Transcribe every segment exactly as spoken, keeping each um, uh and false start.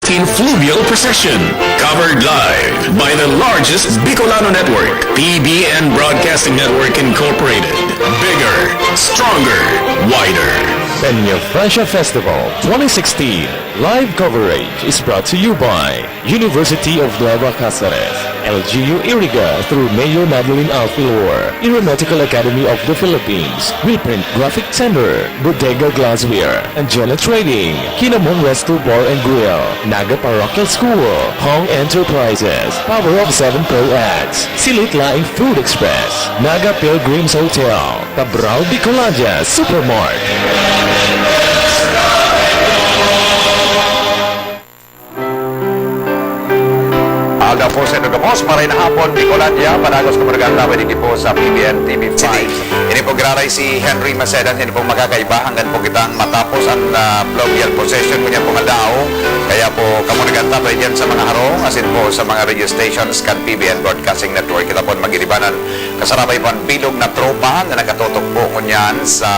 In fluvial procession, covered live by the largest Bicolano network, P B N Broadcasting Network Incorporated. Bigger, stronger, wider. Peñafrancia Festival twenty sixteen live coverage is brought to you by University of Nueva Cáceres, L G U Iriga through Mayor Madeline Alfilor, Aeronautical Academy of the Philippines, Wilprint Graphic Center, Bodega Glassware, Anjona Trading, Kinamon Resto Bar and Grill, Naga Parochial School, Hong Enterprises, Power of Seven Pro Ads, Silitlaing Food Express, Naga Pilgrims Hotel, Cabral Bicolandia Supermart. Aldaw po sa inyo gabos, maray na hapon, Bicolandia, padagos ko mga ganda, pwede po sa P B N T V five. Ini po giraray si Henry Macedan, ini po makakaiba, hanggang po kitang matapos ang, ah, fluvial procession, ngunyan pong aldaw. Kaya po, kamo naganta tayo dyan sa mga harong, asin po sa mga radio stations kan P B N Broadcasting Network. Kita po ang magiribanan, kasarabay po ang bilog na tropa na nakatutok po ngunyan sa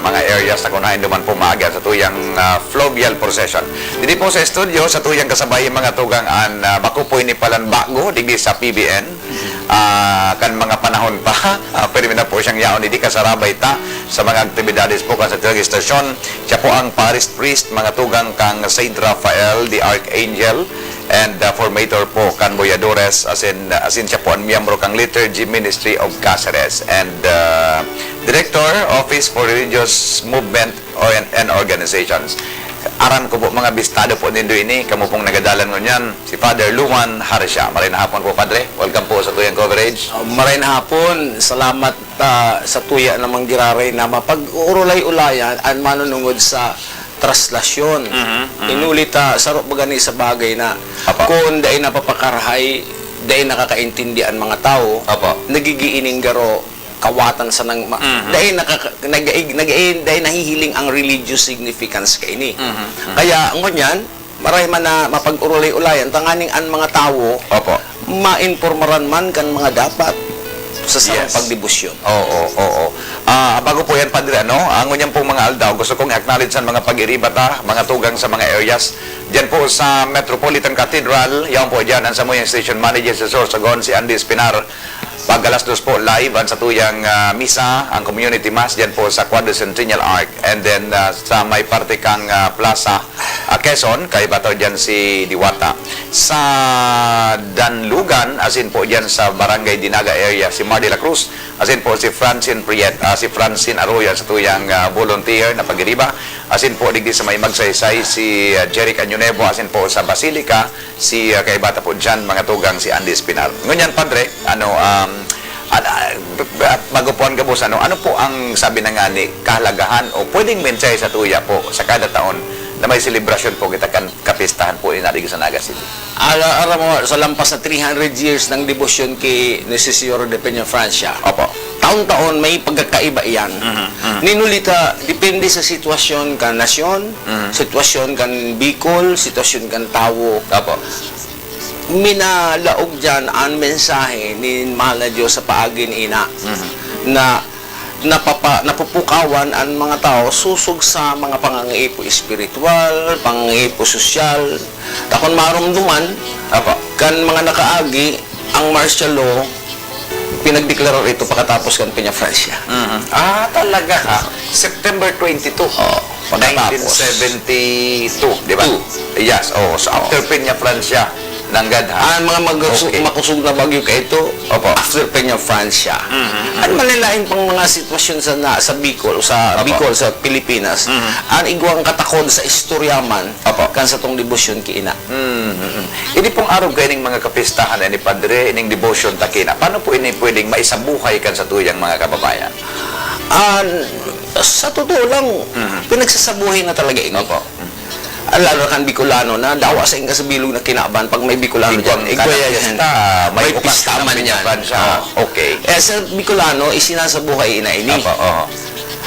mga areas na kunain duman po maaga sa tuyang, ah, fluvial procession. Didi po sa studio, sa tuyang kasabay, mga tugang an, ah, bako po ini palan bago, digdi sa P B N. Ah, kan mga panahon pa, ah, pirmi na po siyang yaon, didi kasarabay ta sa mga aktibidades po kan sa tuyang istasyon. Siya po ang parish priest, mga tugang kan Saint Raphael the Archangel, and, ah, formator po kan Boyadores, asin, asin siya po ang miyembro kan Liturgy Ministry of Caceres, and, ah, Director, Office for Religious Movement or, and, and Organizations. Aram ko po, mga bistado po nindo ini, kamo pong nagadalan ngunyan, si Father Luan Harsha. Maray na hapon po, Padre. Welcome po sa tuyang coverage. Ah, maray na hapon. Salamat, ah, sa tuya namang giraray na mapag-uurulay-ulayan an manunungod sa traslasyon. Mhm, mhm. Inuli ta, saro pa gani sa bagay na Apa. kun dai napapakarahay, dai nakakaintindi an mga tawo, Apa. nagigiining garo kawatan sanang ma-, Mhm. dai nakaka-, nag-, nag-, dai nahihiling ang religious significance kaini. Mhm, mhm. Kaya, ngunyan, maray man na mapag-urulay-ulayan, tanganing an mga tawo Opo. mainpormaran man kan mga dapat sa sarong Yes. pagdebosyon. Oo, oo. Ah, bago po yan, Padre, ano, ang ngunyan pong mga aldaw, gusto kong i-acknowledge ang mga pag-iriba ta, mga tugang sa mga areas. Diyan po sa Metropolitan Cathedral, yan po dyan, ang samuyang station manager sa Sorsogon, si Andy Espinar. Pag alas dos po, live ang satuyang, ah, misa, ang community mass, diyan po sa Quadricentennial Arch. And then, ah, sa may parte kang, ah, Plaza, ah, Quezon, kaiba to diyan si Diwata. Sa Danlugan, asin po diyan sa Barangay Dinaga area, si Mar de la Cruz, asin po si Francine Priet, ah, si Francine Arroyo, ang satuyang, ah, volunteer na pag-iriba. Asin po digdi sa may Magsaysay, si, ah, Jeric Añonevo, asin po sa Basilica, si, ah, kaiba ta po diyan, mga tugang, si Andy Espinar. Ngunyan, Padre, ano, um, an-, ah, b-, b-, bago po ang gabos, ano, ano po ang sabi na nga ni kahalagahan o pwedeng mensahe sa tuya po sa kada taon na may selebrasyon po kita kan kapistahan po ni Narigo sa Naga City? Ala, aram mo, sa lampas na three hundred years ng debosyon ki Nuestro Señor de Peñafrancia, Opo. taon-taon may pagkakaiba iyan. Mhm, mhm. Ninulita, depende sa sitwasyon kan nasyon, Mhm. sitwasyon kan Bicol, sitwasyon kan tawo. Opo. Minalaog diyan an mensahe nin mahal na Diyos sa paagi ni Ina Mhm. na napapa-, napupukawan an mga tawo sosog sa mga pangangaipo espiritual, pangangaipo sosyal. Ta kun maromdoman Apo. kan mga nakaagi, ang martial law, pinagdeklarar ito pakatapos kan Peñafrancia. Mhm. Ah, talaga, ha? September twenty-two, Oo, pagkatapos. nineteen seventy-two, di ba? Two. Yes, oo. So, after Oo. Peñafrancia, nanggad, ha? Ang mga magsu-, Okay. makusog na bagyo kaito, Opo. after Peñafrancia. Mhm, mhm. Ang malalain pang mga sitwasyon sa, na, sa Bicol, sa Opo. Bicol, sa Pilipinas, Mhm. ang igwang katakod sa istorya man, Opo. kan satong debosyon ki Ina. Mm, mm, mm. Ini pong arog kaining mga kapistahan ni Padre, ining debosyon ta ki Ina. Paano po ini pwedeng maisabuhay kan satuyang mga kababayan? Ah, sa totoo lang, Mhm. pinagsasabuhay na talaga ini. Opo. Mm. Ah, lalo na kan Bicolano na dawa sa ingka sa bilog na kinaban pag may Bicolano Igwang dyan. Igwa yan. Pista, may May bukas pista na man yan. Peñafrancia. Oo. Okay. Eh, sa Bicolano, isinasabuhay na ini. Opo, oo.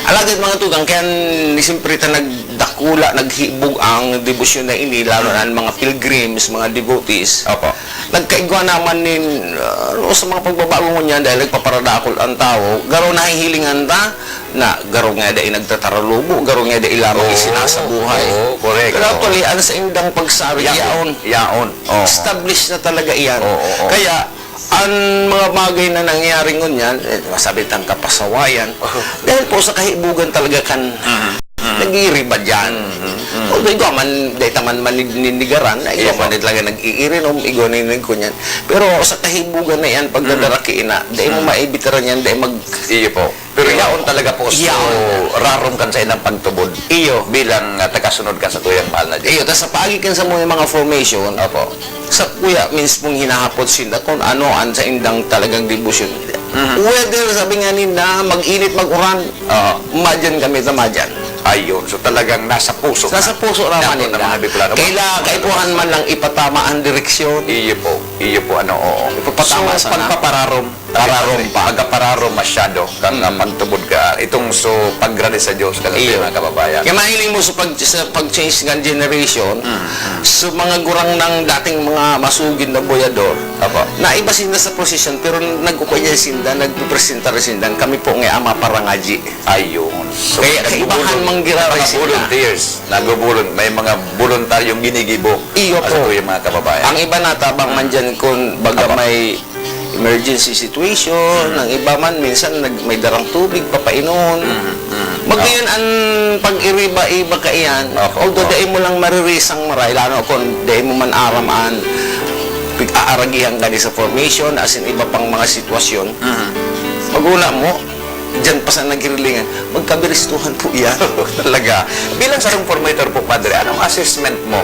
Alagad, mga tugang, kaya ni siyempre ta nagdakula, naghibog ang debosyon na ini, lalo na ang mga pilgrims, mga devotees. Opo. Nagkaigwa naman nin, ah, ano, sa mga pagbabago ngunyan dahil nagpaparadakol ang tao, garo nahihilingan ta na garo nga dai nagtataralubo, garo nga dai lamang Oo. isinasabuhay. Oo, correct. Pero Oo. actually, ang sa indang pagsabi, Yaon. yaon. Yaon. Oo. Established na talaga iyan. Oo, oo. Kaya, ang mga bagay na nangyayari ngunyan, eh, masabi tang kapasawayan, Oo. dahil po sa kahibugan talaga kan Mhm. Mhm. nag-iiriba dyan. Mhm. Mhm. Although igwa man, dai ta man maninigaran, na igwa Yes, man po. talaga nag-iirinom, igwa na yung nagkunyan. Pero sa kahibugan na yan, pagdadaraki ina, dai mo Mhm. maibitaran yan, dai mag- Iyo po. Pero Iyo. yaon talaga po, so, Yaon. rarom kan sa inang pagtubod Iyo. bilang, ah, tagasunod kan sa tuyang mahal na Diyos. Iyo, tas sa paagi kan sa mga, mga formation, Opo. sa kuya mismong hinahapot sinda kung ano ang sa indang talagang debosyon. Mhm. Whether, sabi nga nila, mag-init, mag-uran, Oo. madyan kami na madyan. Ayun. So, talagang nasa puso Nasa na. puso naman Dapat nila. ang mga Bicolano. Kaila-, kaipuhan man lang ipatama ang direksyon. Iyo po. Iyo po, ano, oo. Ipapatama So, sana. pagpapararom. Pararom pa. Pagkapararom masyado, kang, Mm. ah, pagtubod ka. Itong so, paggrade sa Diyos, kang Iyo. mga kababayan. Kaya mahiling mo sa pag-, sa pag-change ng generation, Mm, mm. sa mga gurang ng dating mga masugid na boyador, Apo. na iba sinda sa prosesyon, pero nagkukuya sinda, nagpipresentar sinda, kami po nga ama parangaji. Ayun. So, Kaya nagbubulong, kaibahan mang giraray mga sila. volunteers, nagbubulong, may mga voluntaryong ginigibo Iyo sa po. tuyang mga kababayan. Ang iba natabang man dyan kung baga Apo. may emergency situation, Mm. ang iba man minsan nag-, may darang tubig, papainom. Mm, mm. Magayon Apo. ang pag-iriba-iba kaiyan, Apo, although apo. dai mo lang maririsang maray, lalo kung dai mo man aram an pig-aaragihan ka ni sa formation, as in iba pang mga sitwasyon. Mm. Maguna mo, diyan pa sa naghirilingan, magkabiristuhan po iyan. Talaga. Bilang sarong formator po, Padre, anong assessment mo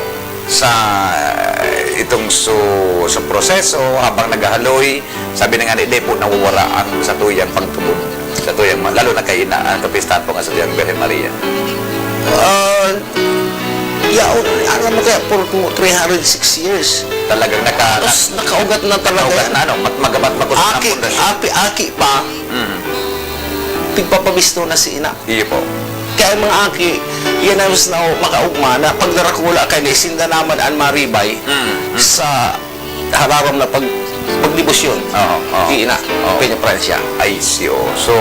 sa, eh, itong su-, sa proseso habang naghahaloy? Sabi na nga ni, di po nawawala ang sa tuyang pagtubod, sa tuyang ma-, lalo na kay ina, ang kapistahan po nga sa tuyang Birhen Maria. Ah, yaon, alam mo kaya, for three hundred six years. Talagang naka-, Tapos nakaugat na talaga nakaugat yan. na, ano, mat-, magabat makusog na Aki, pundasyon. api, aki pa, Mm. tigpapabisto na si ina. Iyo po. Kaya mga aki, yan ang mas na makaugma na pagdarakula kay ni sinda naman an maribay Mm, mm. sa hararom na pag-, pagdebosyon. Oo, oo. Di na, Oo. Peña Francia. Ay, siyo. So,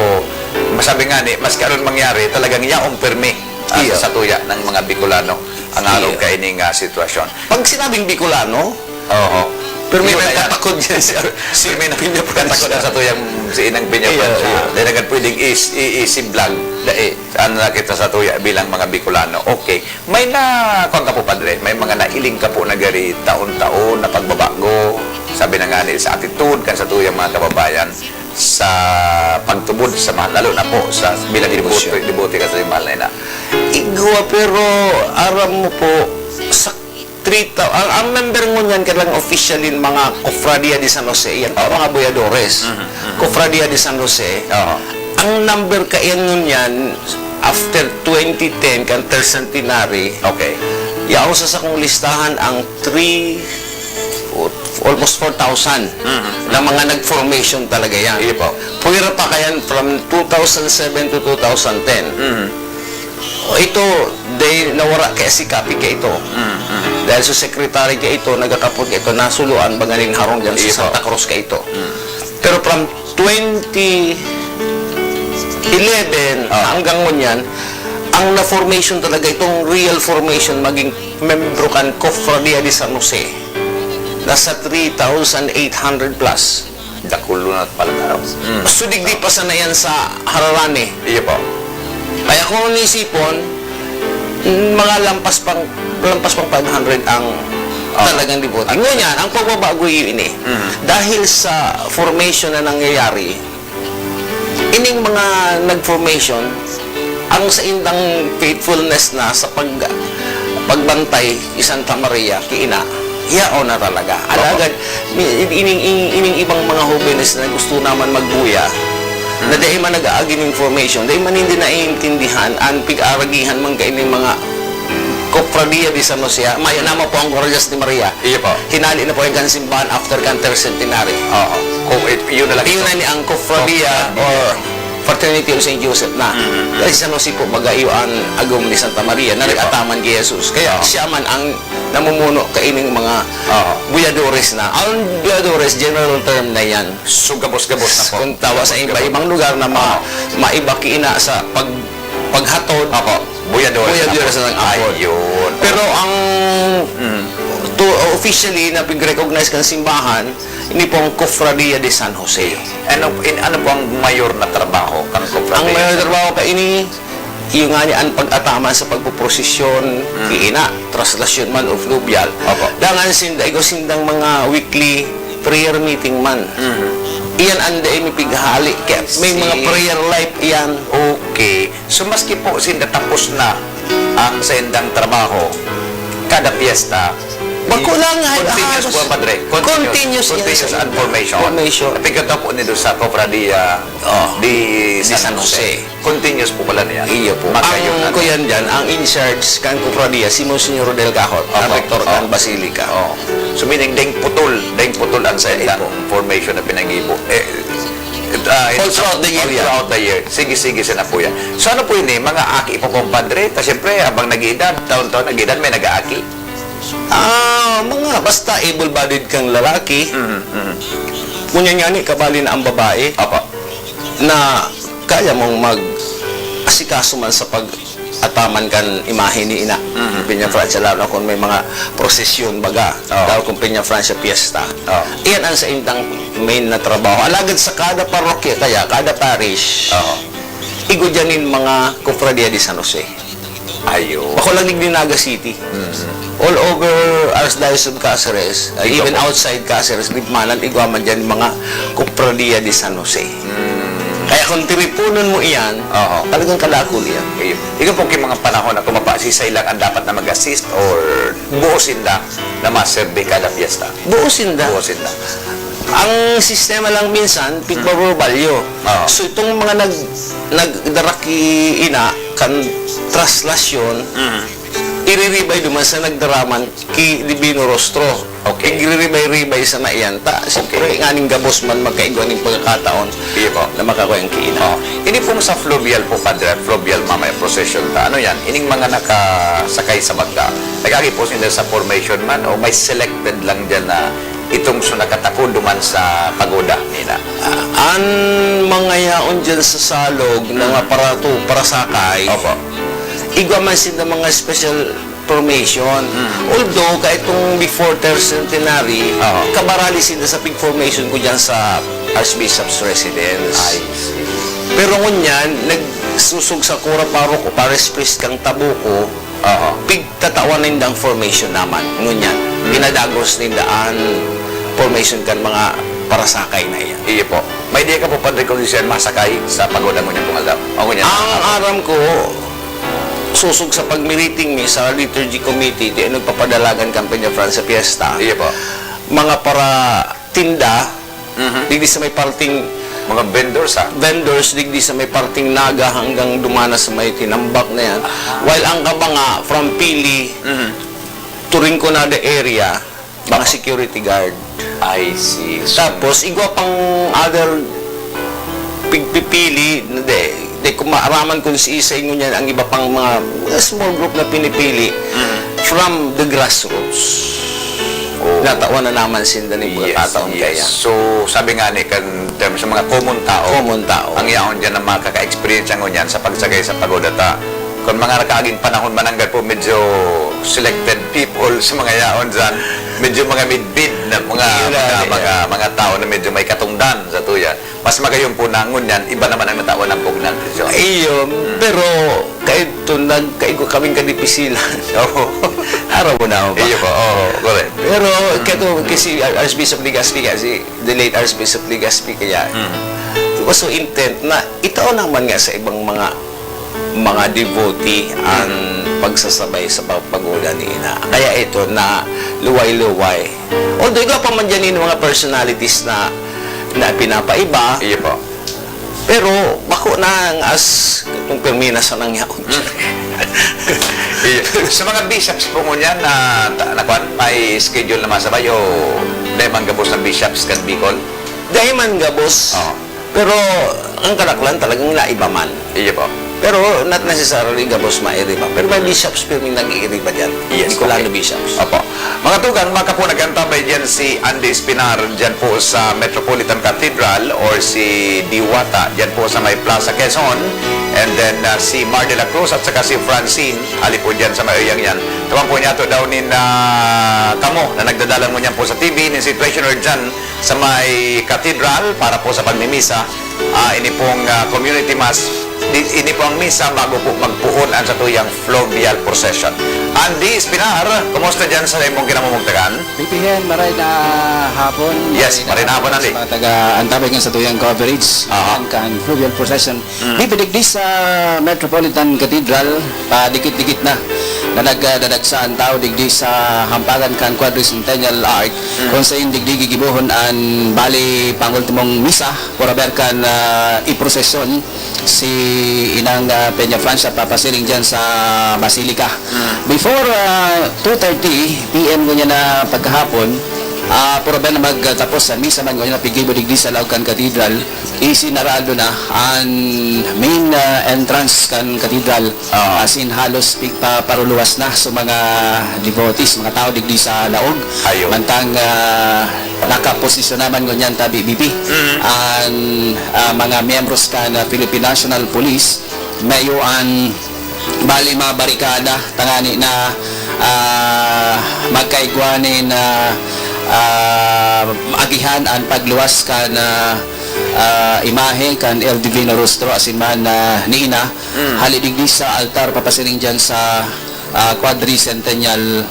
masabi nga ni, maski anong mangyari, talagang yaong pirmi, ah, Iyo. sa tuya ng mga Bicolano ang Iyo. araw kaining, ah, sitwasyon. Pag sinabing Bicolano, Oo. pero may Iyo na yan. nagtatakod yan, sir. Sir, may nagtatakod Peña Francia. sa tuyang si Inang Peña Iyo, Francia. iyo. Dahil agad pwedeng is-, i-, isiblag. Dai. Saan na kita sa tuya bilang mga Bicolano? Okay. May na, kuwan ka po, Padre, may mga nailing ka po na gari taon-taon na pagbabago, sabi na nga ni, sa attitude kan sa tuyang mga kababayan, sa pagtubod sa mahal, lalo na po sa bilang Debosyon. deboto, deboto ka sa mahal na ina. Igwa, pero aram mo po, sa three thou-, ang, ang member ngunyan, kailang officially, mga Cofradia de San Jose, yan po, Oo. mga boyadores. Mhm, mhm. Cofradia de San Jose. Oo. Ang number kaiyan ngunyan, after twenty ten, kan third centenary, Okay. yaon sa sakong listahan ang three, o, almost four thousand Mhm. na mga nag-formation talaga yan. Iyo po. Pwera pa kayan from two thousand seven to two thousand ten. Mhm. Ito, dahil nawara kaya si Kapi kaya ito. Mhm, mhm. Dahil sa secretary kaya ito, nagakapon kaya ito, nasuluan ba ganing harong dyan sa Iyo po. Santa Cruz kaya ito. Mhm. Pero from twenty eleven Ah. hanggang ngunyan, ang na-formation talaga, itong real formation, maging membro kan Cofradia de San Jose, nasa three thousand eight hundred plus. Dakulo na pala na. Mm. So, digdi pa sana yan sa Hararani. Iyo po. Kaya kung nisipon, mm, mga lampas pang, lampas pang five hundred ang Ah. talagang deboto. At Ngunyan, ang pagbabago yun eh. Mm. Dahil sa formation na nangyayari, ining mga nag-formation, ang saindang faithfulness na sa pag-, pagbantay ki Santa Maria, ki Ina, yaon na talaga. Opo. Alagad, ni-, ining, ining, ining ibang mga hobenes na gusto naman magbuya, Mm. na dai man nag-aagi nin formation, dai man hindi naiintindihan an pig-aaragihan man kaining mga Cofradia de San Jose, mayo naman po ang Guardias de Maria. Iyo po. Hinali na po yung kan simbahan after kan third centenary. Oo. Kung it-, yun na lang Yun ito. na ni ang Cofradia Cofradia. or Fraternity of Saint Joseph na. Mm. Kaya si San Jose po, baga, iyo an agom ni Santa Maria na Di ba? nag-ataman ki Jesus. Kaya Oo. siya man ang namumuno kaining mga Oo. buyadores na. Ang buyadores, general term na yan. So, gabos-gabos na po. Kung tawa sa Gabos-gabos. iba-ibang lugar na ma-, Oo. maiba ki ina sa pag-, paghatod, Opo. Buyadores na Buyadores po. na ang apod. Ayun. Pero ang Mm. to, officially na pig-recognize kan simbahan, ini pong Cofradia de San Jose. Ano, in, ano po ang mayor na trabaho kan Cofradia? Ang mayor na trabaho kaini, iyo ngani an pag-ataman sa pagpoprosesyon, Mm. ki ina, traslasyon man o fluvial. Opo. Dangan sinda, igwa sindang mga weekly prayer meeting man. Mm. Iyan an dai mi pighali. Kaya may mga See? prayer life iyan. Okay. So, maski po sinda tapos na ang saindang trabaho, kada piyesta, Bako i-, lang, ay, continuous ah, po, Padre. Continuous. continuous yan Continuous sa ang inyo. formation. Formation. Apigkataw po nindo sa Cofradia Oh. Di Di San San Jose. Jose. Continuous po pala niya. Iyo po. Magayon Ang na. kuyan dyan, ang in charge kan Cofradia, si Monsignor Rodel Cahot, ang Opo. rektor Opo. kan Basilica. Oh. So, meaning, daing putol, daing putol ang saindang Opo. formation na pinag-ibo. Eh, ah, All throughout the year all yan. throughout the year. Sige, sige, sana po yan. So, ano po yun eh? Mga aki po, kumpadre? Ta, siyempre, habang nag-iedad, taon-taon nag-iedad, may nag-aaki? Ah, mga basta able-bodied kang lalaki. Mhm, mhm. Ngunyan ngani, kabali na ang babae Opo. na kaya mong mag-asikaso man sa pag-ataman kan imahe ni ina. Mhm. Peñafrancia, lalo na kung may mga prosesyon, baga. Oo. Lalo kung Peñafrancia Fiesta. Oo. Iyan ang saindang main na trabaho. Alagad sa kada parokya kaya, kada parish, Oo. igwa dyan nin mga Cofradia de San Jose. Ayun. Bako lang digdi Naga City. Mm. All over Archdiocese of Caceres, uh, Ikaw even po. outside Caceres, Libmanan, igwa man dyan mga Cofradia de San Jose. Mm. Kaya kung tiriponon mo iyan, Oo. talagang kadakul iyan. Ayun. Ikaw po, ki mga panahon na tumaba, sisay lang ang dapat na mag-assist or buo sinda na maserbi kada piyesta? Buo sinda. Buo sinda. Ang sistema lang minsan, pigbabarbalyo. Oo. So, itong mga nag-, nagdara ki ina, kan traslasyon, Mm. iriribay duman sa nagdaraman ki Divino Rostro. Okay. Igriribay-ribay sa na iyan. Ta, siyempre, Okay. nganing gabos man magkaigwa ning pagkakataon Iyo po. na makakuha ang kiina. Oh. Ini pong sa fluvial po, Padre, fluvial mamaya procession ta. Ano yan? Ining mga nakasakay sa bagka, nag-agi po sila sa formation man o may selected lang dyan na itong so nakatakod duman sa pagoda nila? Ah, an mga yaon dyan sa salog na nga Mm. para to, para sakay, Opo. igwa man sinda mga special formation. Mm. Although, kaitong before third centenary, Oo. kabarali sinda sa pig-formation ko dyan sa Archbishop's residence. I see. Pero ngunyan, nagsusog sa kura paroko, parish priest kang Tabuco, Oo. pigtatawan nindang formation naman. Ngunyan, Mm. pinadagos ninda an formation kan mga parasakay na iyan. Iyo po. May idea ka po, Padre, kung siya masakay sa pagoda ngunyan pong aldaw? O ngunyan Ang na hapon? aram ko, susog sa pagmiriting mi sa liturgy committee, di nagpapadalagan kan Peñafrancia Fiesta. Iyo po. Mga para tinda, Mhm. digdi sa may parting Mga vendors, ah. vendors, digdi sa may parting Naga hanggang dumana sa may tinambak na yan. Ah. While ang kabanga from Pili Mhm. to Rinconada area, mga security guard. I see. So Tapos, igwa pang other pigpipili, na di, di ko maaraman kung si isa ingon yan, ang iba pang mga, mga small group na pinipili Mm. from the grassroots. Oh. Natawan na naman sinda ni Yes, pagkataon yes. kaya. So, sabi nga ni, kan term sa mga common tao, Common tao. ang yaon dyan ang mga kaka-experience ang ngunyan sa pagsakay sa pagoda ta. Kung mga nakaaging panahon, mananggad po, medyo selected people sa mga yaon dyan. Medyo mga midbid na mga, Yun na, mga, yun. mga, mga tao na medyo may katungdan sa tuya. Mas magayon po na ngunyan, iba naman ang natawan ng pugnal. So, Iyo, Mm. pero kaito, nagkaigo kaming kadipisilan. Oo. Araw mo na ako ba? Iyo po, oo, correct. Pero, Mm. kaito, kasi Ar-, Archbishop Legaspi, kasi the late Archbishop Legaspi, kaya, Mm. it was so intent na itao naman nga sa ibang mga, mga devotee ang Mm. pagsasabay sa pagpagoda ni Ina. Kaya ito na luway-luway. Although, igwa pa man dyan yung mga personalities na, na pinapaiba, Iyo po. pero bako na ang as kung permina sa nangyaon. Iyo. Sa mga bishops po ngunyan na, ta-, na kwan, may schedule na masabay o dahil man gabos ng bishops kan Bicol? Dahil man gabos. Oo. Pero ang kadaklan talagang naiba man. Iyo po. Pero not necessarily gabos mairiba. Pero may bishops pirming nag-iiriba dyan. Yes, Bicolano okay. bishops. Opo. Mga tugang, baka po nag-antabay dyan si Andy Espinar dyan po sa Metropolitan Cathedral or si Diwata dyan po sa may Plaza Quezon. And then uh, si Mar de la Cruz at saka si Francine, ali po dyan sa may uyang yan. Tugang po niya to daw nin uh, kamo na nagdadalan mo niyan po sa T V, nin situation or dyan sa may katedral para po sa pagmimisa. Ah, ini pong ah, community mass, di, ini po ang misa bago po magpuon ang satuyang fluvial procession. Andy Espinar, kumusta dyan sa imong kinamumugtakan? Pipihen, maray na hapon. Yes, maray na hapon, Andy. Sa mga taga-antabay kan satuyang coverage, Aha. kan, kan fluvial procession. Mm. Bibidigdi sa Metropolitan Cathedral, padikit-dikit na na nagdadagsa an tawo digdi sa hampagan kan Quadricentennial Arch, kung sain digdi gigibohon an bali pangultimong misa por haber kan ah, iprosesyon si Inang ah, Peña Francia papasiring diyan sa Basilica. Before ah, two thirty P M ngunyan na pagkahapon, ah, por haber na magtapos an misa man ngunyan na pigibo digdi sa laog kan Cathedral, isinarado na an main ah, entrance kan Cathedral. Ah. Asin halos pigpaparuluwas na sa mga devotees, mga tao digdi sa laog. Ayo. Mantang ah, nakaposisyon naman ngunyan tabi, B P, Mm. an ah, mga miyembros kan ah, Philippine National Police, mayo an bali mga barikada tangani na ah, magkaigwa nin ah, ah, agihan an pagluwas kan ah, ah, imahe kan El Divino Rostro asin man ah, ni Ina. Mm. Hali digdi sa altar papasiring dyan sa ah, Quadricentennial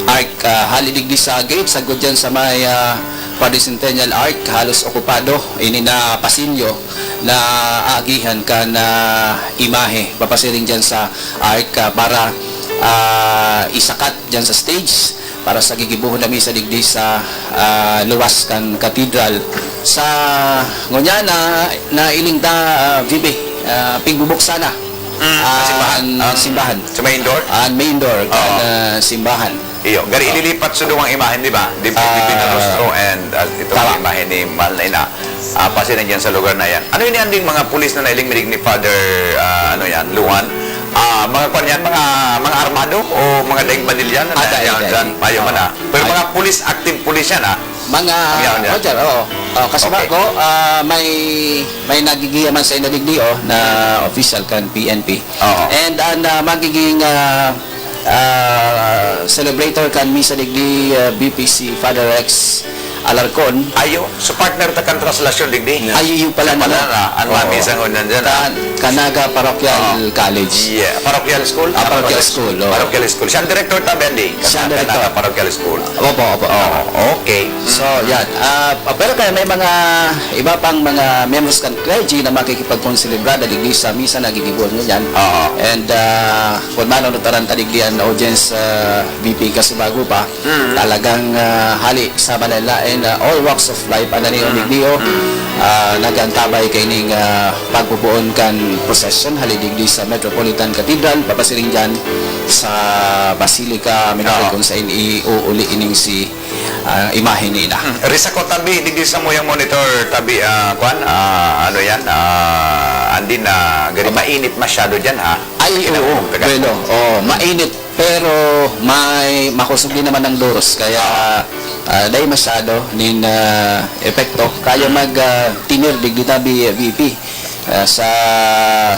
Arch. Ah, hali digdi sa gate, sagkod dyan sa may ah, Quadricentennial Arch, halos okupado. Ini na pasilyo na aagihan kan ah, imahe papasiring dyan sa arch ah, para ah, isakat dyan sa stage para sa gigibohon na misa digdi sa ah, luwas kan katedral. Sa ngunyan na nailing ta ah, V P, ah, pigbubuksan na Mm, an simbahan. An simbahan. Sa main door? An main door kan Oo. ah, simbahan. Iyo, gari Oo. ililipat sa duwang imahen, di ba? Di Ah, Divino Rostro and ah, itong tama. imahen ni Mahal na Ina. Ah, pasi nandiyan sa lugar na yan. Ano yun yan ding mga pulis na nailing minig ni Father, ah, ano yan, Luan? Ah, mga kwan yan, mga, mga armado o mga daing banilyan na Ah, daing, yan daing. dyan? Ayaw man Oo. ah. Pero Ay. mga pulis, active pulis yan ah. Mga, Yan, yan. Roger, oo. Oh, kasi Okay. bago, ah, may, may nagigiya man sa inadigdi, oh, na official kan P N P. Oo. And ang ah, magiging ah, ah, celebrator kan misa digdi ah, B P C Father Rex Alarcon. Ayo, so partner ta kan translasyon digdi. Yeah. Ayo, yun pala Siya pala na. na, ang Oo. mami sa ngunyan dyan, ah. Ka-, Canaga Parochial Oo. College. Yeah, parochial school? Ah, Ah, parochial parochial school, oo. Parochial school. Siya ang director ta, Bendy? Siya ang Canaga director. Parochial School. Opo, opo. Oo, okay. So, yan. Ah, pero kaya may mga iba pang mga members kan clergy na makikipagkonselebrada digdi sa misa na gigibohon ngunyan. Oo. And ah, kun mano nutaran ta digdi an audience, ah, V P Kasubago pa, Mm. talagang ah, hali sa malain-lain na all walks of life, ano niyo, Mm. digdi, oh, Mm. ah, nag-antabay kaining ah, pagpupuon kan prosesyon hali digdi sa Metropolitan Cathedral, papasiring dyan sa Basilica Minore Oo. kung saan iuuli ining si ah, imahe ni Ina. Hmm. Risa ko tabi, digdi sa muyang monitor, tabi, ah, kwan, ah, ano yan, ah, andin na, gari Opo. mainit masyado dyan, ha? Ay, Kailangan oo. magtagas. Bueno, oh, mainit, pero may makusog din naman ang duros, kaya, Ah. ah, dahil masyado nin ah, epekto, kaya Hmm. mag ah, tinir digdi tabi, V P, ah, sa,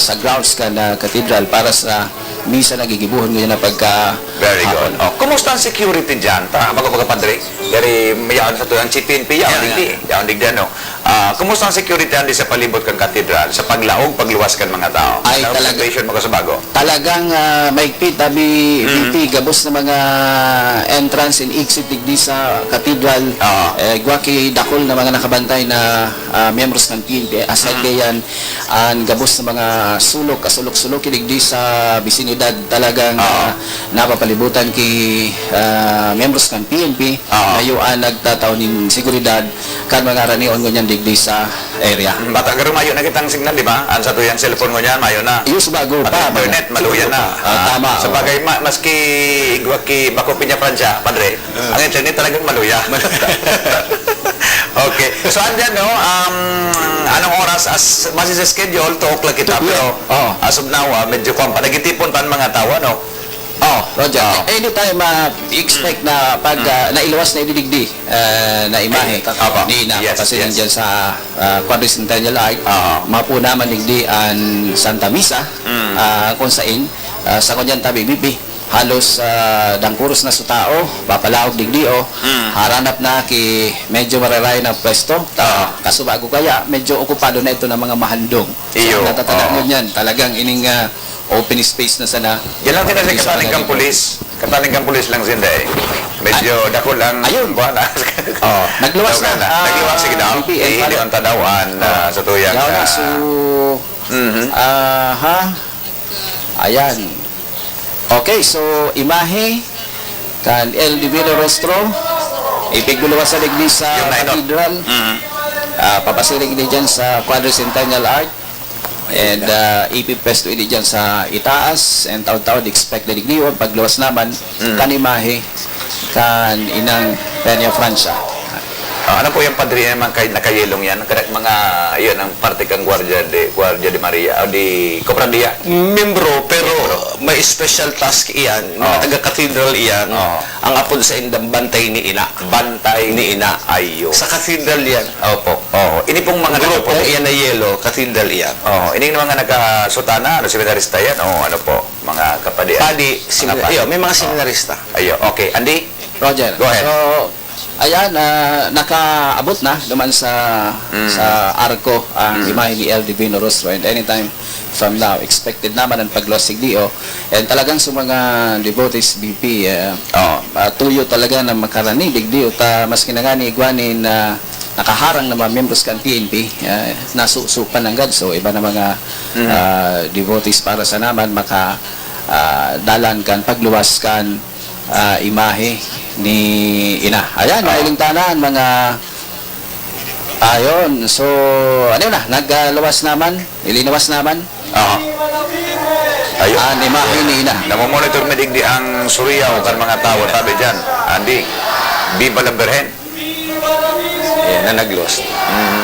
sa grounds kan ah, cathedral para sa misa na gigibohon ngayon na pagka Very good. hapon. Oh, kumusta ang security dyan? Ta, bago, bago, Padre. Dari, yaon sa tuyang C P N P, yaon Yeah, digdi. yeah. Yaon digdi, ano? Ah, kumusta ang security andi sa palibot kan katedral, sa paglaog, pagluwas kan mga tao? Ay, Anong talaga. observation mo, Kasubago? Talagang ah, mahigpit, tabi, Mm. V P, gabos na mga entrance and exit digdi sa katedral. Oo. Eh, igwa ki dakul na mga nakabantay na ah, miyembros kan P N P. Aside Mm. kayan, an gabos na mga sulok, kasulok-sulok, digdi sa bisinidad talagang Oo. ah, napapalibutan ki ah, miyembros kan P N P. Oo. Ngayon, ah, nagtatao nin seguridad kan mga ranion ngunyan digdi sa area. Mm, bata, garo mayo na kitang signal, di ba? Ang sa tuyang cellphone ngunyan, mayo na. Iyo, Subago Pati pa, internet, mga maluya na. Ah, Ah, tama, sa oo. bagay, ma-, maski igwa ki bako Piña Francia, Padre, Ah. ang internet talagang maluya. Okay. So, andyan, no? Um, anong oras As, base sa schedule, two o'clock kita, Two p.m. pero Oo. as of now, ah, medyo kwan pa, nagitipon pa ang mga tawo, no? Oh, Roger. Ah. Anytime, ah, expect na pag ah, nailuwas na ididigdi ah, na imahe Ay, tama. ni na Yes, kapasinan yes. dyan sa ah, Quadricentennial Arch, Ah. mapo naman digdi an Santa Misa, Mm. ah, kung sain, ah, sa kunyan tabi, B P, halos ah, dangkuros na sa tao, papalaog digdi, oh. Mm. Haranap na ki medyo mararay na pwesto. Ah. Kaso bago kaya, medyo okupado na ito ng mga mahandong. Iyo, Ang natatandaan oo. mo niyan, talagang ining ah, open space na sana. Yan lang sila sa Hindi sa kataling kang kataling pulis. Kataling kang pulis lang sila eh. Medyo dakul ang Ayun. Buwan, ah. Oh, nagluwas Daw ka na, ah, Nagluwas, sige daw. B P M Ihili pala. ang tadawan ah, sa tuyang. Yaw na, ah, so, mhm. aha. Ayan. Okay, so, imahe kan El Divino Rostro, ipigbuluwas sa digdi sa Yung nainot. Cathedral. Mhm. Ah, papasiring ni dyan sa Quadricentennial Arch. And uh, ipipwesto ini dyan sa itaas. And taon-taon, expect na digdi yun. Pagluwas naman, Mm. kan imahe, kan inang Peña Francia. Ah, ano po yung padre naman kay nakayelong yan? Kada mga, yun, ang parte kang Guardia de, Guardia de Maria, o di Cofradia. Membro, pero may special task iyan. Mga Oo. taga-cathedral iyan. Oo. Ang apod sa indang bantay ni ina. Bantay Ni ina. Ayo. Sa cathedral yan. Opo. Oo. Ini pong mga Grupo nagpuputi. Iyan na yellow, cathedral iyan. Oo. Ini yung mga nakasutana, ano, seminarista yan. Oo, ano po? Mga kapadian. Padi, seminar- Mga padi. Iyo, may mga seminarista. Ayo. Okay. Andy? Roger. Go ahead. So, ayan, ah, nakaabot na duman sa Mm. sa arko ang Mm. imahe ni El Divino Rostro. And anytime from now, expected naman ang pagluwas digdi, oh. And talagang sa mga devotees, B P, ah, Oo. ah, tuyo talaga na makarani digdi, oh. Ta, maski na nga ni igwa nin nakaharang na mga miyembros kan P N P, ah, nasusupan nanggad. So, iba na mga Mm. ah, devotees para sa naman maka ah, dalan kan pagluwas kan ah, imahe ni Ina. Ayan, Oo. mahiling tanan, mga ayon. So, ano na, nagluwas naman, ilinuwas naman Oo. Ayo. ang imahe ni Ina. Namomonitor mi digdi ang Surya o kan mga tawo tabi dyan. Andy, Viva la Virgen. Ayan, na nag-lost. Mhm.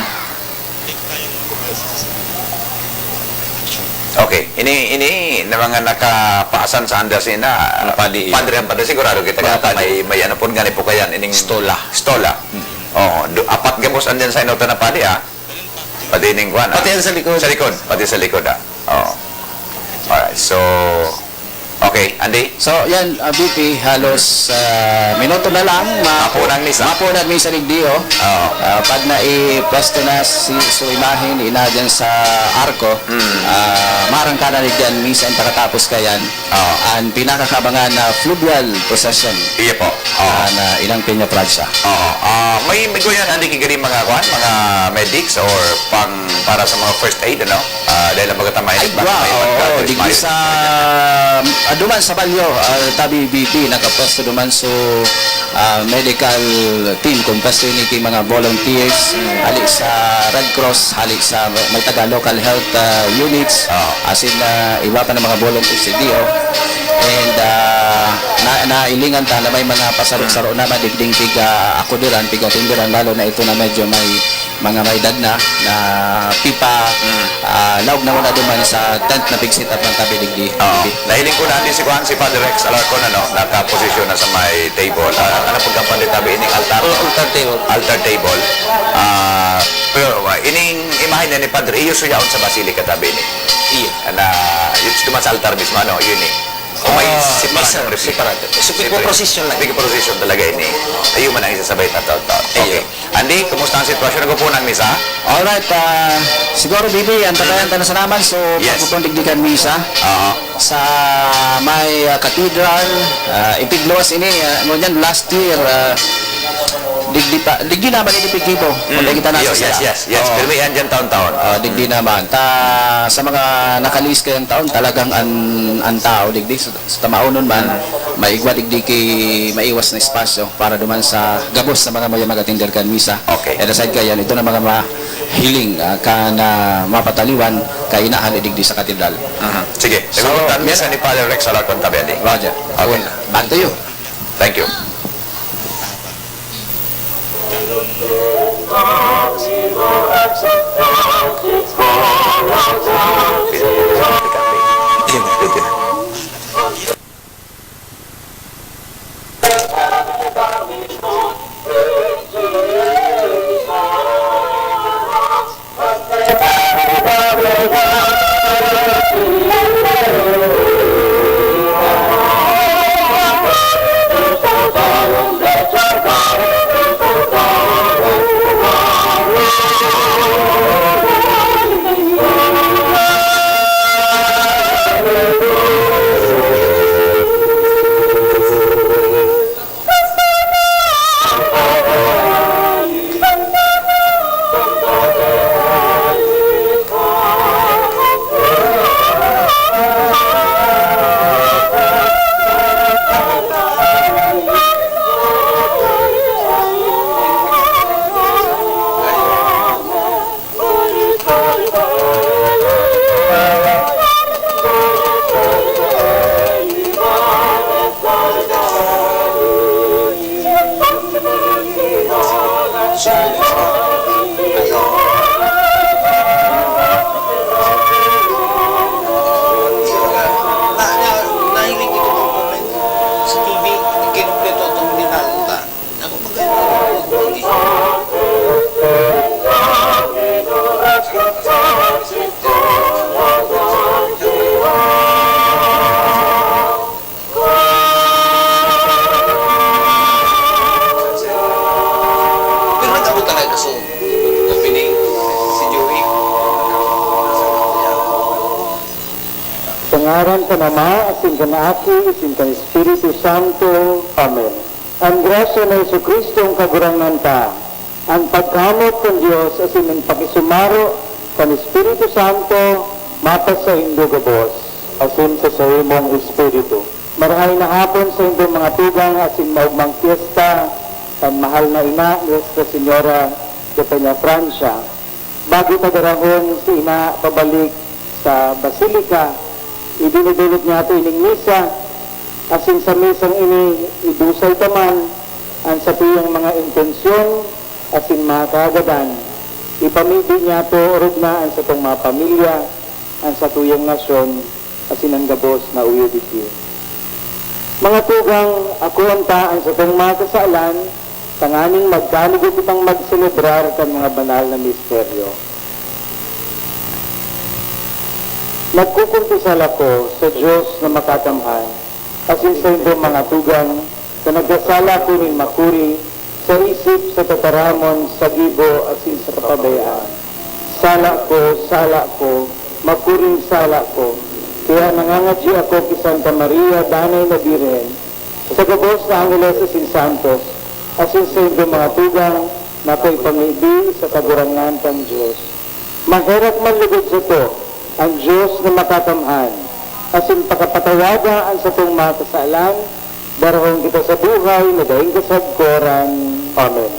Okay, ini ini na mga nakapaasan sa andas ina. Mga padi, iya. Padre ang padre, sigurado kita Mga nga padi. may may ano po gani po kayan ining Stola. Stola. Oo, do, apat gabos andyan sa inota na padi ah. Pati ining kwan ah. Pati yan sa likod. Sa likod, pati sa likod ah. Oo. Alright, so okay, Andy. So, yan, ah, B P, halos ah, minuto na lang. Ma- Mapo na ang misa. Mapo na ang misa digdi, oh. Oo. Ah, pag naipwesto na si, so imahe ni Ina dyan sa arko, Mm. ah, marangka na rin dyan, misa ang pagkatapos kayan, Oo. ang pinakakabangan na fluvial procession Iya po. Oo. ah, na ilang Peña Francia. Oo. Ah, may may ganyan, Andy, kigari mga kwan, mga medics or pang para sa mga first aid, ano? Ah, dahil ang pagkatamay Ay, wow, oo, digdi sa ah, duman sa Balyo, ah, tabi B P, nakapwesto duman so ah, medical team, composed ini ki mga volunteers, hali sa Red Cross, hali sa may taga local health ah, units, Oo. as in ah, iba pa ng mga volunteers digdi, oh. And ah, na, nailingan ta na may mga pasaro-saro na madigding piga akudiran, piga tindiran, lalo na ito na medyo may mga may edad na, na pipa, ah, laog na muna duman sa tent na pigsit at magtabi digdi. Oo. Nahiling ko na, Andy, si Juan, si Father Rex Alarcon, ano, nakaposisyon na sa may table. Ah, ano pagkapalitabi ining altar? Oo, altar table. Altar table. Ah, pero ah, ining imahe na ni Padre, iyo suyaon sa Basilica tabi ni. Iyo. Na, it's duman sa altar mismo, ano, yun eh. O may Ah, separado misa, ang replica. separado. So, Separado. Procession lang. Procession talaga ini. Ayun man ang isasabay na taon-taon. Okay. Ayun. Andy, kumusta ang sitwasyon? Nagpupunan misa? Alright, ah, siguro, B B, ang tabayan ta na sa naman, so Yes. pagpupundig di kan misa Oo. sa may ah, cathedral, ah, ipigluwas ini, ah, ngunyan last year, ah, digdi pa, digdi naman ini pigkibo. Kung kita nasa Yes, yes, sala. yes, yes. Oo. Pero may yan dyan taon-taon. Ah, digdi naman. Ta, sa mga nakalis kayang taon, talagang an, an tao, digdi, sa, sa tamaonon man, maigwa digdi ki maiwas na espasyo para duman sa gabos sa mga may mag-atender kan misa. Okay. And aside kayan, ito na mga mahiling ah, kan ah, mapataliwan, kay inahali digdi sa katedral. Mhm. Sige. So, Nagpupunta yan. misa ni Father Rex Alarcon tabi, Andy. Roger. Okay. Back to you. Thank you. Evil acts of darkness Ngaran kan Ama, asin kan Aki, asin kan Espiritu Santo. Amen. An grasya ni Jesu-Cristo an Kagurangnan ta, an pagkamoot kan Dios asin an pakisumaro kan Espiritu Santo mapasaindo gabos, asin sa saimong espiritu. Marahay na hapon saindong mga tugang asin maogmang pyesta kan mahal na ina, Nuestra Señora de Peñafrancia. Bago ta darahon si ina pabalik sa Basilica, idinudulot niyato ining misa, asin sa misang ini, idusay ta man an satuyang mga intensyon asin mga kahagadan. Ipamibi niyato orog na an satong mga pamilya, an satuyang nasyon, asin an gabos na huyo digdi. Mga tugang, akoon ta an satong mga kasalan, tanganing magkanugo kitang magselebrar kan mga banal na misteryo. Nagkukumpisal ako sa Dios na makakamhan, asin saindong mga tugang, na nagkasala ako nin makuri, sa isip, sa tataramon, sa gibo, asin sa kapabayaan. Sala ko, sala ko, makuring sala ko. Kaya nangangadyi ako ki Santa Maria, Danay na Birhen, sa gabos na angeles asin santos, asin saindong mga tugang na ako ipamibi sa Kagurangnan kan Dios. Maherak man lugod sato an Dios na makakamhan, asin pakapatawaga an satong mga kasalan, darahon kita sa buhay na daing kasagkoran. Amen.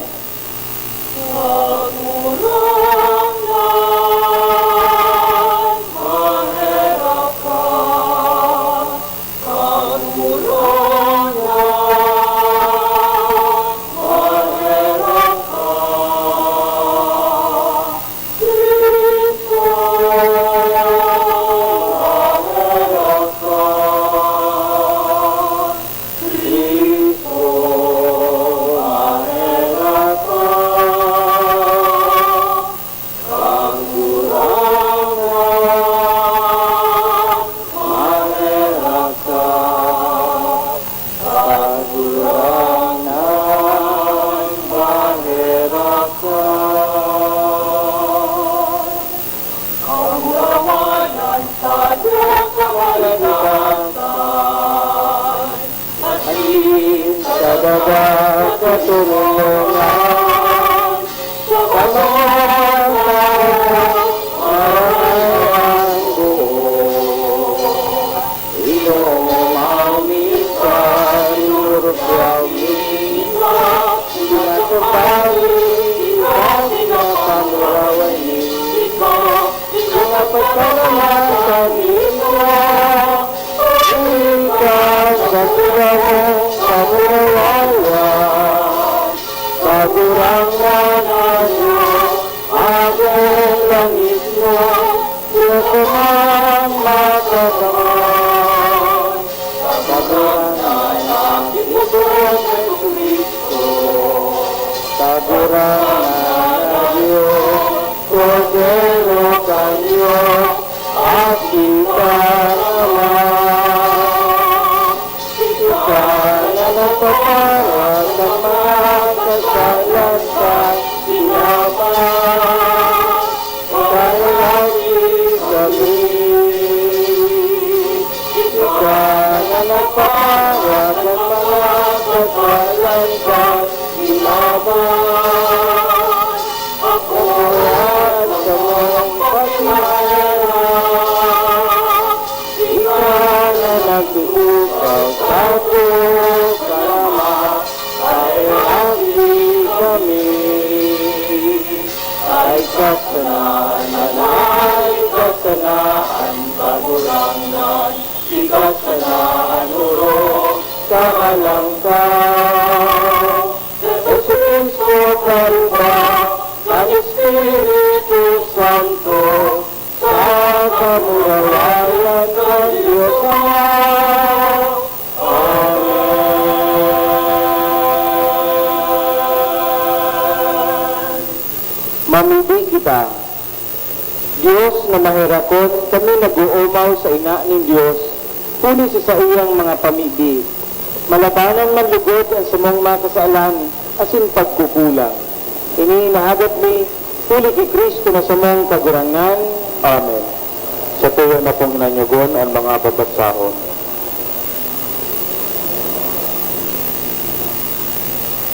Sa baba sa tulungan, sa pamamahay ang buo. Ginoo, maumi ka, inurog ka, umi ka, pinatupari, ika, pinapamurawan, ika, pinapagpalaman sa mismo. Ika, sa tigamo, sa buhawawa, Kagurangnan na Dios, agom langit mo, iyo ko man matatawan. Kagurangnan na Dios, Jesu-Cristo. Kagurangnan na Dios, Kordero kan Dios, Aki kan Ama. Ika na nagpapara sa mga kasalan kan Ama, pakalaki kami. Ika na nagpapara sa mga kasalan kan Ama, pakurat sa mga pagmamahal. Ika na nagtutukaw sa Dios na Ama, pakalaki kami. Ay kasanaan, ay kasanaan, Kagurangnan, ika sana an orog sa Halangkaw. Jesu-Cristo, karuba kan Espiritu Santo, sa kamurawayan kan Dios Ama. Amen. Mamibi kita. Dios na maherakon, kami nag-oomaw sa ina nin Dios, huli sa saiyang mga pamibi. Malabanan man lugod an samong mga kasalan asin pagkukulang. Ini inahagad mi huli ki Cristo na samong Kagurangnan. Amen. Satuya na pong hinanyogon an mga babasahon.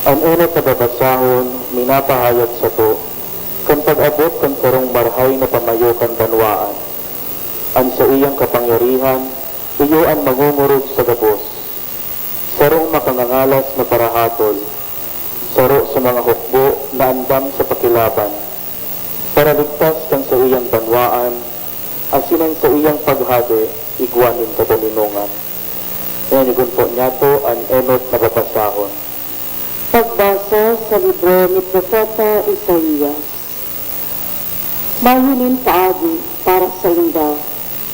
An enot na babasahon minapahayag sato kan pag-abot kan sarong marahay na pamayo kan banwaan. An saiyang kapangyarihan iyo an mangongorog sa gabos. Sarong makangangalas na parahatol, saro sa mga hukbo na andam sa pakilaban, paraligtas kan saiyang banwaan, asin an saiyang paghade igwa nin katoninongan. Hinanyogon po niyato an enot na babasahon. Pagbasa sa libro ni Propeta Isaias. Mayo nin paagi para sainda,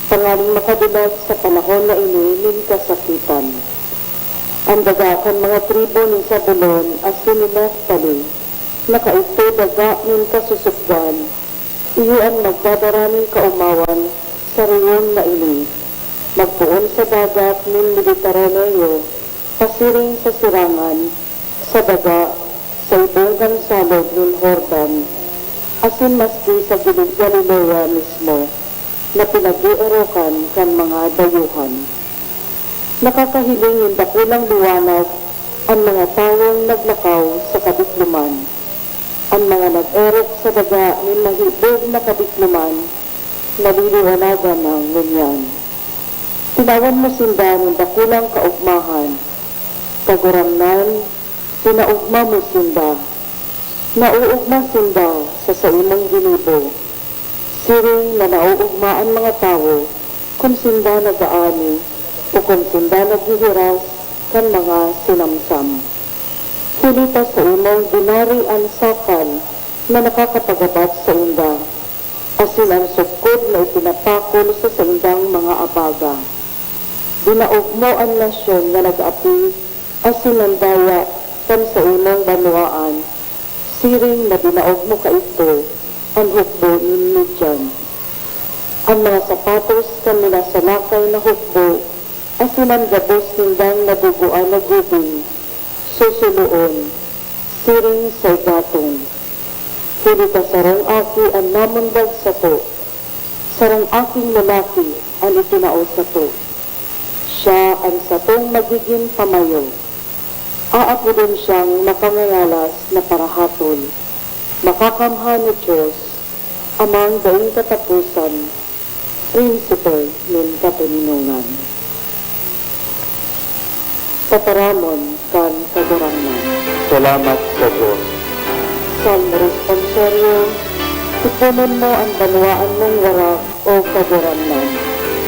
tanganing makadulag sa panahon na ini nin kasakitan. An daga kan mga tribu ni Zabulon asin ni Neftali, na kaidto daga nin kasusukdan, iyo an magdadara nin kaomawan sa rehiyon na ini, magpoon sa dagat nin Mediterraneo, pasiring sa sirangan, sa daga, sa ibong kan salog nin Jordan, asin maski sa gilid Galilea mismo, na pinag-eerokan kan mga dayuhan. Nakakahiling nin dakulang liwanag an mga tawong naglakaw sa kadikloman. An mga nag-erok sa daga nin mahibog na kadikloman, naliliwanagan na ngunyan. Tawan mo sinda nin dakulang kaogmahan. Kagurangnan, pinaogma mo sinda. Naoogma sinda sa saimong ginibo. Siring na naoogma an mga tawo kun sinda nag-aani o kun sinda naghihiras kan mga sinamsam. Huli ta saimong binari an sakal na nakakapagabat sainda, asin an sugkod na ipinapakol sa saindang mga abaga. Dinaog mo an nasyon na nag-api asin an daya kan saimong banwaan, siring na dinaog mo kaidto an hukbo nin Midian. An mga sapatos kan minasalakay na hukbo asin an gabos nindang nabubuan na gubing, susuloon, siring sa igatong. Huli ta sarong aki an namundag sato, sarong aking lalaki an itinao sato. Siya an satong magigin pamayo. Aapodon siyang Makangangalas na Parahatol, Makakamhan na Dios, Amang daing kataposan, Prinsipe nin katoninongan. Tataramon kan Kagurangnan. Salamat sa Dios. Salmo Responsorio. Iponon mo an banwaan mong warak, O Kagurangnan.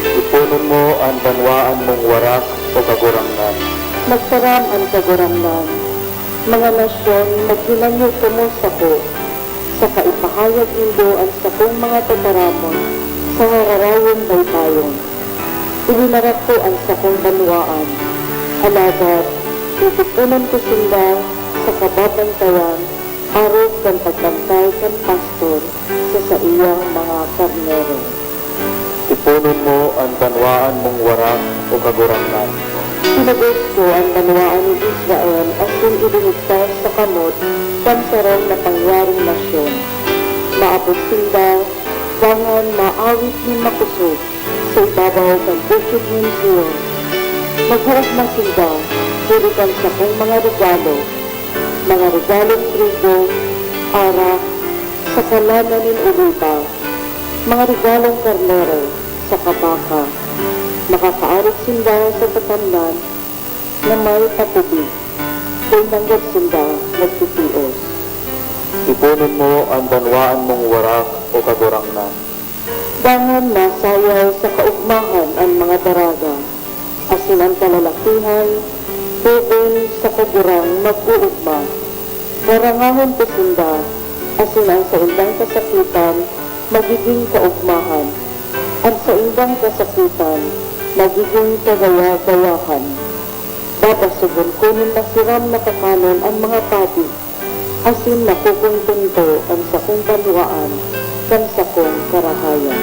Iponon mo an banwaan mong warak, O Kagurangnan. Magtaram an Kagurangnan, mga nasyon, maghinanyo kamo sako, saka ipahayag nindo an sakong mga tataramon sa hararayong baybayon. Iwinarak ko an sakong banwaan, alagad titiponon ko sinda sa kababantayan arog kan pagbantay kan pastor sa saiyang mga karnero. Tiponon mo an banwaan mong warak, O Kagurangnan. Pinagos ko an banwaan nin Israel asin ilinigtas sa kamot kan sarong napangyaring nasyon. Maapod sinda, dangan maawit nin makosog sa ibabaw kan bukid nin Sion. Mag-oogma sinda huli kan sakong mga regalo, mga regalong trigo, arak, saka lana nin oliba, mga regalong karnero, saka baka. Makakaarog sinda sa tatamnan na may patubig, dai nanggad sinda nagtitios. Tiponon mo an banwaan mong warak, O Kagurangnan. Dangan masayaw sa kaogmahan an mga daraga, asin an kalalakihan, hoben saka gurang mag-oogma. Rarangahon ko sinda, asin an saindang kasakitan magigin kaogmahan, an saindang kasakitan magigin kagaya-gayahan. Babasogon ko nin masiram na kakanon an mga padi, asin makokontento an sakong banwaan kan sakong karahayan.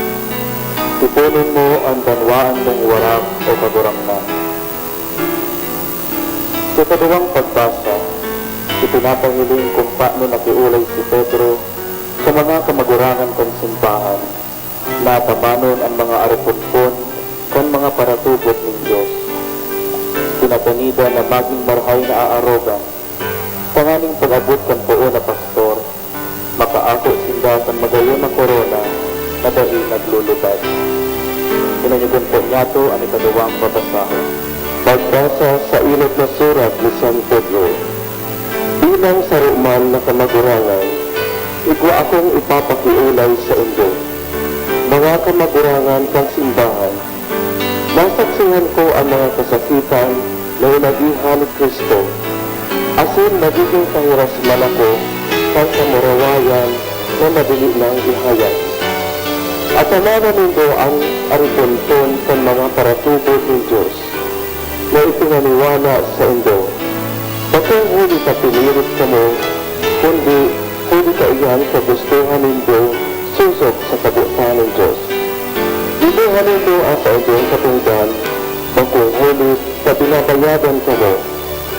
Tiponon mo an banwaan mong warak, O Kagurangnan. Sa ikaduwang pagbasa, ipinapahiling kun paano nakiolay si Pedro sa mga kamagurangan kan simbahan. Natamanon an mga ariponpon kan mga paratubod nin Dios. Tinaganidan na magin marahay na aarogan, tanganing pag-abot kan poon na pastor, makaako sinda kan magayon na korona na dai naglulubad. Hinanyogon po niyato an ikaduwang babasahon. Pagbasa sa Enot na Surat ni San Pedro. Bilang saro man na kamagurangan, igwa akong ipapakiolay saindo, mga kamagurangan kan simbahan. Nasaksihan ko an mga kasakitan na inagihan ni Cristo, asin nagigin kahiras man ako kan kamurawayan na madili nang ihayag. Atamanan nindo an ariponpon kan mga paratubod nin Dios na ipinaniwala saindo. Bakong huli ta pinirit kamo, kundi huli ta iyan kagustohan nindo sosog sa kabotan nin Dios. Gibohan nindo an saindong katongdan, bakong huli ta binabayadan kamo,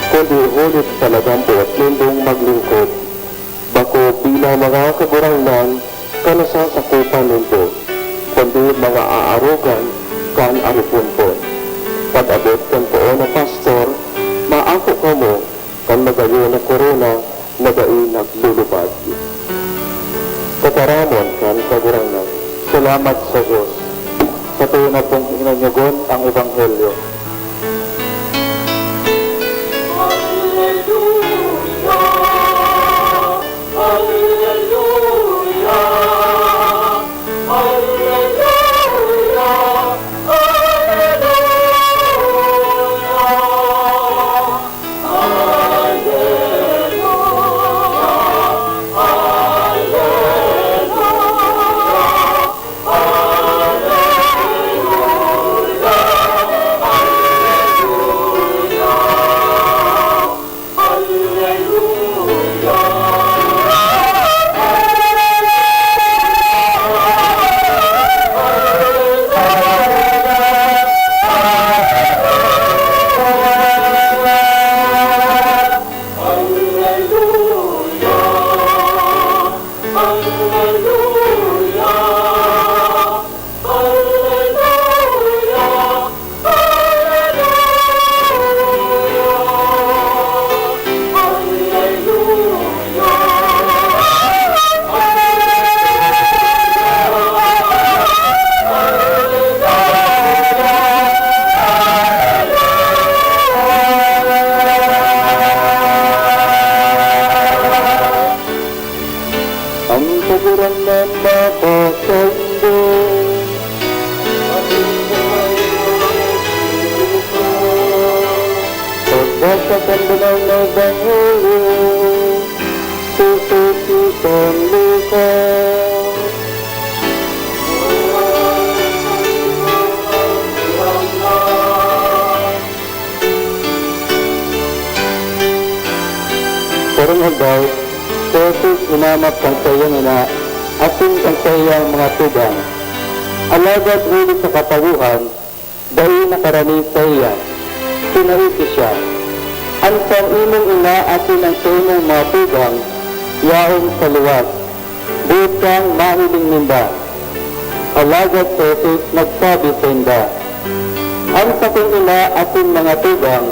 kundi huli ta nagambot nindong maglingkod. Bako bilang mga kagurangnan kan nasasakopan nindo, kundi mga aarogan kan ariponpon. Pag-abot kan poon na pastor, maako kamo kan magayon na korona na dai naglulubad. Tataramon kan Kagurangnan. Salamat sa Dios. Satuya na pong hinanyogon ang Ebanghelyo. Ang Kagurangnan makasaindo. Pagbasa kan Banal na Ebanghelyo sosog ki San Lucas. Sarong aldaw, si Jesus minamat kan saiyang ina asin kan saiyang mga tugang. Alagad huli sa katawohan, dai nakarani saiya. Sinaisi siya, "An saimong ina asin an saimong mga tugang yaon sa luwas. Boot kang mahiling ninda." Alagad si Jesus nagsabi sainda, "An sakong ina asin mga tugang,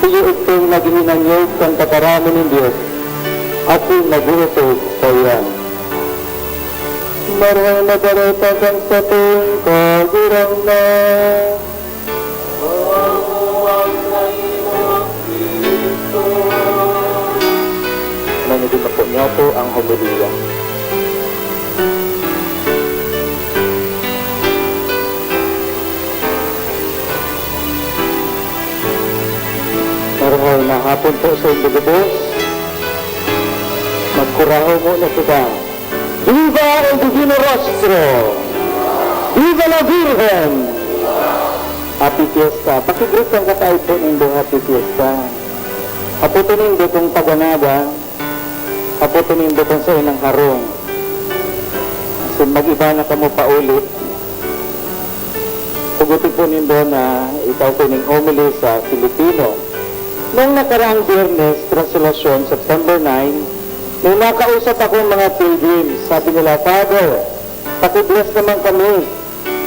iyo idtong naghihinanyog kan tataramon nin Dios asin nag-oosog kaiyan." Marahay na Bareta kan satong Kagurangnan. Nanigin na po niya po ang homilya. Marahay na hapon po sa indo gabos. Magkurahaw muna kita. Viva el Divino Rostro! Viva la Virgen! Happy Fiesta! Pakigreet kan kataod po nindo, Happy Fiesta! Hapoton nindo kung taga na ba? Hapoton nindo kung saen ang harong? Asin mag-iba na kamo pauli. Huguti po nindo na itao ko ning homily sa Filipino. Noong nakaraang Biyernes, Translacion, September nine, may nakausap akong mga pilgrims. Sabi nila, "Father, "Paki-bless naman kami.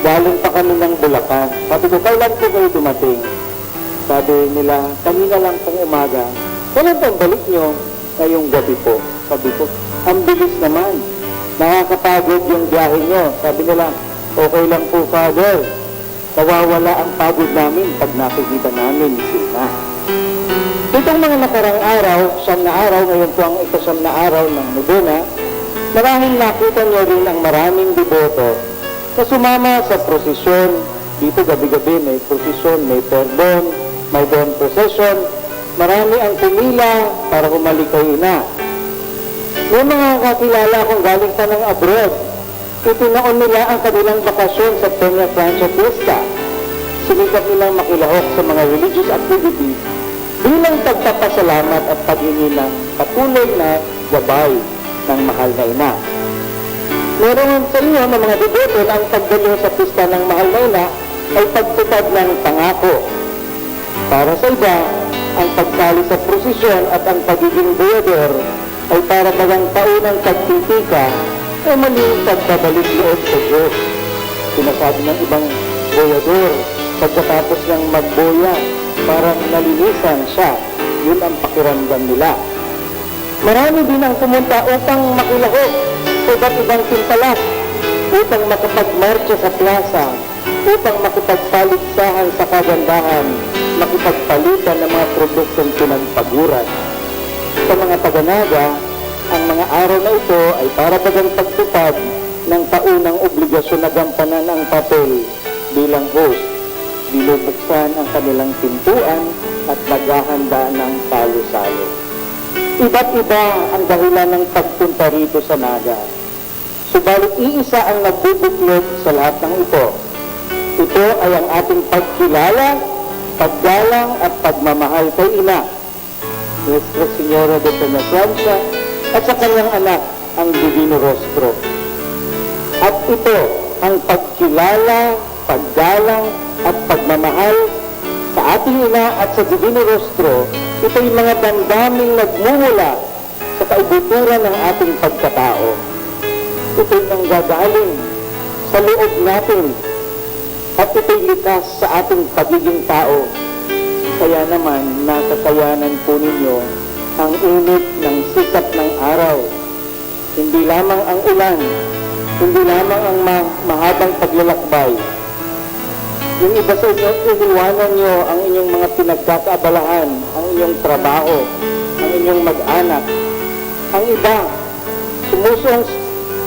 Galing pa kami ng Bulacan." Sabi ko, "Kailan po kayo dumating?" Sabi nila, "Kanina lang pong umaga." "Kailan po ang balik nyo?" "Ngayong gabi po." Sabi ko, "Ang bilis naman. Nakakapagod yung biyahe nyo." Sabi nila, "Okay lang po, Father. Nawawala ang pagod namin pag nakikita namin si Ina." Itong mga nakarang araw, siyam na araw, ngayon po ang ikasyam na araw ng nobena, marahil nakita niyo rin ang maraming deboto na sumama sa prosesyon. Dito gabi-gabi may prosesyon, may perdon, may dawn procession. Marami ang pumila para humalik kay Ina. May mga kakilala akong galing pa ng abroad. Itinaon nila ang kanilang bakasyon sa Peña Francia Fiesta. Sinikap nilang makilahok sa mga religious activities bilang pagpapasalamat at paghingi ng patuloy na gabay ng mahal na ina. Meron sa inyo na mga deboto na ang pagdalo sa pista ng mahal na ina ay pagtupad ng pangako. Para sa iba, ang pagsali sa prosesyon at ang pagiging boyador ay para bagang paunang pagtitika o maling pagbabalik loob sa Diyos. Sinasabi ng ibang boyador, pagkatapos niyang magboya, parang nalinisan siya. Yun ang pakiramdam nila. Marami din ang pumunta upang makilahok sa iba't ibang timpalas, upang makapagmartsa sa plasa, upang makipagpaligsahan sa kagandahan, makipagpalitan ng mga produktong pinagpaguran. Sa mga taga-Naga, ang mga araw na ito ay para bagang pagtupad ng paunang obligasyon na gampanan ang papel bilang host. Binubuksan ang kanilang pintuan at naghahanda ng salo-salo. Iba't iba ang dahilan ng pagpunta rito sa Naga. Subalit iisa ang nagbubuklod sa lahat ng ito. Ito ay ang ating pagkilala, paggalang at pagmamahal kay Ina, Nuestra Señora de Peñafrancia, at sa kanyang anak, ang Divino Rostro. At ito, ang pagkilala, paggalang, at pagmamahal sa ating Ina at sa Divino Rostro, ito'y mga damdaming nagmumula sa kaibuturan ng ating pagkatao. Ito'y nanggagaling sa loob natin at ito'y likas sa ating pagiging tao. Kaya naman, nakakayanan po ninyo ang init ng sikat ng araw. Hindi lamang ang ulan, hindi lamang ang ma-, mahabang paglalakbay, yung iba sa inyo, iniwanan niyo ang inyong mga pinagkakaabalahan, ang inyong trabaho, ang inyong mag-anak. Ang iba, sumusuong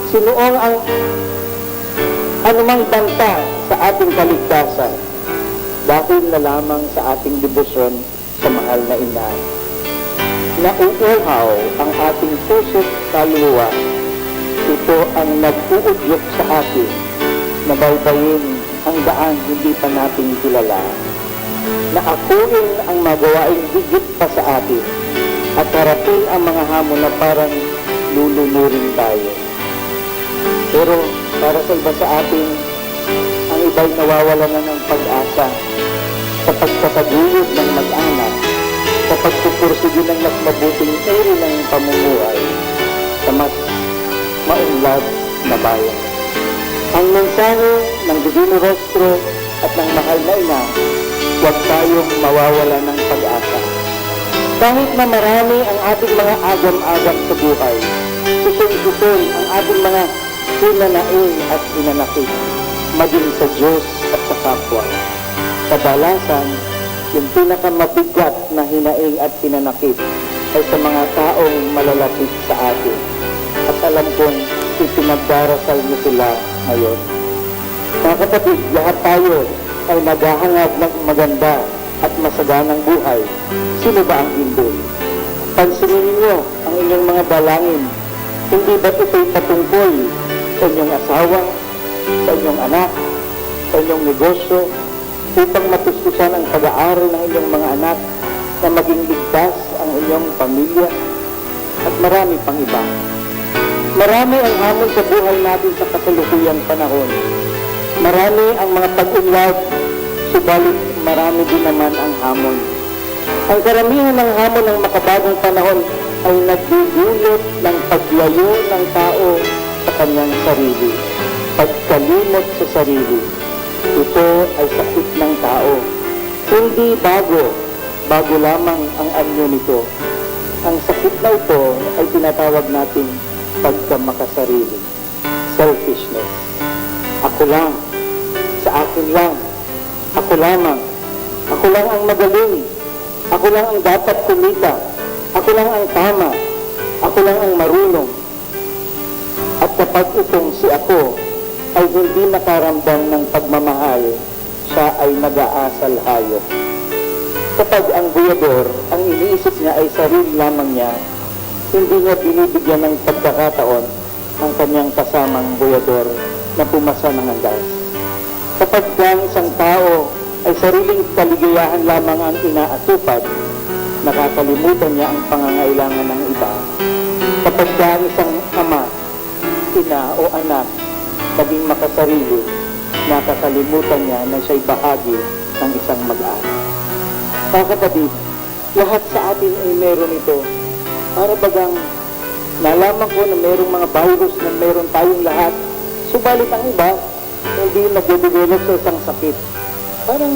sinuong ang anumang banta sa ating kaligtasan dahil na lamang sa ating debosyon sa mahal na ina. Nauuhaw ang ating puso't kaluluwa. Ito ang nag-uudyok sa atin na baybayin ang daang hindi pa natin kilala, na akuin ang mga gawaing higit pa sa atin, at harapin ang mga hamon na parang lulunurin tayo. Pero para sa iba sa atin, ang iba'y nawawalan na ng pag-asa sa pagtataguyod ng mag-anak, sa pagpupursige ng mas mabuting uri ng pamumuhay sa mas maunlad na bayan. Ang mensahe ng Divino Rostro at ng mahal na ina, huwag tayong mawawala ng pag-asa. Kahit na marami ang ating mga agam-agam sa buhay, susun-susun ang ating mga hinanaing at hinanakit, maging sa Diyos at sa kapwa. Kadalasan, yung pinakamabigat na hinaing at hinanakit ay sa mga taong malalapit sa atin. At alam kong ipinagdarasal niyo sila ngayon. Mga kapatid, lahat tayo ay naghahangad ng maganda at masaganang buhay. Sino ba ang hindi? Pansinin ninyo ang inyong mga dalangin. Hindi ba ito'y patungkol sa inyong asawa, sa inyong anak, sa inyong negosyo, upang matustusan ang pag-aaral ng inyong mga anak na maging ligtas ang inyong pamilya? At marami pang iba. Marami ang hamon sa buhay natin sa kasalukuyang panahon. Marami ang mga pag-unlad, subalit marami din naman ang hamon. Ang karamihan ng hamon ng makabagong panahon ay nagdudulot ng paglayo ng tao sa kanyang sarili. Pagkalimot sa sarili. Ito ay sakit ng tao. Hindi bago, bago lamang ang anyo nito. Ang sakit na ito ay tinatawag nating pagkamakasarili, selfishness. Ako lang, sa akin lang, ako lamang, ako lang ang magaling, ako lang ang dapat kumita, ako lang ang tama, ako lang ang marunong. At kapag itong si ako ay hindi nakaramdam ng pagmamahal, siya ay nag-aasal hayop. Kapag ang buyador, ang iniisip niya ay sarili lamang niya, hindi niya binibigyan ng pagkakataon ang kanyang kasamang buyador na pumasa ng andas. Kapag ang isang tao ay sariling kaligayahan lamang ang inaatupag, nakakalimutan niya ang pangangailangan ng iba. Kapag ang isang ama, ina o anak naging makasarili, nakakalimutan niya na siya'y bahagi ng isang mag-anak. Mga kapatid, lahat sa atin ay meron ito. Para bagang nalaman ko na merong mga virus na meron tayong lahat, subalit ang iba, hindi nagde-develop sa isang sakit. Parang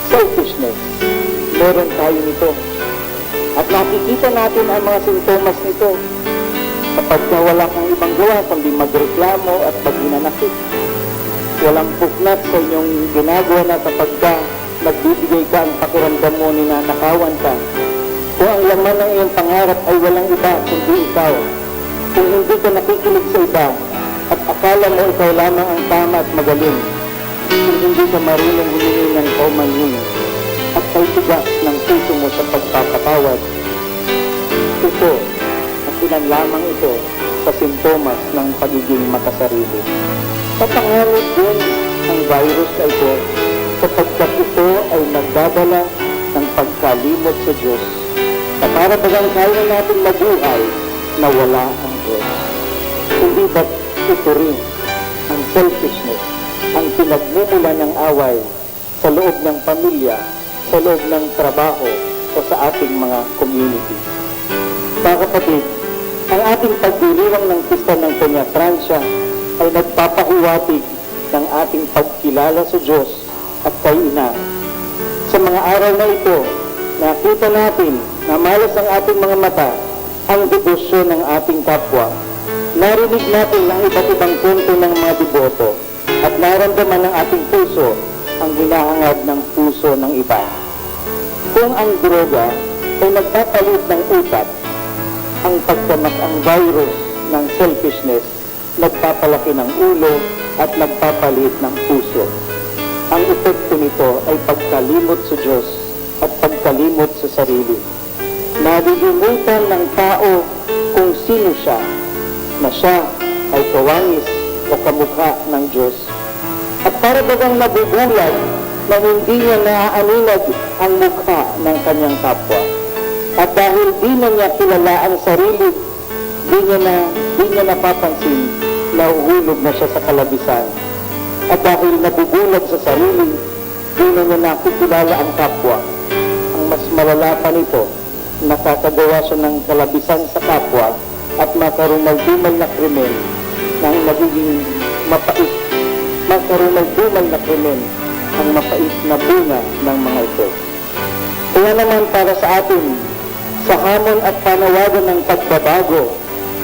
selfishness. Meron tayo nito. At nakikita natin ang mga sintomas nito. Kapag ka wala kang ibang gawa kundi magreklamo at maghinanakit. Walang puknat sa inyong ginagawa na kapag ka nagbibigay ka, ang pakiramdam mo ninanakawan ka. Kung ang laman ng iyong pangarap ay walang iba kundi ikaw, kung hindi ka nakikinig sa iba at akala mo ikaw lamang ang tama at magaling, kung hindi ka marunong humingi ng paumanhin at paitigas ng puso mo sa pagpapatawad, ito, at ilan lamang ito sa sintomas ng pagiging makasarili. Papanganib din ang virus na ito sapagkat ito ay nagdadala ng pagkalimot sa Diyos, na para bagang kaya natin mabuhay na wala ang Diyos. Hindi ba't ito rin ang selfishness, ang pinagmumulan ng away sa loob ng pamilya, sa loob ng trabaho, o sa ating mga community? Mga kapatid, ang ating pagdiriwang ng Pista ng Peñafrancia ay nagpapahiwatig ng ating pagkilala sa Diyos at kay Ina. Sa mga araw na ito, nakita natin na malas ang ating mga mata, ang debosyon ng ating kapwa. Narinig natin ang iba't ibang kwento ng mga deboto at naramdaman ng ating puso ang hinahangad ng puso ng iba. Kung ang droga ay nagpapalit ng utak, ang pagkamak ang virus ng selfishness nagpapalaki ng ulo at nagpapaliit ng puso. Ang epekto nito ay pagkalimot sa Diyos at pagkalimot sa sarili. Nalilimutan ng tao kung sino siya, na siya ay kawangis o kamukha ng Diyos. At para bagang nabubulag na hindi niya naaaninag ang mukha ng kanyang kapwa. At dahil di na niya kilala ang sarili, di niya na, di niya napapansin, nahuhulog na siya sa kalabisan. At dahil nabubulag sa sarili, di na niya nakikilala ang kapwa. Ang mas malala pa nito, nakakagawa siya ng kalabisan sa kapwa at makarumal-dumal na krimen na ang nagiging mapait. Makarumal-dumal na krimen ang mapait na bunga ng mga ito. Kaya naman para sa atin, sa hamon at panawagan ng pagbabago,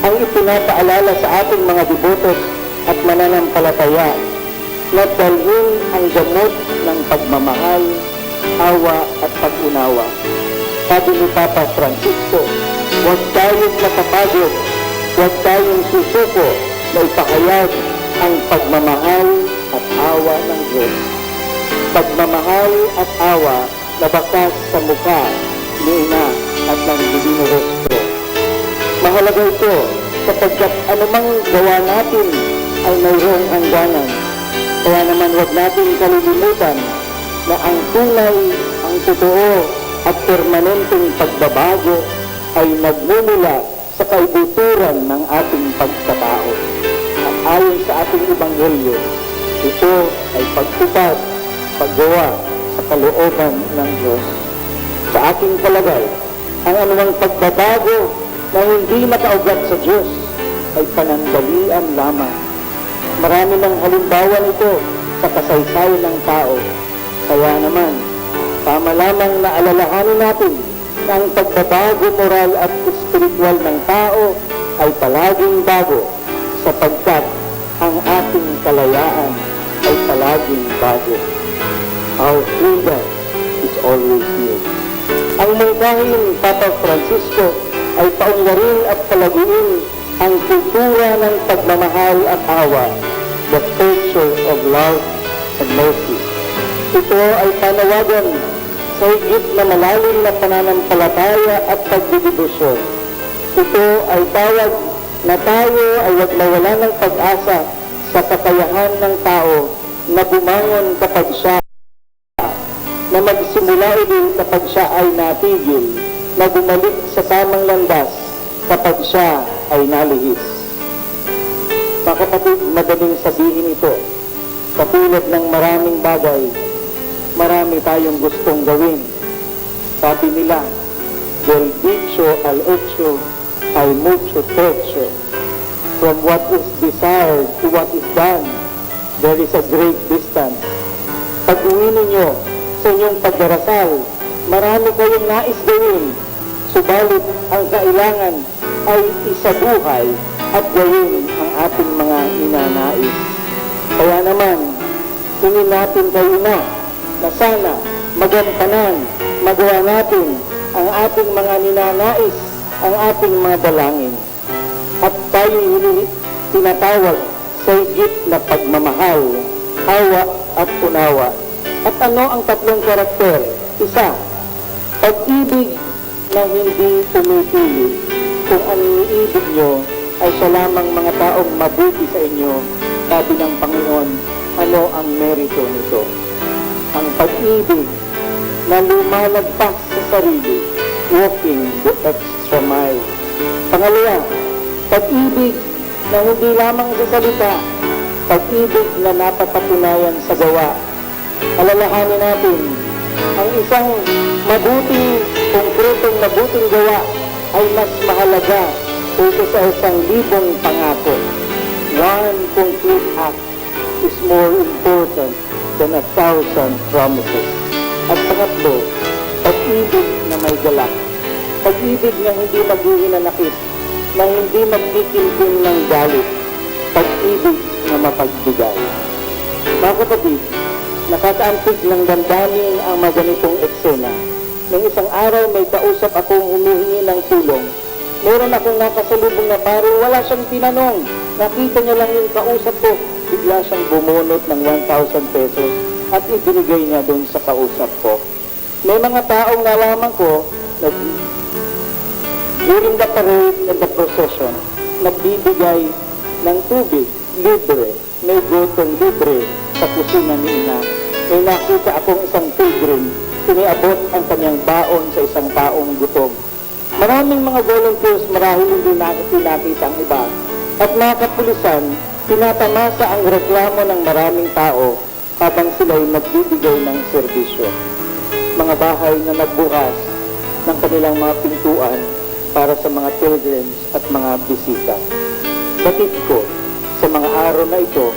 ang ipinapaalala sa ating mga debotos at mananampalataya na dalhin ang gamot ng pagmamahal, awa at pag-unawa. Sabi ni Papa Francisco, "Huwag tayong mapapagod, huwag tayong susuko na ipahayag ang pagmamahal at awa ng Diyos." Pagmamahal at awa na bakas sa mukha ni Ina at ng Divino Rostro. Mahalaga ito sapagkat anumang gawa natin ay mayroong hangganan. Kaya naman huwag natin kalilimutan na ang tunay, ang totoo at permanenteng pagbabago ay nagmumula sa kaibuturan ng ating pagkatao. At ayon sa ating ebanghelyo, ito ay pagtupad, paggawa sa kalooban ng Diyos. Sa aking palagay, ang anumang pagbabago na hindi nakaugat sa Diyos ay panandalian lamang. Marami nang halimbawa nito sa kasaysayan ng tao. Kaya naman, tama lamang na alalahanin natin na ang pagbabago moral at espiritual ng tao ay palaging bago, sapagkat ang ating kalayaan ay palaging bago. Our freedom is always new. Ang mungkahing Papa Francisco ay paunggarin at palaguin ang kultura ng pagmamahal at awa, the culture of love and mercy. Ito ay panawagan sa higit na malalim na pananampalataya at pagdedebosyon. Ito ay tawag na tayo ay huwag mawalan ng pag-asa sa kakayahan ng tao na bumangon kapag siya na magsimula uli kapag siya ay natigil, na bumalik sa tamang landas kapag siya ay nalihis. Mga kapatid, madaling sabihin ito. Katulad ng maraming bagay, marami tayong gustong gawin. Sabi nila, "Del dicho al hecho hay mucho trecho." From what is desired to what is done, there is a great distance. Pag-uwi ninyo sa inyong pagdarasal, marami kayong nais gawin, subalit ang kailangan ay isabuhay at gawin ang ating mga ninanais. Kaya naman, hingin natin kay Ina na sana magampanan, magawa natin ang ating mga ninanais, ang ating mga dalangin. At tayo'y hini-, tinatawag sa higit na pagmamahal, awa at unawa. At ano ang tatlong karakter? Isa, pag-ibig na hindi pumipili. Kung ang iniibig nyo ay siya lamang mga taong mabuti sa inyo, sabi ng Panginoon, ano ang merito nito? Ang pag-ibig na lumalagpas sa sarili, walking the extra mile. Pangalawa, pag-ibig na hindi lamang sa salita, pag-ibig na napapatunayan sa gawa. Alalahanin natin, ang isang mabuting, konkretong mabuting gawa ay mas mahalaga kaysa sa isang libong pangako. One concrete act is more important than a thousand promises. At pangatlo, pag-ibig na may galak. Pag-ibig na hindi maghihinanakit, na hindi magtitimtim ng galit, pag-ibig na mapagbigay. Mga kapatid, nakakaantig ng damdamin ang mga ganitong eksena. Nung isang araw, may kausap akong humihingi ng tulong. Meron akong nakasalubong na pare, wala siyang tinanong. Nakita niya lang yung kausap ko, bigla siyang bumunot ng one thousand pesos at ibinigay niya doon sa kausap ko. May mga taong nalaman ko na during the parade and the procession, nagbibigay ng tubig libre, may gotong libre sa kusina ni Ina. May nakita akong isang pilgrim, iniabot ang kanyang baon sa isang taong gutom. Maraming mga volunteers marahil hindi na pinakita ang iba, at mga kapulisan, tinatamasa ang reklamo ng maraming tao habang sila'y nagbibigay ng serbisyo. Mga bahay na nagbukas ng kanilang mga pintuan para sa mga pilgrims at mga bisita. Batid ko, sa mga araw na ito,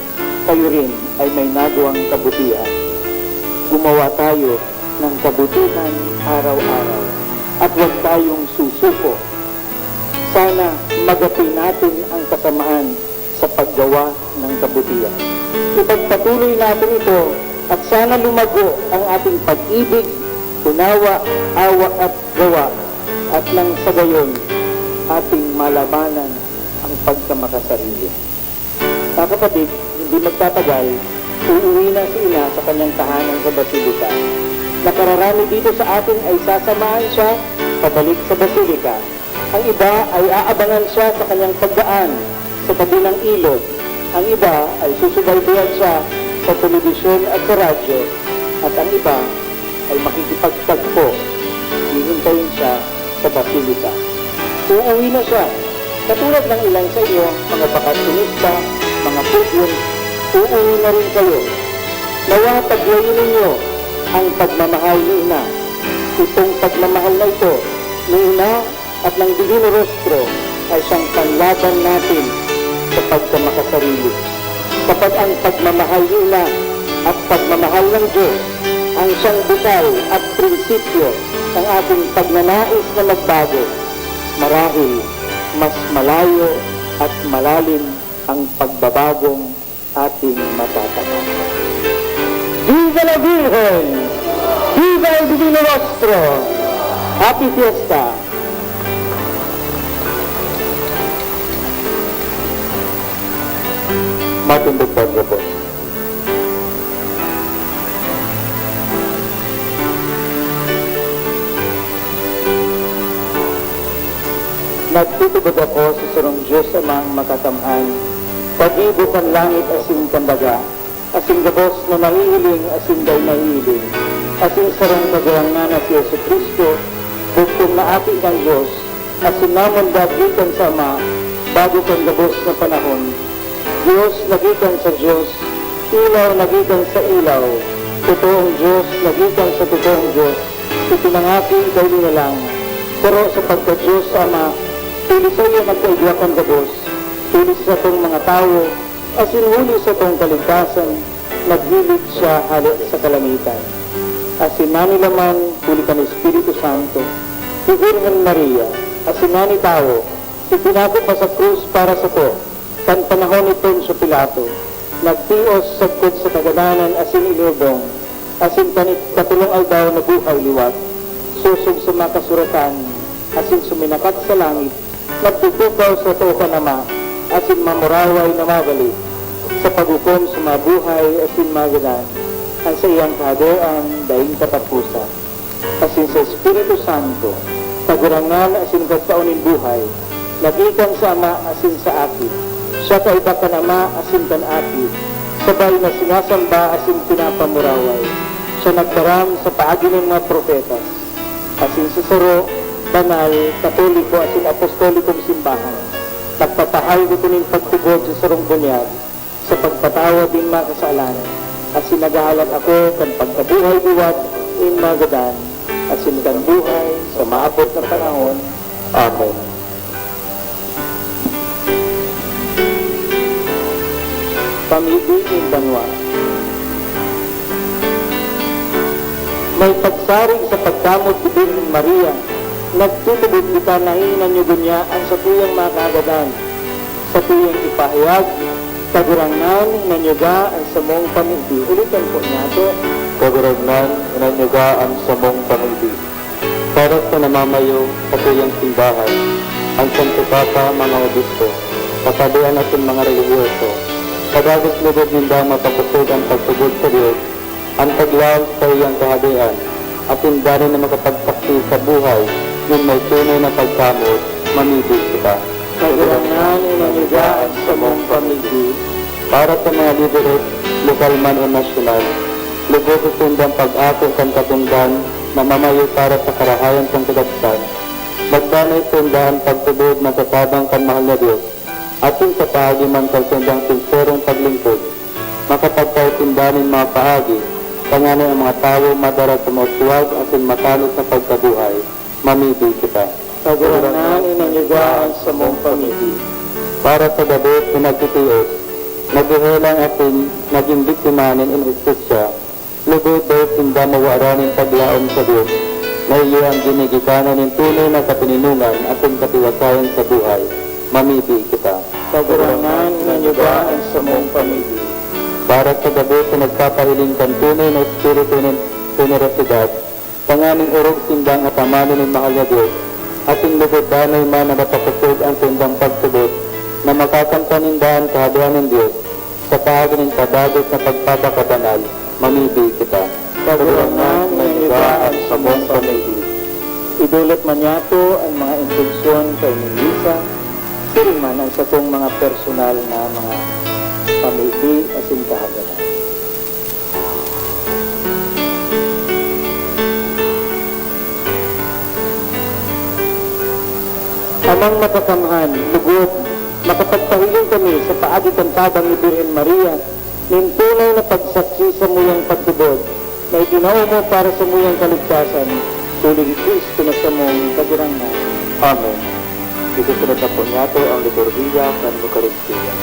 kayo rin ay may nagawang kabutihan. Gumawa tayo ng kabutihan araw-araw at huwag tayong susuko. Sana magapi natin ang kasamaan sa paggawa ng kabutihan. Ipagpatuloy natin ito at sana lumago ang ating pag-ibig, unawa, awa at gawa, at nang sa gayon, ating malabanan ang pagkamakasarili. Mga kapatid, hindi magtatagal, uuwi na si Ina sa kanyang tahanan sa Basilica. Nakararami dito sa atin ay sasamahan siya pabalik sa Basilica. Ang iba ay aabangan siya sa kanyang pagdaan sa tabi ng ilog. Ang iba ay susubaybayan siya sa telebisyon at sa radyo. At ang iba ay makikipagtagpo. Hihintayin siya sa Basilica. Uuwi na siya. Katulad ng ilan sa inyo, mga bakasyonista, mga pilgrim, uuwi na rin kayo. Nawa paglayo ninyo ang pagmamahal ni Ina. Itong pagmamahal na ito ni Ina at ng Divino Rostro ay siyang panlaban natin sa pagkamakasarili. Kapag ang pagmamahal nila at pagmamahal ng Diyos ang siyang bukal at prinsipyo ng ating pagnanais na magbago, marahil mas malayo at malalim ang pagbabagong ating matatamasa. Viva la Virgen! Viva el Divino Rostro! Happy Fiesta! Matindog pagkapos. Nagtutubod ako sa sarong Diyos Amang makakamhan, kagibo kan langit asin kan daga, asin gabos na nahihiling asin dai nahihiling, asin sarong Kagurangnan na si Jesu-Cristo, bugtong na Aki kan Dios, asin namundag gikan sa Ama bago kan gabos na panahon. Dios na gikan sa Dios, ilaw na gikan sa ilaw, totoong Dios na gikan sa totoong Dios, ipinangaki dai linalang, pero sa pagka-Dios sa Ama, huli saiya nagkaigwa kan gabos, huli sa satong mga tawo, asin huli satong kaligtasan, naghilig siya hale sa kalangitan. Asin nanilaman huli kan Espiritu Santo, ki Birhen Maria, asin nanitawo, ipinako pa sa krus para sato, kan panahon ni Poncio Pilato, nagtios sagkod sa kagadanan asin inubong, asin kan ikatolong aldaw nabuhay liwat, sosog sa mga kasuratan, asin suminakat sa langit, nagtutukaw sa too kan Ama, asin mamuraway na mabalik sa paghukom sa mga buhay asin mga gadan, an saiyang kahadean daing kataposan. Asin sa Espiritu Santo, Kagurangnan asin Pagkaon nin buhay, na gikan sa Ama asin sa Aki. Siya kaiba kan Ama asin kan Aki, sabay na sinasamba asin pinapamuraway. Siya nagtaram sa paagi nin mga propetas. Asin sa saro, banal, katoliko asin apostolikong simbahan, nagpapahay ko nin pagtubod sa sarong bunyag, sa pagpatawad nin mga kasalan, asin naghahalat ako kan pagkabuhay liwat nin mga gadan, asin kan buhay sa maabot na panahon. Amen. Pamibi nin banwa. May pagsarig sa pagkamot ki Birhen Maria, nagtutubod kita na hinanyugon niya an satuyang mga kahagadan. Satuyang ipahayag, Kagurangnan, hinanyuga an samong pamibi. Ulitan po niyato. Kagurangnan, hinanyuga an samong pamibi. Para sa namamayo, satuyang simbahan, an Santo Papa, mga obispo, kasabihan asin mga relihiyoso, padagos lugod nindang mapakosog an pagtubod sa Dios, an paglaog sa iyang Kahadean, asin danay na makapagsaksi sa buhay nin may tunay na pagkamot, mamibi kita. Kagurangnan, hinanyuga an samong pamibi. Para sa mga lideres, lokal man o nasyonal, lugod sa sindang pag-ako kan katongdan na mamayo para sa karahayan kan kadagtan, magdanay sinda an pagtubod na sa tabang kan mahal na Dios, asin sa paagi man kan sindang sinserong paglingkod, makapagtao sinda nin mga paagi, tanganing an mga tawo madara sa mauswag asin matanos na pagkabuhay. Mamibi kita. Kagurangnan, hinanyuga an samong pamibi. Para sa gabos na nagtitios, naghehelang asin naging biktima nin inhustisya, lugod dai sinda mawaran nin paglaom sa Dios, na iyo an ginigikanan nin tunay na katoninongan asin katiwasayan sa buhay. Mamibi kita. Kagurangnan, hinanyuga an samong pamibi. Para sa gabos na nagpapahiling kan tunay na espiritu nin henerosidad, tanganing orog sindang atamanon nin mahal na Dios, asin lugod danay man na mapakosog an saindang pagtubod na makakamtan ninda an Kahadean nin Dios, sa paagi nin padagos na pagpapakabanal, mamibi kita. Kagurangnan, hinanyuga an samong pamibi. Idolot man niyato an mga intensyon kaini ni Luisa, siring man an satong mga personal na mga pamibi asin kahagadan. Amang Makakamhan, lugod, makapagpahiling kami sa paagi kan tabang ni Birhen Maria, nin tunay na pagsaksi sa muyang pagtubod, na itinao mo para sa muyang kaligtasan, huli ki Cristo na samong Kagurangnan. Amen. Isusunod na po niyato ang liturhiya kan Eukaristia.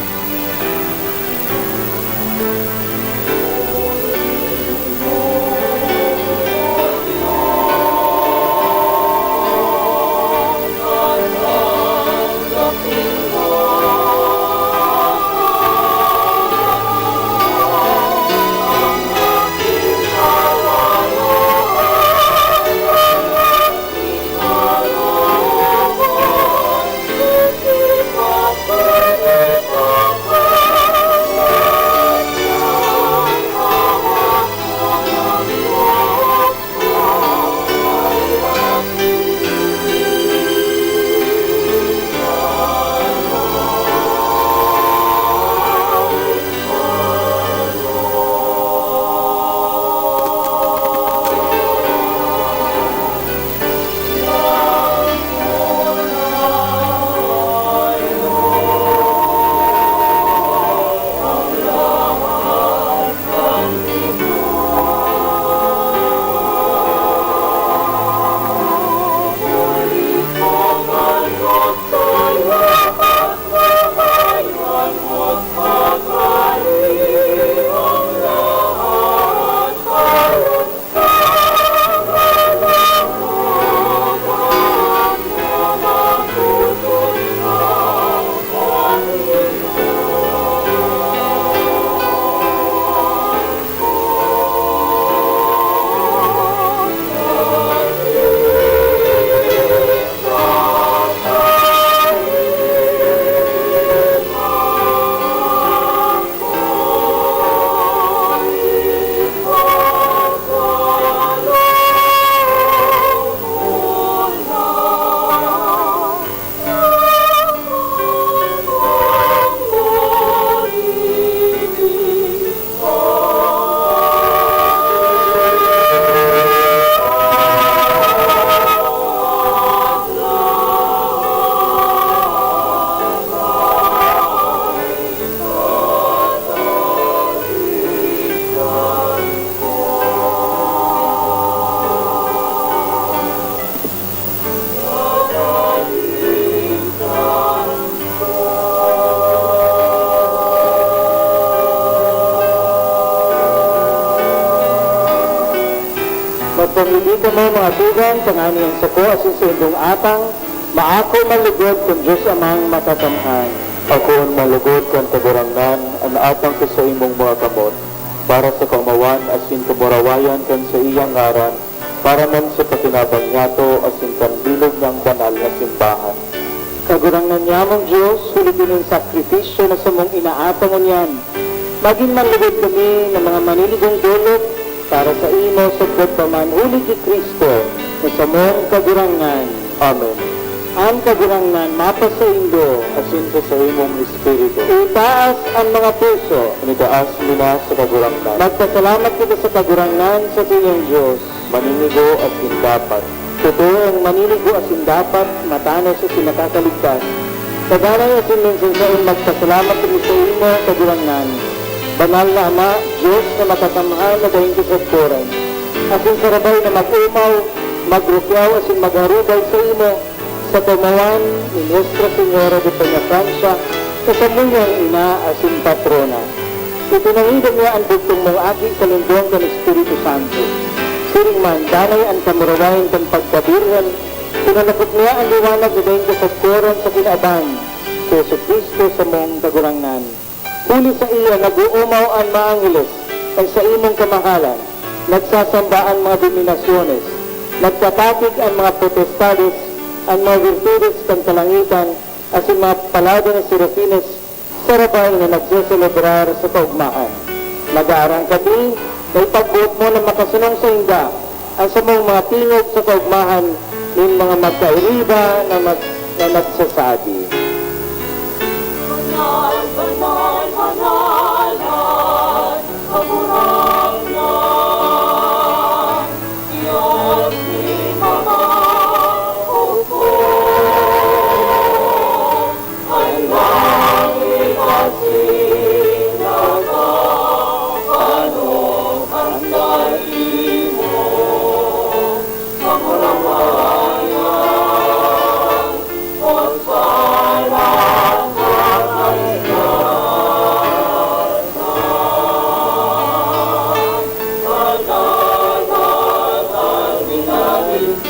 Kung hindi kamo mga tugang, tanganing an sako asin saindong atang, maako man lugod kan Dios Amang Makakamhan. Akoon man lugod kan Kagurangnan an atang sa saimong mga kamot, para sa kaomawan asin kamurawayan kan saiyang ngaran, para man sa pakinabang niyato asin kan bilog niyang banal na simbahan. Kagurangnan nyamong Dios, huli ki nin sakripisyo na samong inaatang ngunyan, magin man lugod kami na mga maniligong dolot para saimo, sagkod pa man huli ki Cristo na samong Kagurangnan. Amen. An Kagurangnan mapasaindo. Asin sa saimong espiritu. Itaas an mga puso. Itaas mi na sa Kagurangnan. Magpasalamat kita sa Kagurangnan, satuyang Dios. Maninigo asin dapat. Totoo, an maninigo asin dapat, matanos asin nakakaligtas. Sa danay asin minsan saen, magpasalamat kami saimo, Kagurangnan. Banal na Ama, Dios na makakamhan na daing kasagkoran, asin sarabay na mag-omaw, magrukyaw asin magharubay saimo, sa kaomawan ni Nuestra Señora de Peñafrancia, na samuyang ina asin patrona. Itinangidan niya an bugtong mong Aki sa lindong kan Espiritu Santo. Siring man, danay an kamurawayan kan pagkabirhen, pinalapot niya an liwanag na daing kasagkoran sa kinaban, si Jesu-Cristo samong Kagurangnan. Huli saiya, nag-oomaw an mga angheles kan saimong kamahalan, nagsasamba an mga dominasyones, nagtatatig an mga potestades, an mga birtudes kan kalangitan, asin mga palado na serafines, sarabay na nagseselebrar sa kaogmahan. Nag-aarangkabi na ipagboot mo na makasunong sainda an samong mga tingog sa kaogmahan nin mga magkairiba na mag-, na nagsasabi, "Banal, banal, banal an Kagurangnan, Dios nin mga opo." An langit asin daga, ano an saimo kamurawayan? Hosana sa kaligtasan. Hosana sa minaligid,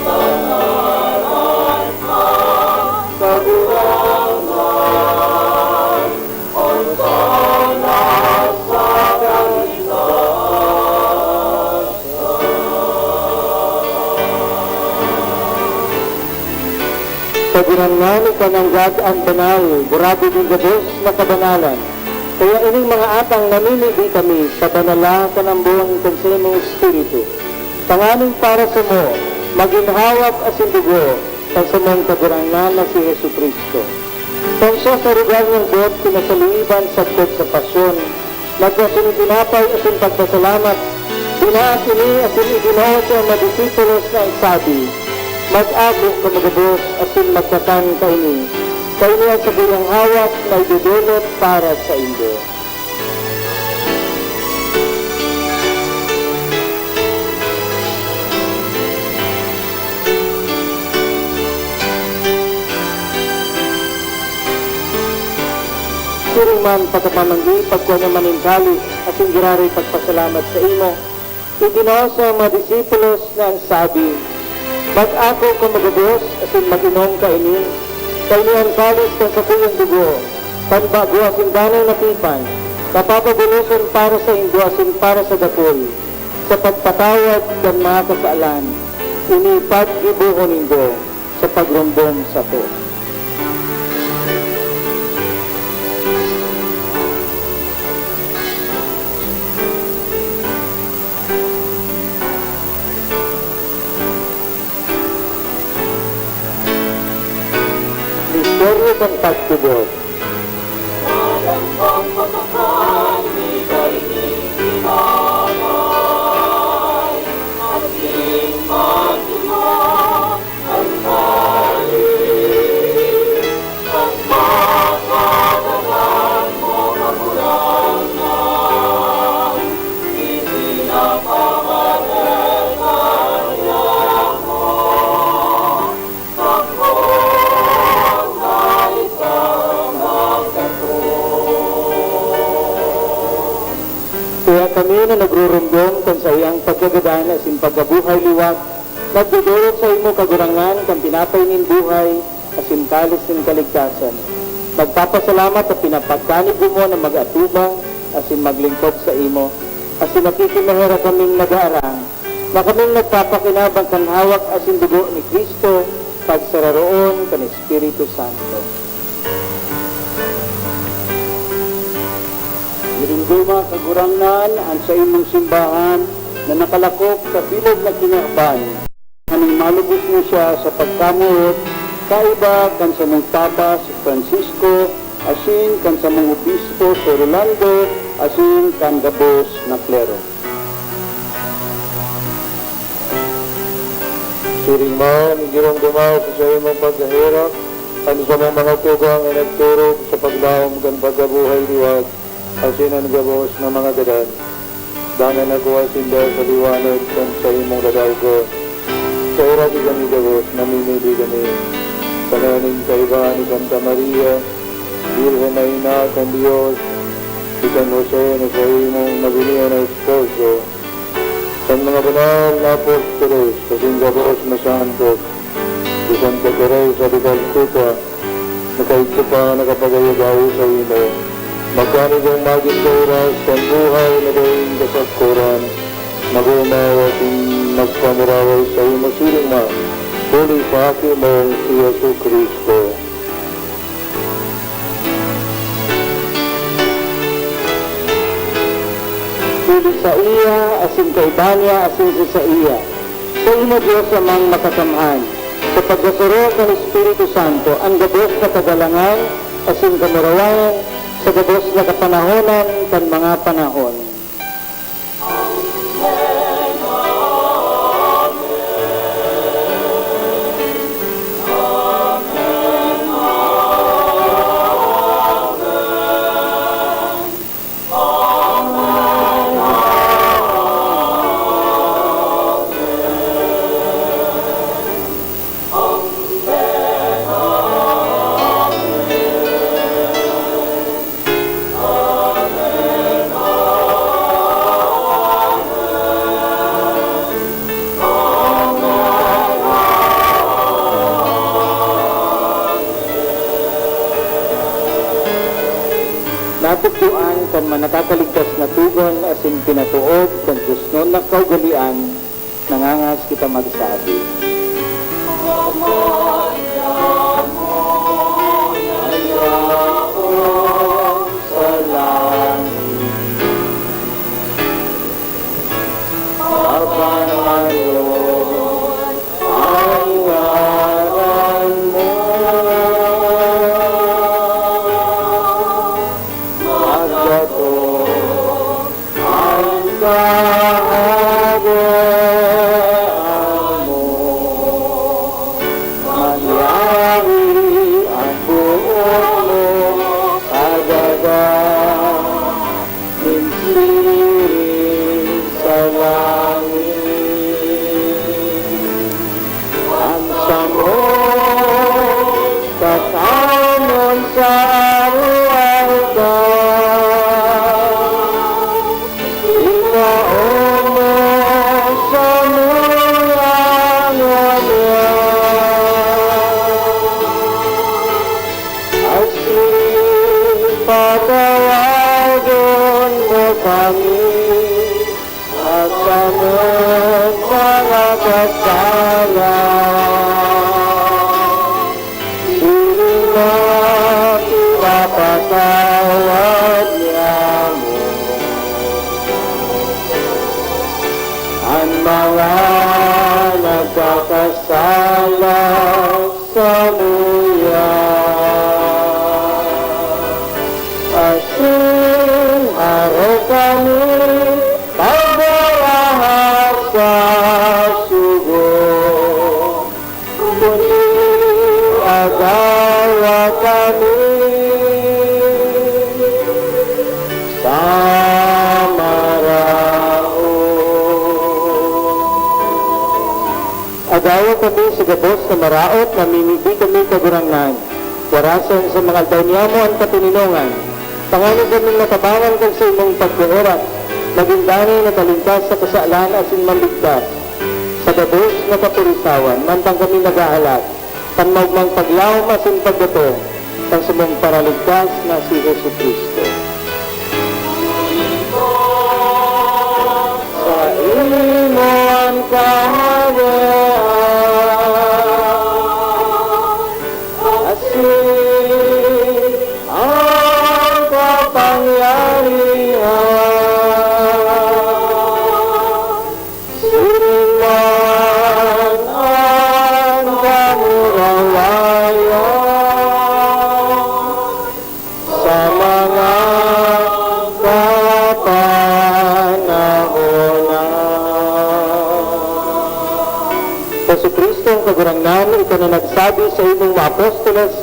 sa ngaran kan Kagurangnan. Hosana sa kaligtasan. Kagurangnan, ika nanggad an banal, burago nin gabos na kabanalan. Kaya ining mga atang namimibi kami sa banal na kan ambon kan saimong Espiritu, tanganing para samo magin hawak asin dugo kan samong Kagurangnan na si Jesu-Cristo. Kan siya sa lugar niyang boot pinasaliiban sagkod sa pasyon, nagkua sining tinapay asin pagpasalamat, binaak ini asin itinao sa mga disipulos na nagsabi, "Mag-ako kamo gabos asin magkakan kaini. Kaini an sakuyang hawak na idodolot para saindo." Siring man, pakapamanggi, pagkua niya man nin kalis, asin giraray pagpasalamat saimo, itinao sa mga disipulos na nagsabi, "Mag-ako kamo gabos asin mag-inom kaini. Kaini an kalis kan sakuyang dugo kan bago asin danay na tipan, na papabulosan para saindo asin para sa dakul, sa pagpatawad kan mga kasalan. Ini paggibohon nindo sa pagrumbong sato." Misteryo kan pagtubod. Kami na nagruromdom kan saiyang pagkagadan asin pagkabuhay liwat, nagdodorot sa imo, Kagurangnan, kan tinapay nin buhay asin kalis nin kaligtasan. Nagpapasalamat ta pinapagdanay mo na mag-atubang asin maglingkod sa imo, asin nakikimaherak kaming nag-aarang na kaming nagpapakinabang kan hawak asin dugo ni Cristo, pagsararoon kan Espiritu Santo. Giromdoma, Kagurangnan, an saimong simbahan na nakalakop sa bilog na kinaban. Asin malubos mo siya sa pagkamoot, kaiba kan samong Papa, si Francisco, asin kan samong Obispo, si Rolando, asin kan gabos na klero. Siring man, giromdoma sa saimong pagkaherak an samong mga tugang na nagturog sa paglaom kan pagkabuhay liwat, asin an gabos na mga gadan. Dangan nakuha sinda sa liwanag kan saimong lalawgon. Kaheraki kami gabos, namimibi kami sa nganing kaibahan ni Santa Maria, Birhen na Ina kan Dios, si San Jose na saimong mabinian na esposo, kan mga banal na apostoles, asin gabos na santos, si Santa Teresa de Calcutta, na kaidto pa nakapag-ayo-gayo saimo, magkanigong magin kairas kan buhay na daing kasagkoran, mag-omaw asin magpamuraway saimo siring man, huli sa Aki mong si Jesu-Cristo. Huli saiya, asin kaiba niya, asin sa saiya, saimo, Dios Amang Makakamhan, sa pagkasaro kan Espiritu Santo, an gabos na kagalangan asin kamurawayan sa gabos na kapanahonan kan mga panahon. Natukdoan kan manakakaligtas na togon asin pinatoob kan diosnon na kaugalean, nangangahas kita magsabi. Pabangayon an ngaran mo. Magdato an kahadean mo. Mangyari an boot mo sa daga nin siring sa langit. An samong kakanon sa araw-araw, itao mo samuya ngunyan. Asin patawadon mo kami an samong mga kasalan, siring na pinapatawad niamo an mga nagkakasala samuya. Asin harong kami pagdarahak sa sugo, kundi agawa kami sa maraot. Agawa kami sa gabos na maraot, namimibi kami, Kagurangnan. Warasan sa mga aldaw niyamo an katoninongan, tanganing kaming matabangan kan saimong pagkaherak, Magin danay na kalingkas sa kasalan asin maligtas sa gabos na kapurisawan, mantang kami naghahalat kan maogmang paglaom asin pagdatong kan samong Paraligtas na si Jesu-Cristo. Saimo an kahayaan, asin an kapangyarihan, siring man an kamurawayan, sa mga kapanahonan. Jesu-Cristo, ang Kagurangnan, ika na nagsabi sa imong mga apostoles,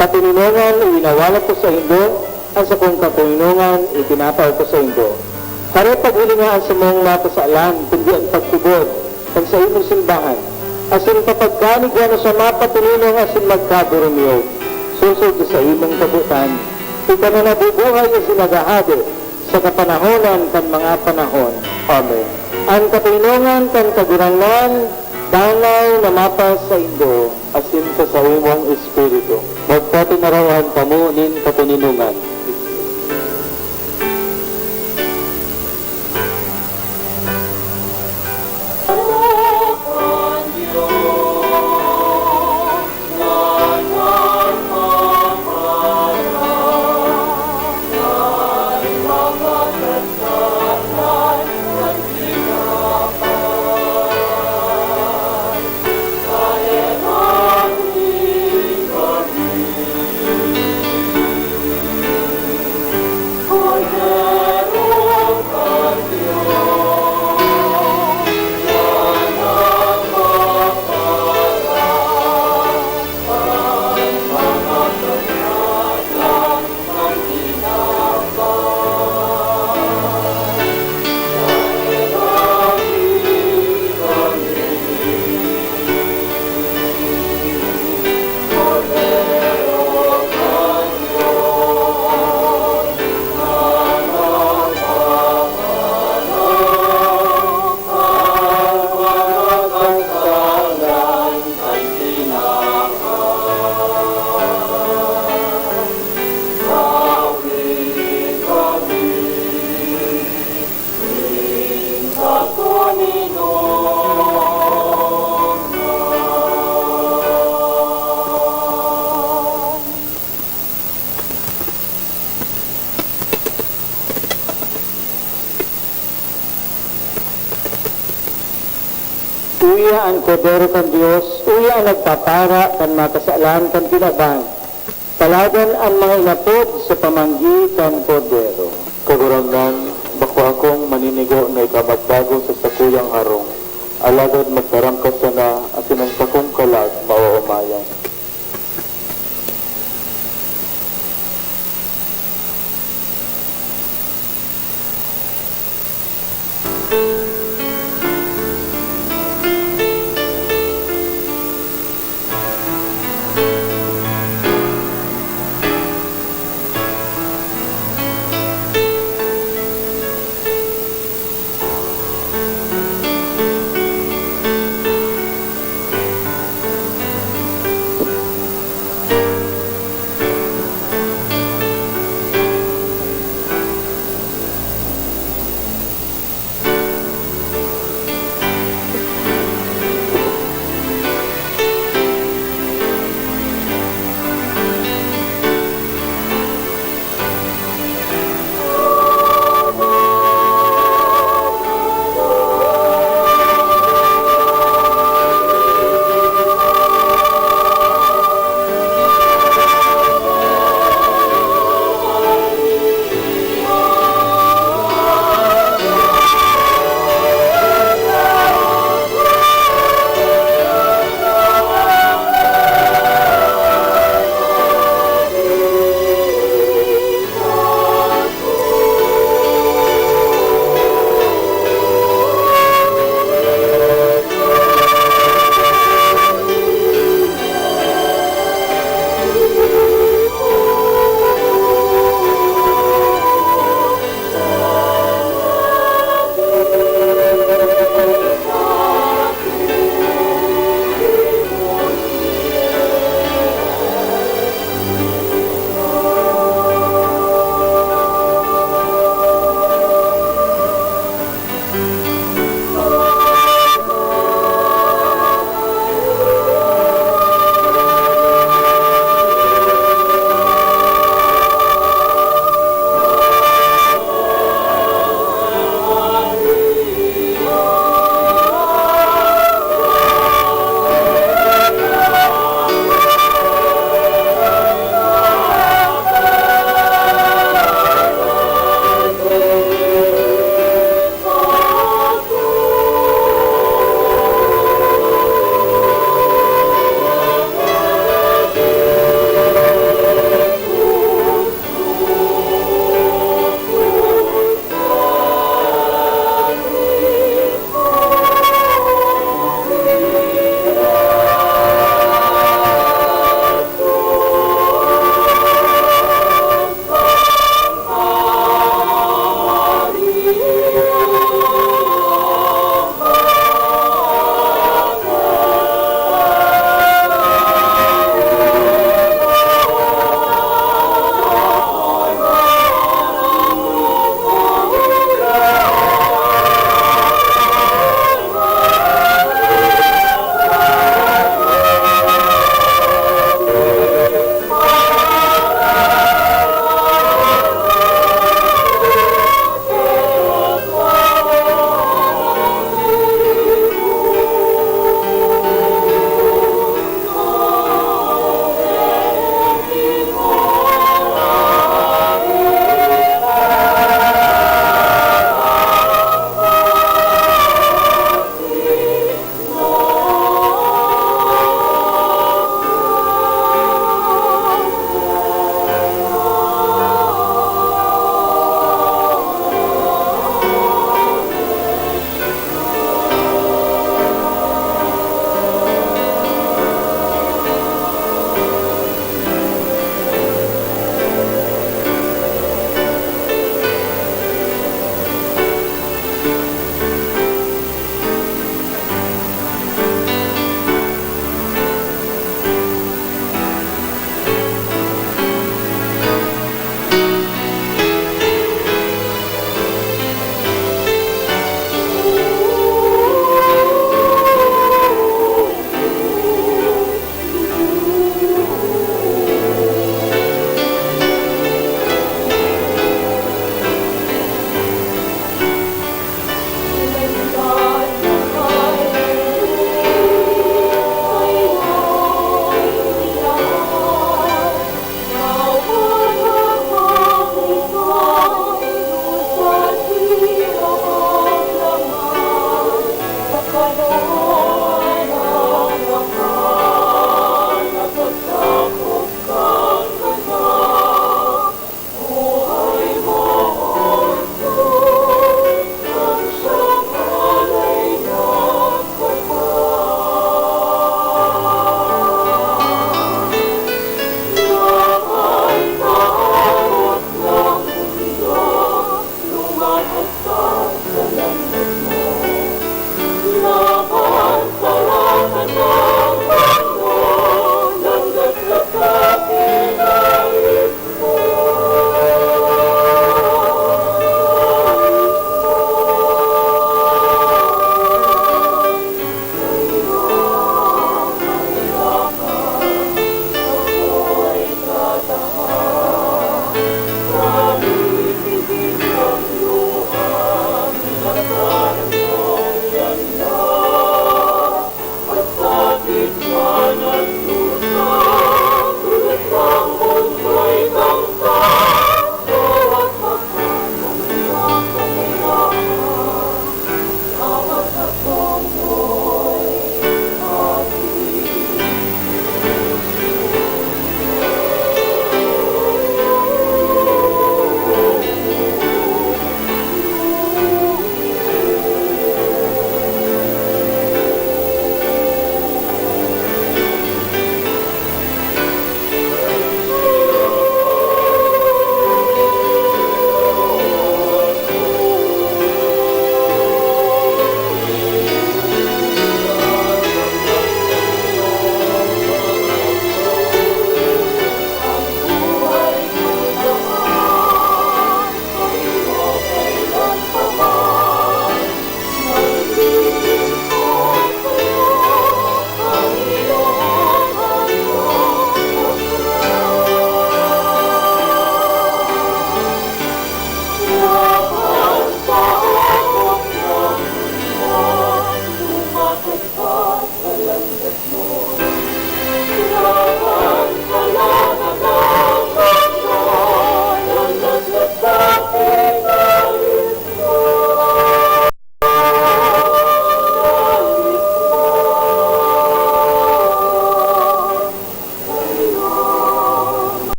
"Katoninongan, iwinawalat ko saindo, an sakong katoninongan, itinatao ko saindo." Hare, paghilinga an samong mga kasalan, kundi an pagtubod kan saimong simbahan, asin papagkaigwa na siya mapatoninong asin magkaburumiyog, sosog sa saimong kabotan. Ika na nabubuhay asin naghahade sa kapanahonan kan mga panahon. Amen. An katoninongan kan Kagurangnan danay na mapasaindo. Asin sa saimong espiritu. Magpatinarawan kamo nin katoninongan. Uya an Kordero kan Dios, uya an nagpapara kan mga kasalan kan kinaban. Paladan an mga inapod sa pamanggi kan Kordero. Kagurangnan, bako akong maninigo na ika magdago sa sakuyang harong, alagad magtarangkas sana, asin an sakong kalag maoomayan.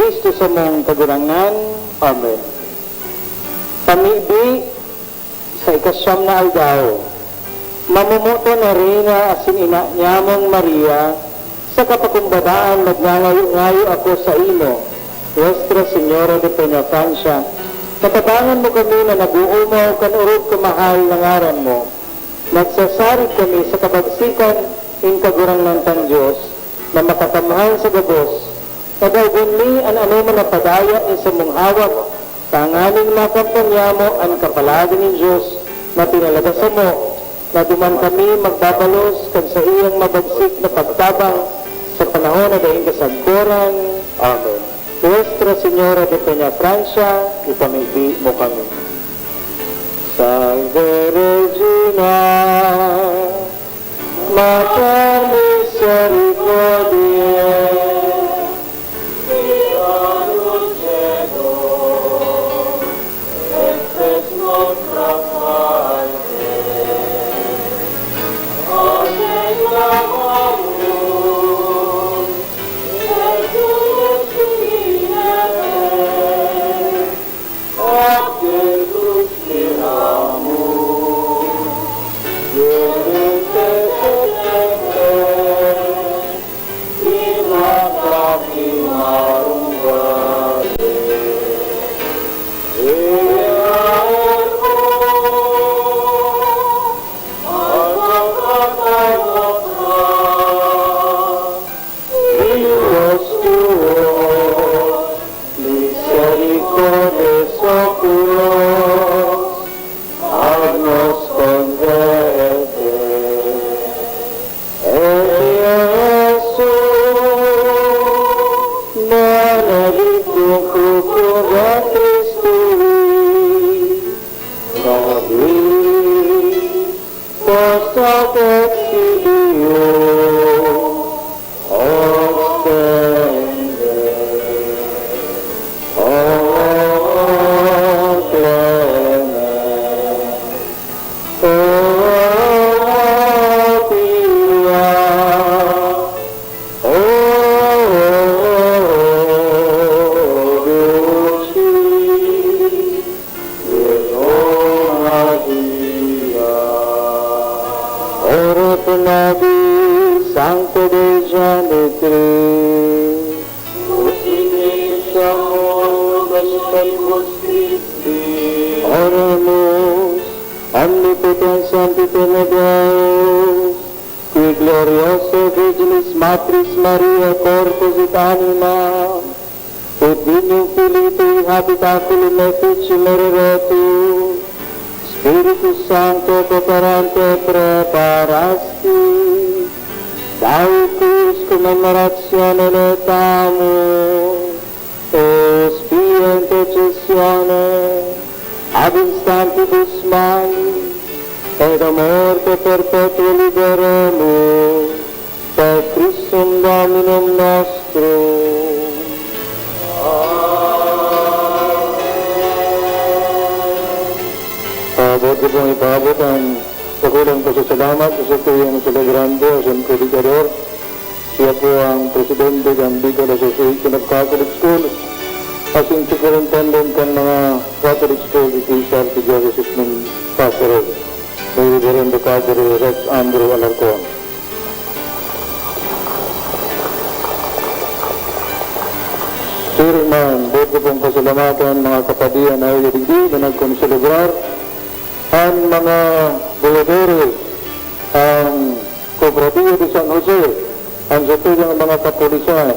Cristo samong Kagurangnan. Amen. Pamibi sa ikasyam na aldaw, mamomotan na Reyna asin ina nyamong Maria, sa kapakumbabaan magngangayo-ngayo ako sa imo, Nuestra Señora de Peñafrancia, katabangan mo kami na nag-oomaw kan orog kamahal na ngaran mo. Nagsasarig kami sa kabagsikan nin Kagurangnan tang Dios na makakamhan sa gabos, na daogon mi an anoman na padaya nin samong hawak, tanganing makamtan nyamo an kapaladan nin Dios na pinalabas samo, na duman kami magbabalos kan saiyang mabagsik na pagtabang sa panahon na daing kasagkoran. Amen. Nuestra Señora de Peñafrancia, ipamibi mo kami. Salve Regina, Mater Misericordiae, Vita Dulcedo, et Spes Nostra Salve. Amen. Dios tuos, misericordes oculos, agnos converte. E Jesus, benedictum fructus ventris tui, nobis post hoc exilio ostende. O Clemens, o Maria, o Dulce Virgo Maria, ora pro nobis sancta Dei Genetrix, ut initiamur nos salibus Christi. Oremus. Omnipotens et eterno Deus, qui gloriosae Virginis Matris Mariae corpus et anima, ut dignum Filii Tui habitaculum efficimur eretu, Spiritus Sancto et operante preparasti, Dei cuius commemorationem laetamus, et spia intercessione ab instantibus mali, et a morte perpetua liberemus per Christum Dominum nostrum. Amen. Boot ko pong ipaabot an dakulang pasasalamat sa satuyang selebrante asin predikador. Siya po ang presidente kan Bicol Association of Catholic Schools asin superintendent kan mga Catholic School dito sa Archdiocese nin Pastorate, ni Reverendo Padre Rex Andrew Alarcon. Chairman, boot ko pong pasalamatan mga kapadian na uya digdi na nagkonselebrar, an mga boyadores, an Cofradia de San Jose, an satuyang mga kapulisan,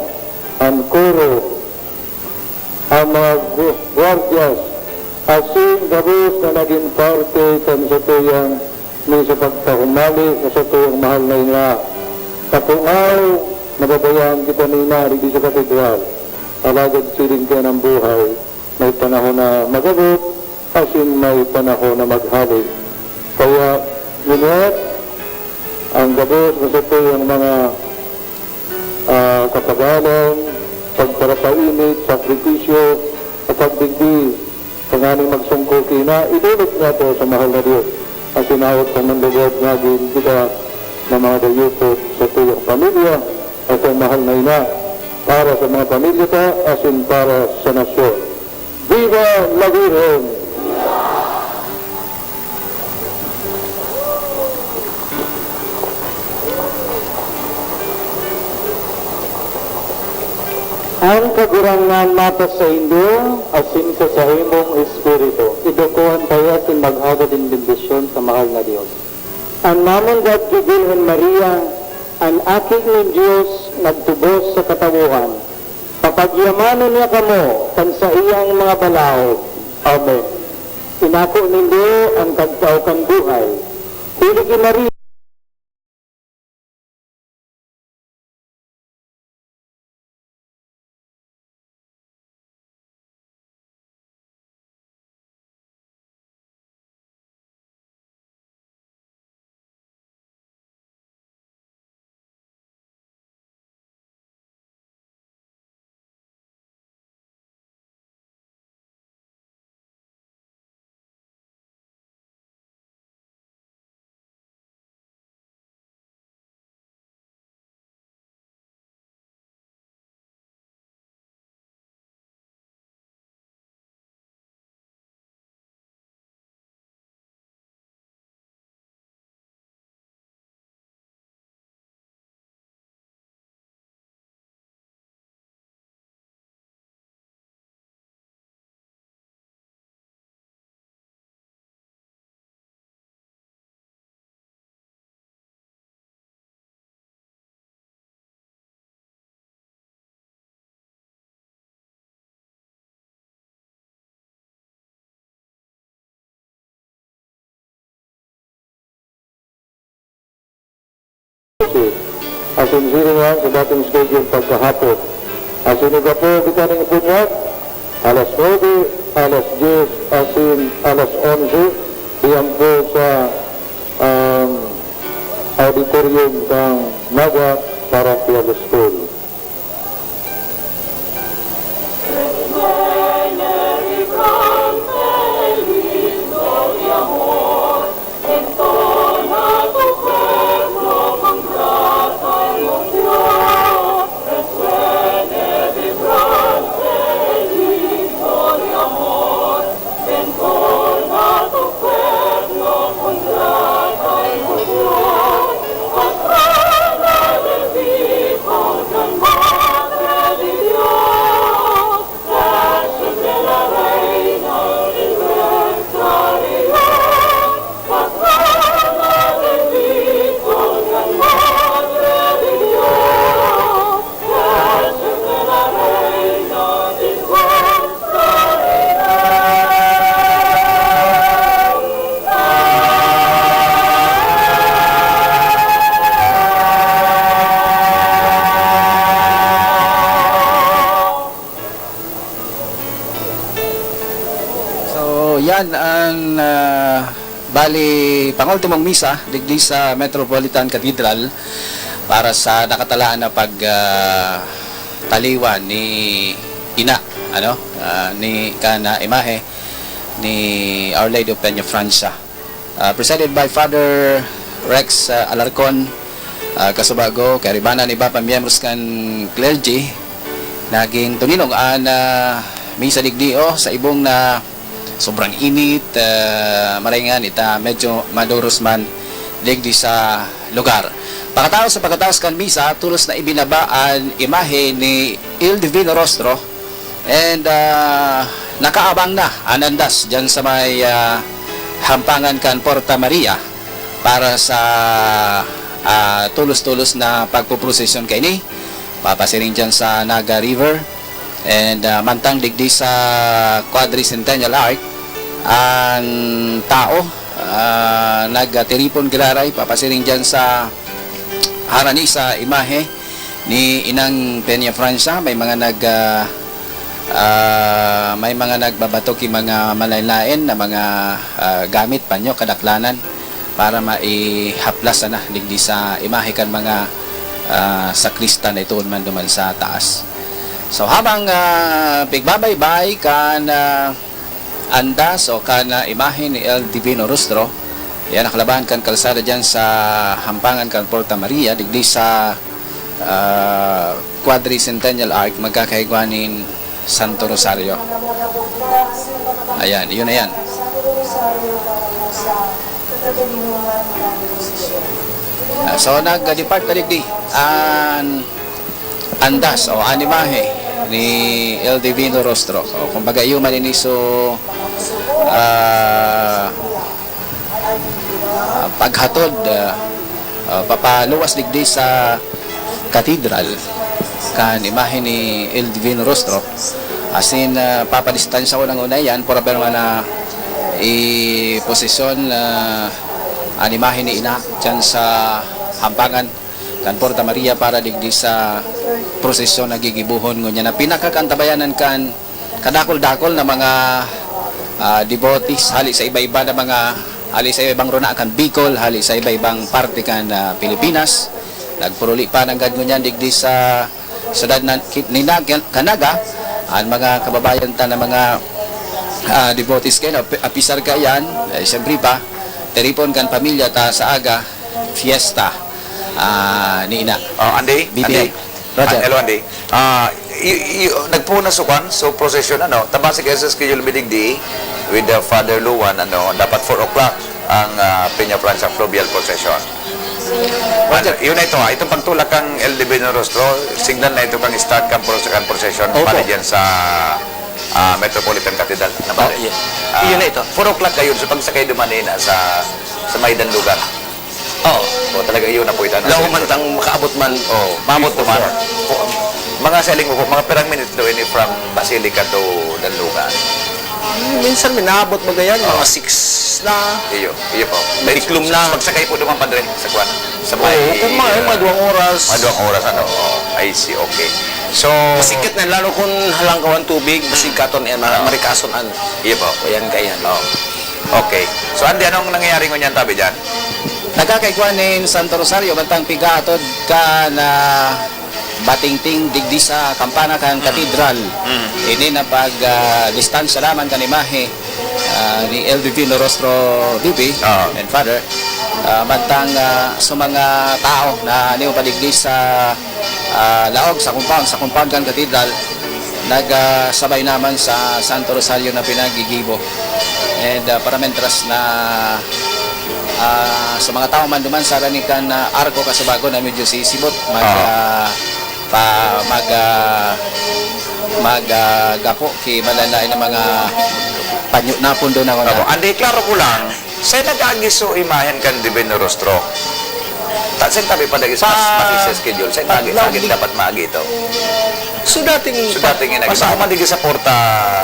an koro, an mga gu-, gwardyas, asin gabos na nagin parte kan satuyang misa pagpahumali sa satuyang mahal na ina. Kapungaw, nababayaan kita ni ina digdi sa katedral. Alagad siring kaiyan an buhay, may panahon na mag-abot, asin may panahon na maghale. Kaya, ngunyan, an gabos na satuyang mga, ah, kapagalan, pagparapainit, sakripisyo, at pagdigdi, tanganing magsungko ki ina, idolot niyato sa mahal na Dios. Asin hawot pa man lugod nagin kita na mga dayupot sa satuyang pamilya, at sa mahal na ina. para sa mga pamilya ta asin para sa nasyon. Viva la Virgen! An Kagurangnan mata saindo asin sa saimong espiritu. Iduko an tayo asin maghagad nin bendisyon sa mahal na Dios. An Mamon Gad ki Birhen Maria, an Aki nin Dios nagtubos sa katawohan, papagyamanon niya kamo kan saiyang mga balaog. Amen. Inako nindo an Kagtao kan buhay. Huli ki Maria, Asin siring sa dating schedule pagkahapon. Asin iba po kita ning bunyag, alas nuebe, alas dyes, asin alas onse, diyan po sa, um, auditorium ng Naga Parochial School. So, yan ang, ah, bali, pangultimong misa digdi sa Metropolitan Cathedral para sa nakatalaan na pag, ah, taliwan ni Ina, ano, ah, ni, kan, ah, imahe ni Our Lady of Peña Francia. Ah, presided by Father Rex, ah, Alarcon, ah, kasubago, kairibanan iba pa miyembros kan clergy, nagin tuninog an, ah, misa digdi, o, sa ibong na sobrang init, ah, maray ngan ita medyo maduros man digdi sa lugar. Pakataos sa pagkataos kan misa, tolos na ibinaba an imahe ni Il Divino Rostro, and, ah, nakaabang na an andas diyan sa may, ah, hampangan kan Porta Maria para sa, ah, tolos-tolos na pagpoprosesyon kaini, papasiring diyan sa Naga River. And, ah, mantang digdi sa Quadricentennial Arch, ang tao, ah, nagtiripon giraray, papasiring diyan sa harani sa imahe ni Inang Peña Francia. May mga nag, ah, ah, may mga nagbabato ki mga malain-lain na mga, ah, gamit, panyo, kadaklanan para maihaplas sana digdi sa imahe kan mga, ah, sakristan na itoon man duman sa taas. So, habang, ah, pigbabaybay kan, ah, andas o kan, ah, imahe ni El Divino Rostro, yan, nakalabahan kan kalsada diyan sa hampangan kan Porta Maria, digdi sa, ah, Quadricentennial Arch, magkakaigwa nin Santo Rosario. Ayan, yun na yan. Ah, so, nag-depart na digdi an andas o an imahe ni El Divino Rostro. O, kumbaga, iyo man ini. So, ah, ah, paghatod, ah, ah, papaluwas digdi sa katedral kan imahe ni El Divino Rostro. Asin, ah, papadistansya ko nang una yan, para pero nga na iposisyon, ah, an imahe ni Ina diyan sa hampangan kan Porta Maria para digdi sa prosesyon na gigibohon ngunyan na pinakakantabayanan kan kadakul-dakul na mga, ah, devotees hali sa iba-iba na mga, hali sa iba-ibang runa kan Bicol, hali sa iba-ibang parte kan, ah, Pilipinas. Nagpuruli pa nanggad ngunyan digdi sa syudad na ki-, ni Nag-, Canaga, an mga kababayan ta na mga, ah, devotees kayo, ap-, apisar kaiyan, eh, siyempre pa, tiripon kan pamilya ta sa aga, fiesta, ah, ni Ina. Oh, Andy? B P I. Andy? Roger. Ah, hello, Andy. Ah, y-, y-, nagpunas so kwan, so procession, ano, tabasi kaya sa schedule mi digdi with the Father Luan, ano, dapat four o'clock ang, ah, Peña Francia Fluvial Procession. Ano, Roger. Yun na ito, ha. Itong pagtulak kang El Divino Rostro, signal na ito kang start kang proce-, kang procession, Opo. Pali dyan sa, ah, Metropolitan Cathedral, na Oh, bali. Yeah. Ah, Yun na ito. Four o'clock kayo, so pagsakay duman na sa, sa may Danlugan. Oo. O, talaga, iyon na po ito. Laho man tang makaabot man, Oo. maabot Before. naman. O, mga siling mo po, mga pirang minutes daw ini from Basilica to Danlugan? Minsan minaabot ba ganyan? Oo. Mga six na. Iyo, iyo po. Tiklom na. Pagsakay po duman, Padre, sa kwan. Sa Oo, may, kung mga, uh, mga duwang oras. Mga duwang oras, ano? Oh, I see, okay. So, Masikit na, lalo kung halangkawan tubig, masigkaton yan, mar-, Oo. marikason an. Iyo po. O yan, ganyan. Oo. Okay. So, Andy, anong nangyayari ngunyan, tabi dyan? Nagkakaigwa nin Santo Rosario, bantang pigatod kan, ah, batingting digdi sa kampana kan Mm. katedral. Mm. Ini na pag, ah, distansya lamang kan imahe, ah, ni El Divino Rostro B P Ah. and Father. Ah, bantang, ah, sa mga tao na niyo padigdi sa ah, laog sa compound, sa compound kan katedral, nag, ah, sabay naman sa Santo Rosario na pinagigibo. And, ah, para mentras na, ah, sa mga tao man duman sa rani kan, ah, Arco Kasubago na medyo sisibot, mag, Ah. ah, pa, mag, ah, mag, ah, gapo ki malalain na mga panyo na pundo na ko na. Opo. Andi, klaro ko lang, Sa nag-agi so imahen kan Divino Rostro? Ta-, sa tabi pa lagi sa Pa-, mas, mas sa schedule. Sa pag agi, sa agi loudly. Dapat maagi ito. So, dating So, pa-, dating ina-, pa-, sa kumadigil sa porta,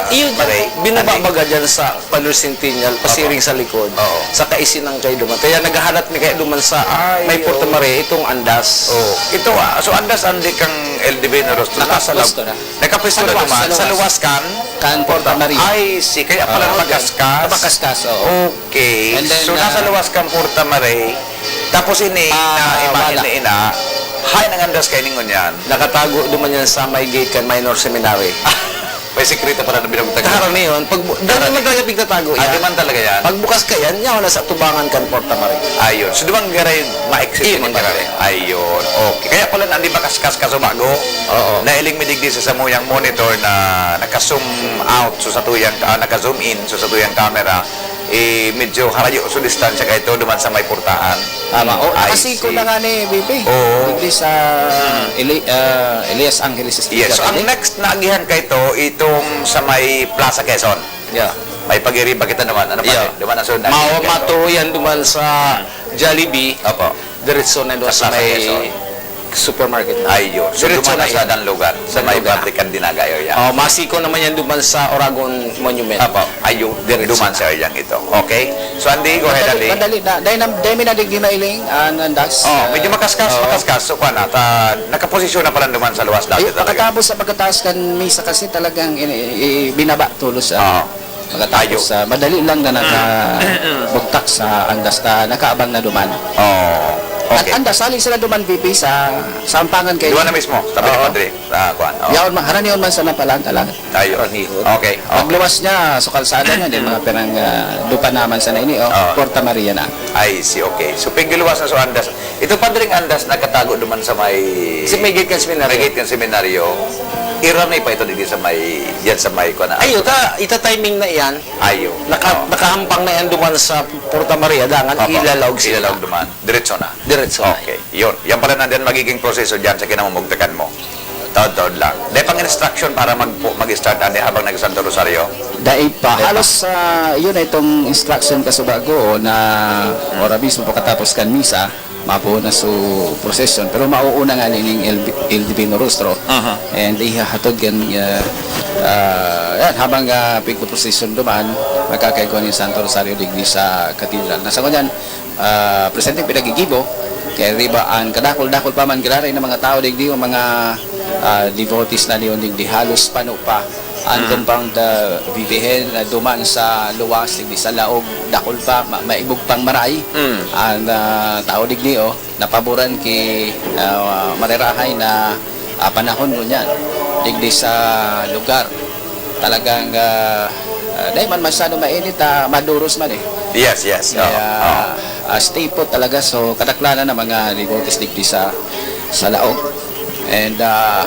Iyo, Maray, binaba andi. Baga dyan sa Palo Centennial, Opo. Pasiring sa likod, Oo. sa kaisinang kayo duman. Kaya naghahalat ni kayo duman sa Ay, may Porta oo. Maray, itong andas. Oo. Ito, ah, so andas andi kang El Divino Rostro. Nasa Nakapwesto lab-, na. Nakapwesto Sa na luwas, duman. sa Sa luwas. luwas kan Kan Porta Maria. Ay, si, kaya pala Ah, okay. Napakaskas. Napakaskas, oo. Okay. And then, So, nasa ah, luwas kang Porta Maray. Tapos ini, ah, na imahen wala. Ni ina, hay, nangandas kayo ningon yan. Nakatago duman yan sa may gate kan Minor Seminary. May sekreto pala na binagtag. Karaniyon, pag bu-, dahil Karani-, naman talaga pigtatago ah, yan. Di man talaga yan. Pagbukas ka yan, yaw na sa tubangan kan Porta Maria. Ayun. So, duman garay, ma-exit Iyo, yung man garay. Ayun. Okay. Kaya pala, nandi makaskas ka sa bago. Oo. Nailing mi digdi sa samuyang monitor na naka-zoom out, so sa tuyang, ah, naka-zoom in, so sa tuyang camera, eh, medyo harayo so distansya kay ito duman sa may portahan. Tama. O, I nakasiko see. Na nga ni B P. Oo. Hindi sa Hmm. Eli-, ah, Elias Angeles Street. Yes. So, ang Catholic. Next na agihan kay ito, itong sa may Plaza Quezon. Yeah. May pag-iriba kita naman. Ano pa Yeah. Rin? Duman ang sunod na Mao agihan kay ito. Matuyan duman sa Hmm. Jollibee. Opo. Diretso na doon Sa sa Plaza may Quezon. Supermarket na. Ayun. So, Diretso duman na na sa yan. Danlugan, sa may Danlugan na. Pabrikan Dinaga area. Oh, masiko naman yan duman sa Oragon Monument. Apo, ayun. Diretso Duman na. Sa area ito. Okay? So, Andy, go ahead, Madali, Andy. Madali na. Dahil na, dahil may nadigdi mailing, ah, nandas. Oh, Ah, medyo makaskas, oh. Makaskas. So, kwan, at, ah, nakaposisyon na pala duman sa luwas dati Ayun, talaga. Pagkatapos sa pagkataas kan misa kasi talagang ini-, i-, binaba tulos, ah. Oo. Pagkatapos, Ayo. Ah, madali lang na Mm. nakabugtak sa andas ta, nakaabang na duman. Oo. Okay. An-, andas, hali sila duman, V P, sa, sa Ampangan kaini. Duwa na mismo, tabi ni Oo. Padre. Ah, kuwan. Oo. Yaon ma-, haranion man sana pala ang talang. Ayun. Haranion. Okay, okay. Pagluwas niya, so kalsada niya, din mga pirang, ah, dupa naman sana ini, oh. Oo. Porta Maria na. I see, okay. So, pigluwas na so andas. Ito, Padre, ang andas nakatago duman sa may Sa may gate kan seminaryo. May gate kan seminaryo. Irani pa ito, digdi sa may, yan sa may, kuwan na. Ayo, ta, ita timing na iyan. Ayo. Naka-, Oo. nakahampang na yan duman sa Porta Maria, dangan Opo. ilalaog sila. Ilalaog duman. Diretso na. Diretso na. Okay. Yun. Yan pala na din magiging proseso dyan sa kinamumugtakan mo. Taod-taod lang. Dai pang instruction para mag-, mag-start na habang nag-Santo Rosario? Dai pa. Dai pa. Halos, ah, yun na itong instruction kasubago na Hmm. ora mismo pagkatapos kan misa, mapuon na su procession. Pero mauuna nga ning L B, El Divino Rostro. Aha. And ihahatod yan, ah, ah, yan, habang, ah, pigpo-procession duman, magkakaigwa nin Santo Rosario digdi sa katedral. Nasa ngunyan, ah, presenteng pinagigibo, kaya riba an kadakul-dakul pa man giraray na mga tao digdi, o mga, ah, devotees na niyon digdi, halos pano pa an Mm. compound, ah, V P N na duman sa luwas, digdi sa laog, dakul pa, ma-, maibog pang maray Mm. an, ah, tao digdi, oh, napaboran ki, ah, marerahay na, ah, panahon ngunyan, digdi sa lugar. Talagang, ah, ah, dai man masyado mainit, ah, maduros man eh. Yes, yes. Oo, Kaya, oo. ah, stay put talaga. So, kadaklanan ang mga devotees digdi sa, sa laog. And, ah,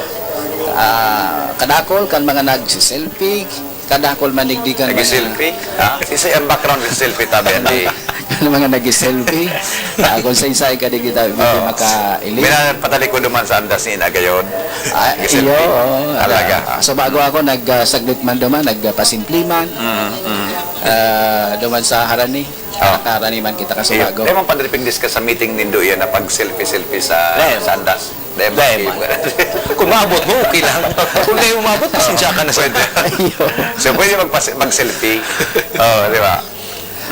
ah, kadakol kan mga nagsiselfie, kadakol man digdi kan mga Nagsiselfie? Ha? Isa ang background ng selfie, tabi, hindi. Kan mga nagsiselfie, ah, kung sa insay ka digdi tayo, Oo. makailing. May napatalikod naman sa andas ni Inagayon. Ah, Nagsiselfie. iyo, oo. Talaga, Ah, ah. so bago ako, nag, ah, saglit man duman, nagpasimple man. Mm, mm. Ah, duman sa harani. Ah. Nakarani man kita ka sa Iyo. bago. Dai man, Padre, pindiskas sa meeting nindo iyan na pag-selfie-selfie sa, Dai. sa andas. Dai man. Dai man. Kung maabot mo, okay lang. Kung dai umabot, pasensya ka na sa Pwede. Iyo. So, pwede magpas-, mag-selfie. Oo, di ba?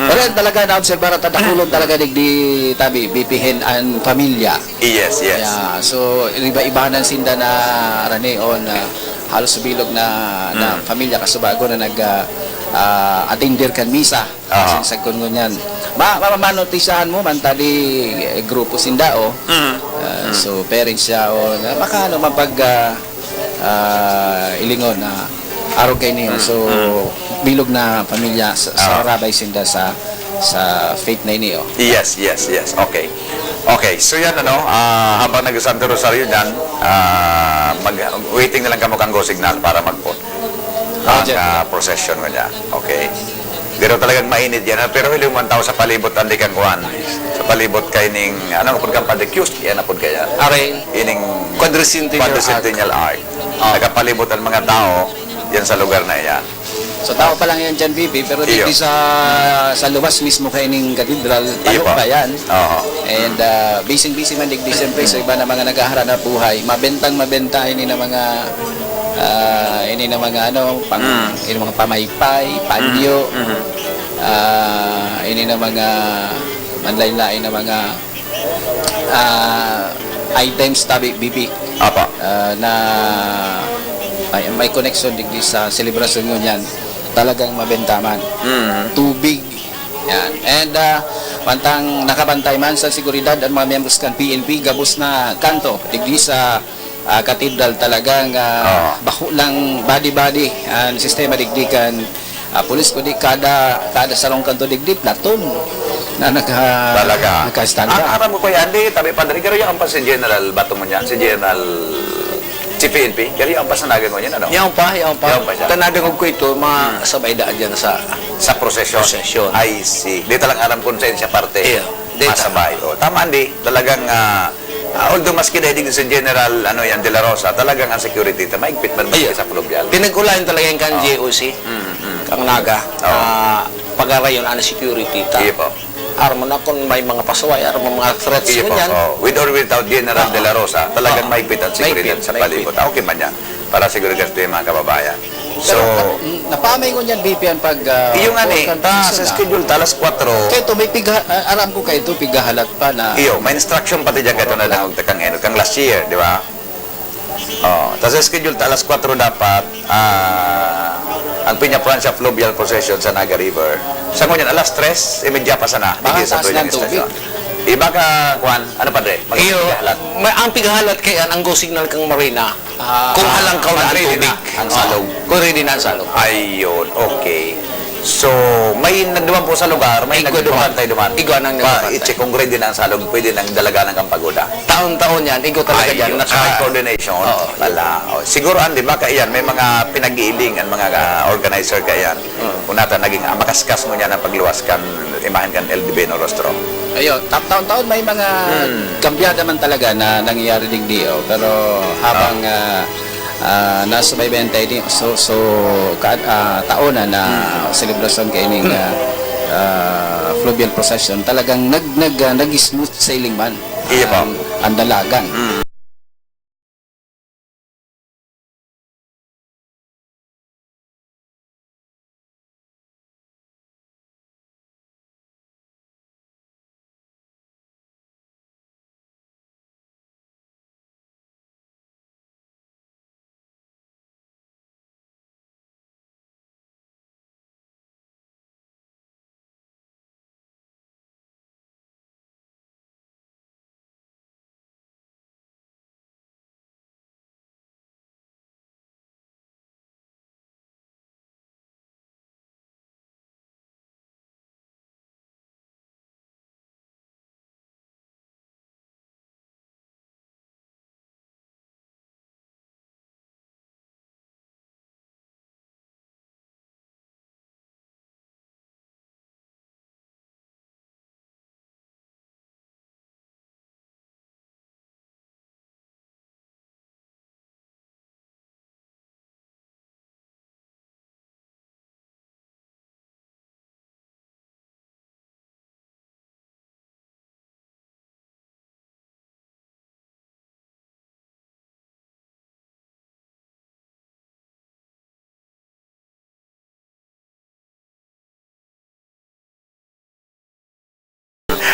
Mm. Pero yan talaga, naobserbaran ta, dakulon talaga digdi tabi, bibihin an pamilya. Yes, yes. Yeah, so, iba-ibanan sinda na ranion, na halos bilog na, na Mm. pamilya kasubago na nag, ah, ah, atender kan misa. Aha. Sinsagkon ngunyan. Ma-, ma-, manotisyahan mo, mantali, eh, grupo sinda, oh. Mm. Ah, Mm. so, parents siya, oh, na baka ano, mapag, ah, ah, ilingon na arog kaini, oh. Mm, So, mm. bilog na pamilya sa, sa Ah. rabay sinda sa, sa faith na ini, oh. Yes, yes, yes. Okay. Okay. So, yan, ano, ah, habang nag-Santo Rosario dyan, ah, mag-, waiting na lang kamo kan go signal para magpon. Ah, Ang, dyan. ah, procession mo niya. Okay. Pero talagang mainit yan, ah, pero hiling man tao sa palibot, andi kang kuwan. Sa palibot kay ning, ano, kapag kang Padre Cusque, yan, apod kaya. Aray. Ining Quadricentennial Quadricentennial Arch. Ah. Nakapalibot ang mga tao yan sa lugar na yan. So, tao pa lang yan dyan, V P, pero Iyo. digdi sa, sa luwas mismo kay ning katedral, Iyo palo po. pa yan. Oo. And, ah, busy-busy man digdi, siyempre, sa iba na mga naghaharap na buhay, mabentang mabenta ini na mga, ah, ini na mga, ano, pang, Mm. ini mga pamaypay, panyo, Mm. Mhm. ah, ini na mga manlain-lain na mga, ah, items tabi, V P. Apa. Ah, na may, may connection digdi sa selebrasyon ngunyan, talagang mabenta man. Mm. Tubig, yan. And, ah, mantang nakabantay man sa seguridad ang mga miyembros kan P N P, gabos na kanto digdi sa, ah, katedral, talagang, ah, Oo. bako lang body-body ang sistema digdi kan, ah, pulis, kundi kada, kada sarong kanto digdi, platon na naka-, Talaga. naka-standby. Ah, aram ko, Kuya Andy, tabi, Padre, pero yan ang pa si General Bato mo niyan, si General, si P N P, pero yan ang pa sa nagan mo niyan, ano? Yan pa, yan pa. Yan pa siya. Tanadangog ko ito, mga Hmm. sabay daan dyan sa Sa prosesyon? prosesyon. I see. Di talang aram kung saan siya parte. Iya. Di ta- Masabay. Oh, tama, Andy. Talagang, ah, ah, although maski dahil din si General, ano yan, De La Rosa, talagang ang security ta, maigpit man maski Iya. sa fluvial. Pinag-ulayan talaga yung kan Oh. J O C, Mm, mm. kang Naga. Oh. Ah, pag-arayon ang security ta. Iya po. Armo na kung may mga pasaway, armo mga threats, Iya po. ganyan. Oh. With or without General Oo. De La Rosa, talagang Oo. maigpit ang security Maigpit, sa maigpit. palibot. Ah, okay man yan. Para siguro gasto yung mga kababayan. So, Pero, mm, napamay ngunyan, V P, ang pag, ah, Iyo nga ni, pagka ta, sa personal. schedule ta, alas kwatro. Kaya ito, may pigha-, ah, aram ko kaya ito, pighahalat pa na Iyo, may instruction pati dyan, kato na Wala. dangog ta kang Eno, kang last year, di ba? Oh, ta sa schedule ta, alas kwatro dapat, ah, ang Peña Francia Fluvial Procession sa Naga River. Sa ngunyan, alas tres, imedya pa sana. Baka Hindi sa taas Tuya ng ng tubig. Istasyon. Iba ka, kuwan, ano, Padre? Mag- Iyo, paghahalat. May, ang pighahalat kaiyan, ang go signal kan Marina. Ah, kung halangkaw na ang tubig. Ang salog. Oh, kung ready na ang salog. Ayun, okay. So, may nagduman po sa lugar, may nagbabantay duman. Igwa duman. Igwa nang nagbabantay. Pa-check kung ready na ang salog, pwede nang dalagan ang pagoda. Taon-taon yan, igwa talaga dyan. Ayun, so may coordination. Oo. Ala, oh. Siguro, Andy, baka iyan, may mga pinag-iiling ang mga, ah, organizer kaiyan. Mm. Kung nata naging, ah, makaskas mo niya na pagluwas kan imahen kan El Divino Rostro. Ayun, ta-, taon-taon may mga kambyada man talaga na nangyayari digdi, oh. Pero habang, ah, ah, nasubaybayan tayo ni, so, so, ka-, ah, taon na, na selebrasyon kaining, ah, ah, fluvial procession, talagang nag-, nag-, ah, nag-smooth sailing man ang, ang dalagan.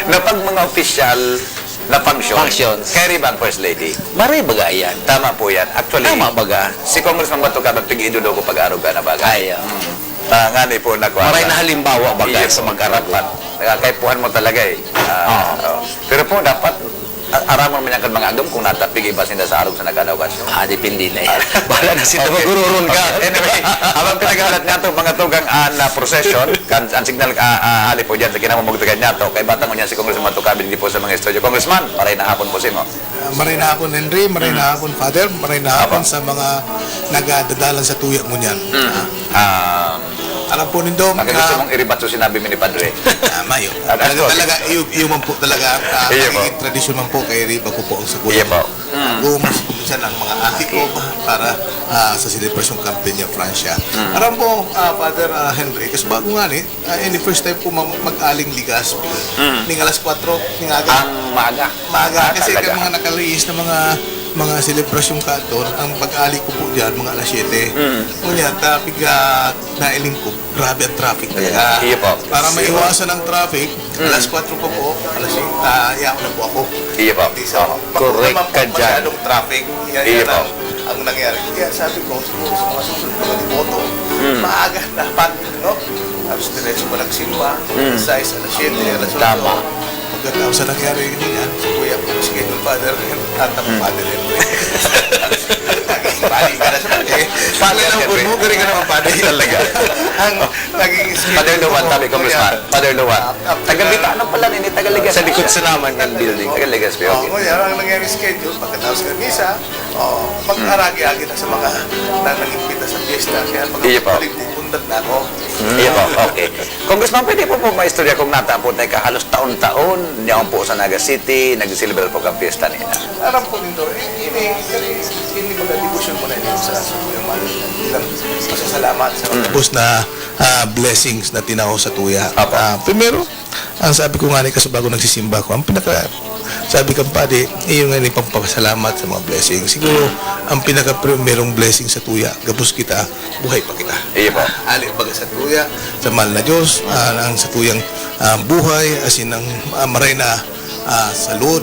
Na pag mga opisyal na function, functions, kairi ba ang First Lady? Maray baga yan. Tama po yan. Actually, tama baga, si Congressman Bato Cabang, pig-idolo ko pag-aruga na bagay. Ay, ah. Mm. Ah, ngani po na kuwan. Maray na halimbawa baga sa mag-aruga. Dapat. Kaipuhan mo talaga eh. Ah, oo. Pero po, dapat, a-, aramon man yan kan mga agom kung natapig iba sinda sa arog sa nagkadaw ka siya. Ah, depende na yan. Bahala na sinda, okay, magururun ka. Okay. Anyway, habang pinaghahalat niya to, mga tugang, ah, na procession, kan, ang signal, ah, ah, hali po dyan sa kinamumugtugan niya to, kay batang niya si Congressman Bato Cabang, hindi po sa mga estudyo. Congressman, maray na hapon po sa imo. Ah, maray na hapon, Henry. Maray na hapon, Father. Maray na hapon sa mga nagadadalan sa tuya mo niyan. Mm. Ah, alam po nindo, baka gusto mong iribat sa sinabi mi ni Padre? Ah, mayo. Ah, talaga, iyo, iyo man po talaga, ah, iyo po, nagiging tradisyon man po kay Riba ko po ang sagutan. Iyo po. Mm. Ako, mas minsan ang mga auntie ko para, ah, sa selebrasyong Campania, Francia. Mm. Alam po, ah, Father, ah, Henry, kasi bago nga ni, Ah, ini first time ko mag-, mag-aling Legazpi. Mm. Ning alas kwatro, ning aga. Ang maaga? Maaga, ah, kasi talaga, kan mga nakalihis na mga, mga selebrasyong katon, ang pag-ali ko po diyan, mga alas siyete. Mm. Ngunyan, traffic, ah, nailing ko, grabe ang traffic talaga. Iyo po. Para maiwasan ang traffic, mm, alas kwatro pa po, alas singko, ah, yaon na po ako. Iyo po. Hindi sa, oo, correct ka dyan. Masyadong traffic. Yan, iyo po, yan ang, ang nangyari. Kaya sabi ko, siguro sa mga susunod na mga deboto, mm, maaga dapat, no? Tapos diretso pa nagsimba, mm, alas sais, alas siyete, alas otso. Tama. Pagkatapos na nangyari yun yan, si Kuya po, si Kevin Father, tatang, mm, Father Henry. Balik ka na sa Padre. Father Henry. Alam mo, galing ka naman, Padre. Talaga. Ang naging schedule ko, Father Luan, tabi ko, Kuya. Father Luan. Ah, ah, taga Bitano pala, nini, taga Legazpi. Sa likod sa naman yung building. Taga Legazpi, oh, okay. Kuya, ang nangyari schedule, pagkatapos ng misa, oh, mag-aragi-agi na sa mga na nag-imbita sa piyesta. Kaya pag, iyo po, balik, pupunta na ako. Mm. Iyo po, okay. Congressman, pwede po po maistorya kung nata po tayo ka halos taon-taon, niyaon po sa Naga City, nag-celebrate po kang piyesta nila. Alam po nindo, eh, ini, ini, ini mga debosyon mo na ini sa, sa Kuya Man. Bilang pasasalamat sa mga, mm, ubos na, ah, blessings na tinao sa tuya. Apo. Ah, primero, ang sabi ko nga ni, kasi bago nagsisimba ko, ang pinaka, sabi kang padi, iyo nga ni pampasalamat sa mga blessing. Siguro, ang pinaka-primerong blessing sa tuya, gabos kita, buhay pa kita. Iyo po. Ali baga sa tuya, sa mahal na Diyos, ah, ang sa tuyang, ah, buhay, asin ang, ah, maray na, ah, salud,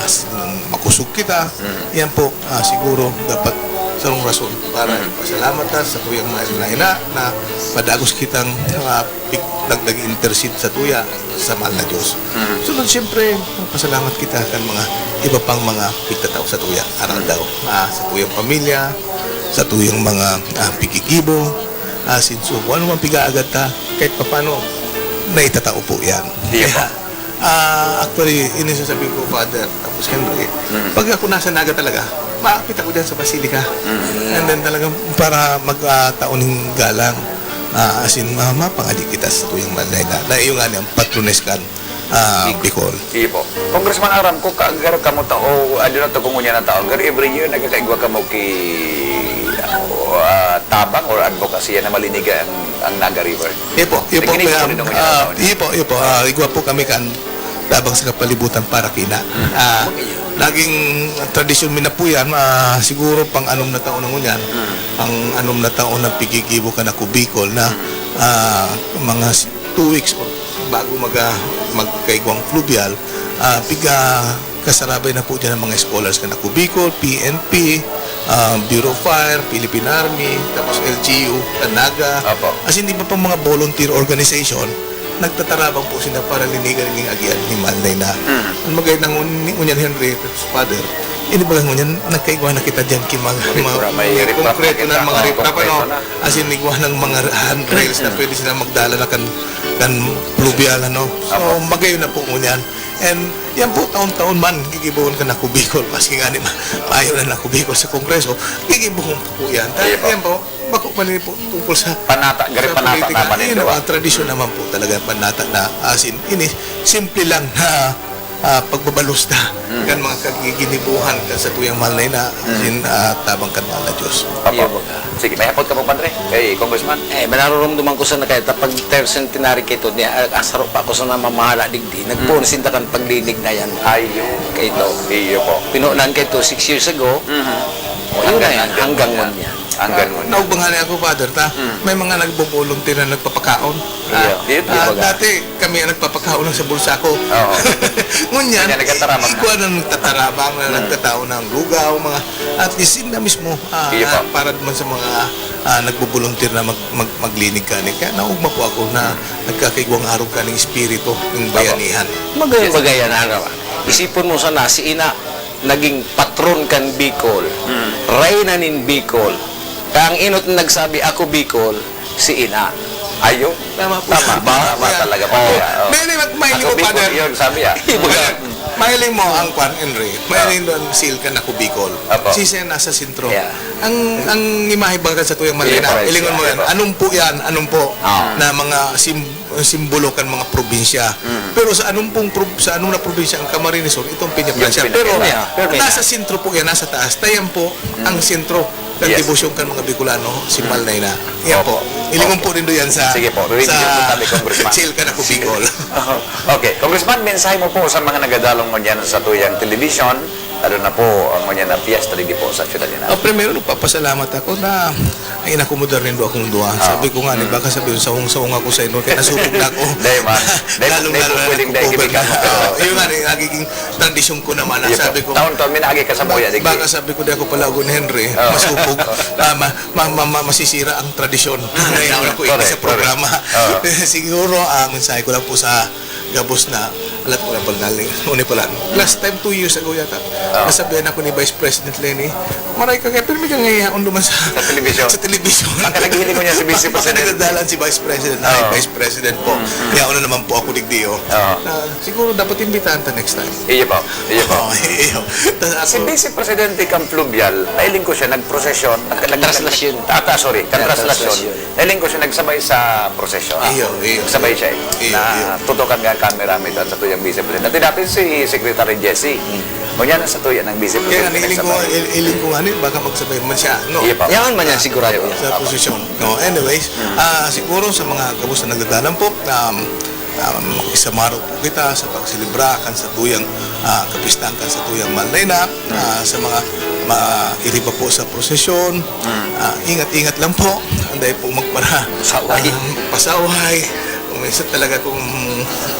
asin ang makusog kita. Mm. Yan po, ah, siguro dapat sarong rason para Mm. ipasalamat ta sa tuyang mahal na ina na padagos kitang, ah, pig-, nag-, nag-intercede sa tuya sa mahal na Diyos. Mm. Sunod, siyempre, pasalamat kita kan mga iba pang mga pigtatao sa tuya, aroaldaw. Ah, sa tuyang pamilya, sa tuyang mga, ah, pigigibo, ah, sinsugo. Ano man pigaagad ta, kahit papano, naitatao po yan. Iya po. Kaya, ah, actually, ini sasabihin ko, Father, tapos Henry, Mm. pag ako nasa Naga talaga, maapit ako dyan sa Basilica. Mm. And then talagang para mag, ah, tao ning galang. Ah, as in, ma-, mapangadi kita sa tuyang mahal na ina. Na iyo nga ni ang patrones kan, ah, Bicol. Bicol. Iyo po. Congressman, aram ko, ka-, garo kamo tao, ano na to, kung unya na tao, garo every year, nagkakaigwa kamo ki, ah, tabang or advocacy na malinigan ang, ang Naga River. Iyo po, iyo po, Naginigo kaya, po rin ang ah, unya na tao niya. iyo po, iyo po, ah, igwa po kami kan tabang sa kapalibutan para kina. Mm. Ah, Okay. laging tradisyon mi na po yan, ah, siguro pang anom na taon na ngunyan, Mm. pang anom na taon na pigigibo kan Ako Bicol na, Mm. ah, mga s-, two weeks o bago mag, ah, magkaigwang fluvial, ah, piga kasarabay na po dyan ang mga scholars kan Ako Bicol, P N P, ah, Bureau of Fire, Philippine Army, tapos L G U, Naga. Apo. As in, iba pang mga volunteer organization, nagtatarabang po sila para linigan ning agian ni Manday na. Mm. Ang magay nang un-, ngunyan, Henry, Father, ini baga ngunyan, nagkaigwa na kita dyan ki mga, May mga, pura, may mga riprap na konkreto kita, na mga oh, riprap, ano? Konkreto na. As in, igwa ng mga handrails na Mm. pwede sila magdala na kan, kan fluvial, ano? So, Apo. magayon na po ngunyan. And yan po, taon-taon man, gigibohon kan Ako Bicol. Maski nga ni ma-, maayo na Ako Bicol sa Kongreso, gigibohon po po yan. Ta-, Iya po. yan po, bako pa rin po tungkol sa Panata, gari sa panata politika. naman Ayun, ito, ang ah. tradisyon Mm. naman po talaga, panata na, as in, ini, simple lang na, ah, pagbabalusta Mm. kan mga kagiginibuhan kan sa tuyang mahal na ina, as Mm. in, ah, tabang kan mahal na Diyos. Apo. Iya, baga. Sige, may hapot ka po, Padre? Kay Congressman? Eh, manaroromdoman ko sana kaya ta pag third centenary kito, ni, ah, asaro pa ako sa namamahala digdi, nagpoon Mm. sinda kan pagdinig na yan. Ayun. Kay ito. Iyo po. Pinunan kay ito six years ago. Mhm. O, yun Hanggang, na yan. hanggang Hanggang ngayon. ngunyan. Hanggang ngunyan. Naugbangan niya ako, Father, ta? Mm. May mga nagbo-volunteer na nagpapakaon. Iyo. Ah, Iyo, ah, baga. dati, kami ang nagpapakaon lang sa bulsa ko. Oo. Ngunyan, Kanya nagtatarabang na. igwa na nagtatarabang na Mm. nagtatao ng lugaw, mga, at least, sila mismo, ah, Iyo na po. para naman sa mga, ah, nagbo-volunteer na mag-, mag-, maglinig kani. Kaya naugma po ako na Mm. nagkakaigwang arog kaning espiritu ng Opo. bayanihan. Magayon Yes. bagayan, ano, isipon mo sana, si ina, naging patron kan Bicol, Mm. reyna nin Bicol. Kaya ang inot na nagsabi, "Ako Bicol," si ina. Ayo. Tama po. Tama, Ba? tama Yan. talaga po. Oh. Yeah, oh. May, may, may Ako Bicol Father. yun, sabi, ah. Ibaga. Mahiling mo ang kwan, Henry. Mahiling Ah. doon, seal ka na ko Bicol. Apo. Si Sen nasa sentro. Yeah. Ang, ang imahe baga sa tuyang Hindi, Manila, pares ilingon mo yan, yan. Apo. Anong po yan? Anong po? Ah. Na mga sim-, simbolo kan mga probinsya. Mm. Pero sa anong pong prob-, sa anong na probinsya ang Camarines Sur, itong Peña Yung Francia. Peña Pero Francia. Pero nasa sentro po yan, nasa taas. Tayan po Mm. ang sentro ng Yes. debosyon kan mga Bicolano, si Mm. Malnay na. Yan Opo. po. Ilingon Opo. po nindo yan sa, Sige po, review sa po kami, Congressman. Chill ka na ko, Bicol. Okay. Congressman, mensahe mo po sa mga nagadalong ngunyan sa tuyang television, lalo na po ang ngunyan na fiesta digdi po sa siyudad niya. Ah, primero, nagpapasalamat ako na inakomodar nindo akong duwa. Ah. Sabi ko nga, ni, Mm. baka sabihin, sahong-sahong ako sa inyo, kaya nasubog na ako. Dahil ma-, dahil, Lalong dahil lalo po na pwedeng dahil nagkukuban kibig na. ako. Ah, yun nga, ni, nagiging tradisyon ko naman. Iya po. Sabi ko, Taon-taon, may naagi ka sa ba-, buya, digdi. baka sabi ko, di ako palagon ni Henry, Oo. masubog. Ah, ma-, ma-, ma-, ma-, masisira ang tradisyon. Ngayon ako Correct, sa programa. correct. Oo. Siguro, ang mensahe ko lang po sa gabos na, alat ko na pala, darling. Una pala. Last time, two years ago yata, Oo. nasabihan ako ni Vice President Leni, "Maray ka kaya, pirmi ka ngayon duman sa, Sa telebisyon. sa telebisyon." Baka naghiling mo niya si Vice Baka President. nagdadalan si Vice President. Ay, Oo. Vice President po. Mm, mm. Kaya una naman po ako digdi, oh. Oo. Ah, siguro dapat imbitahan ta next time. Iyo po. Iyo po. Oo, iyo. Tas Si ako Vice Presidente Cam Fluvial, nailing ko siya, nagprosesyon. Nag-, nag-, Traslasyon. Ah, ta-, sorry, Yeah, kan traslasyon. traslasyon. Nailing ko siya, nagsabay sa prosesyon. Iyo, iyo, Nagsabay iyo. siya, eh. Iyo, Na iyo. tutukan nga ang camera, may sa tuyang Vice Presidente. Dati, dati si Secretary Jesse. Hmm. Ngunyan, sa tuya ng Vice Kaya Presidente, nga, nailing ko, nagsabay. il-, iling ko nga ni, baka magsabay man siya, no? Iyo po. Yan man yan, sigurado Iyo po. yan. Sa Opo. posisyon. No, anyways, Hmm. ah, siguro sa mga gabos na nagdadalan po, um, um, isamaro po kita sa pagselebra kan satuyang, ah, kapistahan kan satuyang Malay na, ah, sa mga ma-, iriba po sa prosesyon. Mm. Ah, ingat-ingat lang po. Anday po magpara-, Pasaway. ah, pasaway. Minsan talaga kung,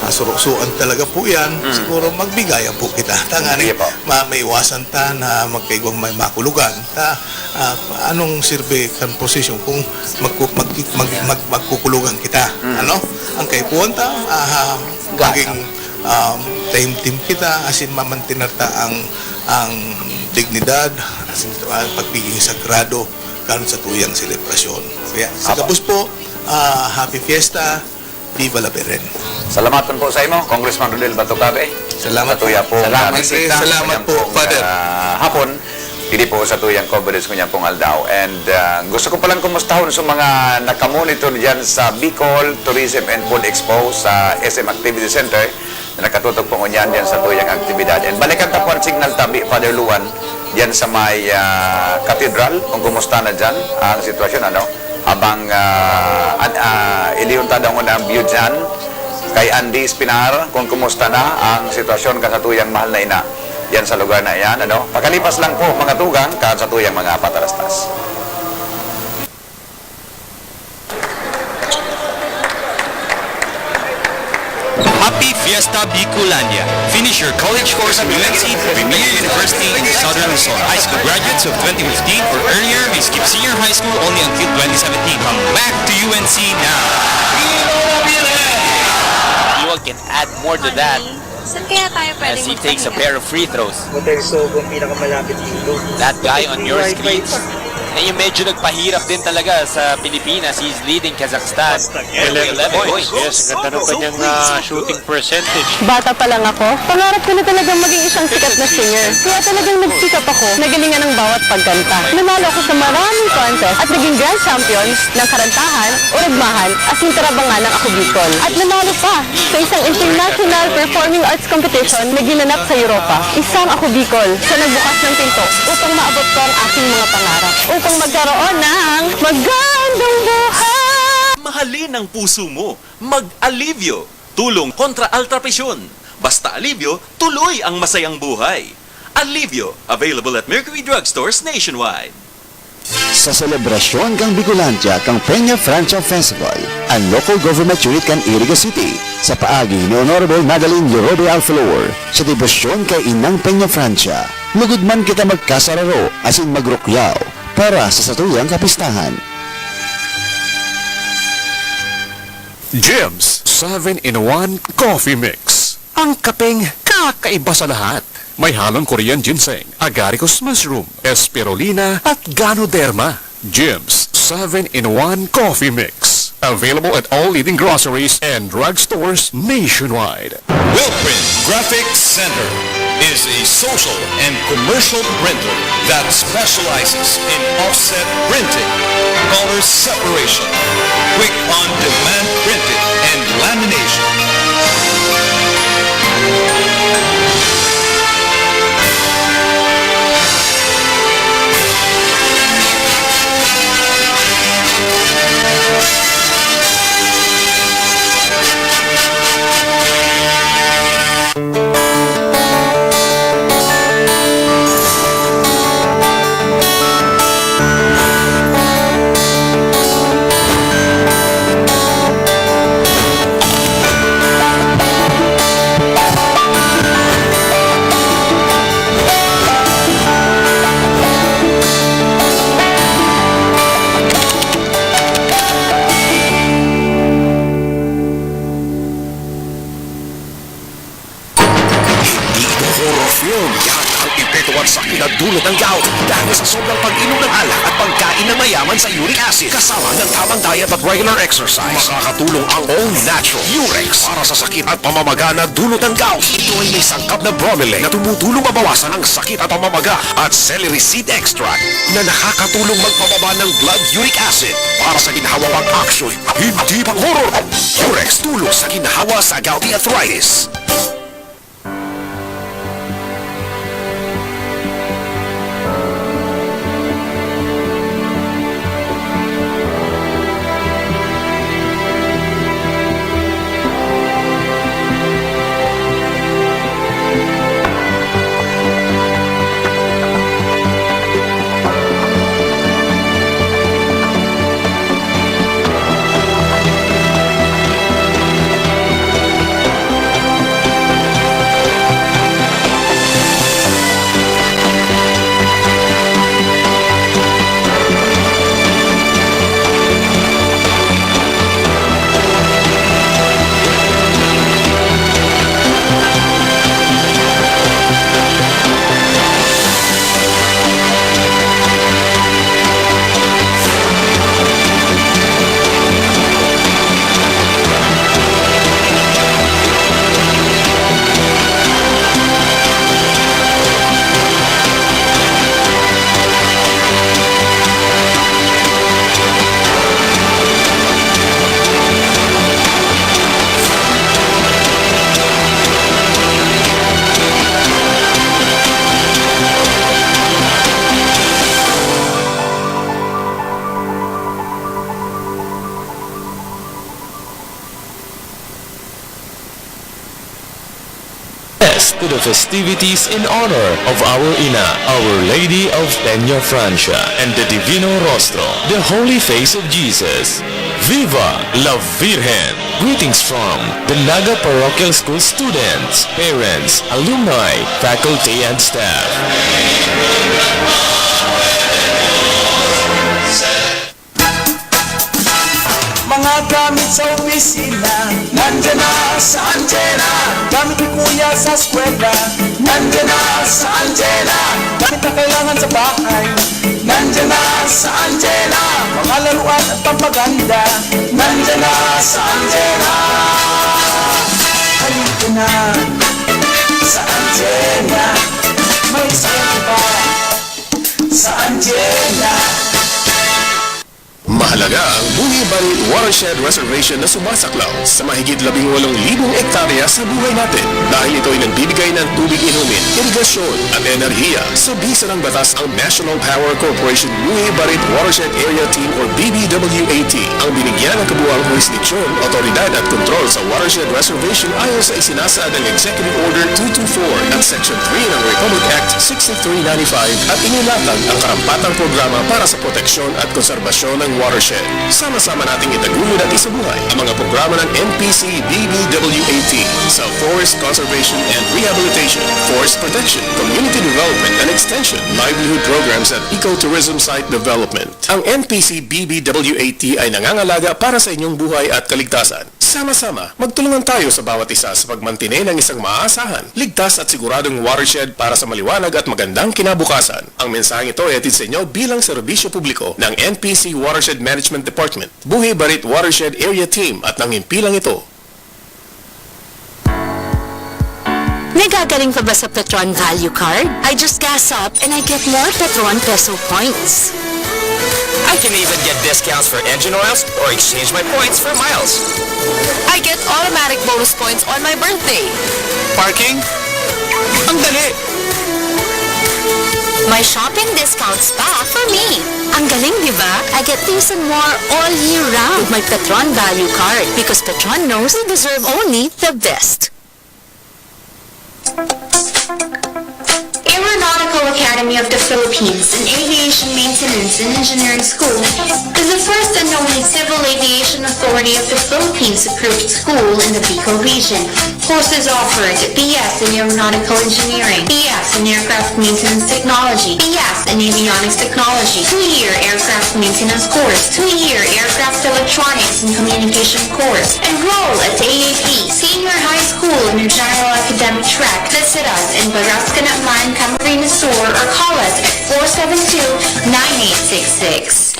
ah, suruksuan talaga po yan, Mm. siguro magbigayan po kita. Tanganing Sige po. ma-, maiwasan ta na magkaigwang may makulugan. Ta, ah, anong sirbe kan posisyon kung magku-, mag-, mag-, mag-, magkukulugan kita? Mm. Ano? Ang kaipuhan ta, ah, Gasa. maging, um, taimtim kita, asin mamantinar ta ang, ang dignidad, asin, ah, pagiging sagrado kan satuyang selebrasyon. Kaya, sa Apo. gabos po, ah, Happy Fiesta, Viva la Virgen. Salamaton po sa imo, Congressman Rodel Batucabe. Salamat Sa tuya po. pong Salamat, bisita, eh. Salamat kanyang po, pong, Father. ah, hapon. Hindi po sa tuyang coverage ko niya pong aldaw. And, ah, gusto ko palang kumustahon sa mga nakamonitor dyan sa Bicol Tourism and Food Expo sa S M Activity Center na nakatutok po ngunyan dyan sa tuyang aktibidad. And balikan ta po ang signal tabi, Father Luan, dyan sa may, ah, Cathedral, kung kumusta na dyan ang sitwasyon, ano? Habang, ah, an-, ah, ilihon ta daw ngunyan ang view dyan kay Andy Espinar, kung kumusta na ang sitwasyon kan satuyang mahal na ina diyan sa lugar na iyan, ano? Pakalipas lang po, mga tugang, kan satuyang mga patarastas. Happy Fiesta Bicolandia! Finish your college course at U N C, premier university in Southern Luzon. High school graduates of twenty fifteen or earlier may skip senior high school only until twenty seventeen. Come back to U N C now! Yuwag can add more to that Saan kaya tayo pwedeng as he takes a magpahinga? pair of free throws. Hotel Sogo ang pinakamalapit dito. That guy on your screens, na yung medyo nagpahirap din talaga sa Pilipinas. He's leading Kazakhstan by Eleven eleven points. points. Yes, ang ganda ng kanyang, ah, shooting percentage. Bata pa lang ako, pangarap ko na talagang maging isang sikat na singer. Kaya talagang nagsikap ako, nagalingan ang bawat pagkanta. Nanalo ako sa maraming contest at naging grand champion ng karantahan, uragmahan, asin tarabangan ng Ako Bicol. At nanalo pa sa isang international performing arts competition na ginanap sa Europa. Isang Ako Bicol sa nagbukas ng pinto upang maabot ko ang aking mga pangarap, upang magkaroon ng magandang buhay. Mahalin ang puso mo. Mag-Alivio. Tulong kontra altrapresyon. Basta Alivio, tuloy ang masayang buhay. Alivio, available at Mercury Drugstores nationwide. Sa selebrasyon kan Bicolandia kan Peña Francia Festival, an Local Government Unit kan Iriga City, sa paagi ni Honorable Madeline Yorobe Alfalor, sa debosyon kay Inang Peña Francia, lugod man kita magkasararo asin magrukyaw para sa satuyang kapistahan. Jim's seven-in-one Coffee Mix. Ang kapeng kakaiba sa lahat. May halong Korean ginseng, agaricus mushroom, spirulina, at ganoderma. Jim's seven-in-one Coffee Mix. Available at all leading groceries and drugstores nationwide. Wilprint Graphics Center is a social and commercial printer that specializes in offset printing, color separation, quick on-demand printing, and lamination. Hindi ito horror film. Yan ang epekto at sakit na dulot ng gout dahil sa sobrang pag-inom ng alak at pagkain na mayaman sa uric acid, kasama ng tamang diet at regular exercise. Makakatulong ang all natural Urex para sa sakit at pamamaga na dulot ng gout. Ito ay may sangkap na bromelain na tumutulong mabawasan ang sakit at pamamaga, at celery seed extract na nakakatulong magpababa ng blood uric acid para sa ginhawang pang-aksyon. Hindi pang-horror. Urex, tulong sa ginhawa sa gouty arthritis. Yes, to the festivities in honor of our Ina, Our Lady of Peña Francia, and the Divino Rostro, the Holy Face of Jesus. Viva la Virgen! Greetings from the Naga Parochial School students, parents, alumni, faculty, and staff. Mga gamit sa opisina, nandiyan na sa Anjena. Gamit ni Kuya sa eskwela, nandiyan na sa Anjena. Gamit na kailangan sa bahay, nandiyan na sa Anjena. Mga laruan at pampaganda, nandiyan na sa Anjena. Halika na sa Anjena, may eskwela pa sa Anjena. Mahalaga ang Buhi Barit Watershed Reservation na sumasaklaw sa mahigit labing walong libong ektarya sa buhay natin, dahil ito ay nagbibigay ng tubig inumin, irigasyon, at enerhiya. Sa bisa ng batas, ang National Power Corporation Buhi Barit Watershed Area Team or B B W A T ang binigyan ng kabuuang hurisdiksyon, awtoridad at kontrol sa Watershed Reservation ayon sa isinasaad ng Executive Order two two four at Section three ng Republic Act sixty-three ninety-five at inilatag ang karampatang programa para sa proteksyon at konserbasyon ng watershed. Sama-sama nating itaguyod at isabuhay ang mga programa ng N P C B B W A T sa Forest Conservation and Rehabilitation, Forest Protection, Community Development and Extension, Livelihood Programs at Ecotourism Site Development. Ang N P C B B W A T ay nangangalaga para sa inyong buhay at kaligtasan. Sama-sama, magtulungan tayo sa bawat isa sa pagmantine ng isang maaasahan, ligtas at siguradong watershed para sa maliwanag at magandang kinabukasan. Ang mensaheng ito ay hatid sa inyo bilang serbisyo publiko ng N P C Watershed Management Department, Buhi Barit Watershed Area Team at ng himpilang ito. Nagagaling pa ba sa Petron Value Card? I just gas up and I get more Petron Peso points. I can even get discounts for engine oils or exchange my points for miles. I get automatic bonus points on my birthday. Parking? Ang dali! May shopping discounts pa for me. Ang galing, di ba? I get this and more all year round with my Petron Value Card because Petron knows we deserve only the best. Aeronautical Academy of the Philippines, an aviation maintenance and engineering school, is the first and only civil aviation authority of the Philippines approved school in the Bicol region. Courses offered: B S in Aeronautical Engineering, B S in Aircraft Maintenance Technology, B S in Avionics Technology, two-year Aircraft Maintenance Course, two-year Aircraft Electronics and Communication Course. Enroll at A A P Senior High School on your general academic track. Visit us in Barascan Atlan, Camarines Sur, or call us at four seven two, nine eight six six.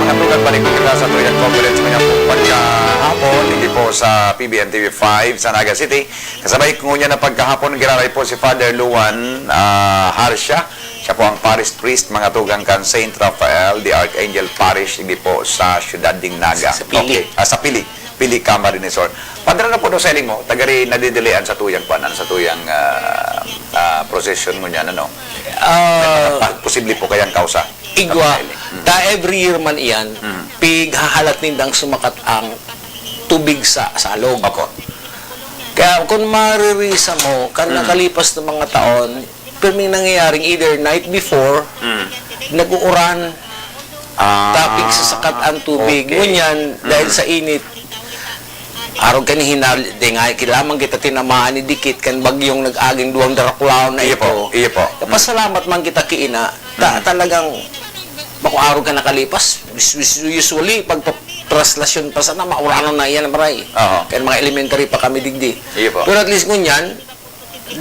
Mga tugang, balik kita sa tuyang coverage ngayong pagkahapon, hindi po sa P B N T V five sa Naga City. Kasabay ko ngunyan na pagkahapon, giraray po si Father Luan ah, Harsha. Siya po ang parish priest, mga tugang, kan Saint Raphael the Archangel Parish, hindi po sa siyudad ding Naga. Sa Pili. Okay. Ah, sa Pili. Pili, Camarines Sur. Padre, ano po daw sa hiling mo, tagari nadidilian sa tuyang kwan, ano, sa tuyang ah, ah, procession ngunyan, ano? Ah, Pa- posible po kayang kausa? igwa, Kapag hiling. Mm. ta every year man iyan, Mm. pighahalat nindang sumakat ang tubig sa salog. Opo. Kaya kung maririsa mo, kan Mm. nakalipas na mga taon, pirming nangyayaring either night before, Mm. nag-uuran, Ah, tapig sa sakat ang tubig. okay. Ngunyan, dahil Mm. sa init, arog kan hinal, di nga, kilamang kita tinamaan ni dikit kan bagyong nag-aging duwang darakulaw na Iyo ito. po, iyo po. Kapasalamat man kita kiina, ta, Mm. talagang, bako arog ka nakalipas, us- us- usually, pag pa- traslasyon pa sana, mauranon na iyan, maray. Aha. Kaya mga elementary pa kami digdi. Iyo po. Pero at least ngunyan,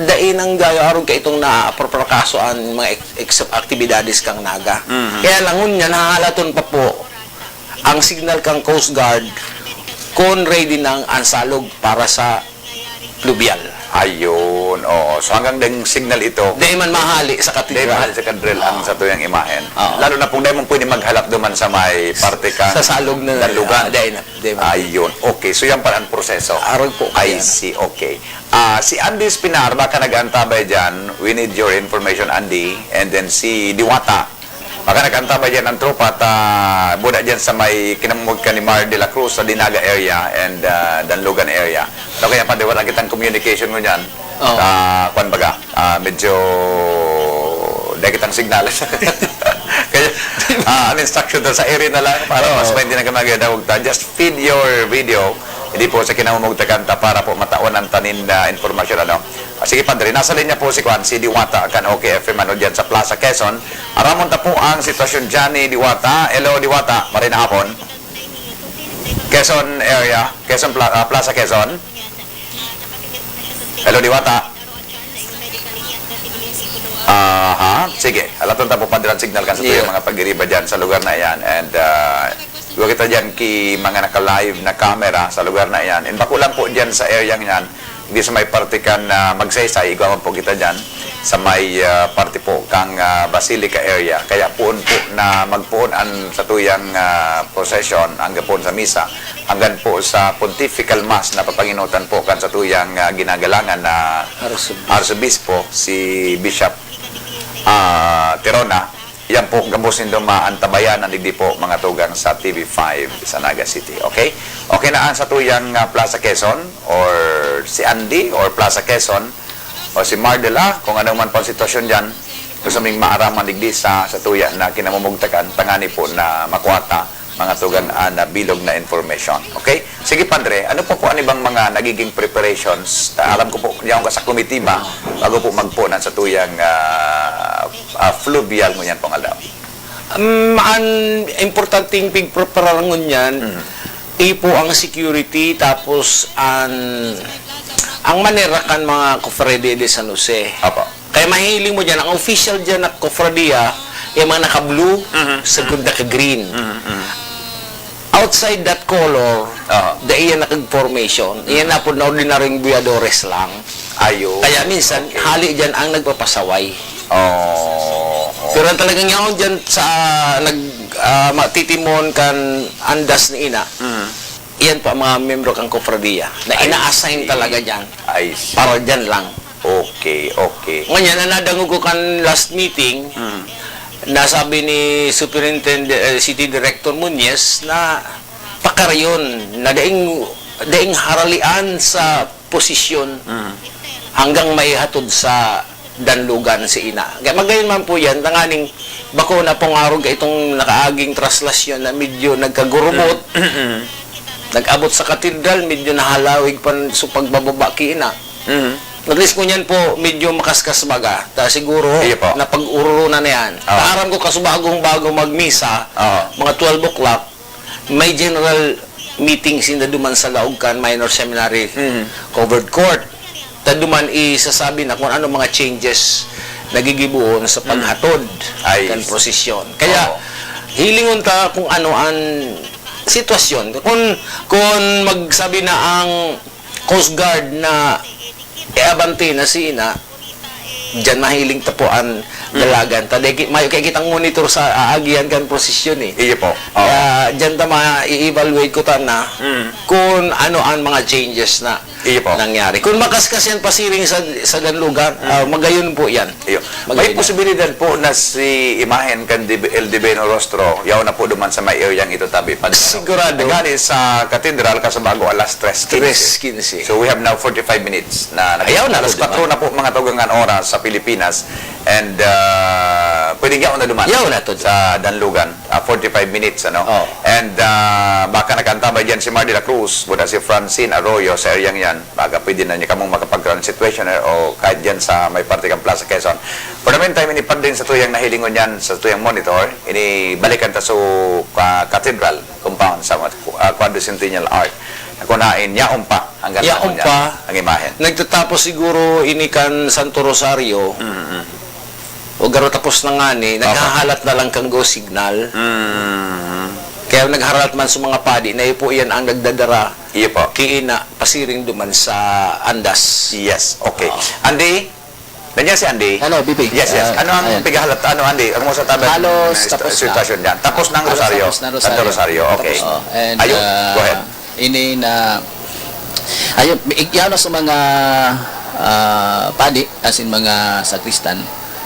dai nang gayo arog ka itong naapropor kaso ang mga ex- ex- aktibidades kang Naga. Mhm. Kaya lang ngunyan, hahalaton pa po ang signal kang Coast Guard Kung ready nang ang salog para sa fluvial. Ayun, oo. So hanggang ding signal ito, Dahil man mahali sa dahil katedral. mahal sa katedral ang satuyang imahen. Oo. Lalo na kung dahil mo pwede maghalap duman sa may parte ka Sa salog na Danlugan. Ah, dahil na. Dahil na. Ayun. Okay, so yan pala ang proseso. Arog po I yan. see, okay. Ah, si Andy Espinar, baka nag-antabay dyan. We need your information, Andy. And then si Diwata. Baka nag-antabay dyan ang tropa at ah, buda dyan sa may kinamumog ka ni Mar de la Cruz sa Dinaga area and ah, Danlugan area. So kaya pa, di wala kitang communication mo dyan. Oo. Ah, kwan baga, ah, medyo dahil kitang signal. Kaya, ah, ang instruction doon sa area na lang para mas maintindihan ka magdadawag ta. Just feed your video. Hindi po sa kinamumugtakan ta para po matawan ang tanin na informasyon. Ano? Ah, sige, Padre, nasa linya po si Kwan, si Diwata, kan O K F M, ano, dyan sa Plaza Quezon. Aramon ta po ang sitwasyon dyan ni Diwata. Hello, Diwata. Maray na hapon. Quezon area, Quezon Pla- ah, Plaza Quezon. Hello, Diwata. Aha, sige. Halaton ta po, Padre, ang signal kan sa tuyang Yeah. mga pagiriba dyan sa lugar na yan. And uh, iwa kita dyan ki mga naka-live na camera sa lugar na yan. And bako lang po dyan sa area yan, hindi sa may parte kan ah, Magsaysay, igwa man po kita dyan sa may ah, parte po kang ah, Basilica area. Kaya poon po na magpoon ang sa tuyang ah, procession hanggang poon sa misa, hanggang po sa pontifical mass na papanginutan po kan sa tuyang ah, ginagalangan na Arsobispo. Arsobispo, si Bishop ah, Tirona. Yan po, gabos nindo maantabayan ang digdi po, mga tugang sa T V five sa Naga City. Okay? Okay na ang sa tuyang ah, Plaza Quezon or si Andy or Plaza Quezon o si Mardela, kung ano man po ang sitwasyon dyan, gusto ming maaraman digdi sa, sa tuya na kinamumugtakan, tangani po na makuha ta, mga tugang ah, na bilog na information. Okay? Sige, Padre, ano po po ang ibang mga nagiging preparations? Ta- Alam ko po, yaon ka sa komitiba, bago po magpunan sa tuyang ah, ah, fluvial ngunyan pong aldaw. Um, ang importanteng pigpreparar ngunyan, ipo ang security, tapos ang ang manera kan mga cofrade de San Jose. Apo. Kaya mahiling mo dyan, ang official dyan na cofradia, yung mga naka-blue, Mhm. sagkod naka-green. Mhm, mhm. Outside that color, Aha. dai yan nakag-formation. Iyan na po na ordinaryong buyadores lang. Ayun. Kaya minsan, Okay. hali dyan ang nagpapasaway. Oh. Pero ang talagang yaon dyan sa nag, ah, matitimon kan andas ni Ina, Mm. iyan po ang mga membro kan cofradia na I ina-assign see. Talaga dyan. I see. Para dyan lang. Okay, okay. Ngunyan, ang nadangog ko kan last meeting, Mm. nasabi ni Superintendent, eh, City Director Muñez na pakarayon, na daing, daing haralian sa posisyon Mm. hanggang maihatod sa Danlugan si Ina. Kaya magayon man po yan, tanganing bako na pong arog itong nakaaging traslasyon na medyo nagkagurubot, Mm. nag-abot sa katedral, medyo nahalawig pa so pagbababa ki Ina. Mm. At least ngunyan po, medyo makaskas baga. Ta siguro, Iyo po. napag-ururunan na yan. Oo. Ta aram ko, kasubagong bago magmisa, Oo. mga twelve o'clock, may general meeting sinda duman sa laog kan Minor Seminary Mm. Covered Court. Ta duman isasabi na kung ano mga changes nagigiboon sa paghatod Ay, kan s- prosesyon. Kaya, Oo. hilingon ta kung ano ang sitwasyon. Kung, kung magsabi na ang Coast Guard na iabante na si Ina, diyan mahiling ta po ang dalagan. Ta, dai ki-, mayo kay kitang monitor sa aagihan kan prosesyon eh. Iyo po. Oo. Kaya diyan ta ma-evaluate ko ta na Mm. kung ano ang mga changes na Iyo po. nangyari. Kung makaskas yan pasiring sa, sa Danlugan, ah, magayon po yan. Iyo. Magayon May yan. posibilidad po na si imahen kan Dib- El Divino Rostro, yaw na po duman sa may area ito tabi pa. Sigurado. Nagani sa katedral, kasabago alas tres quince. Tres quince. So we have now forty-five minutes na nag- Ayaw na alas po, di ba? kwatro na po, mga tugang an oras sa Pilipinas. And uh, pwedeng yaw na duman. Yaw na to. Sa Danlugan. Ah, forty-five minutes, ano? Oh. And ah, baka nag-antabay dyan si Mar de la Cruz, muna si Francine Arroyo sa area yan. Baka pwede na niya kamong makapag-ground situation eh, o kahit dyan sa may parte kang Plaza Quezon. For the meantime, ini pa din sa tuyang nahilingon yan, sa tuyang monitor, ini balikan ta sa ah, Cathedral Compound sa uh, Quadricentennial Arch. Na kunain, yaon pa hanggang Yaon ngayon pa. Ang imahen. Nagtatapos siguro ini kan Santo Rosario. Mm-mm. O garo tapos na nga ni, naghahalat na lang kang go signal. Mm. Kaya nagharalat man sa mga padi, na po yan ang nagdadara Iyo po. Kiina pasiring duman sa Andas. Yes, okay. Oo. Andy? Nandiyan si Andy? Hello, B P. Yes, yes. Ah, Ano ang ayan. Halos tapos na. Sitwasyon dyan. Tapos ng Halos Rosaryo. tapos na Santo Rosario. Okay. Tapos, oh, and, Ayun. ah, Go ahead. Ini na, ayun, igyaw na sa mga ah, padi, asin mga sakristan.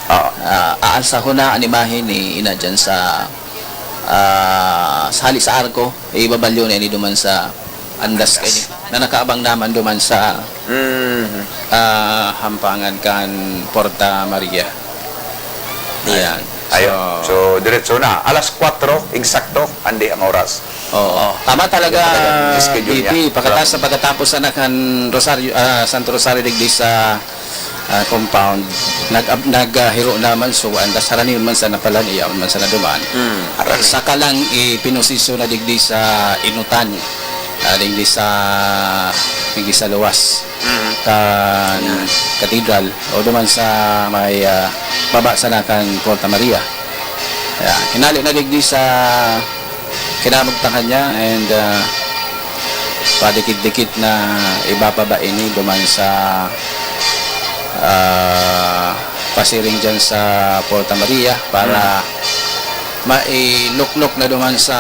Oo. Ah, aalsahon na an imahe ni Ina dyan sa, ah, sa hali sa arko, ibabalyo na ini duman sa Andas kaini, na nakaabang naman duman sa Mm. ah, hampangan kan Porta Maria. Ayan. Ayun. So, diretso na. Alas kwatro, eksakto, Andy, ang oras. Oo. Tama talaga, Talagang schedule B P. niya. Pagkatapos, pagkatapos na kan Rosario, ah, Santo Rosario digdi sa ah, compound, nag, nag, ah, hiro naman, so, ang dasaranon man sana palan, iyaon man sana duman. Mm. Saka lang, ipinosisyon na digdi sa inutan, ah, digdi sa, digdi sa luwas. Mm. Kan cathedral, o duman sa may, ah, baba sana kan Porta Maria. Ayan, hinali na digdi sa kinamugtakan niya and, ah, padikit-dikit na ibababa ini duman sa, ah, pasiring dyan sa Porta Maria para mailuklok na duman sa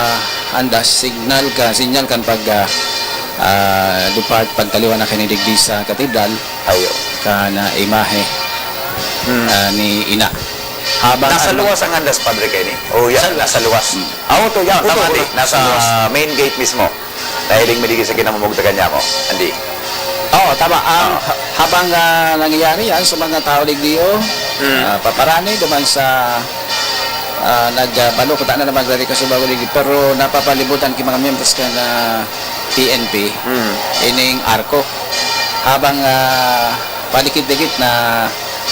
Andas, signal ka, sinyal kan pag, ah, ah, depart, pagtaliwan na kini digdi sa katedral, Ayo. kan, ah, imahe, Mm. ah, ni Ina. Habang Nasa ano, luwas ang Andas, Padre Kenny? O yan, nasa luwas. Ah, oto, yan. Tama, Oto, di. oto. Nasa Luwas. Main gate mismo. Nahiling mi digdi sa kinamumugtakan niya mo. Andy. Oo, tama. Ang, Oo. ha- habang ah, nangyayari yan sa mga tao digdi, oh, Mm. ah, paparani duman sa ah, nagbalo ko na naman dali kasi bago digdi, pero napapalibutan ki mga members kan P N P Mm. ining arko. Habang ah, padikit-dikit na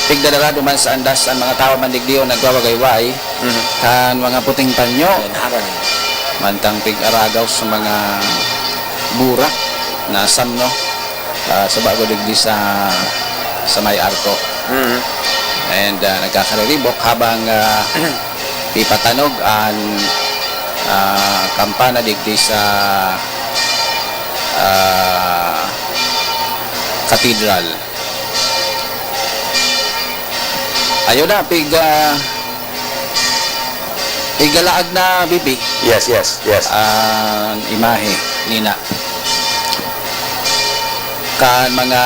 pigdadara duman sa Andas ang mga tao man digdi o nagwawagayway Mm. kan mga puting panyo. Mantang pig-aragaw sa mga burak na samno, ah, sa bago digdi sa, sa may arko. Mm. And ah, nagkakariribok habang ah, ipatanog an ah, kampana digdi sa ah, katedral. Ayun na, pig, ah, igalaag na, B P. Yes, yes, yes. An imahe nina kan mga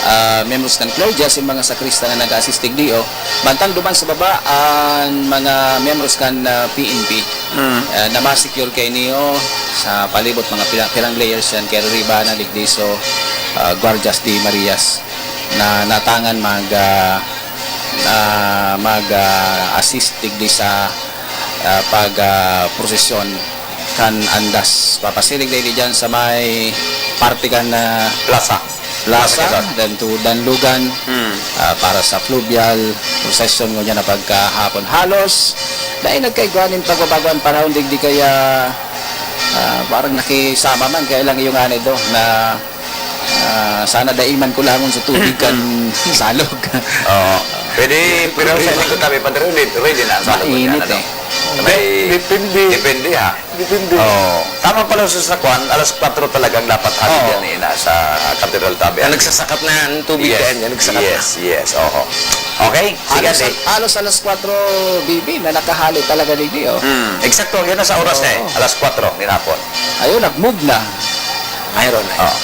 ah, miyembros kan clergy asin mga sakrista na nag-assist digdi, oh. Mantang duman sa baba, an mga miyembros kan ah, P N P Mm. ah, na ma-secure kaini, oh, sa palibot mga pila, pirang layers yan, kaya riba na digdi so ah, Guardias de Marias na natangan mag ah, ah, mag ah, assist digdi sa ah, pag ah, prosesyon kan Andas. Papasiring digdi dyan sa may parte kan ah, Plaza. Plaza, Plaza, Quezon. dan to Danlugan, Mm. ah, para sa fluvial procession ngunyan na pagkahapon. Halos dai nagkaigwa nin pagbabago an panahon digdi kaya ah, parang nakisama man kaya lang yung ano ito na ah, sana dai man kulangon sa tubig kan salog. Oo. Pwede, pero sa inyong katabi, Padre, ready, ready na ang salog niya, Mainit ano? eh. May, Depende. Depende, ha? Depende. Oo. Tama pala sa sakwan, alas kwatro talagang dapat hatid Oo. yan eh, na sa Cathedral Tabi. Na nagsasakat na ang tubig Yes. yan, yan nagsasakat Yes, na. yes, oho. Okay? Sige, Halos, sige. halos alas kwatro, B B, na nakahali talaga digdi, oh. Hmm, eksakto, yan na sa oras na eh. Oo. Alas kwatro, ninapon. Ayun, nag-move na. Mayroon na. Oh.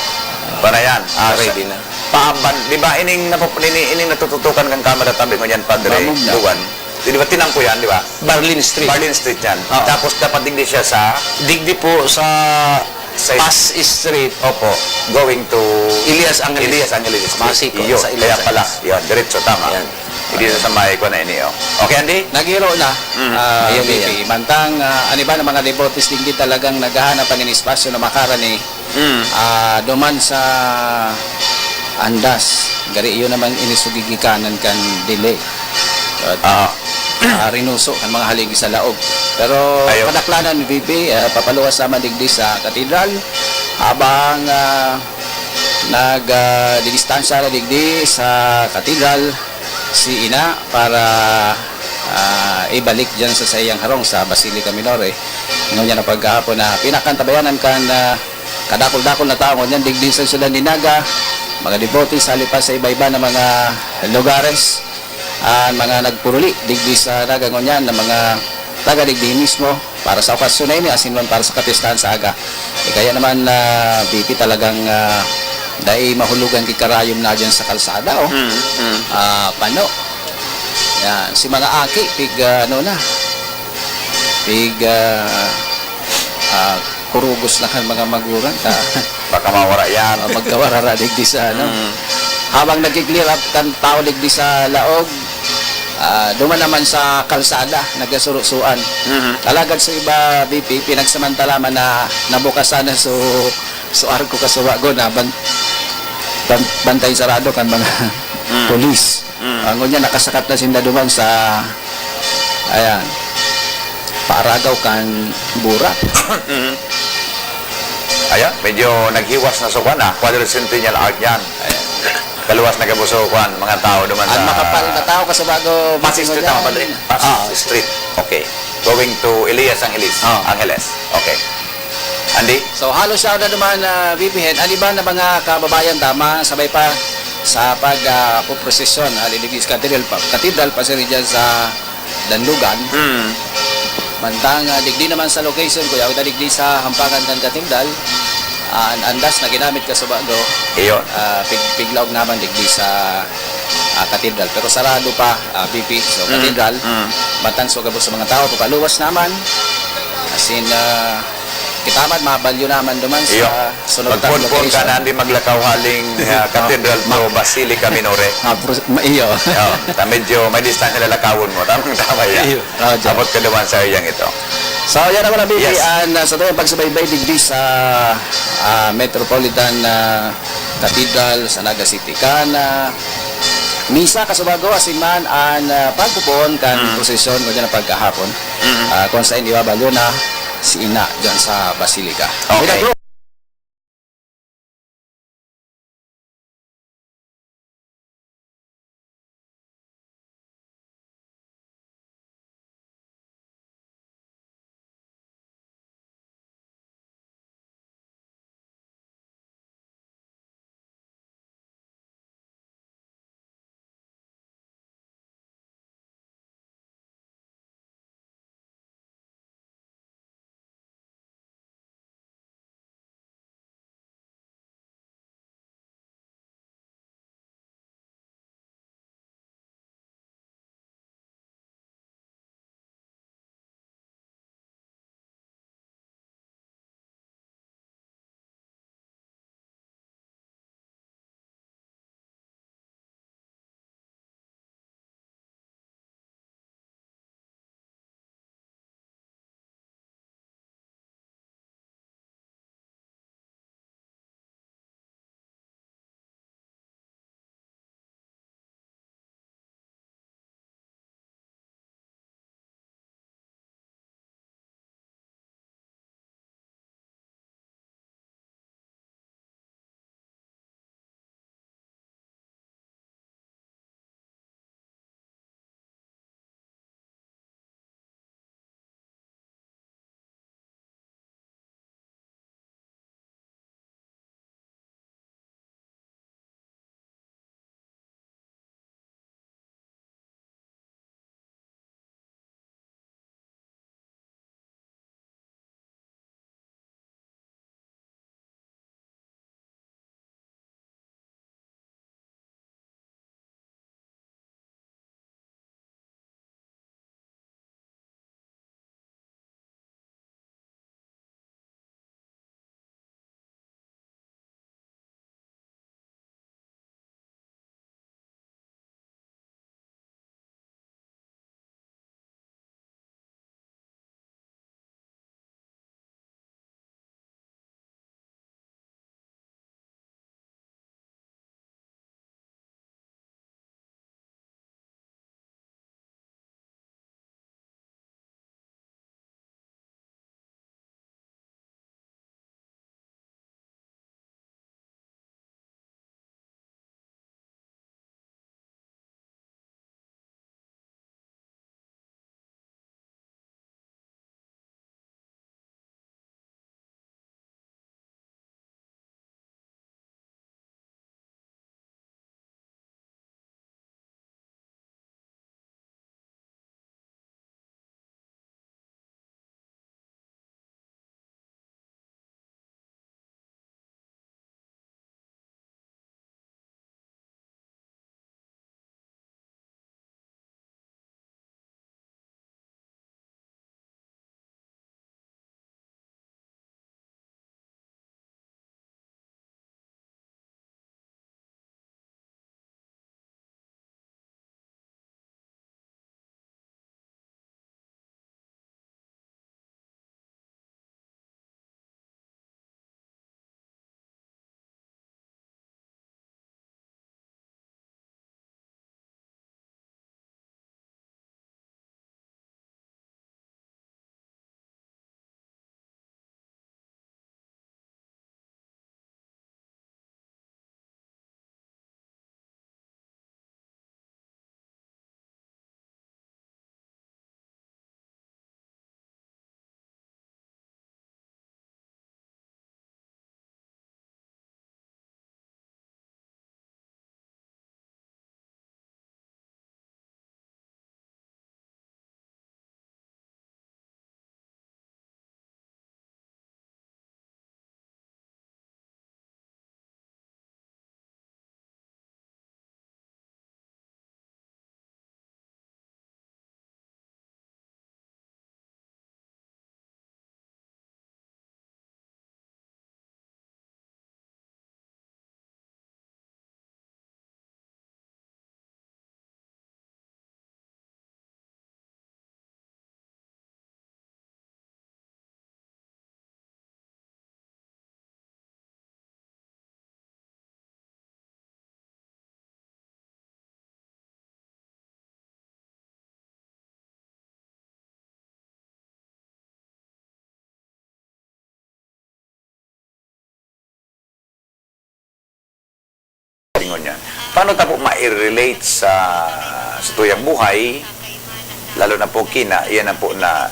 Para yan. Ah, Ready na. Paamban. Di ba, ining, napup- ini, ining natututukan ng kamera tabi ko niyan, Padre Mamog na. Luan? Di ba, tinangko yan, di ba? Barlin Street. Barlin Street yan. Oo. Tapos, dapat digdi siya sa Digdi po sa Sa- Paz Street. Opo, going to Elias Angeles. Elias Angeles Street. Masi po, Iyo, sa Elias kaya pala. Angeles. Yun, diretso, tama. Yan. Hindi sa may kuwan na ini, oh. Okay, Andy? Naghiro na. Mm. Ah, Ayan, B P. ayan. Mantang, ah, an iba na mga devotees digdi talagang naghahanapan nin espasyo na makarani Mm. ah, duman sa Andas. Gari iyo naman ini sa gigikanan kan Dili. At, Ah, ah, Reynoso, kan mga haligi sa laog. Pero Ayo. kadaklanan, B P, ah, papaluwas naman digdi sa katedral. Habang ah, nag ah, didistansya na digdi sa katedral, si Ina para ah, ibalik dyan sa saiyang harong sa Basilica Minore. Ngunyan na pagkahapon na pinakantabayanan kan ah, Kadakul-dakul na tao ngunyan digdi sa syudad ni Naga, mga debote sa lipas sa iba-iba na mga lugares, an mga nagpuruli digdi sa Naga ngunyan na mga taga digdi mismo para sa okasyon na ini, asin man para sa kapistahan sa aga. Eh, kaya naman, ah, B P, talagang, ah, dai mahulugan ki karayon na diyan sa kalsada, oh. Mm, mm. Ah, pano. Yan, si mga aki, pig, ah, ano na, pig, ah, ah, kurugos na kan mga magurang ta. Baka mawara yan. Ah, magkawarara digdi sa, ano. Mm. Habang nagki-clear up kan tao digdi sa laog, ah, duman naman sa kalsada, nagkasurusuan. Mhm. Alagad sa iba, B P, pinagsamantala man na nabukasan na so, so arko kasubago na ban-, ban-, bantay sarado kan mga Mm. pulis. Mm. Ah, ngunyan, nakasakat na sinda duman sa, ayan, paaragaw kan Bura. Mhm. Ayan, medyo naghiwas na sa kwan, ah, Quadricentennial Arch yan. Ayan. Kaluwas na gabos sa kwan, mga tao duman Ang sa makapal na tao kasubago, Pasig Street, tama, ngunyan. Padre? Pasig Ah. Street. Okay. Going to Elias Angeles. Ah. Angeles. Okay. Andy? So, halos siya na duman, ah, B P Hen. Ang iba na mga kababayan, tama, sabay pa sa pag, ah, puprosesyon, ah, Lilivis Cathedral pa, Cathedral pa siya dyan sa Danlugan. Hmm. Mantang, ah, digdi naman sa location, kuya, kita digdi sa hampagan kan Cathedral, ah, an andas na ginamit kasubago, Iyo. ah, pig-, piglaog naman digdi sa, ah, Cathedral. Pero sarado pa, ah, B P, so, Hmm. Cathedral, Hmm. mantang so gabos sa mga tao, papaluwas naman. As in, ah, kita man, mabalyo naman duman sa Iyo. Sunod Magpunpon tang ka location. na, di maglakaw haling, ah, Cathedral to Basilica Minore. Ah, pros-, ma-, iyo. Oh, ta medyo may distansya na lakawon mo. Tamang-tama yan. Iyo. Ah, dyan. Abot ka duman sa iyang ito. So, yan naman ang Yes. bibian, ah, sa tuyang pagsubaybay digdi sa, ah, Metropolitan, ah, Cathedral sa Naga City. Kan, ah, misa kasubago, asin man an, ah, pagpupoon kan Mm. prosesyon, ngunyan na pagkahapon, Mm. ah, kung saan ibabalyo na si Ina dyan sa Basilica. Okay. Milagro. Ingon yan. Paano ta po ma-relate sa, sa tuyang buhay? Lalo na po kina, iyan na po na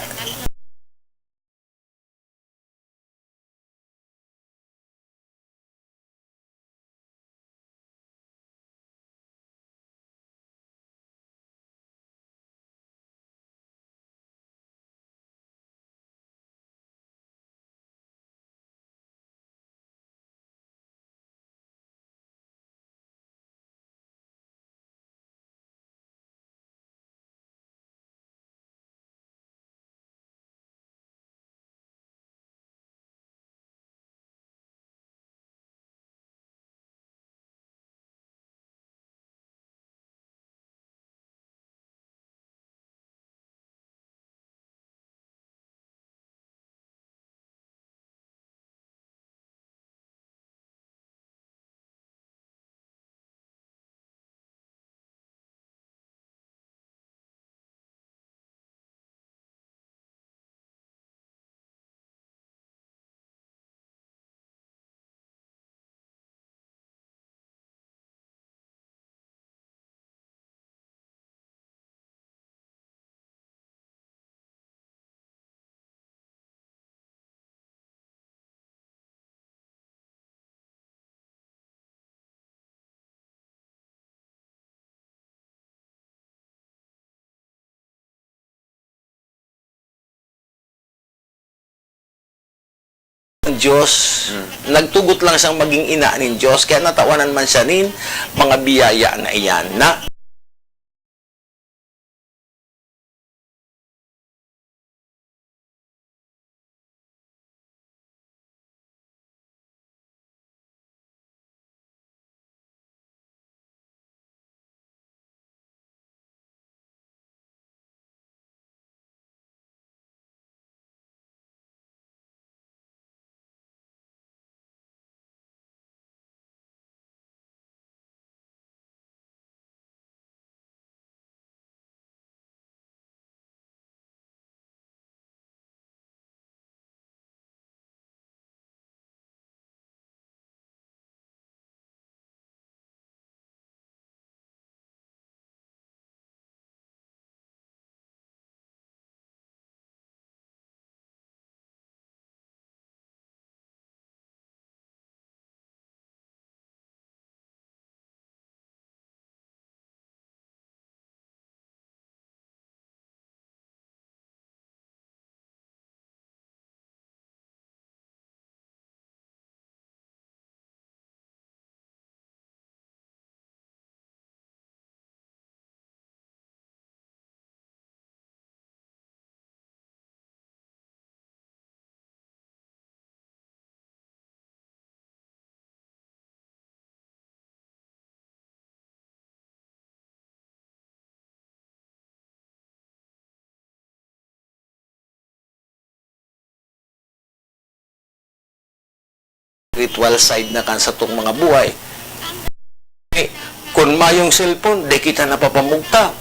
Ang Diyos, Mm. nagtugot lang siyang maging ina nin Diyos, kaya natawanan man siya nin mga biyaya na iyan, na Spiritual side na kan satong mga buhay. Eh, kun mayong cellphone, di kita napapamugta.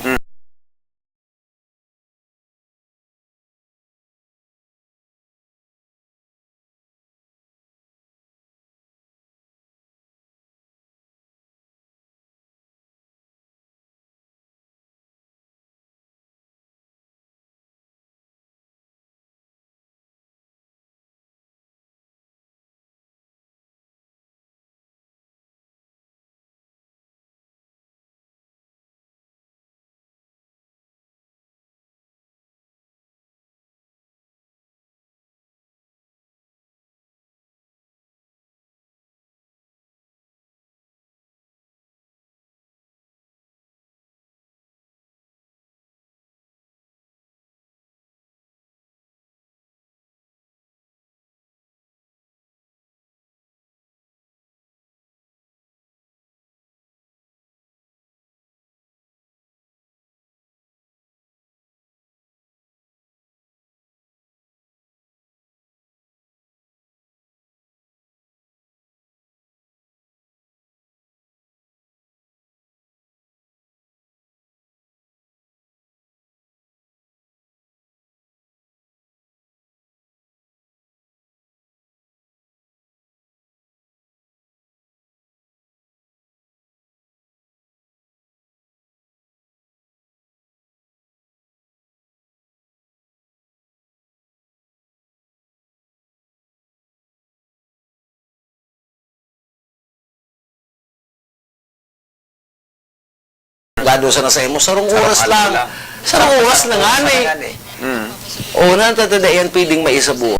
Ado sana sa imo, sarong oras lang. Sarong oras lang, ani. Mm. O, natatada yan, pwedeng maisabot.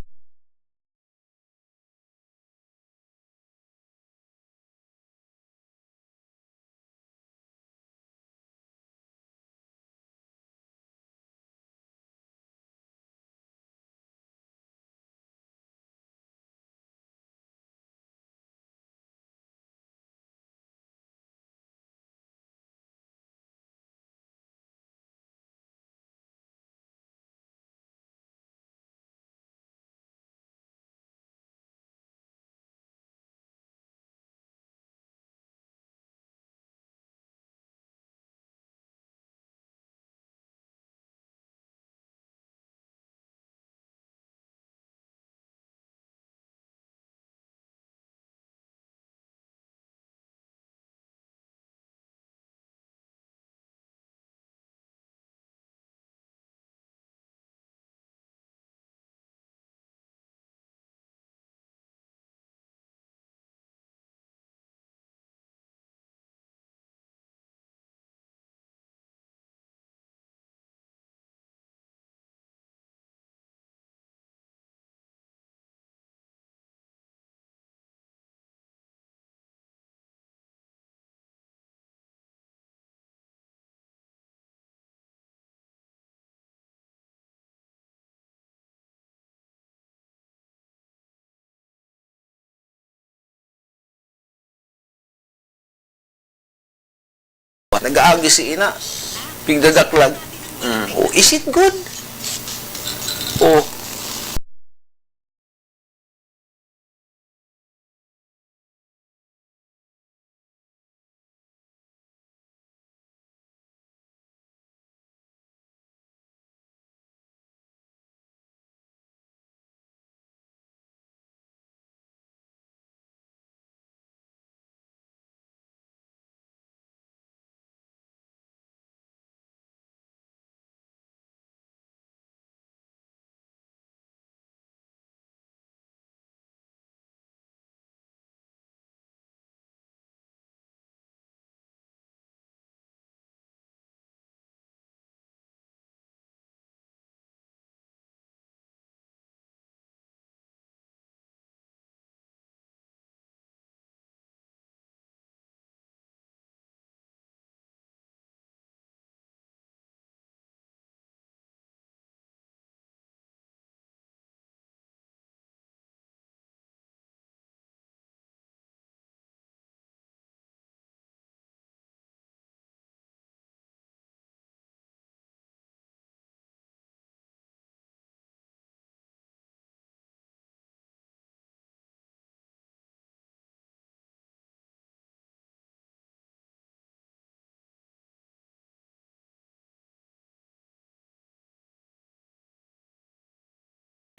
Nag-aagi si ina. Pigdadaklag. Mm. Oh, is it good? Oh.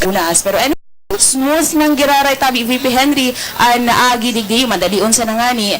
Unas. Pero ano, smooth nang giraray tabi, V P Henry, an naagi digdi, madalion sana ngani.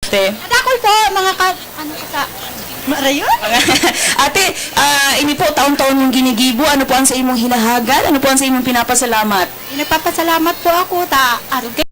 Te. Madakol po, mga ka-, ano po sa Marayo? Ate, ah, ini po, taon-taon mong ginigibo. Ano po ang sa imong hinahagad? Ano po ang sa imong pinapasalamat? Nagpapasalamat po ako ta, arog kay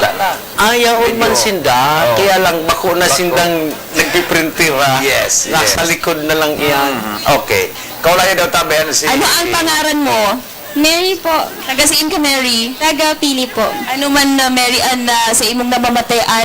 Wala na. Ayaw man sinda, oo, kaya lang bako na sindang nagpiprintira. Yes, yes. Nasa likod na lang iyan. Mm, okay. Kaulayan daw tabi, ano si... Ano ang pangaran mo? Mary po. Taga saan ka, Mary? Taga Pili po. Ano man, ah, Mary Ann, ah, sa imong namamatean?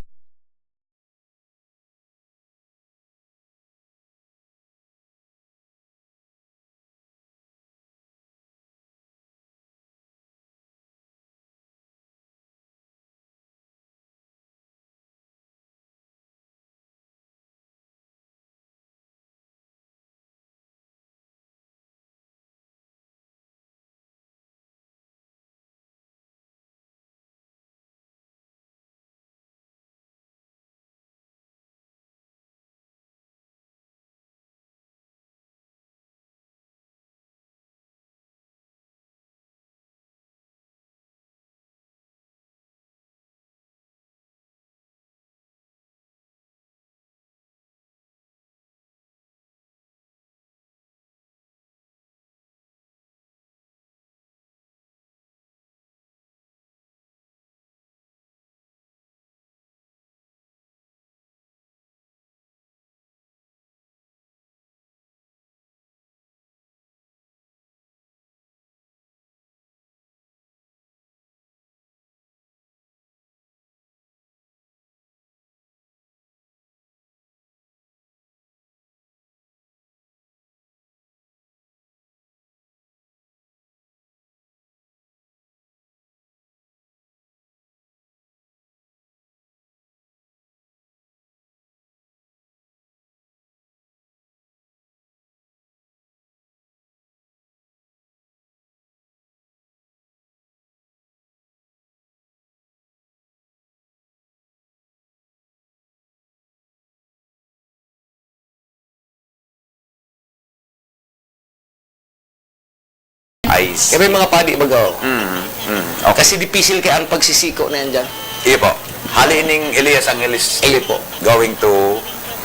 Ay, kaya may mga padi baga, oh. Mm, mm. Okay. Kasi dipisil kaya ang pagsisiko na yan dyan. Iyo po. Hali ning Elias Angeles. Iyo po. Going to,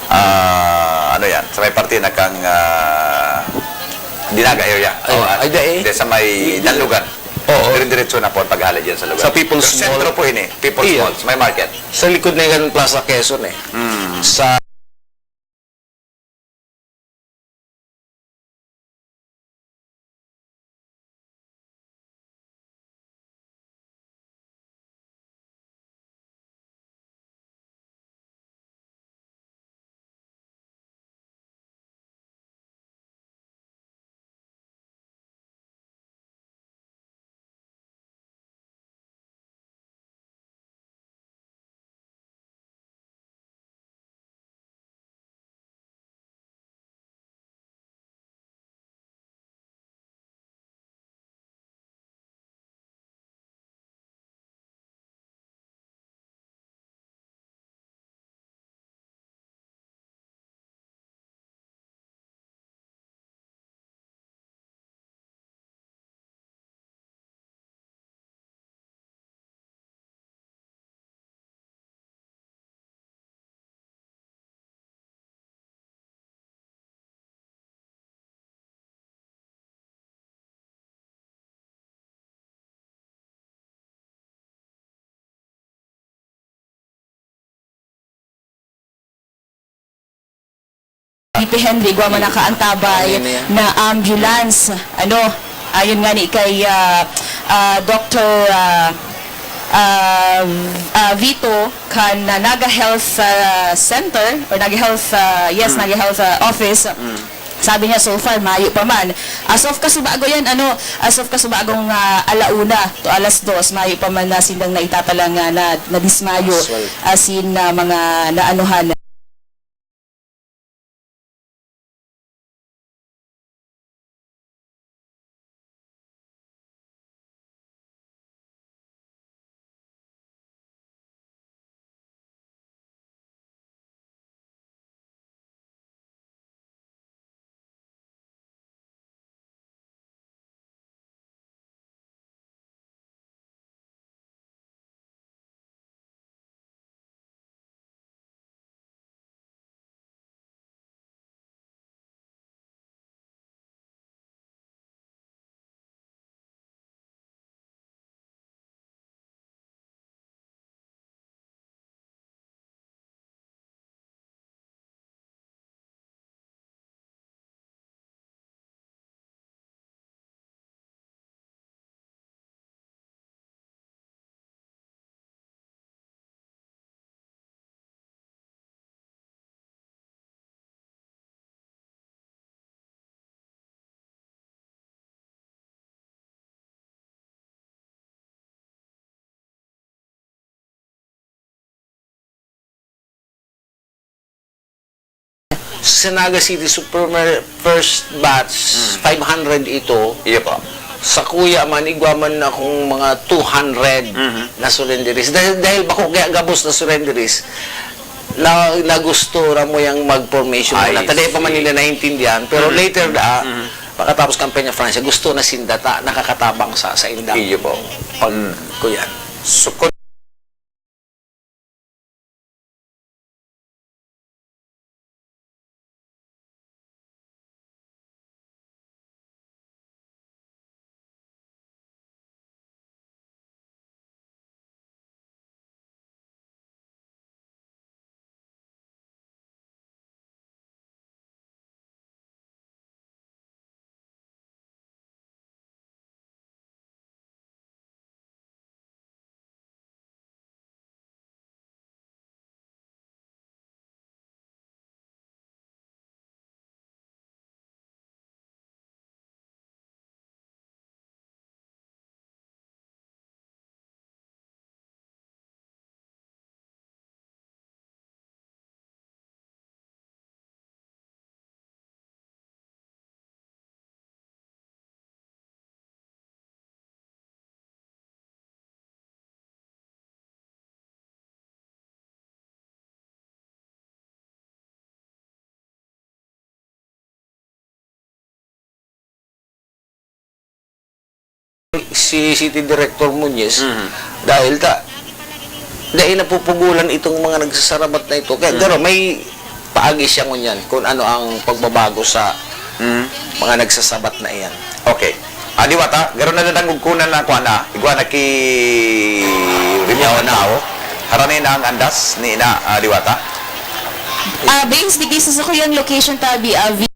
ah, ano yan? Sa may parte na kang, ah, Dinaga area. Ay, oh, ah, ay, dai. Hindi, sa may Danlugan. Oo. Dire-diretso na po ang paghali dyan sa lugar. Sa People's Mall. Sentro po ini. People's Mall. Sa may market. Sa likod na yung Plaza Quezon eh. Mm. Sa P P Henry, igwa man nakaantabay na ambulance. Ano, ayon nga ni kay, ah, ah, Doctor, ah, ah, ah, Vito kan, ah, Naga Health, ah, Center or Naga Health, ah, yes, Naga Health, ah, Office. Sabi niya, so far, mayo pa man. As of kasubago yan, ano, as of kasubagong, ah, alauna to alas dos, mayo pa man na sindang naitatala nga na, nadismayo, asin, ah, mga naanuhan. Sa Naga City Supermer-, first batch, Mm. five hundred ito. Iyo po. Sa kuya man, igwa man akong mga two hundred Mhm. na surrenderies. Dahil, dahil bako kaya gabos na surrenderies, na, na gusto na mo yang mag-formation I muna. Tadi pa man see. nila naintindihan, pero Mhm. later da, Mhm. pagkatapos kampanya Francia, gusto na sinda ta, nakakatabang sa, sa indang Iyo po. pag-, Mm. kuyan. So, kun- Si City Director Muñez, Mhm. dahil ta, dahil napupugulan itong mga nagsasarabat na ito. Kaya, Mhm. pero may paagi siya ngunyan kung ano ang pagbabago sa Mhm. mga nagsasabat na iyan. Okay. Ah, Diwata, garo na nadangog ko na na, kuha na, igwa na ki Yaw na. Tao. Harani na ang andas ni na, ah, Diwata. Ah, Vince, digdi sa sakuyang location tabi, ah, vi-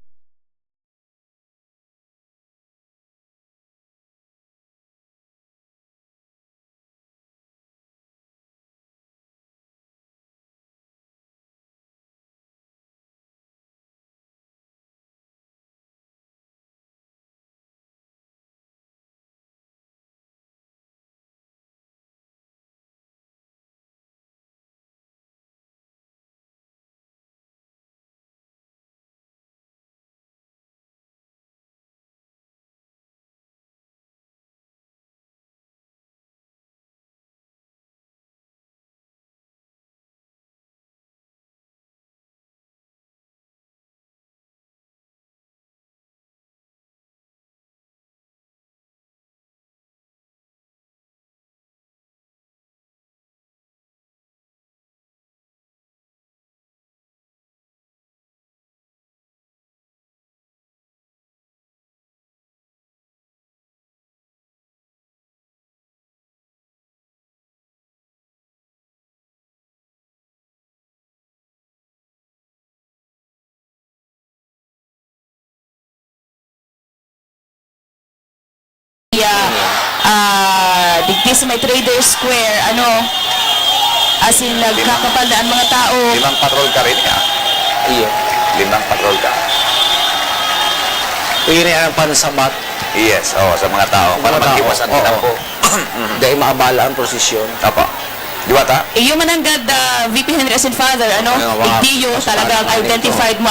ah, digdi sa may Trader Square, ano, as in, nagkakapal na ang mga tao. Limang patrol ka rin, ah. Iyo. Limang patrol ka. Iyan ang pansabat. Yes, oo, sa mga tao, para Mga tao, maghiwas ang oo. Tinampo. Dahil maabala ang prosesyon. Opo. Diwata? Iyo mananggad, ah, V P Henry as in Father, ano, Ay, mga igdiyo, pastor, talagang ano ito? Identified mo.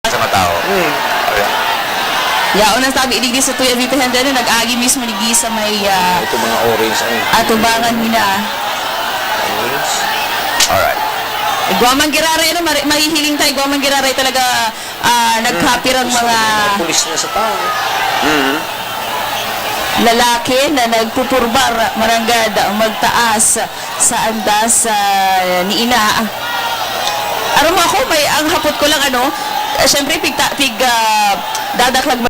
Sa mga tao. Hmm. Ayan. Yaon ang tabi digdi sa Tuya V P Henry, nag-agi mismo digdi sa may, ah, Ito mga orange, ano? Atubangan nila. Orange. Alright. Igwa man giraray, ano, mari-, mahihiling tayo, igwa man giraray talaga, ah, nagkapirang Gusto mga ng mga pulis na sa tao. Mhm. Lalaki na nagpupurbar, maranggad, magtaas sa andas, ah, ni ina. Aram mo ako, may, ang hapot ko lang, ano, eh, syempre, pigta-, pig, ah, dadaklag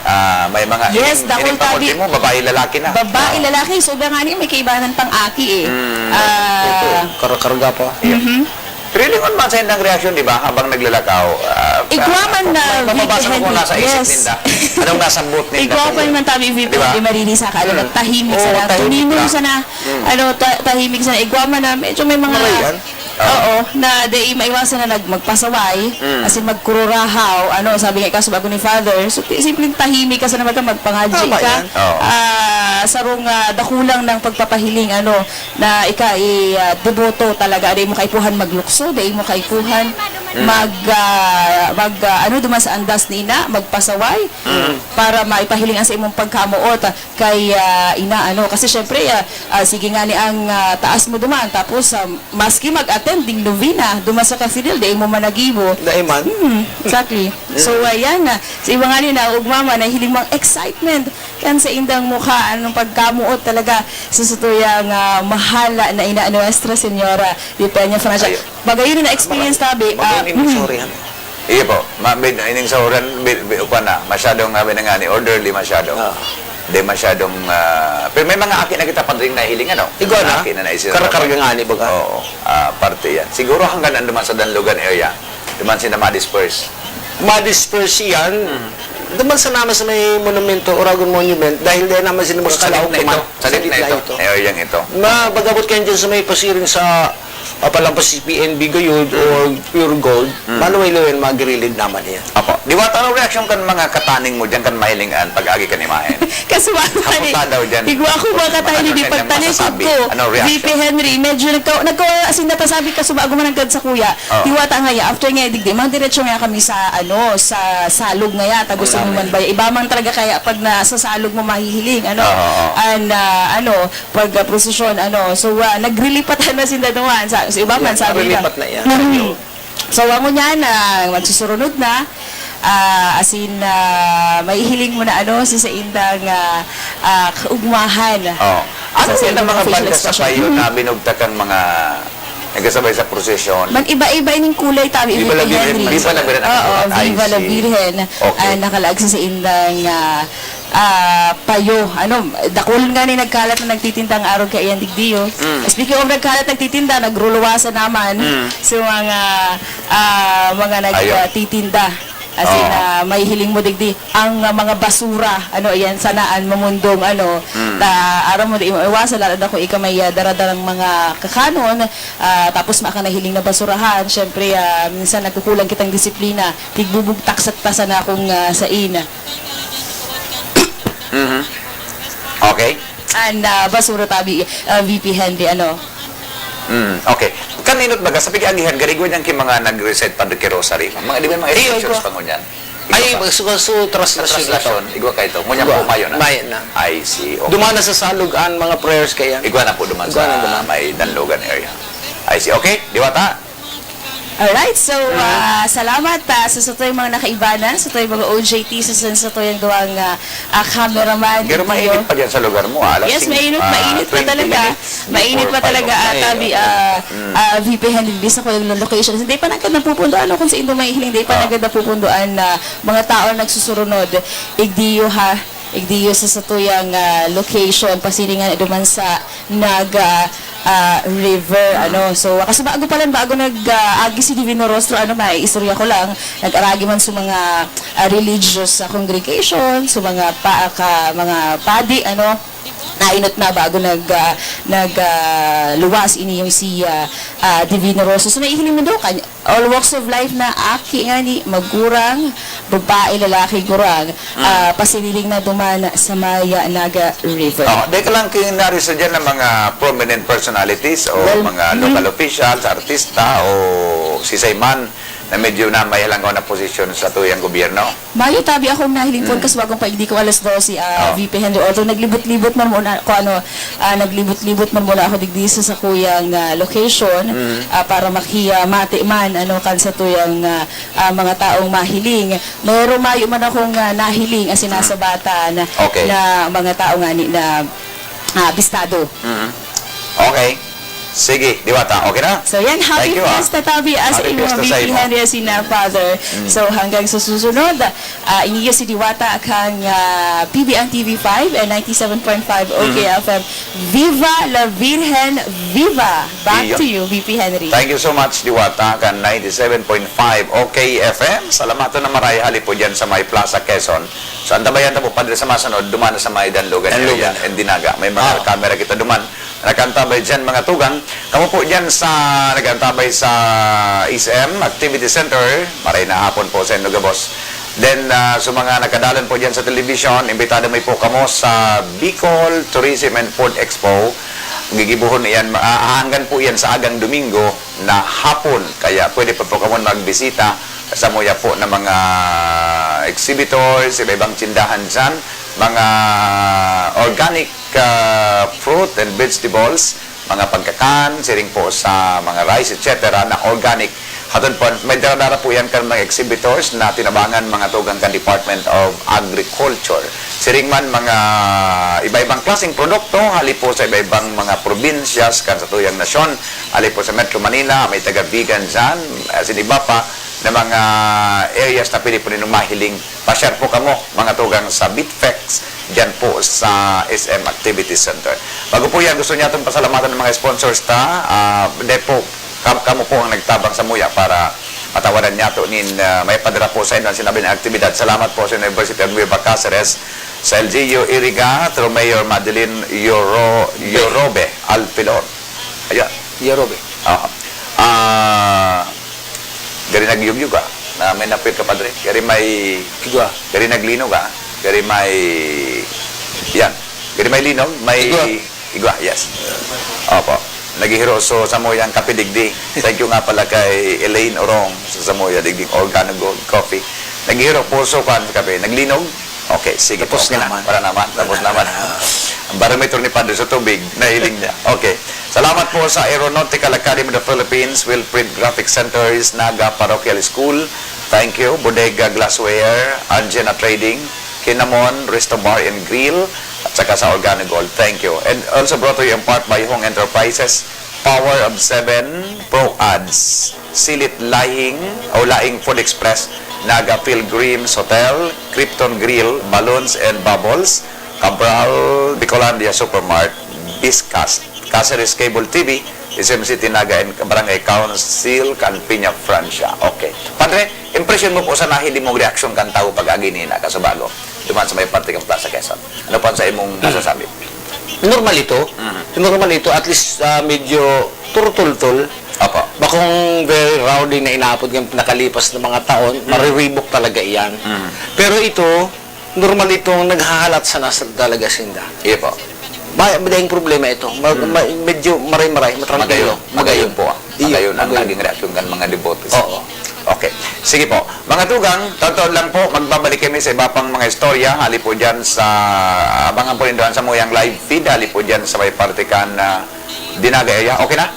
Ah, may mga Yes, ining, dakul ining pamulti tabi. Mo, babae, lalaki na. Babae, Oo. Lalaki. So, ba nga ni, may kaibanan pang aki eh. Mm. Ah, Ito, karakarga pa. Yeah. Mhm. Pero lingon man sa indang reaksyon, di ba, habang naglalakaw, ah, Igwa man ah, na may mababasa ko kung video, nasa isip yes. Ninda. Anong nasa boot ninda? Igwa pa naman tabi, Di ba? Di marili sa ka, ano, Mm. tahimik Oo, sana. Tahimik Tuminong na. Sana. Mm. Ano, ta-, tahimik sana. Igwa man na, medyo may mga Maray yan. Oo. Oo, na di maiwasan na nag-, magpasaway, Mm. as in magkururahaw, ano, sabi nga, kaso bago ni Father, so, ti-, simpleng tahimik ka sana, magka-, magpangadji Tama ka. Yan. Oo. Ah, sarong, ah, dakulang ng pagpapahiling, ano, na ika i, ah, deboto talaga, di mo kaipuhan maglukso, di mo kaipuhan Mm. mag, ah, mag, ah, ano, duman sa andas ni ina, magpasaway, Mm. para maipahiling ang sa imong pagkamoot, ah, kay, ah, ina, ano, kasi syempre, ah, ah, sige nga ni ang, ah, taas mo duman, tapos, ah, maski mag-attend ding novena, duman sa cathedral, di mo managibo. Dai man. Mm, exactly. So, Mm. ayan na. Sa iba nga ni na, ugmama, nahiling mang excitement kan sa indang mukha, anong pagkamoot talaga sa satuyang, ah, mahala na ina Nuestra Señora de Peña Francia. Ayo. Bagay yun na experience Maga-, tabi, ah, magayon yung mm. Sorry, ha? Iyo po, ma-, bid-, ining sa oran, bi-, bi-, upa na, masyadong, sabi na nga ni, orderly masyado. Ah. Di masyadong, ah, pero may mga aki na kita, Padring, nahiling, ano? Igwa Mga na. aki na naisira Karakarga na. nga ni, baga. Oo. Ah, parte yan. Siguro hanggang nandun man sa Danlogan area, duman sila ma-disperse. Ma-disperse yan. Hmm. Duman sa naman sa may monumento, Oragon Monument, dahil dahil naman sila Sa gitna magkakalaog ito. naman. Sa Sa gitna gitna ito. ito. Area ito. Mabagabot kayo dyan sa may pasiring sa, ah, palampas si P N B Gayud Hmm. o Pure Gold, Hmm. maluway-luway, magrilid naman yan. Apo. Diwata, ano reaksyon kan mga kataning mo dyan, kan mahilingan, pag-agi kan imahen? Kaso ba, Hapot pare, na daw dyan. igwa ko mga Ano kataning, di siya niyang pagtalikod masasabi? ko. Ano reaction? V P Henry, medyo nagka-, nagka-, as in, natasabi ka, suba, ako mananggad sa kuya. Oh. Diwata nga ya, after nga digdi, mga diretso nga kami sa, ano, sa salog nga ya, ta gusto Mm. mo man ba, iba man talaga kaya pag nasa salog mo mahihiling, ano, Oo, oo. and, ah, ano, pag, ah, prosesyon, ano. So, ah, nagrilipat na sinda duman, sa, sa iba man, Yan, sabi na. nagrilipat na yan. Mm. So, amo niyan, ah, magsusurunod na, ah, as in, ah, mahihiling mo na, ano, sa saindang, ah, ah, kaugmahan. Oh. Ano Sa yan ang saindang mga mga facial banda sa expression. payo na Mm. binugtak ang mga nagkasabay sa prosesyon? Man, iba-iba ining kulay, tabi, Viva iba la kay Virgen, Henry. Viva la Virgen, Oo, ano, Viva la I C. Virgen. Okay. Ah, nakalaag sa saindang, ah, ah, payo. Ano, dakul nga ni nagkalat na nagtitinda ang arog kaiyan digdi, oh. Mm. Speaking of nagkalat, nagtitinda, nagruluwasan naman Mm. sa mga, ah, mga Ayo. nagtitinda. As in, Oo. ah, mahihiling mo digdi, ang, ah, mga basura, ano, ayan, sanaan mamundong, ano, Mm. ta-, aram mo, di mo iwasan, lalo na kung ika may, ah, daradarang mga kakanon, ah, tapos maka nahiling na basurahan, syempre, ah, minsan nagkukulang kitang disiplina, tigbubugtak sa tasan akong, ah, sain. Mhm. Okay. And, ah, basura tabi, ah, V P Henry, ano? Mm, okay. Kaninot baga, sa pag-aagihan, garigwa niyang ki mga nag-recite Padre ki Rosary. Mga, di ba, mga Iyo, scriptures igwa. pa ngunyan? Ay, Igwa pa. magsuka-su, Sa translation ito. translation, igwa ka ito. Ngunyan Igwa. po, mayo na. Mayo na. I see. Okay. Duman na sa salog ang mga prayers kaya. Igwa na po duman Igwa sa na duman. may Danlogan area. I see. Okay, Diwata? Alright, so, Mm. ah, salamat, ah, sa satoy mga nakaibanan, sa satoy mga O J T, sa, sa satoy ang duwang, ah, ah, cameraman, Pero Dio. mainit pa dyan sa lugar mo, ah. Alas Yes, singko, mainit, ah, mainit pa twenty talaga. minutes Mainit before pa talaga, five o'clock. ah, tabi, Mainit. ah, Mm. ah, V P Henry, di sa kuyang location. Hindi pa nagkad napupundoan, ano, kung sa indo mahihiling, hindi pa Ah. nagkad napupundoan na mga tao nagsusurunod. Igdiyo, ha? Igdiyo sa satuyang, ah, location, pasiringan duman sa Naga, ah, River, Mm. ano. So, kasi bago pa lang, bago nag, ah, agi si Divino Rostro, ano, may istorya ko lang, nag-aragi man sa mga, ah, religious, ah, congregation, sa mga pa-, ka-, mga padi, ano, nainot na bago nag, ah, nag, ah, luwas ini yung si, ah, ah, Divino Rostro. So, nahihiling mo daw, kanya, all walks of life na aki ngani, magurang, babae, lalaki, gurang, Mm. ah, pasiniring na duman sa may, ah, Naga River. Oh, di ka lang kinari sa dyan ng mga prominent personalities o Well, mga mm. local officials, artista o sisay man na medyo na may halanggaw na posisyon sa tuyang gobyerno. Mayo tabi akong nahiling po, Mm. kasi bagong paigdi ko alas dose, ah, Oh. V P Henry. Although naglibot-libot man muna ako, ano, ah, naglibot-libot man muna ako digdi sa sakuyang, ah, location, Mm. ah, para makiyamati man, ano, kan sa tuyang, ah, ah, mga taong mahiling. Mayroon mayo man akong, ah, nahiling, ah, sinasabatan Mm. Okay. na mga tao ngani na, ah, bistado. Mm. Okay. Sige, Diwata. Okay na? So yan, happy Thank you, ah. fiesta tabi, ah, sa Happy imo, fiesta sa V P imo. Henry, as in, ah, Father. Mm. So hanggang sa susunod, ah, iniyo si Diwata kang, ah, P B N T V five and ninety-seven point five O K F M. Mm. Viva la Virgen, viva! Back Iyo. to you, V P Henry. Thank you so much, Diwata, kan ninety-seven point five O K F M. Salamaton na maray hali po dyan sa may Plaza Quezon. So, antabayan ta po, Padre, sa masunod, duman na sa may Danlogan Danlogan. area, and Dinaga. May mga Ah. camera kita duman. Nag-antabay dyan, mga tugang. Kamo po dyan sa nag-antabay sa S M Activity Center, maray na hapon po sa inyo gabos. Then, ah, sa mga nakadalan po dyan sa television, imbitado mi po kamo sa Bicol Tourism and Food Expo. Gigibohon iyan, ah, hanggan po iyan sa agang Domingo na hapon. Kaya pwede pa po kamo magbisita sa muya po na mga exhibitors, iba-ibang tindahan dyan, mga organic ah, fruit and vegetables, mga pagkakan, siring po sa mga rice, et cetera, na organic. Hatod po, may dara-dara po yan kan mga exhibitors na tinabangan, mga tugang, kan Department of Agriculture. Siring man mga iba-ibang klaseng produkto, hali po sa iba-ibang mga probinsyas kan satuyang nasyon, hali po sa Metro Manila, may taga-vegan dyan, as in iba pa na mga areas na pwede po ninyo mahiling. Pasyar po kamo, mga tugang, sa Bitfex, diyan po sa S M Activity Center. Bago po yan, gusto niya itong pasalamatan ng mga sponsors ta. Ah, dahil po, kam- kamo po ang nagtabang samuya para matawaran niya ito nin, ah, may padara po sa inyo ang sinabi ng aktibidad. Salamat po sa University of Nueva Caceres, sa L G U Iriga, through Mayor Madeline Yoro, Yorobe Alpilon. Ayan. Yorobe. Ah, ah, gari nagyugyug, ah, na may napil ka, padre. Gari may Igwa. Gari naglinog, ah. Gari may, yan. Gari may linog, may Igwa. Igwa, yes. Opo. Naghihiro so samuyang kape digdi. Thank you nga pala kay Elaine Orong sa samuya digding Organo Gold Coffee. Naghihiro po so kan kape. Naglinog? Okay, sige. Tapos Okay na. naman. Wala naman. Tapos Wala naman. na. Ang barometro ni Padre sa tubig, nahiling niya. Okay. Salamat po sa Aeronautical Academy of the Philippines, Wilfred Graphic Centers, Naga Parochial School. Thank you. Bodega Glassware, Anjena Trading, Kinamon, Resto Bar and Grill, at saka sa Organo Gold. Thank you. And also brought to you in part by Hong Enterprises, Power of Seven, Pro Ads, Silit Lahing o Laing Food Express, Naga Pilgrims Hotel, Krypton Grill, Balloons and Bubbles, Cabral, Bicolandia Supermart, Biscast, Caceres Cable T V, S M City Naga and Barangay Council kan Peña Francia. Okay. Padre, impression mo po sa nahili mong reaksyon kan tawo pag-agi ni Naga sa bago? Duman sa may parte kan Plaza Quezon. Ano pa sa imong masasabi? Normal ito. Mhm. Normal ito. At least, ah, medyo turutultol. Opo. Bakong very rowdy na inaapod ng nakalipas na mga taon, Mm. mariribok talaga iyan. Mm. Pero ito, normal itong naghahalat sa nasa talaga sinda. Iyo po. Ma-, madaing problema ito. Ma-, Mm. ma-, medyo maray-maray, matrangkilo. Magayon. Magayon po, ah. Iyo, Magayon ang magayon. naging reaksyon ng mga debotes. Oo. Okay. Sige po. Mga tugang, taon-taon lang po, magbabalik kami sa iba pang mga istorya. Hali po dyan sa, abangan po ninyo sa muyang live feed. Hali po dyan sa may parte kan, ah, Dinaga area. Okay na?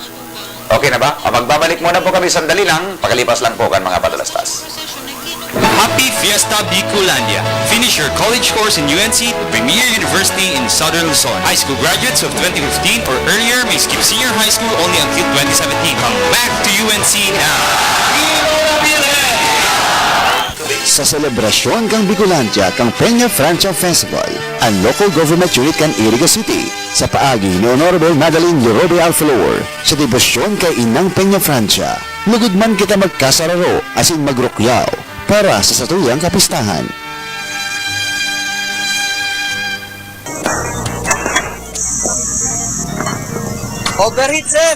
Okay na ba? O, magbabalik muna po kami sandali lang. Pakalipas lang po kan mga patalastas. Happy Fiesta Bicolandia! Finish your college course in U N C, the premier university in Southern Luzon. High school graduates of twenty fifteen or earlier may skip senior high school only until twenty seventeen. Come back to U N C now! Sa selebrasyon kan Bicolandia kan Peña Francia Festival, an Local Government Unit kan Iriga City, sa paagi ni Honorable Madeline Yorobe Alfalor, sa debosyon kay Inang Peña Francia, lugod man kita magkasararo asin magrukyaw para sa satuyang kapistahan. Overheat, sir!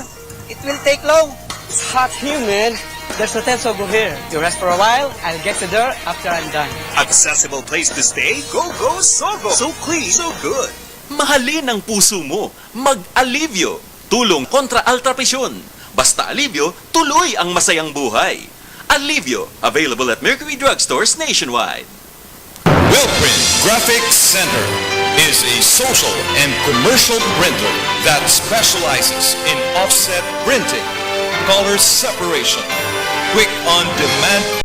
It will take long. It's hot here, man. There's Hotel Sogo here. You rest for a while. I'll get the door after I'm done. Accessible place to stay? Go, go, Sogo! So clean, so good. Mahalin ang puso mo. Mag-Alivio. Tulong kontra altrapisyon. Basta Alivio, tuloy ang masayang buhay. Alivio, available at Mercury Drugstores nationwide. Wellprint Graphics Center is a social and commercial printer that specializes in offset printing, color separation, quick on-demand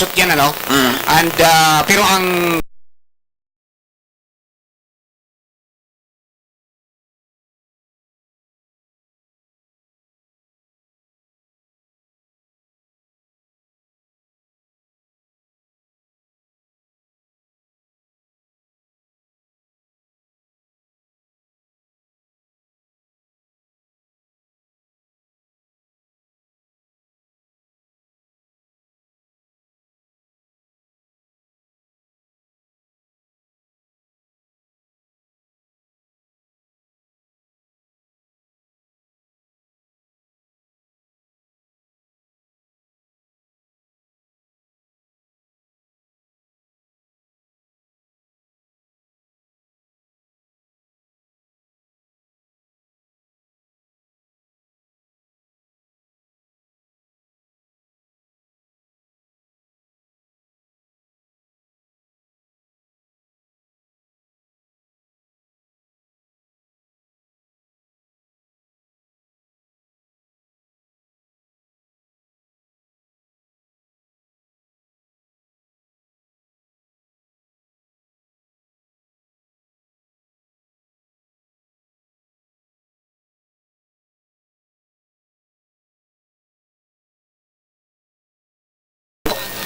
Yan, ano? Mm. And, ah, pero ang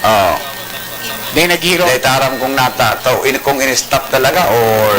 Oh. Dai naghiro. Dai ta aram kung nata-, to, in-, kung in-stop talaga or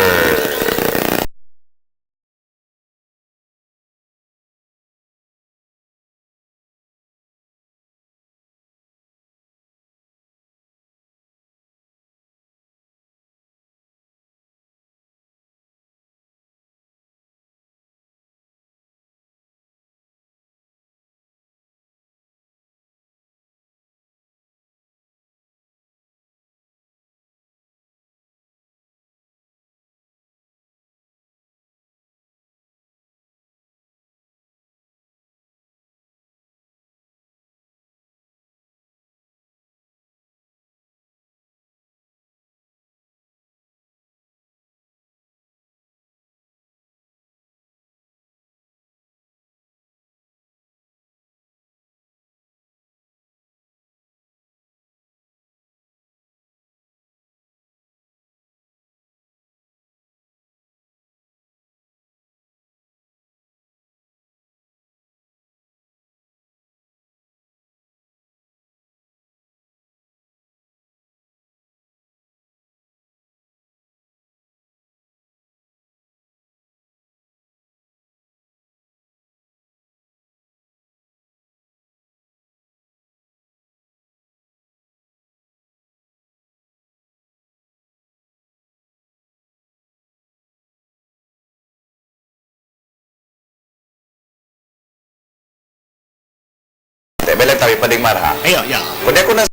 Te, may lang tabi, Pading Mar, ha? Ayo, ya. Kundi ako na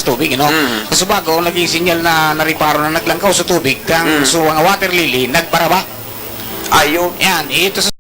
Sa tubig, you know? Mm. Sa subago, naging sinyal na nariparo na naglangkaw sa tubig, kang Mm. so, ang water lily, nagbaraba. Ayun. Yan, ito sa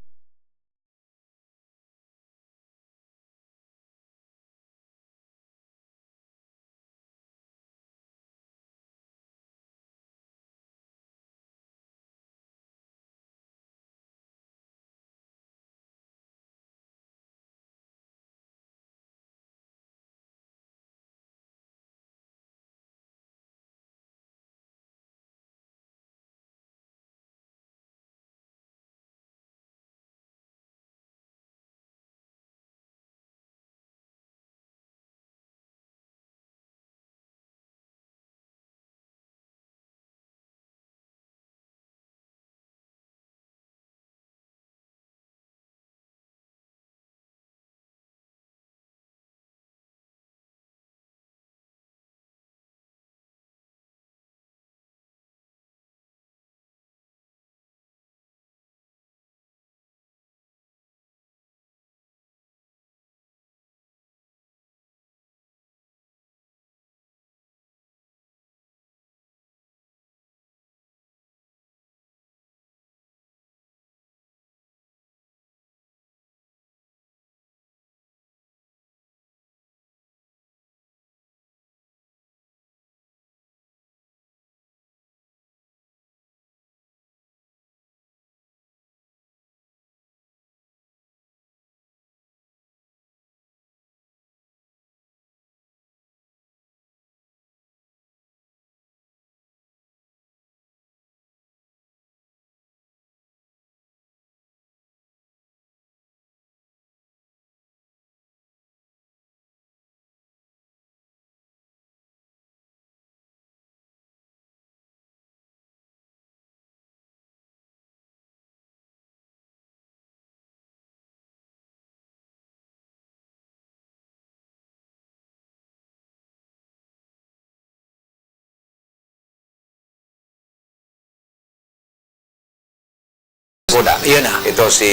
Yun na. Ito si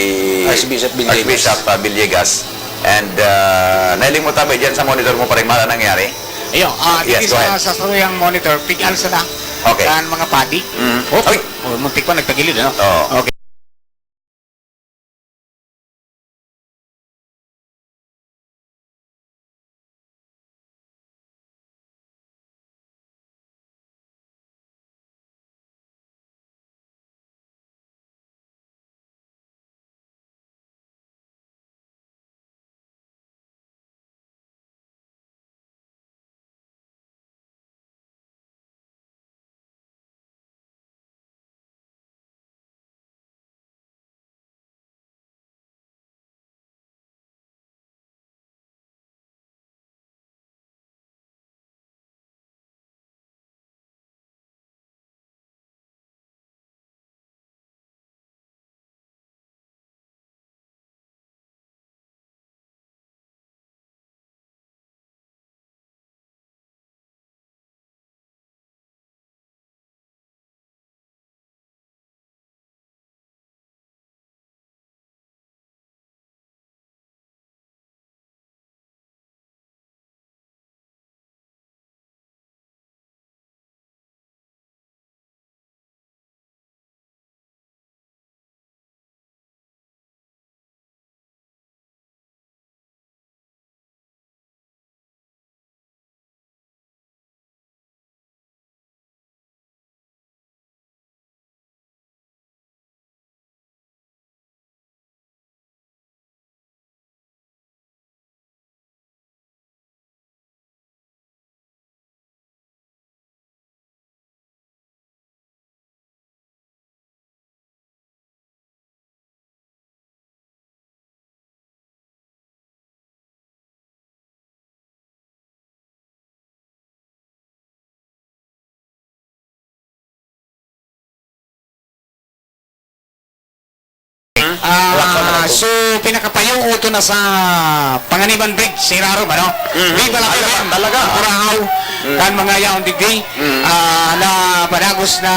Archbishop Villegas. Archbishop, ah, Villegas. And, ah, nailing mo tabi dyan sa monitor mo, pareng mahal ang nangyari. Ayun, ah, Yes, dito go sa, ahead. sa saruyang monitor, pig-alsa na Okay. kan mga padi. Mm. Oh, Ay! oh, muntik pa nagtagilid, ano? Oo. Okay. Ah, so, pinakapayo ko to na sa Panganiban Bridge, sa irarom, ano? Mhm. Viva la Ay, Virgen, talaga. Kurahaw, Mm. kan mga yaon digdi, Mm. ah, na padagos na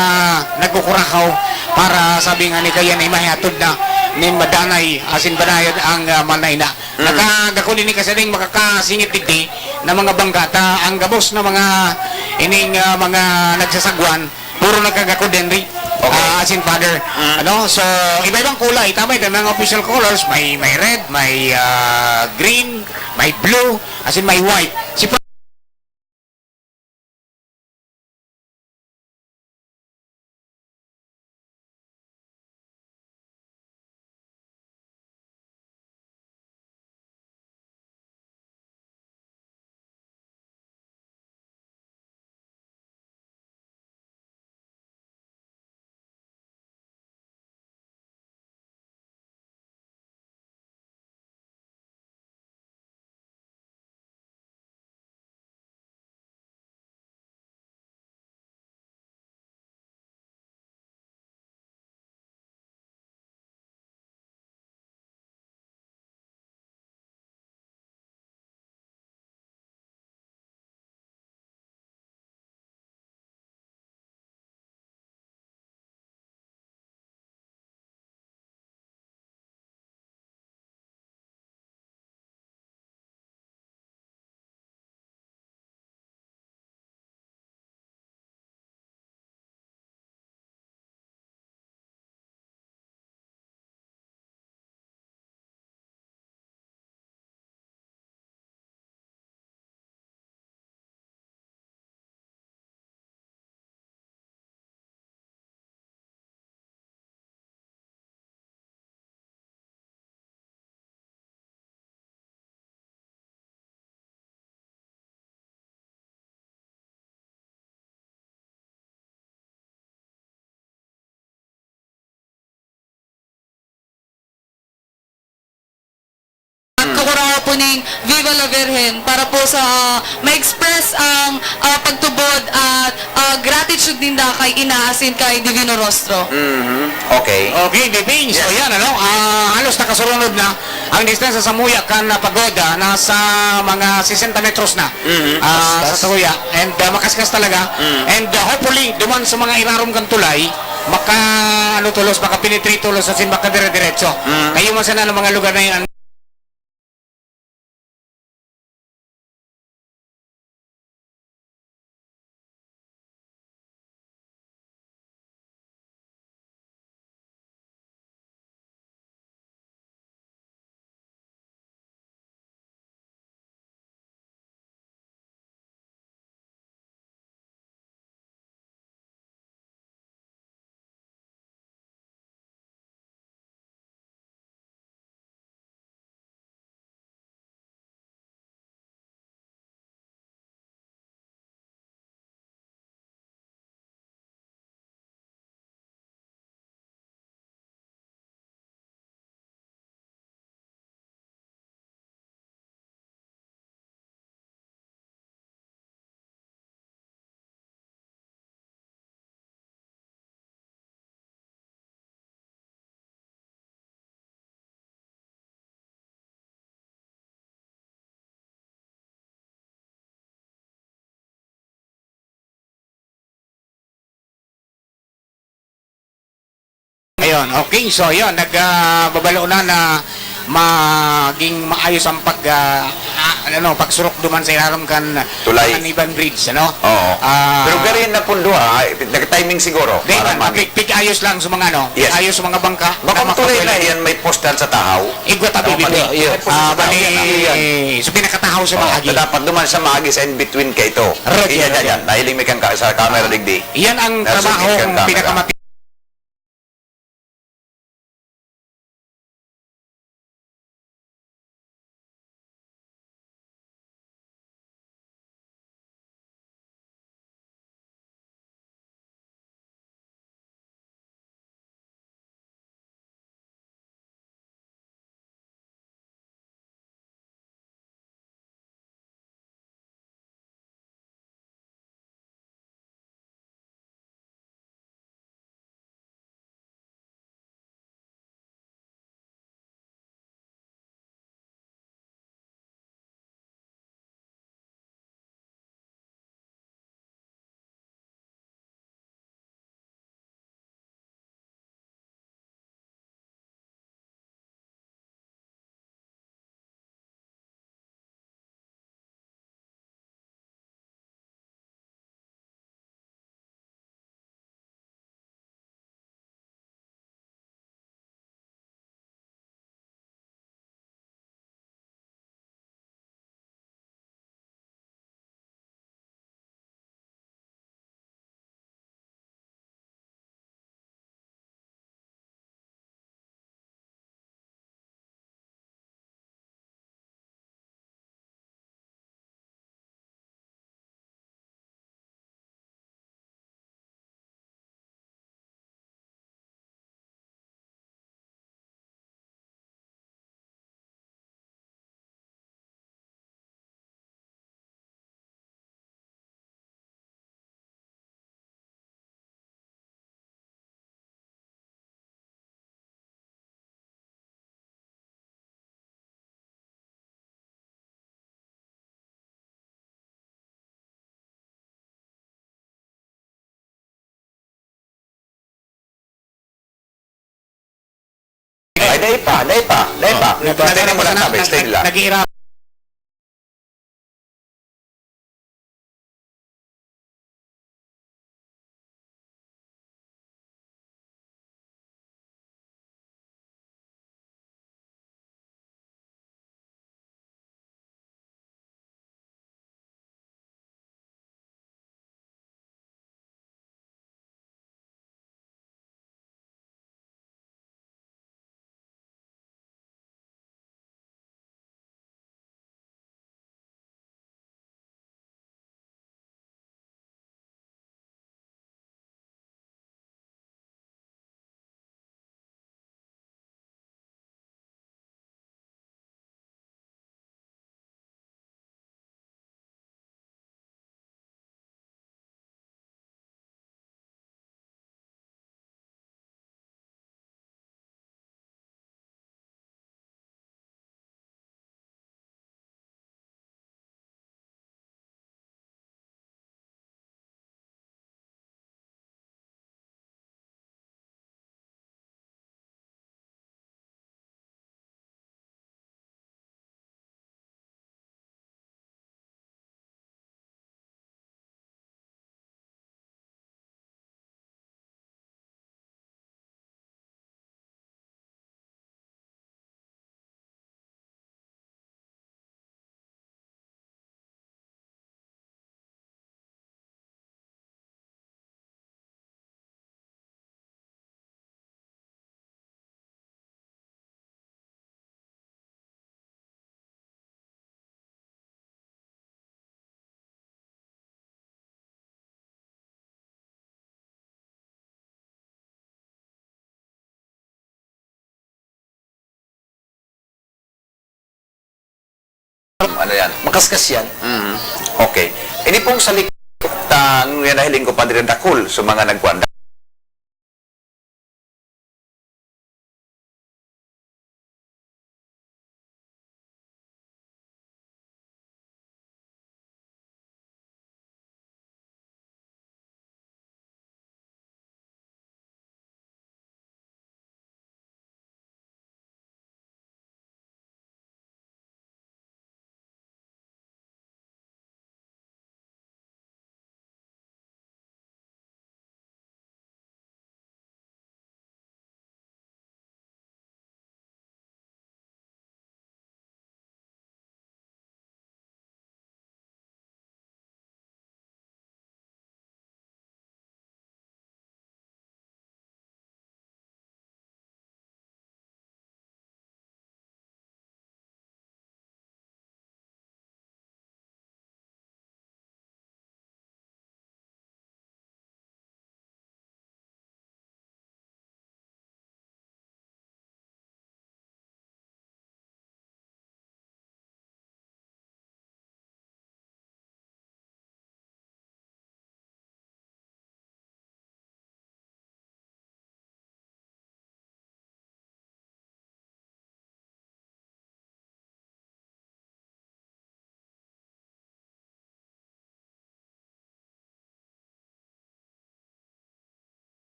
nagkukurahaw para sabi nga ni kaya na imahiatod na nin madanay, asin banayad ang, ah, manay na. Mm. Nakagakod ini kasi ding makakasingit digdi na mga bangga ta ang gabos na mga ining, ah, mga nagsasagwan, puro nagkagakod din ri. Okay. Ah, as in, Father. Mm. Ano? So, iba-ibang kulay. Tama ito, mga official colors. May, may red, may, ah, green, may blue, as in, may white. Si At kukurahaw po ning Viva la Virgen para po sa, ah, ma-express ang, ah, pagtubod at, ah, gratitude ninda kay Ina asin kay Divino Rostro. Mhm. Okay. Okay, Bibing. So, Yes. yan, ano, ah, halos nakasurunod na ang distansya sa muya kan, ah, pagoda. Nasa mga sesenta metros na, Mhm. ah, sa Kaskas. tuya. And, ah, makaskas talaga. Mm. And, ah, hopefully, duman sa mga irarom kan tulay, Maka, ano, tolos, maka-penetrate tolos, as in, maka dire-diretso. Mm. Kayo man sana ang mga lugar na yan. Ayun, okay. So, yun, nag, ah, babalo na na maging maayos ang pag, ah, ah, ano, pagsurok duman sa ilarom kan Tulay. Aniban Bridge, ano? Oo. Ah, Pero gari na pundo, ah, nag-timing siguro. Di Para man, magi- pig-ayos lang sa mga, ano, Yes. Ayos sa mga bangka. Baka na tulay na makapwede. Yan, may postal sa tahaw. Igwa tabi, Tama, bibi. May postal Ah, sa tahaw bali, yan, ah. Yan. So, pinakatahaw sa Oo, maagi. Dapat duman sa maagi sa in-between ka ito. Roger, Iya, roger. Yan, yan. Nahiling may kang ka-, sa camera, Ah, digdi. Yan ang Nasa trabaho ng camera. Pinakamati- Ay, dai pa, dai pa, dai pa. Oh, nag-, Extend mo lang, nag-, sabi, extend nag-, lang. Nag-iira- Ayan, makaskas yan. Mm. Okay. Ini pong sa likod, ah, yan nahiling ko, Padre, dakul sa mga nagkuan.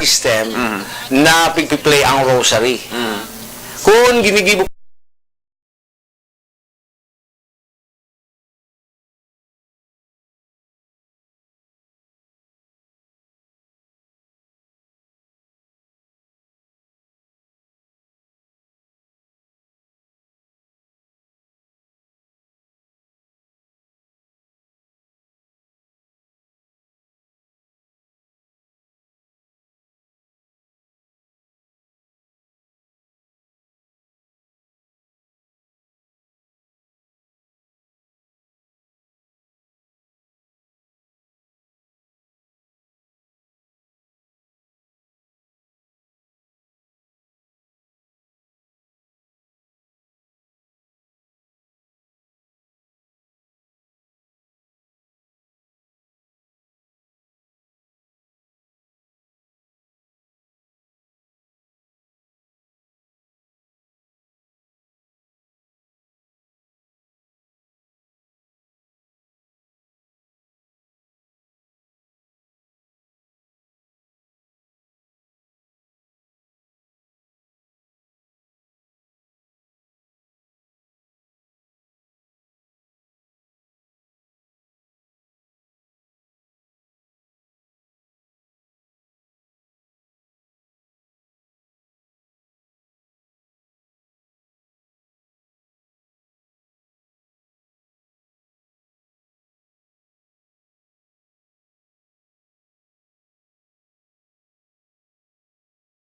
System Mm. na pigpi-play ang rosary. Mm. Kung ginigibo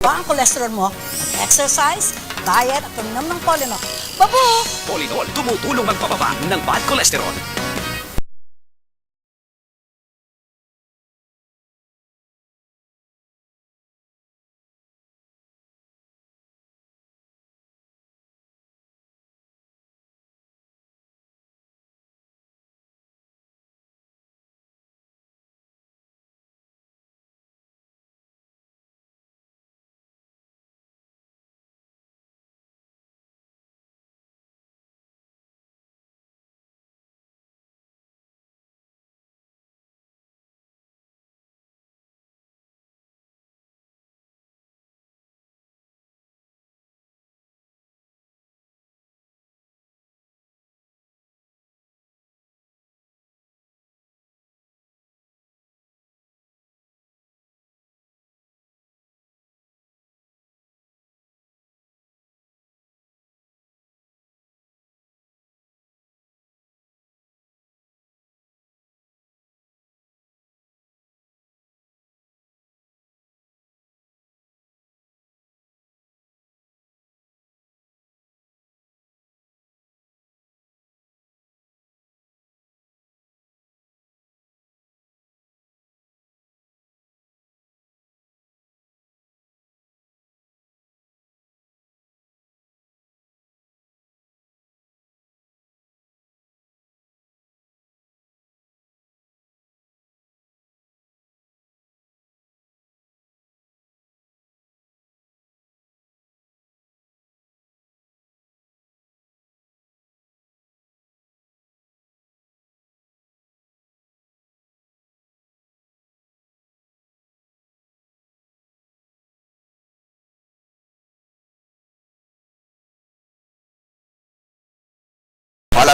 Ba ang cholesterol mo? Exercise, diet, at pag-inom ng Polinol. Babu! Polinol, tumutulong magpababa ng bad cholesterol.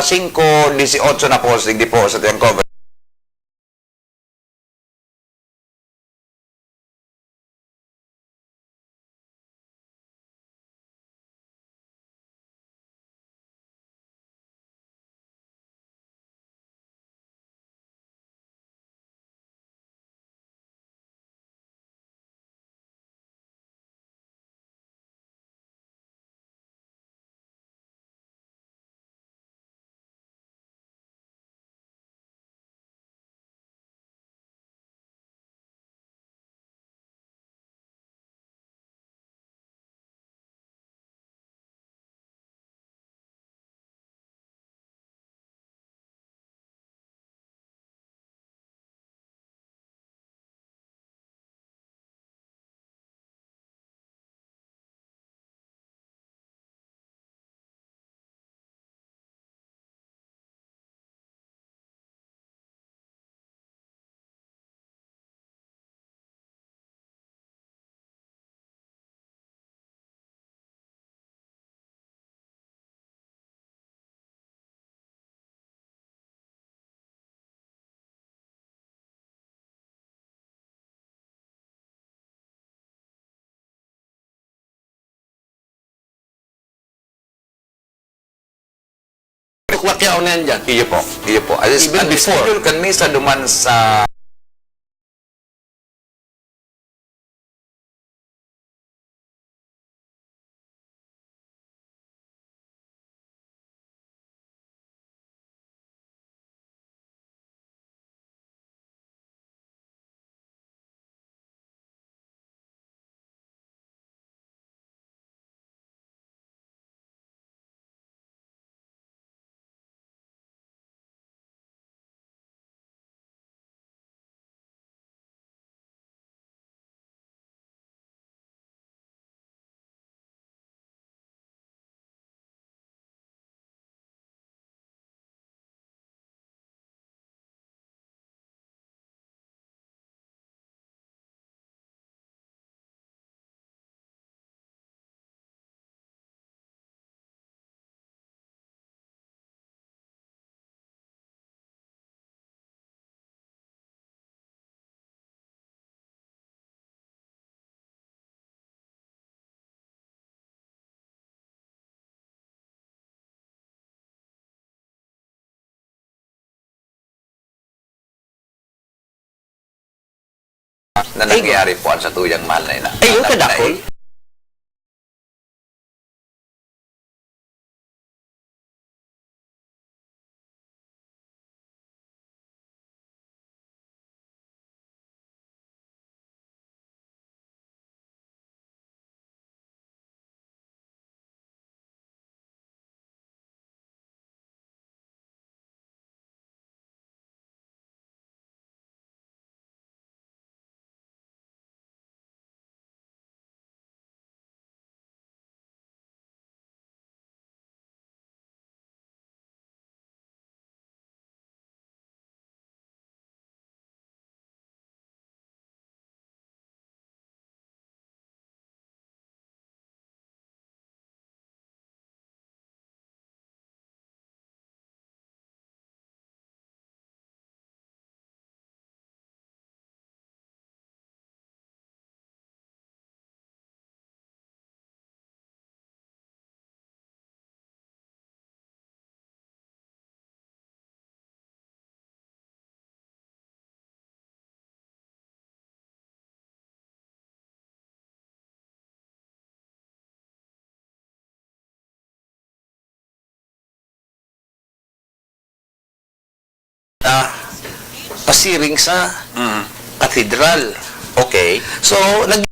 singko dieciocho na posting di po sa tiyang cover. Pero kwatyaon na yan dyan. Iyo po, iyo po. As Even before. Schedule kan misa duman sa Na Ay, nangyayari po ang satuyang mahal na ina. Ay, yung kadakol. Ah, pasiring sa Mm. Katedral. Okay. So, nag-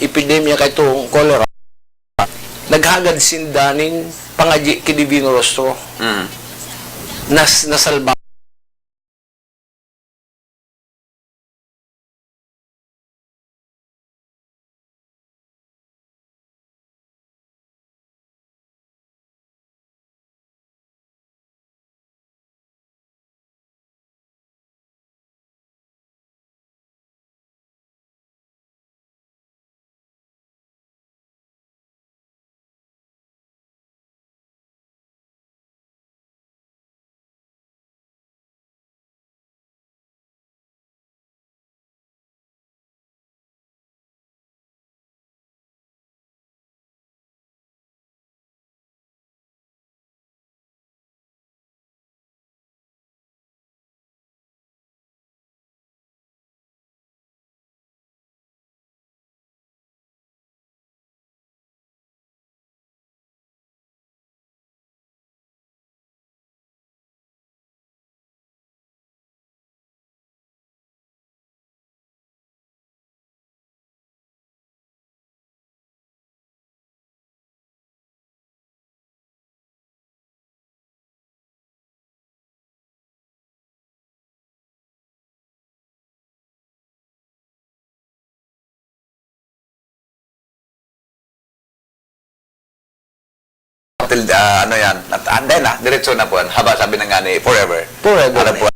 epidemya kaitong cholera, naghagad sinda nin pangadyi ki Divino Rostro. Mm. Nas-, nasalba. Until, ah, ano yan? At, and then, ah, diretso na po yan. Haba, sabi na nga ni, forever. Forever Ano na po? yan.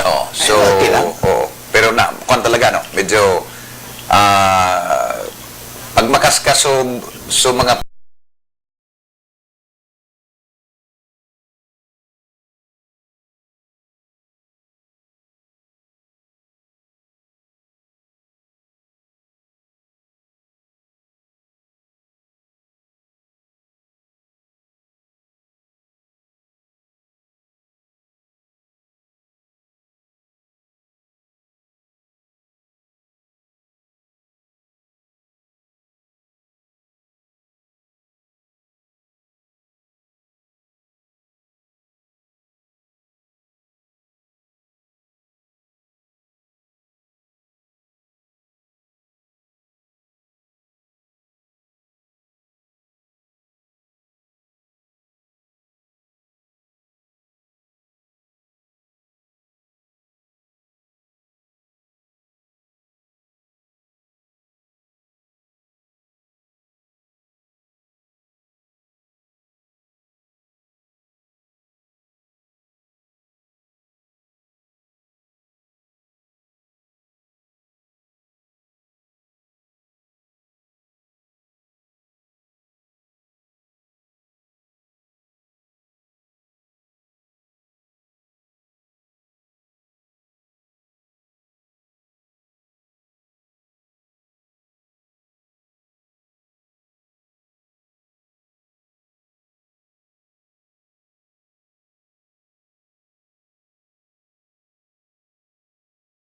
Oo. So, Ay, okay lang. oo. Pero na, kwan talaga, no? Medyo, ah, pag makaskas so, so mga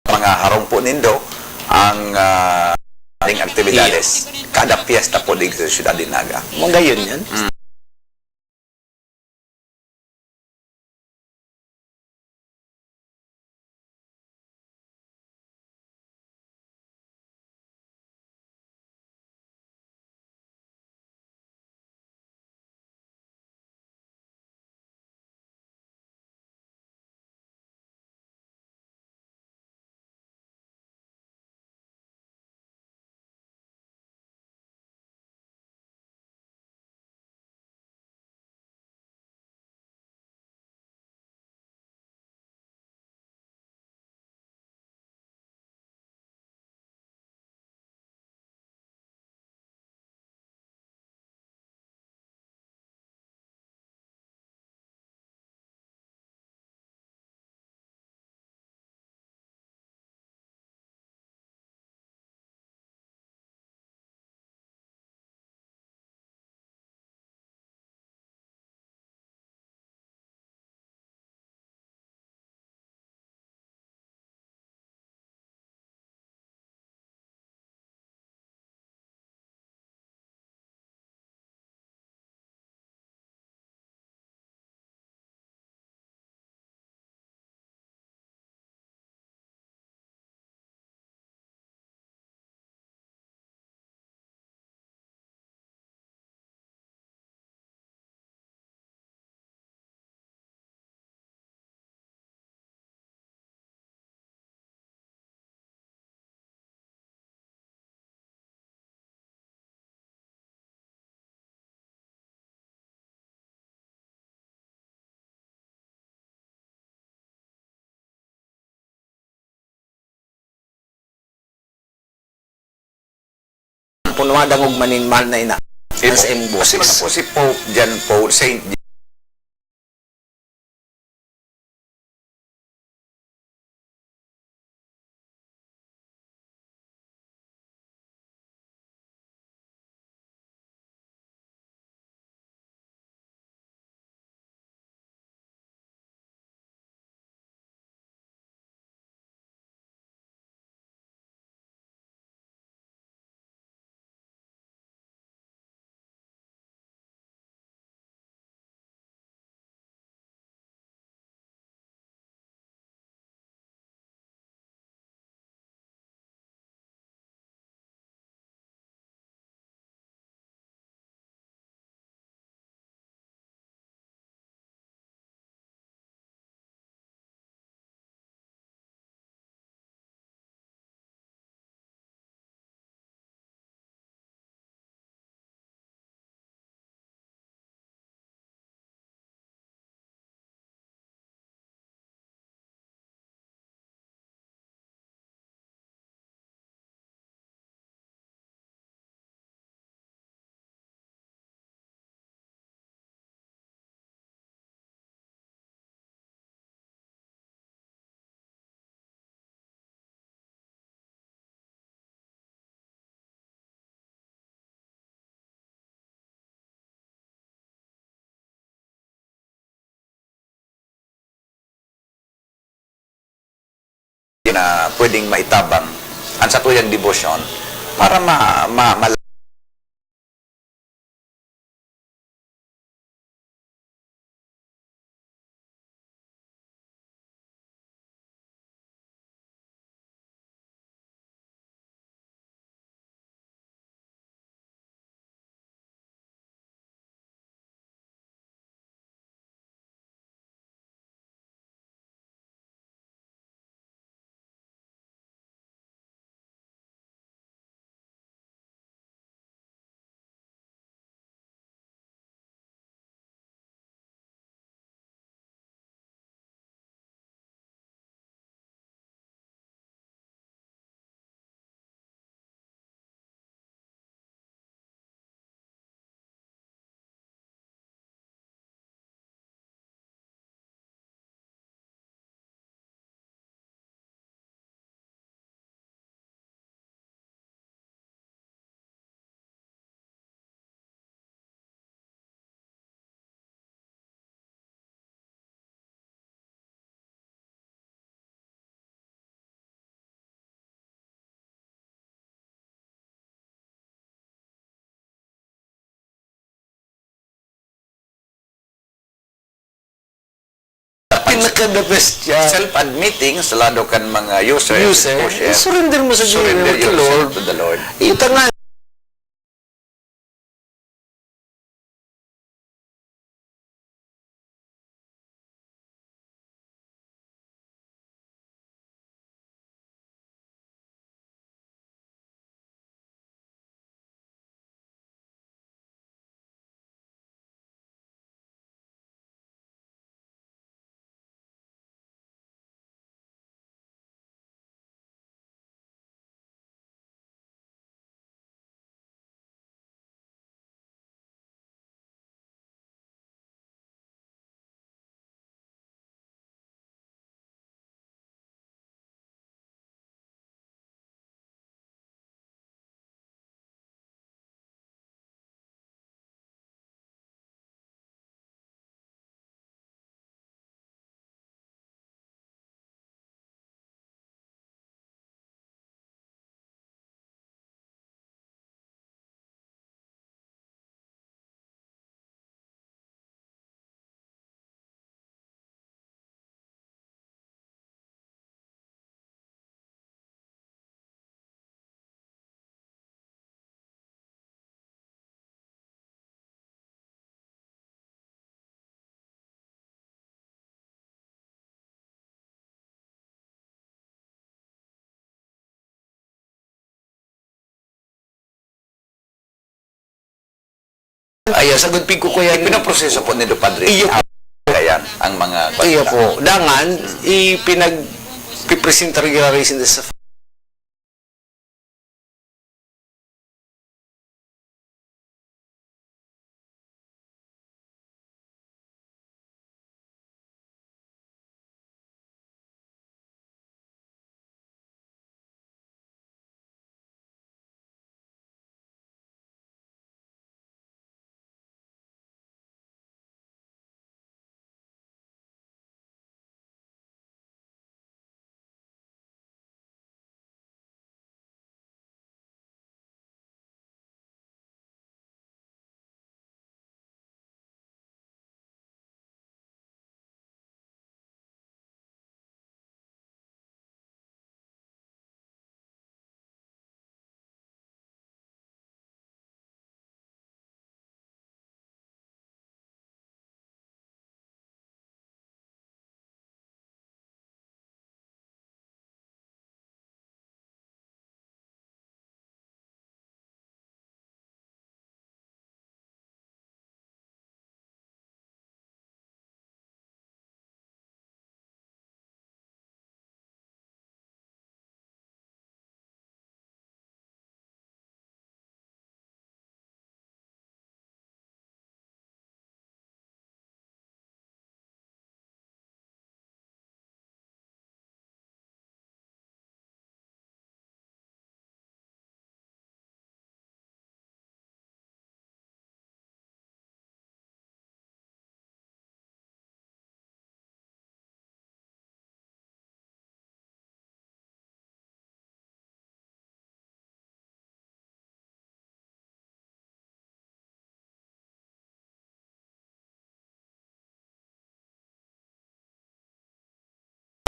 Mga harong po nindo ang, ah, ning aktibidades kada piyesta po digdi sa Syudad nin Naga. Magayon yan. Mm. Kun madangog man nin mahal na ina, Ipo. Sa imong boses. Kasi po si Pope John Paul, Saint na pwedeng maitabang ang satuyang debosyon para ma-, ma-, ma- Pinaka-the best siya. Self-admitting sa lado kan mga user, User, exposure. I-surrender mo sa Surrender Lord, kay yourself Lord. To the Lord. Ito nga. Ayan, sagod pigko ko yan. Ipinaproseso po ni Do Padre. Iyo po. Ayan, ang mga Iyo po. Dangan, ipinag-, pipresenta regularly sa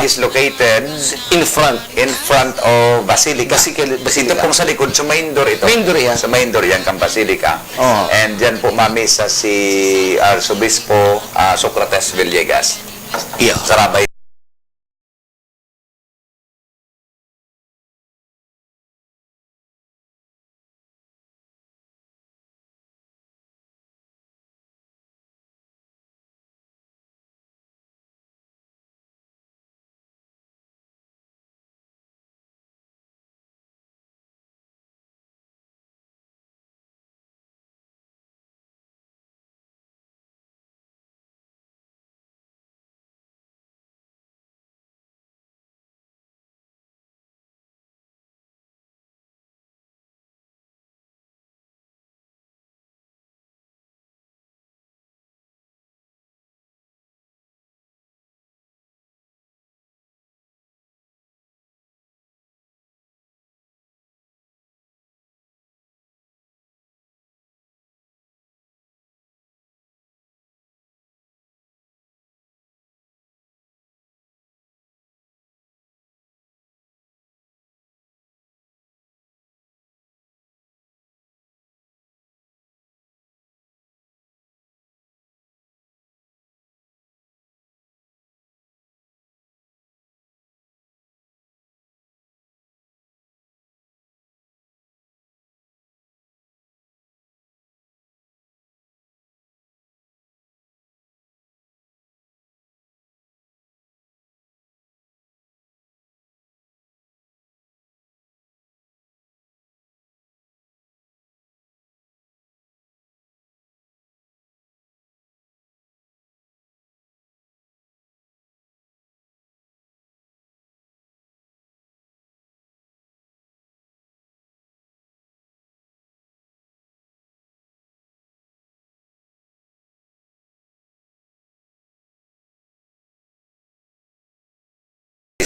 is located in front, in front of Basilica. Basilica, Basilica. Ito pong sa likod, sa main door ito. Main door yan. Sa main door yan, kang Basilica. Oo. And diyan po mamisa si Arsobispo, ah, Socrates Villegas. Iyo. Sarabay.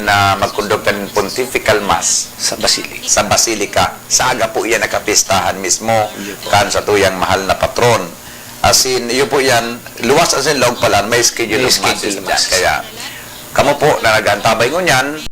Na magkondukta nin pontifical mass sa Basilica, sa Basilica, sa aga po iyan na kapistahan mismo, iyo po, kan satuyang mahal na patron. As in, iyo po yan, luwas as in laog pa lang, may schedule of masses na. Kaya, kamo po na nag-aantabay ngunyan,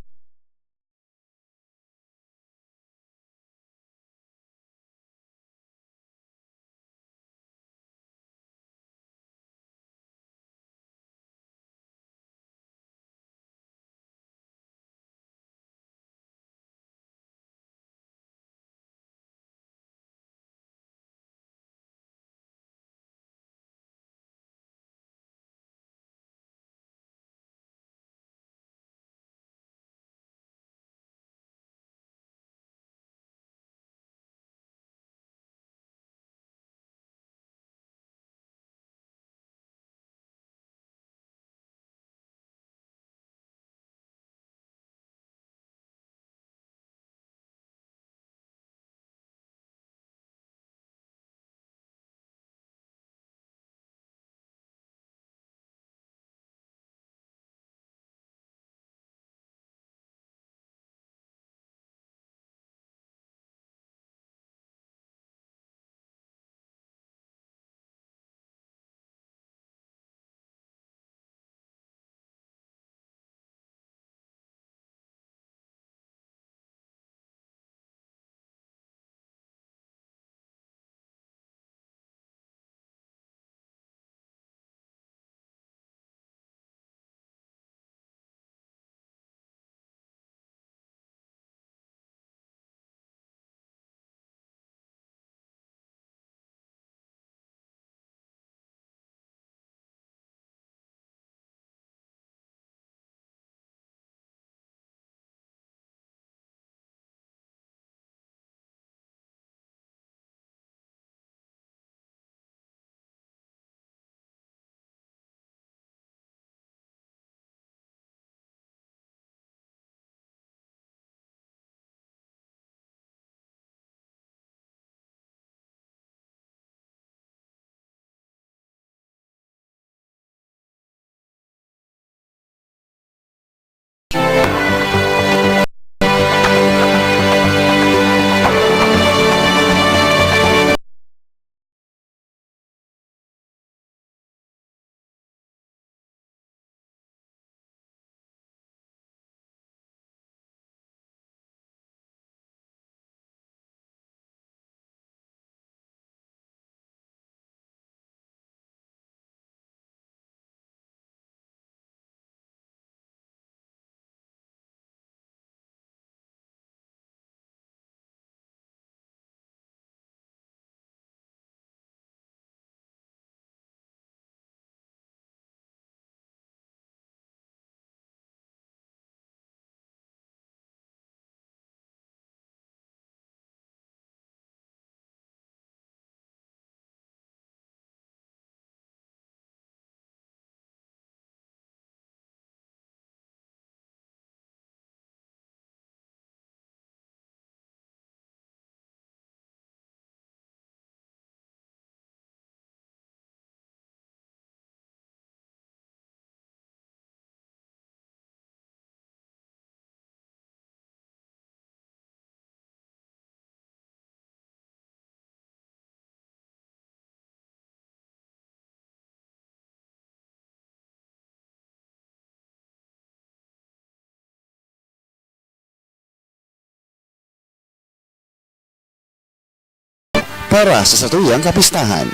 para sa satuyang kapistahan.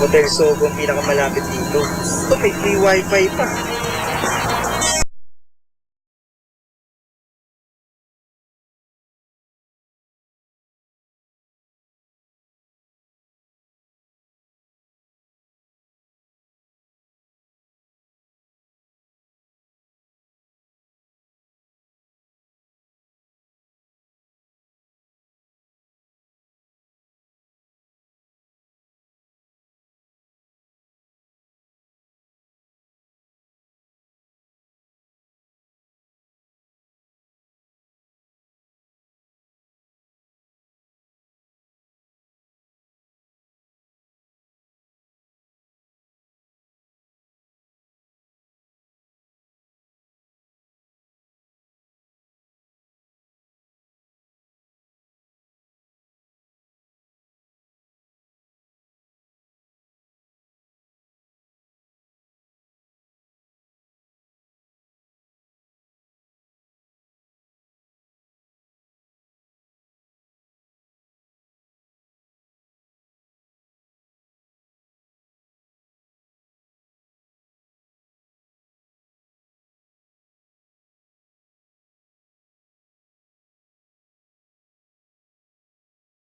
Motel Sogo ang pinakamalapit dito. Ito, may free wifi pa.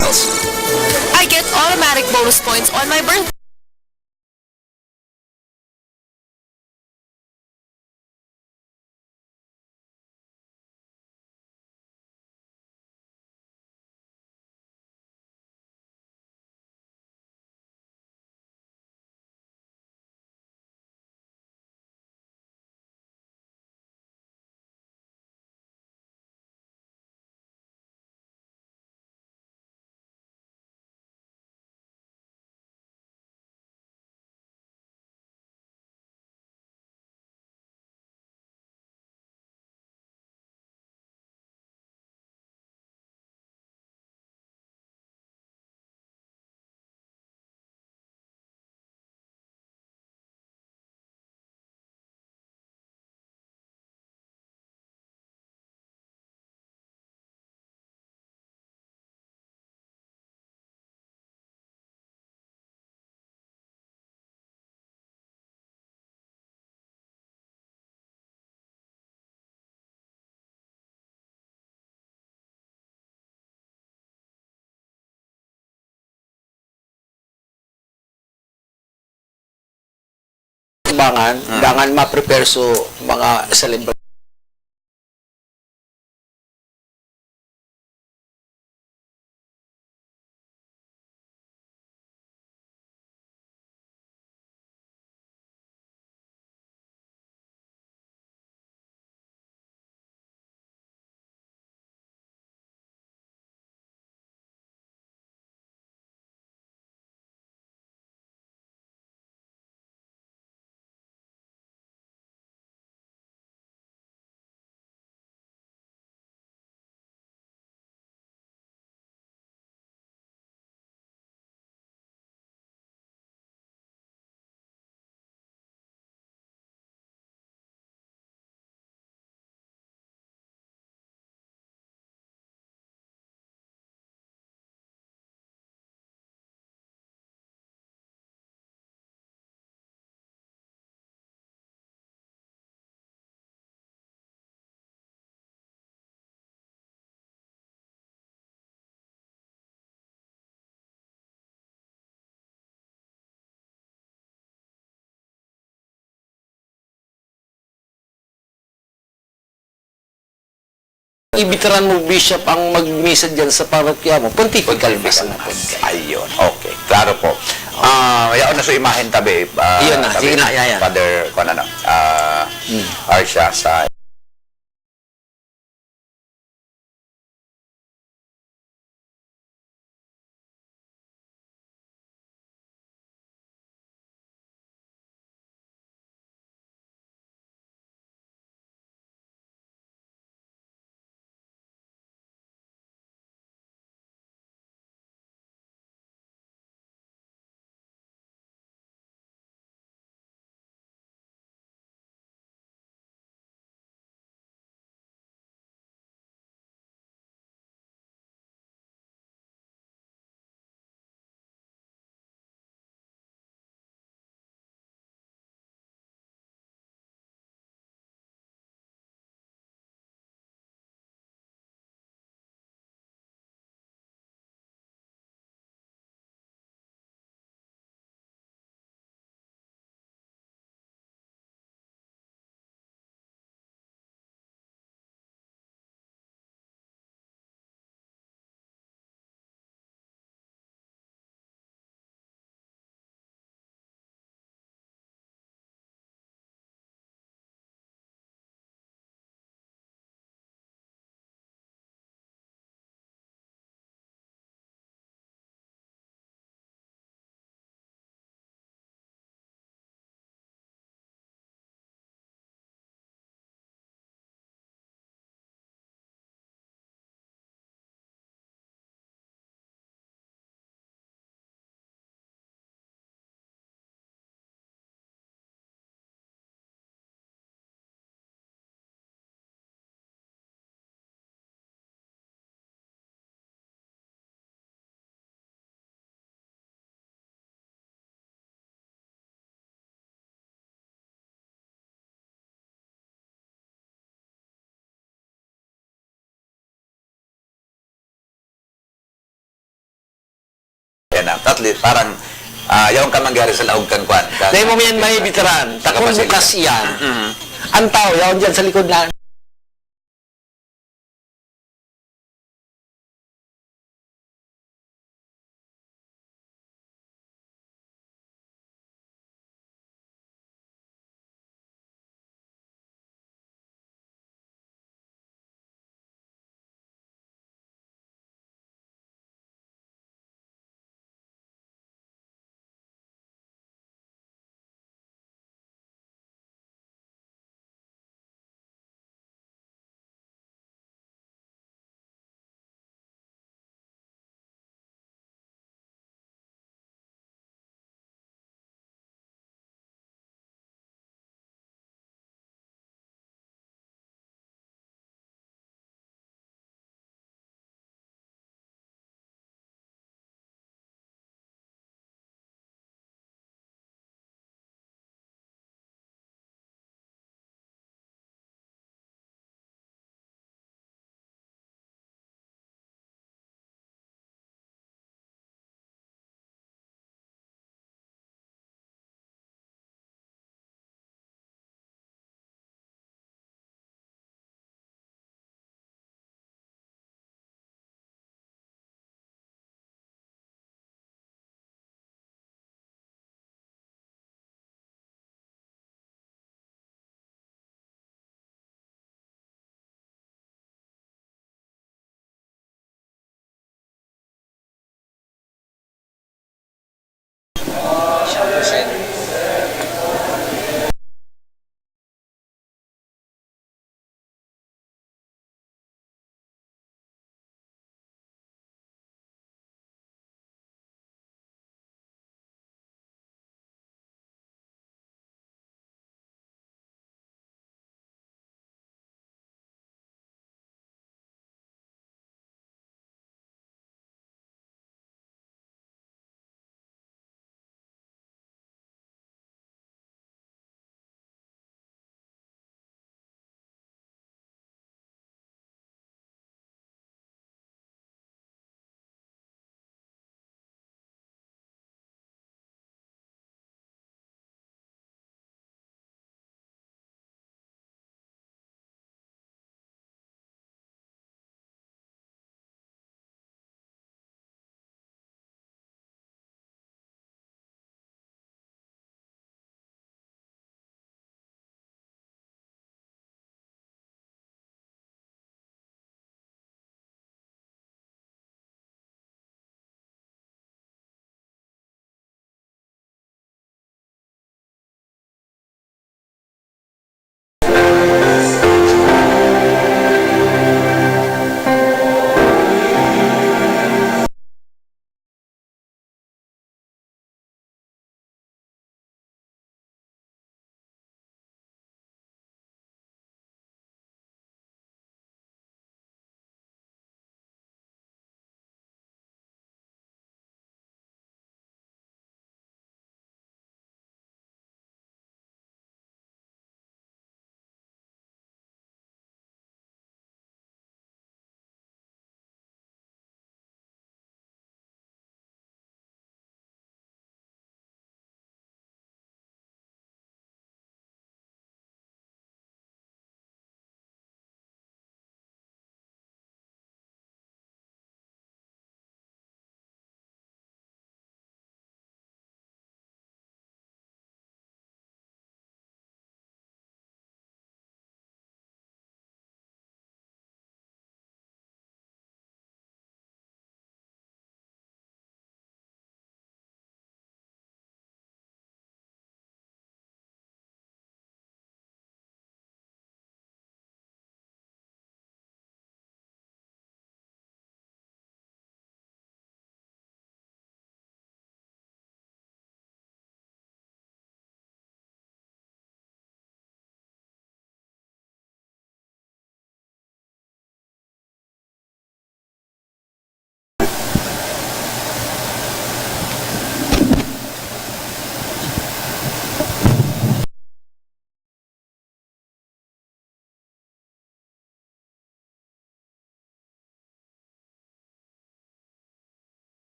I get automatic bonus points on my birthday. Bangan, Ah. dangan ma-prepare so mga celebra- i-veteran mo, Bishop, ang magmisa diyan sa parokya mo, pontifical mass na po. Pontifical mass. Ayun. Okay. Klaro po. Ah, yaon na sa imahen tabi, ah, Iyon na. Sige na, yan, yan. Father, kung ano, ah, Hmm. Arcia sa Yan na. At least, parang, ah, yaon ka mangyari sa laog kan kwan, kan Dahil mo yan may veteran, sa takong kapasigan. Bukas iyan. Mm. Ang tao, yaon dyan sa likod na.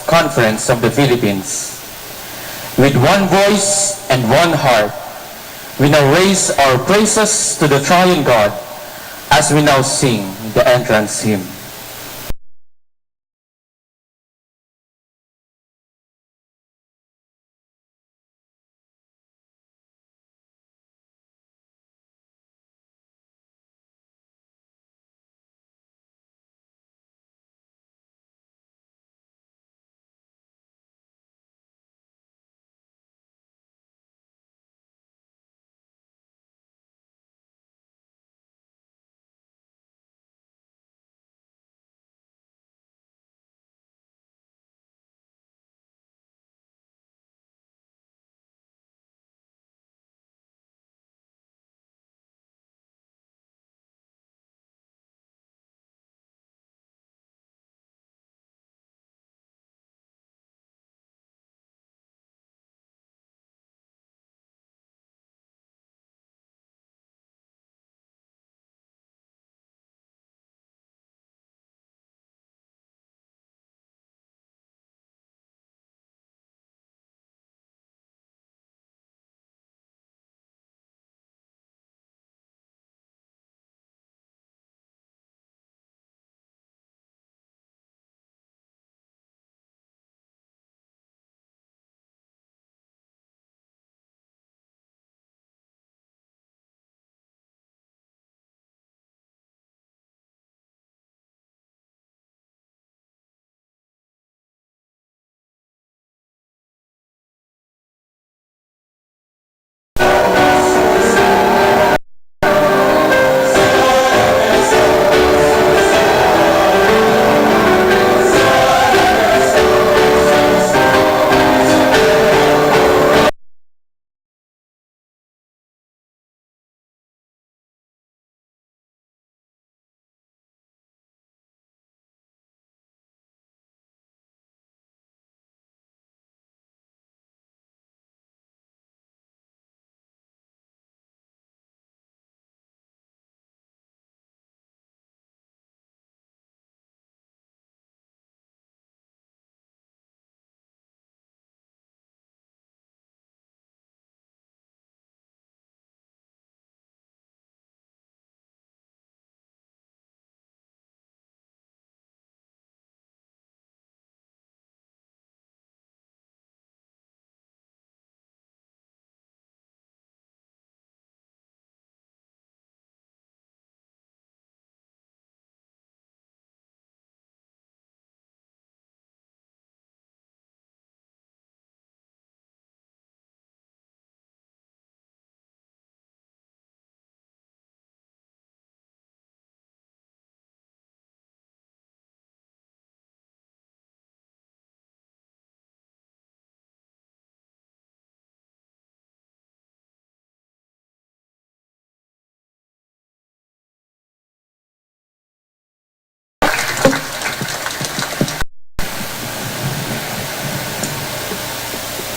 Conference of the Philippines. With one voice and one heart, we now raise our praises to the Triune God as we now sing the entrance hymn.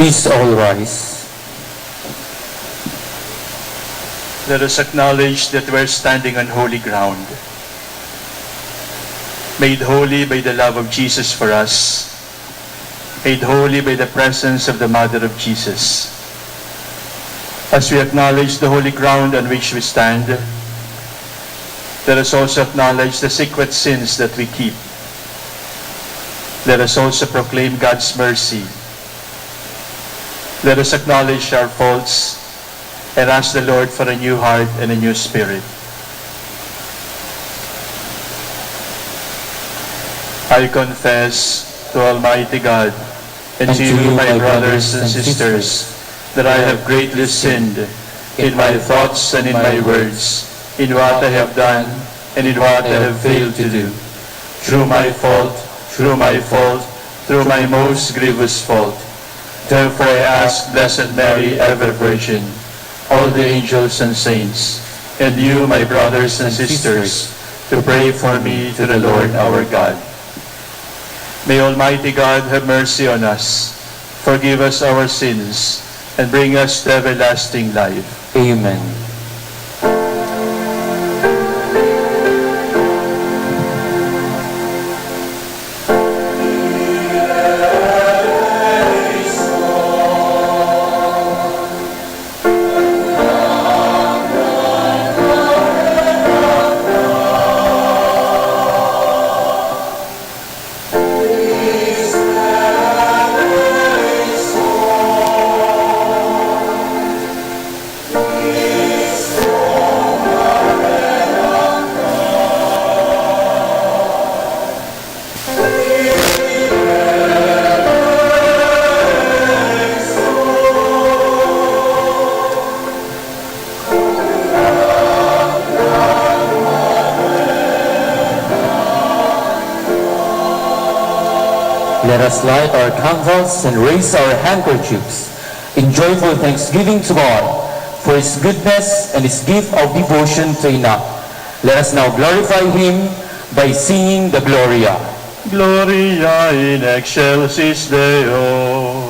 Please all rise. Let us acknowledge that we're standing on holy ground, made holy by the love of Jesus for us, made holy by the presence of the Mother of Jesus. As we acknowledge the holy ground on which we stand, let us also acknowledge the secret sins that we keep. Let us also proclaim God's mercy. Let us acknowledge our faults and ask the Lord for a new heart and a new spirit. I confess to Almighty God and to you, my brothers and sisters, that I have greatly sinned in my thoughts and in my words, in what I have done and in what I have failed to do. Through my fault, through my fault, through my most grievous fault. Therefore I ask Blessed Mary, ever Virgin, all the angels and saints, and you, my brothers and sisters, to pray for me to the Lord our God. May Almighty God have mercy on us, forgive us our sins, and bring us to everlasting life. Amen. Let us light our candles and raise our handkerchiefs in joyful thanksgiving to God for His goodness and His gift of devotion to Ina. Let us now glorify Him by singing the Gloria. Gloria in excelsis Deo.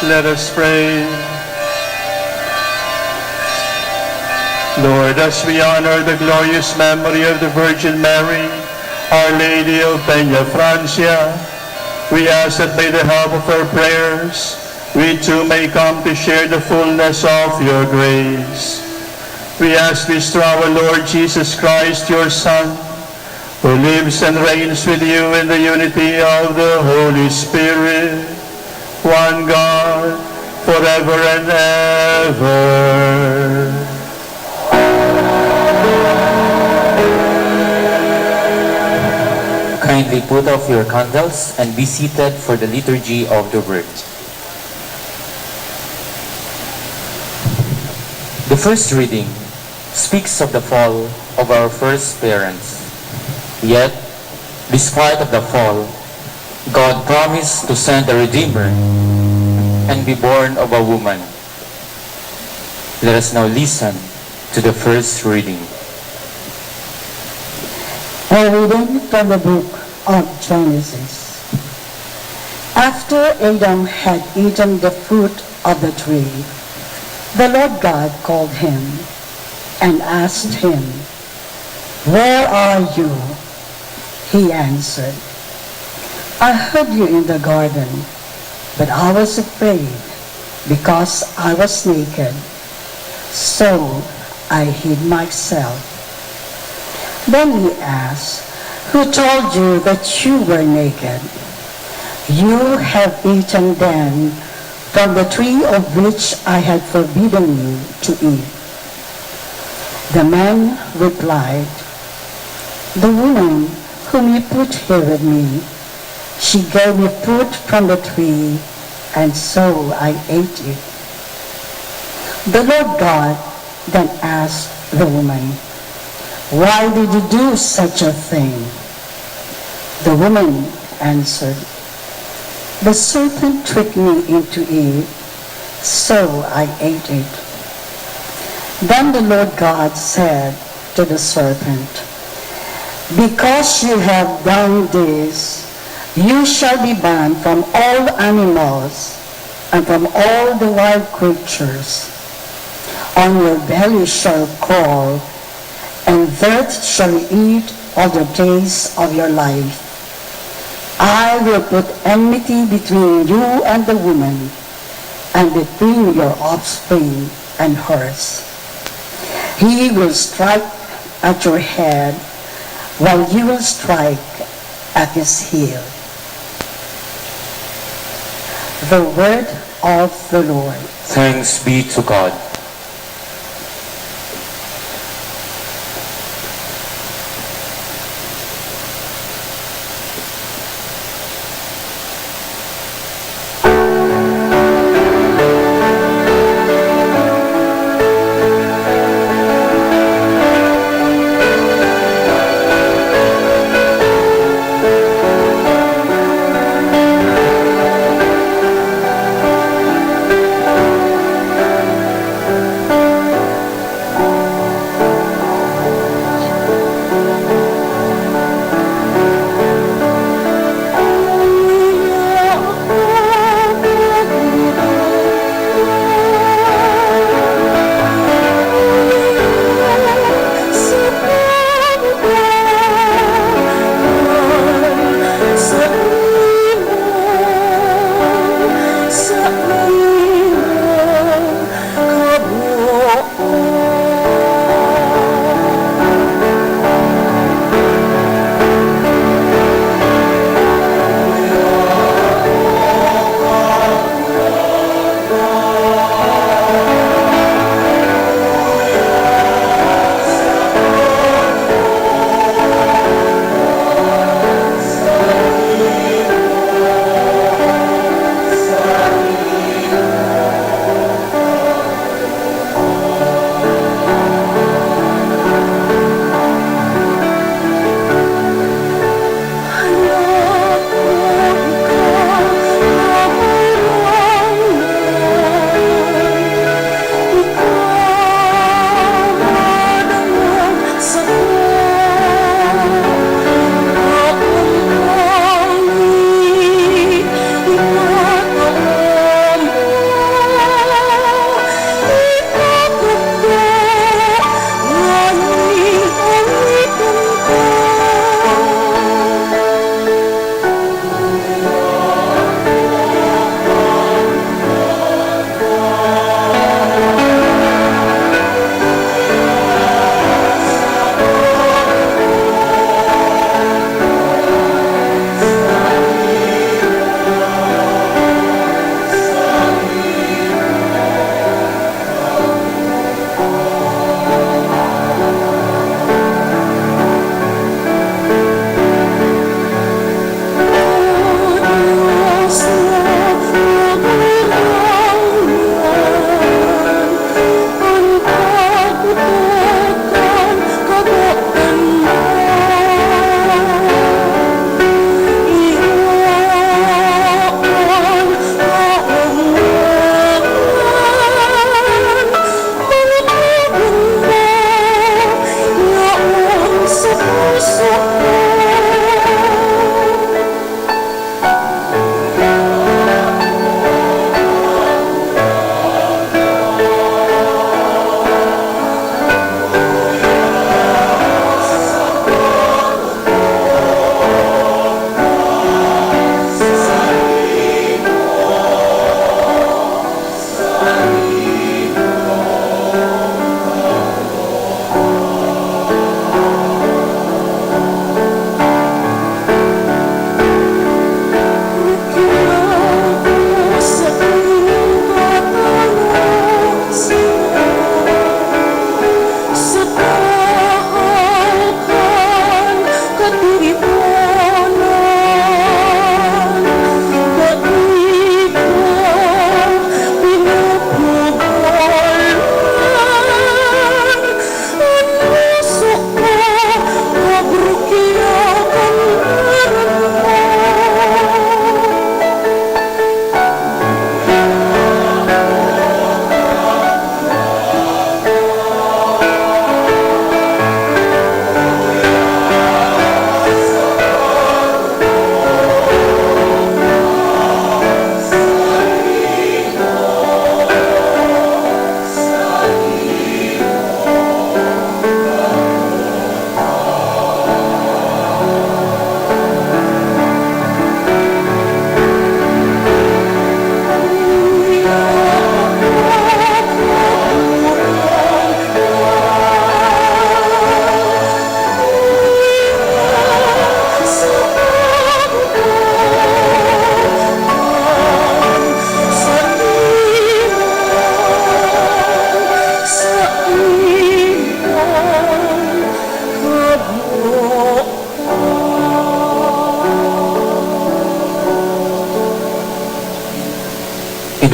Let us pray. Lord, as we honor the glorious memory of the Virgin Mary, Our Lady of Peña Francia, we ask that by the help of her prayers, we too may come to share the fullness of your grace. We ask this through our Lord Jesus Christ, your Son, who lives and reigns with you in the unity of the Holy Spirit, one God, forever and ever. Kindly put out your candles and be seated for the Liturgy of the Word. The first reading speaks of the fall of our first parents. Yet, despite of the fall, God promised to send a Redeemer and be born of a woman. Let us now listen to the first reading. A reading from the book of Genesis. After Adam had eaten the fruit of the tree, the Lord God called him and asked him, "Where are you?" He answered, "I heard you in the garden, but I was afraid because I was naked, so I hid myself." Then he asked, "Who told you that you were naked? You have eaten then from the tree of which I had forbidden you to eat." The man replied, "The woman whom you put here with me, she gave me fruit from the tree, and so I ate it." The Lord God then asked the woman, Why did you do such a thing?" The woman answered, "The serpent tricked me into it, so I ate it." Then the Lord God said to the serpent, "Because you have done this, you shall be banned from all animals and from all the wild creatures. On your belly shall crawl, and dirt shall you eat all the days of your life. I will put enmity between you and the woman, and between your offspring and hers. He will strike at your head, while you will strike at his heel." The word of the Lord. Thanks be to God.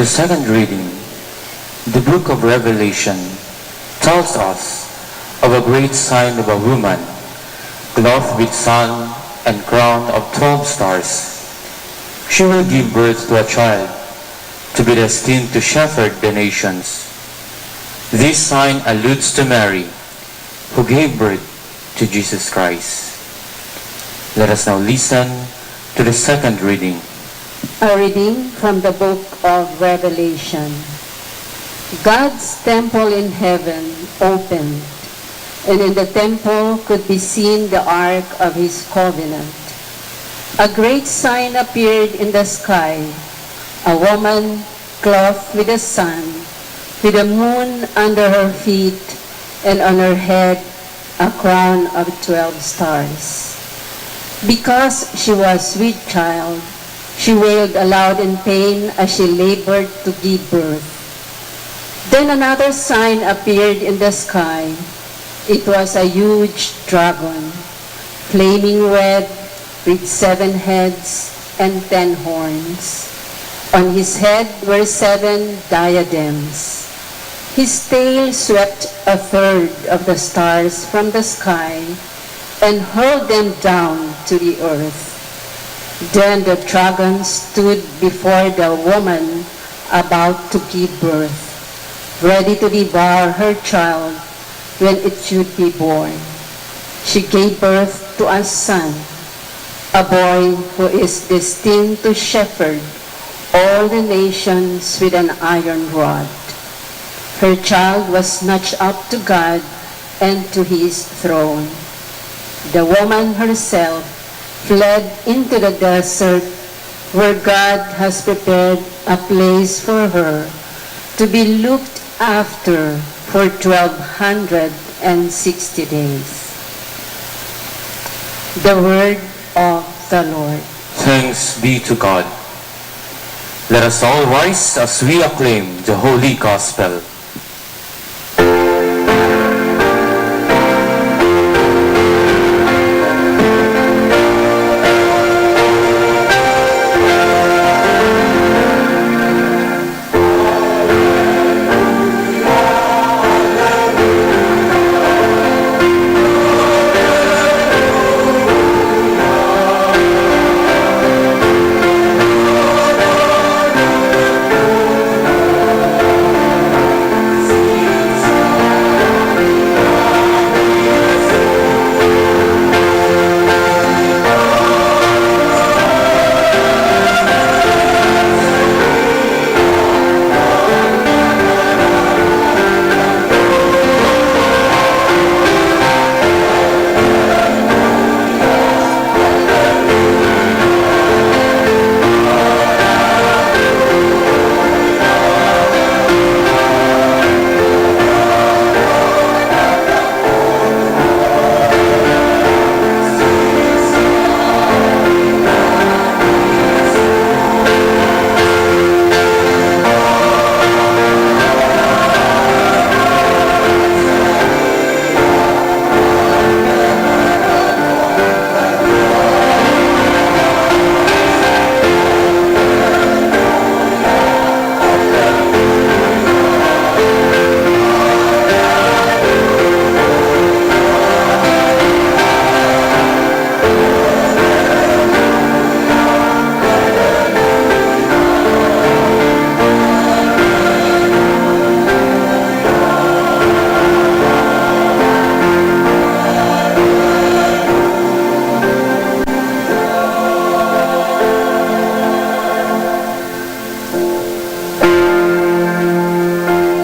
The second reading, the book of Revelation, tells us of a great sign of a woman, clothed with sun and crown of twelve stars. She will give birth to a child, to be destined to shepherd the nations. This sign alludes to Mary, who gave birth to Jesus Christ. Let us now listen to the second reading. A reading from the book of Revelation. God's temple in heaven opened, and in the temple could be seen the ark of his covenant. A great sign appeared in the sky, a woman clothed with the sun, with the moon under her feet, and on her head a crown of twelve stars. Because she was with child, she wailed aloud in pain as she labored to give birth. Then another sign appeared in the sky. It was a huge dragon, flaming red, with seven heads and ten horns. On his head were seven diadems. His tail swept a third of the stars from the sky and hurled them down to the earth. Then the dragon stood before the woman about to give birth, ready to devour her child when it should be born. She gave birth to a son, a boy who is destined to shepherd all the nations with an iron rod. Her child was snatched up to God and to his throne. The woman herself fled into the desert, where God has prepared a place for her to be looked after for twelve hundred and sixty days. The word of the Lord. Thanks be to God. Let us all rise as we acclaim the Holy Gospel.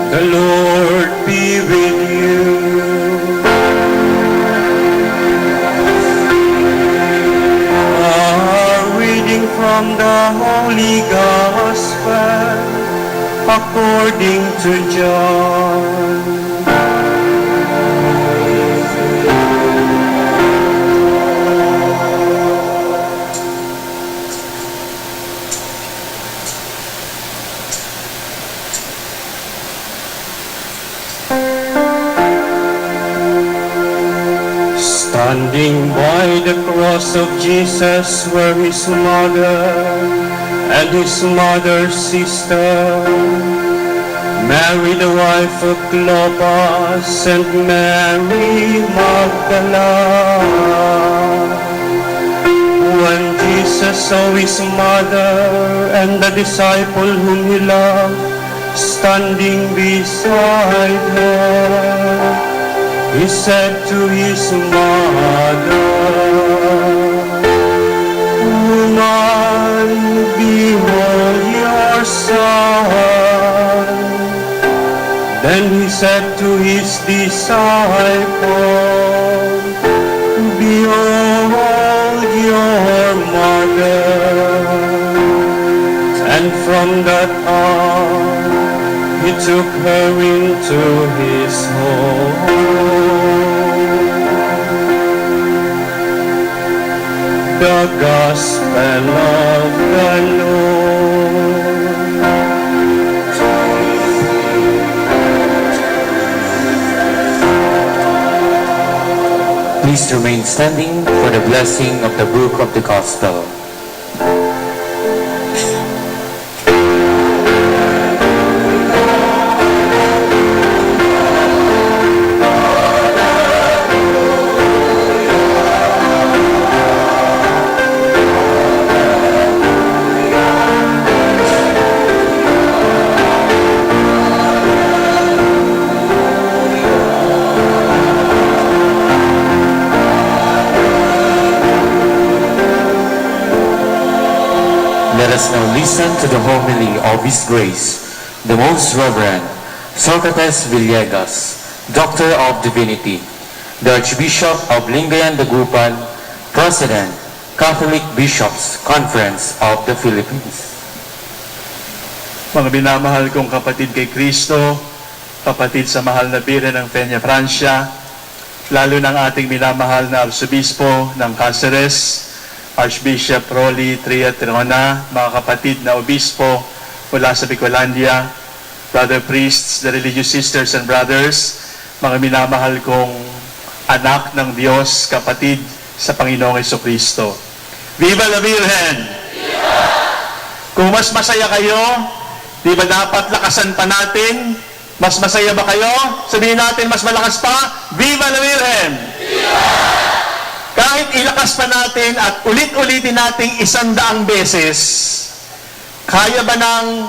The Lord be with you. A reading from the Holy Gospel according to John. Standing by the cross of Jesus were his mother His mother's sister, Mary the wife of Clopas, and Mary Magdala. When Jesus saw his mother and the disciple whom he loved standing beside her, he said to his mother, "Woman, behold your son." Then he said to his disciples, "Behold your mother." And from that hour, he took her into his home. The Gospel of the Lord. Please remain standing for the blessing of the book of the Gospel. Let us now listen to the homily of His Grace, the Most Reverend Socrates Villegas, Doctor of Divinity, the Archbishop of Lingayen, Dagupan, President, Catholic Bishops' Conference of the Philippines. Mga minamahal kong kapatid kay Kristo, kapatid sa mahal na Birhen ng Peñafrancia, lalo na ang ating minamahal na Arsobispo ng Caceres, Archbishop Rolly Tria Tirona, mga kapatid na obispo mula sa Bicolandia, brother priests, the religious sisters and brothers, mga minamahal kong anak ng Diyos, kapatid sa Panginoong Jesucristo. Viva la Virgen! Kung mas masaya kayo, di ba dapat lakasan pa natin? Mas masaya ba kayo? Sabihin natin mas malakas pa, "Viva la Virgen!" Kahit ilakas pa natin at ulit-ulitin nating isandaang beses, kaya ba ng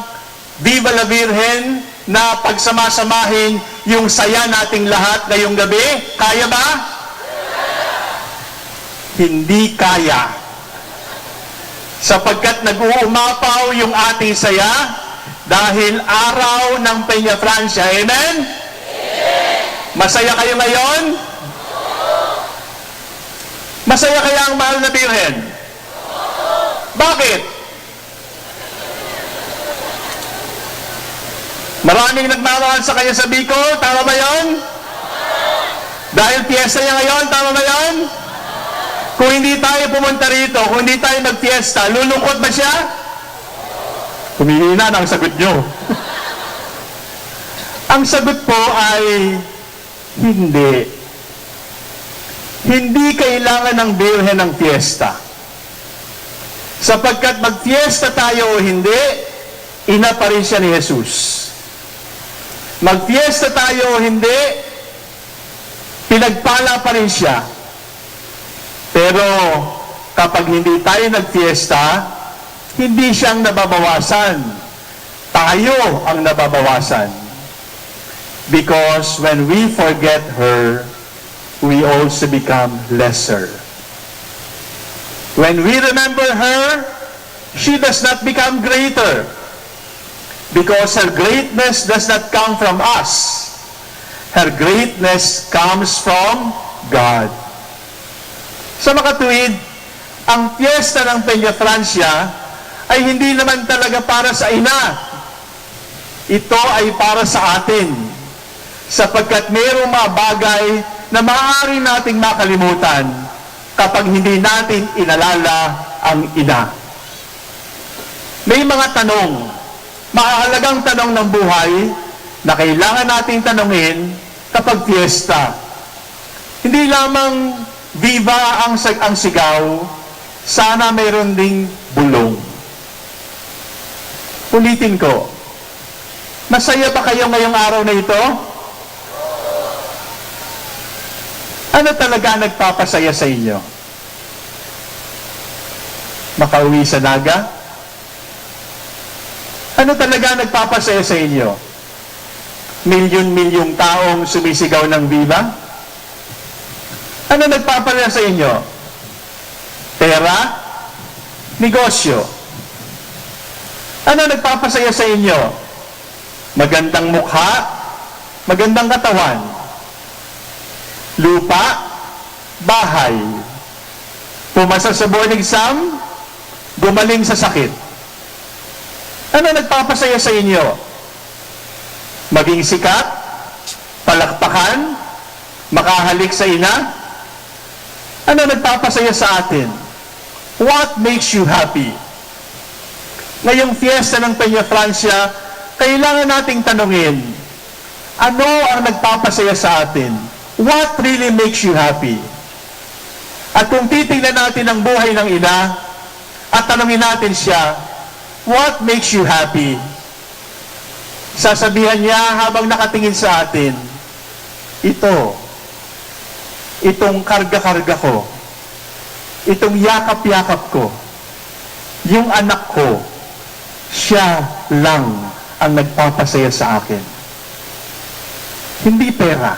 "Viva la Virgen" na pagsama-samahin yung saya nating lahat ngayong gabi? Kaya ba? Hindi kaya. Sapagkat nag-uumapaw yung ating saya dahil araw ng Peñafrancia. Amen? Masaya kayo ngayon? Masaya kaya ang mahal na Birhen? Bakit? Maraming nagmamahal sa kanya sa Bicol, tama ba yon? Dahil piyesta niya ngayon, tama ba yon? Kung hindi tayo pumunta rito, kung hindi tayo magpiyesta, lulungkot ba siya? Humihina na ang sagot nyo. Ang sagot po ay hindi. Hindi kailangan ng Birhen ng piyesta. Sapagkat magpiyesta tayo o hindi, ina pa rin siya ni Jesus. Magpiyesta tayo o hindi, pinagpala pa rin siya. Pero kapag hindi tayo nagpiyesta, hindi siyang nababawasan. Tayo ang nababawasan. Because when we forget her, we also become lesser. When we remember her, she does not become greater. Because her greatness does not come from us. Her greatness comes from God. Sa makatuwid, ang piyesta ng Peñafrancia ay hindi naman talaga para sa ina. Ito ay para sa atin, sapagkat mayroong mga bagay na maaari nating makalimutan kapag hindi natin inalala ang ina. May mga tanong, mahahalagang tanong ng buhay na kailangan nating tanungin kapag piyesta. Hindi lamang "Viva" ang sag-, ang sigaw, sana mayroon ding bulong. Ulitin ko, masaya ba kayo ngayong araw na ito? Ano talaga ang nagpapasaya sa inyo? Makauwi sa Naga? Ano talaga ang nagpapasaya sa inyo? Milyon-milyong taong sumisigaw ng viva? Ano nagpapasaya sa inyo? Pera? Negosyo? Ano nagpapasaya sa inyo? Magandang mukha? Magandang katawan? Lupa? Bahay? Pumasa sa board exam? Gumaling sa sakit? Ano nagpapasaya sa inyo? Maging sikat? Palakpakan? Makahalik sa ina? Ano nagpapasaya sa atin? What makes you happy? Ngayong fiesta ng Peña Francia, kailangan nating tanungin, ano ang nagpapasaya sa atin? What really makes you happy? At kung titingnan natin ang buhay ng ina at tanungin natin siya, "What makes you happy?" Sasabihan niya habang nakatingin sa atin, "Ito, itong karga-karga ko, itong yakap-yakap ko, yung anak ko, siya lang ang nagpapasaya sa akin." Hindi pera,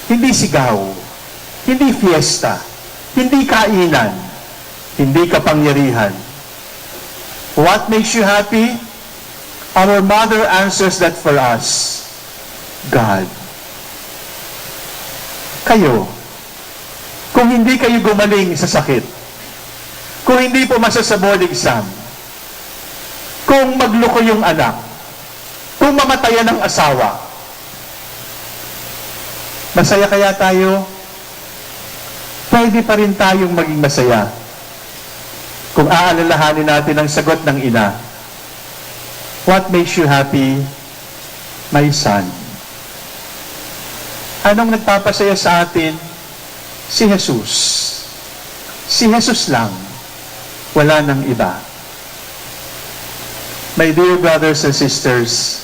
hindi sigaw, hindi fiesta, hindi kainan, hindi kapangyarihan. What makes you happy? Our mother answers that for us, God. Kayo, kung hindi kayo gumaling sa sakit, kung hindi pumasa sa board exam, kung magloko yung anak, kung mamatayan ang asawa, masaya kaya tayo? Pwede pa rin tayong maging masaya kung aalalahanin natin ang sagot ng ina, "What makes you happy, my son?" Anong nagpapasaya sa atin? Si Jesus. Si Jesus lang. Wala nang iba. My dear brothers and sisters,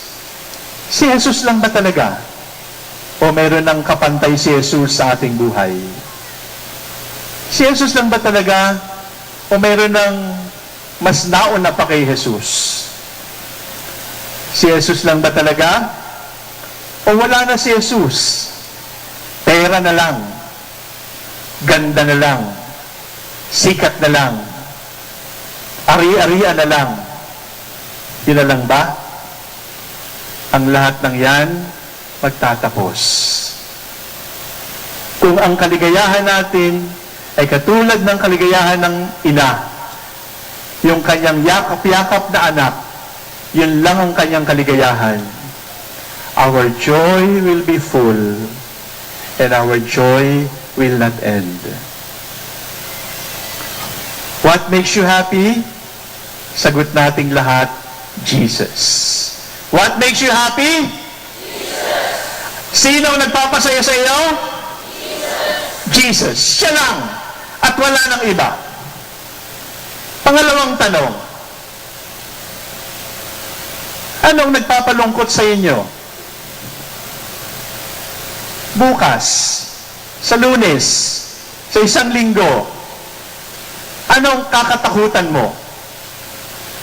si Jesus lang ba talaga? O meron ng kapantay si Jesus sa ating buhay? Si Jesus lang ba talaga? O meron ng mas nauna pa kay Jesus? Si Jesus lang ba talaga? O wala na si Jesus? Pera na lang, ganda na lang, sikat na lang, ari-arian na lang. Yun na lang ba? Ang lahat ng yan magtatapos. Kung ang kaligayahan natin ay katulad ng kaligayahan ng ina, yung kanyang yakap-yakap na anak, yun lang ang kanyang kaligayahan, our joy will be full and our joy will not end. What makes you happy? Sagot nating lahat, Jesus. What makes you happy? Sino ang nagpapasaya sa iyo? Jesus. Siya lang. At wala nang iba. Pangalawang tanong, anong nagpapalungkot sa inyo? Bukas, sa Lunes, sa isang linggo, anong kakatakutan mo?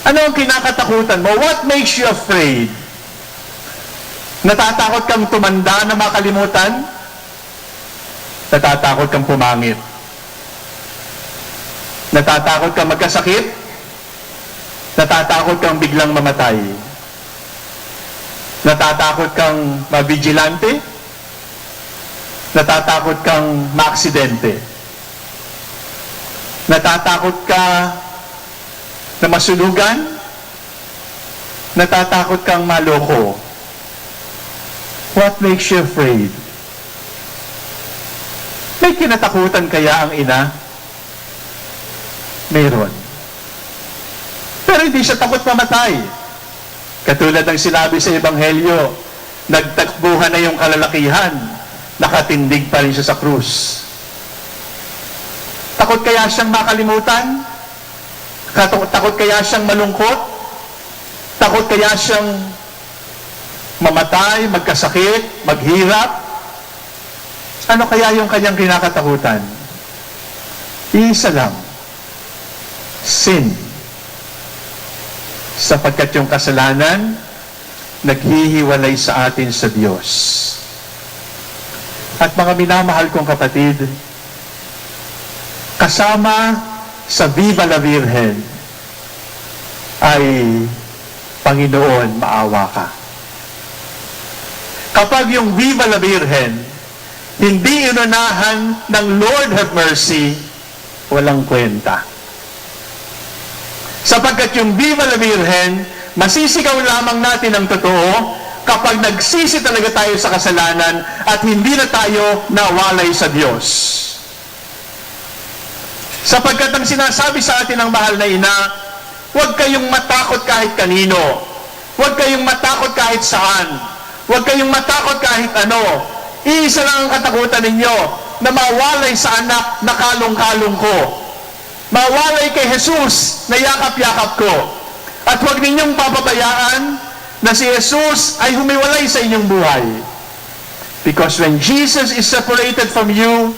Ano ang kinakatakutan mo? What makes you afraid? Natatakot kang tumanda na makalimutan? Natatakot kang pumangit? Natatakot kang magkasakit? Natatakot kang biglang mamatay? Natatakot kang mabigilante? Natatakot kang maaksidente? Natatakot ka na masunugan? Natatakot kang maloko? What makes you afraid? May kinatakutan kaya ang ina? Meron. Pero hindi siya takot mamatay. Katulad ng sinabi sa Ebanghelyo, "Nagtakbuhan na yung kalalakihan, nakatindig pa rin siya sa krus." Takot kaya siyang makalimutan? Kato-, takot kaya siyang malungkot? Takot kaya siyang mamatay, magkasakit, maghirap? Ano kaya yung kanyang kinakatakutan? Iisa lang, sin. Sapagkat yung kasalanan, naghihiwalay sa atin sa Diyos. At mga minamahal kong kapatid, kasama sa Viva la Virgen ay, "Panginoon, maawa ka." Kapag yung Viva la Virgen hindi inunahan ng "Lord, have mercy," walang kwenta. Sapagkat yung Viva la Virgen, masisigaw lamang natin ang totoo kapag nagsisi talaga tayo sa kasalanan at hindi na tayo nawalay sa Diyos. Sapagkat ang sinasabi sa atin ng mahal na ina, "Huwag kayong matakot kahit kanino. Huwag kayong matakot kahit saan. Huwag kayong matakot kahit ano. Iisa lang ang katakutan ninyo, na mawalay sa anak na kalong-kalong ko. Mawalay kay Jesus na yakap-yakap ko. At huwag ninyong papabayaan na si Jesus ay humiwalay sa inyong buhay." Because when Jesus is separated from you,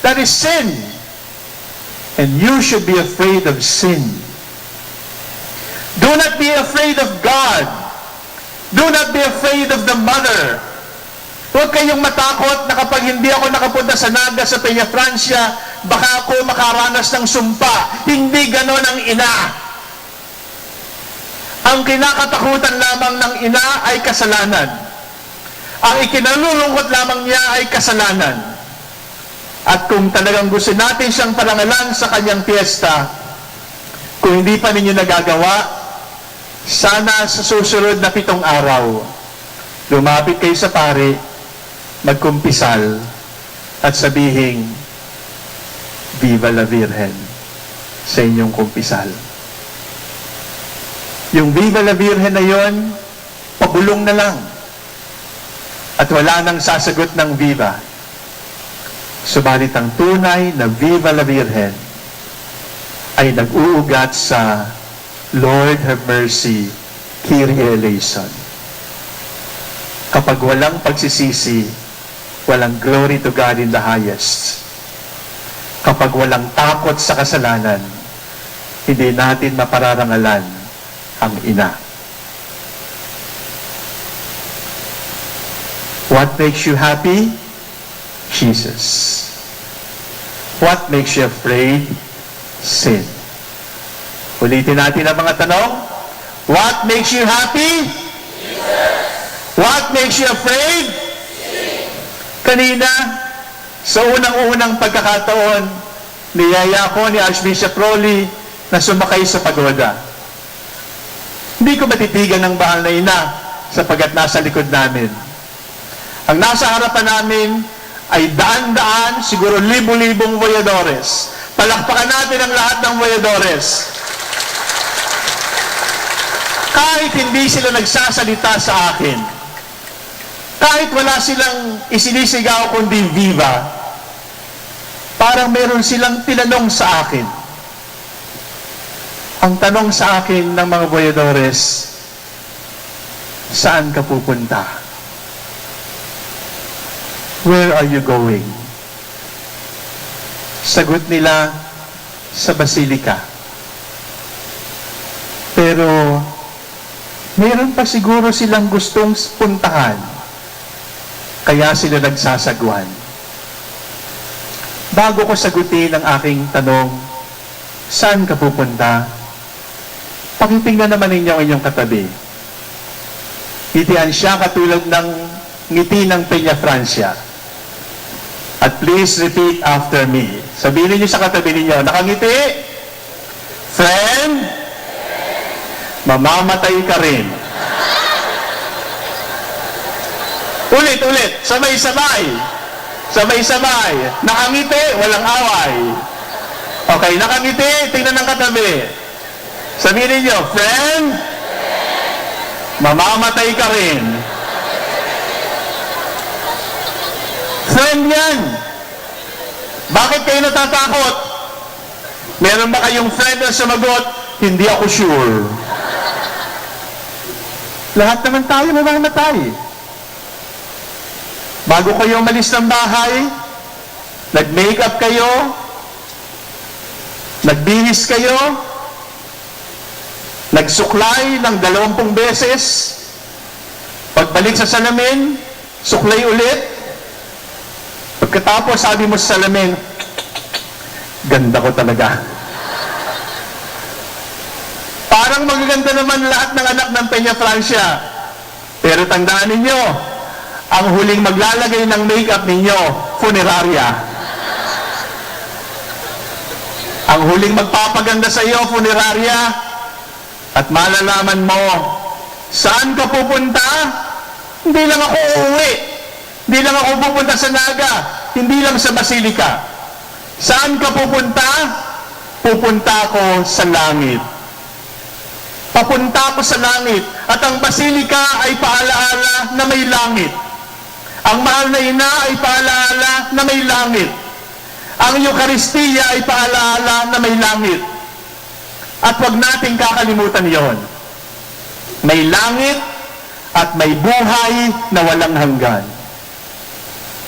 that is sin. And you should be afraid of sin. Do not be afraid of God. Do not be afraid of the mother. Huwag kayong matakot na kapag hindi ako nakapunta sa Naga sa Peñafrancia, baka ako makaranas ng sumpa. Hindi ganon ang ina. Ang kinakatakutan lamang ng ina ay kasalanan. Ang ikinalulungkot lamang niya ay kasalanan. At kung talagang gusto natin siyang parangalan sa kanyang piyesta, kung hindi pa ninyo nagagawa, sana sa susunod na pitong araw, lumapit kayo sa pari, magkumpisal, at sabihing, "Viva la Virgen," sa inyong kumpisal. Yung "Viva la Virgen" na yon, pabulong na lang. At wala nang sasagot ng "Viva." Subalit ang tunay na "Viva la Virgen" ay nag-uugat sa "Lord, have mercy, Kyrie eleison." Kapag walang pagsisisi, walang "Glory to God in the highest." Kapag walang takot sa kasalanan, hindi natin mapararangalan ang ina. What makes you happy? Jesus. What makes you afraid? Sin. Ulitin natin ang mga tanong. What makes you happy? What makes you afraid? Kanina, sa unang-unang pagkakataon, niyaya ako ni Archbishop Rolly na sumakay sa pagoda. Hindi ko matitigan ang mahal na ina sapagkat nasa likod namin. Ang nasa harapan namin ay daan-daan, siguro libo-libong voyadores. Palakpakan natin ang lahat ng voyadores. Kahit hindi sila nagsasalita sa akin, kahit wala silang isinisigaw kundi "Viva," parang meron silang tinanong sa akin. Ang tanong sa akin ng mga voyadores, "Saan ka pupunta? Where are you going?" Sagot nila, "Sa Basilica." Pero meron pa siguro silang gustong s-, puntahan, kaya sila nagsasagwan. Bago ko sagutin ang aking tanong, "Saan ka pupunta?" Pakitingnan naman ninyo ang inyong katabi. Ngitian siya katulad ng ngiti ng Peñafrancia. At please repeat after me. Sabihin niyo sa katabi ninyo, "Nakangiti? Friend, mamamatay ka rin." Ulit, ulit. Sabay-sabay. Sabay-sabay. Nakangiti, walang away. Okay, nakangiti, tingnan ang katabi. Sabihin ninyo, "Friend, mamamatay ka rin." Friend yan. Bakit kayo natatakot? Meron ba kayong friend na sumagot, "Hindi ako sure"? Lahat naman tayo mamamatay. Bago kayo umalis ng bahay, nag-makeup kayo, nagbihis kayo, nagsuklay ng dalawampung beses, pagbalik sa salamin, suklay ulit. Pagkatapos, sabi mo sa salamin, "Ganda ko talaga." Parang magaganda naman lahat ng anak ng Peña Francia. Pero tandaan ninyo, ang huling maglalagay ng makeup ninyo, funeraria. Ang huling magpapaganda sa iyo, funeraria. At malalaman mo, saan ka pupunta? Hindi lang ako uuwi. Hindi lang ako pupunta sa Naga. Hindi lang sa Basilica. Saan ka pupunta? Pupunta ako sa langit. Papunta ako sa langit. At ang Basilica ay paalaala na may langit. Ang mahal na ina ay paalaala na may langit. Ang Eucharistia ay paalaala na may langit. At huwag nating kakalimutan yon. May langit at may buhay na walang hanggan.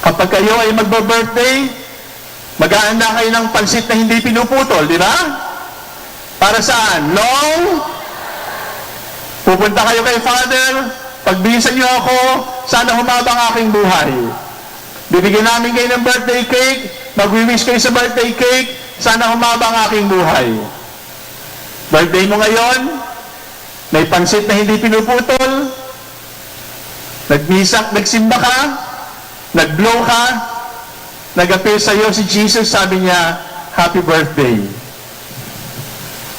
Kapag kayo ay magba-birthday, maghahanda kayo ng pansit na hindi pinuputol, di ba? Para saan? Long? Pupunta kayo kay Father, "Pagbihisan niyo ako, sana humaba ang aking buhay." Bibigyan namin kayo ng birthday cake, magwi-wish kayo sa birthday cake, "Sana humaba ang aking buhay." Birthday mo ngayon, may pansit na hindi pinuputol, nagmisa, nagsimba ka, nag-blow ka, nag-appear sa'yo si Jesus, sabi niya, "Happy birthday."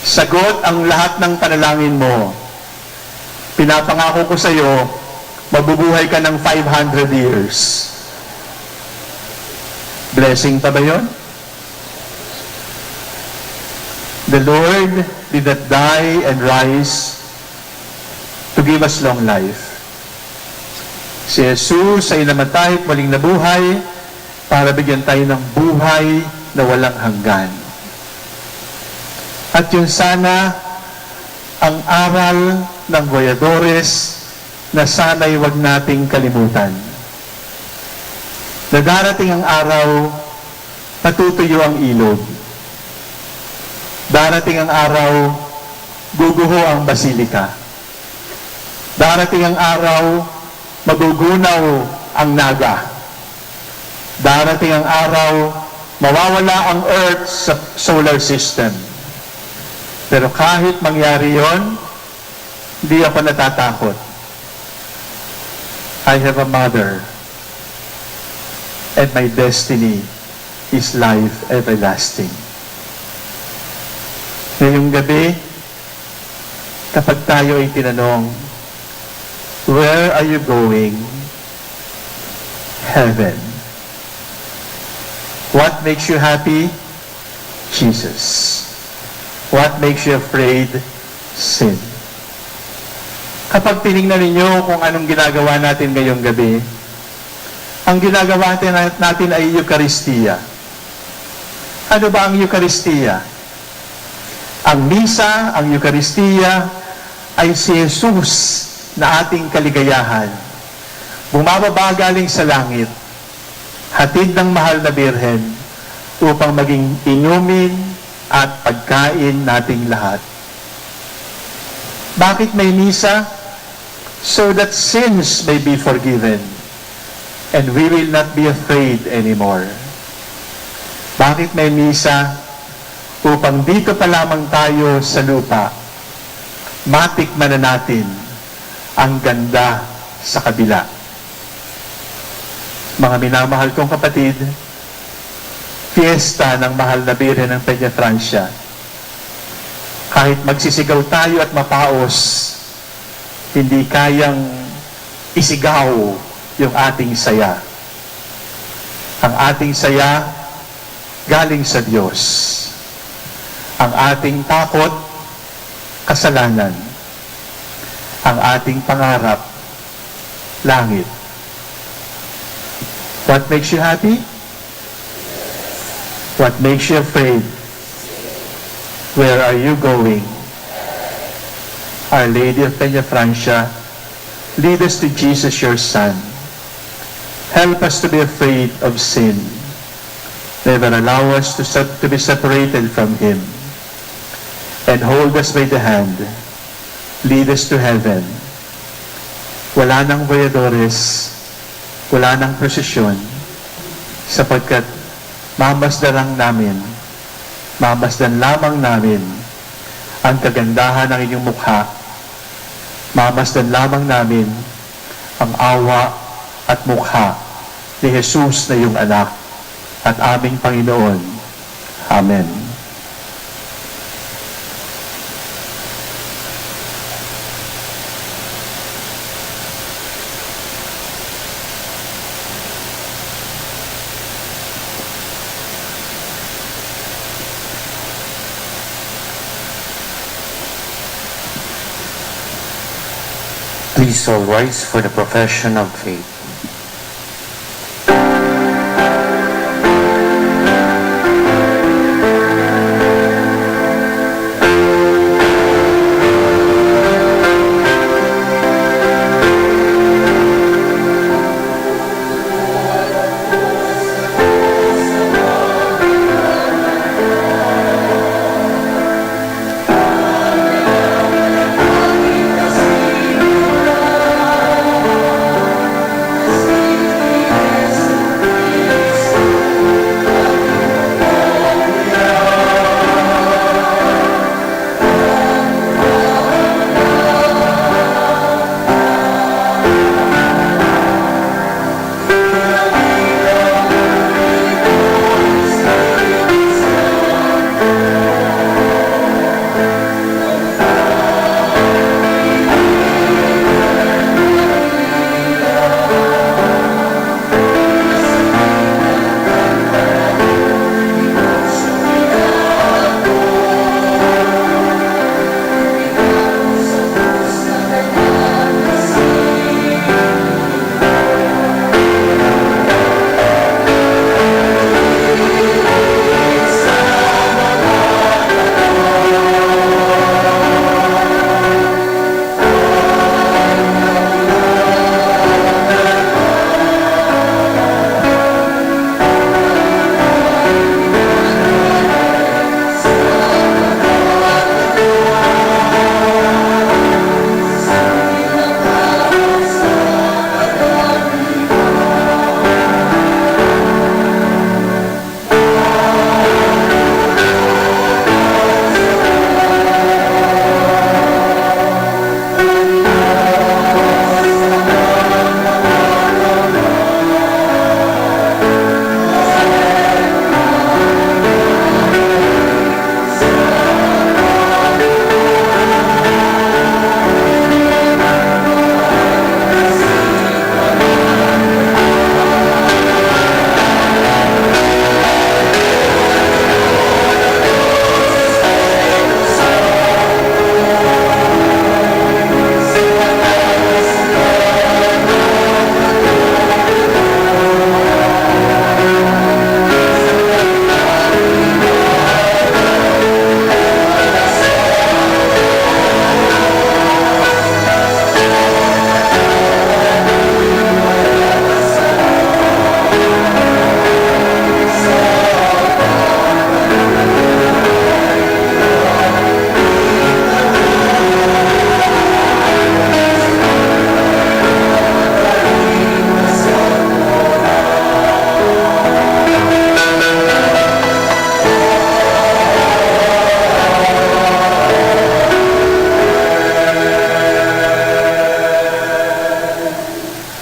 Sagot ang lahat ng panalangin mo. Pinapangako ko sa'yo, mabubuhay ka ng five hundred years. Blessing pa ba yon? The Lord did not die and rise to give us long life. Si Jesus ay namatay at muling nabuhay para bigyan tayo ng buhay na walang hanggan. At yun sana ang aral ng Goyadores na sana'y wag nating kalimutan. Na darating ang araw, matutuyo ang ilog. Darating ang araw, guguho ang Basilica. Darating ang araw, magugunaw ang Naga. Darating ang araw, mawawala ang Earth sa solar system. Pero kahit mangyari yon, di ako natatakot. I have a mother, and my destiny is life everlasting. Ngayong gabi, kapag tayo ay tinanong, "Where are you going?" Heaven. What makes you happy? Jesus. What makes you afraid? Sin. Kapag tinignan ninyo kung anong ginagawa natin ngayong gabi, ang ginagawa natin, natin ay Eucharistia. Ano ba ang Eucharistia? Ang misa, ang Eucharistia, ay si Jesus na ating kaligayahan. Bumababa galing sa langit, hatid ng mahal na Birhen upang maging inumin at pagkain nating lahat. Bakit may misa? So that sins may be forgiven and we will not be afraid anymore. Bakit may misa? Upang dito pa lamang tayo sa lupa, matikman na natin ang ganda sa kabila. Mga minamahal kong kapatid, fiesta ng mahal na Birhen ng Peña Francia. Kahit magsisigaw tayo at mapaos, hindi kayang isigaw yung ating saya. Ang ating saya galing sa Diyos. Ang ating takot, kasalanan. Ang ating pangarap, langit. What makes you happy? What makes you afraid? Where are you going? Our Lady of Peña Francia Lead us to Jesus, your Son. Help us to be afraid of sin. Never allow us to, sep- to be separated from Him. And hold us by the hand. Lead us to heaven. Wala nang boyadores, wala nang prosesyon, sapagkat mamasdan lang namin, mamasdan lamang namin ang kagandahan ng inyong mukha. Mamasdan lamang namin ang awa at mukha ni Jesus na iyong Anak at aming Panginoon. Amen. Please all rise for the profession of faith.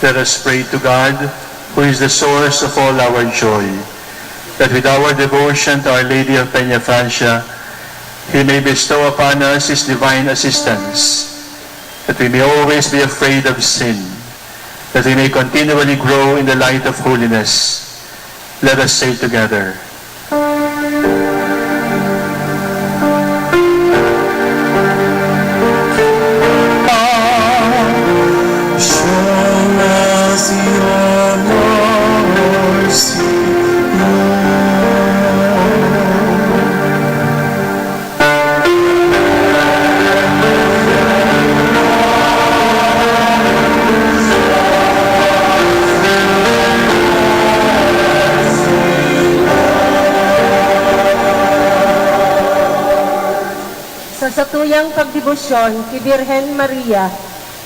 Let us pray to God, who is the source of all our joy, that with our devotion to Our Lady of Peñafrancia, He may bestow upon us His divine assistance, that we may always be afraid of sin, that we may continually grow in the light of holiness. Let us say together, show us your mercy, Lord. Satuyang pagdebosyon ki Birhen Maria,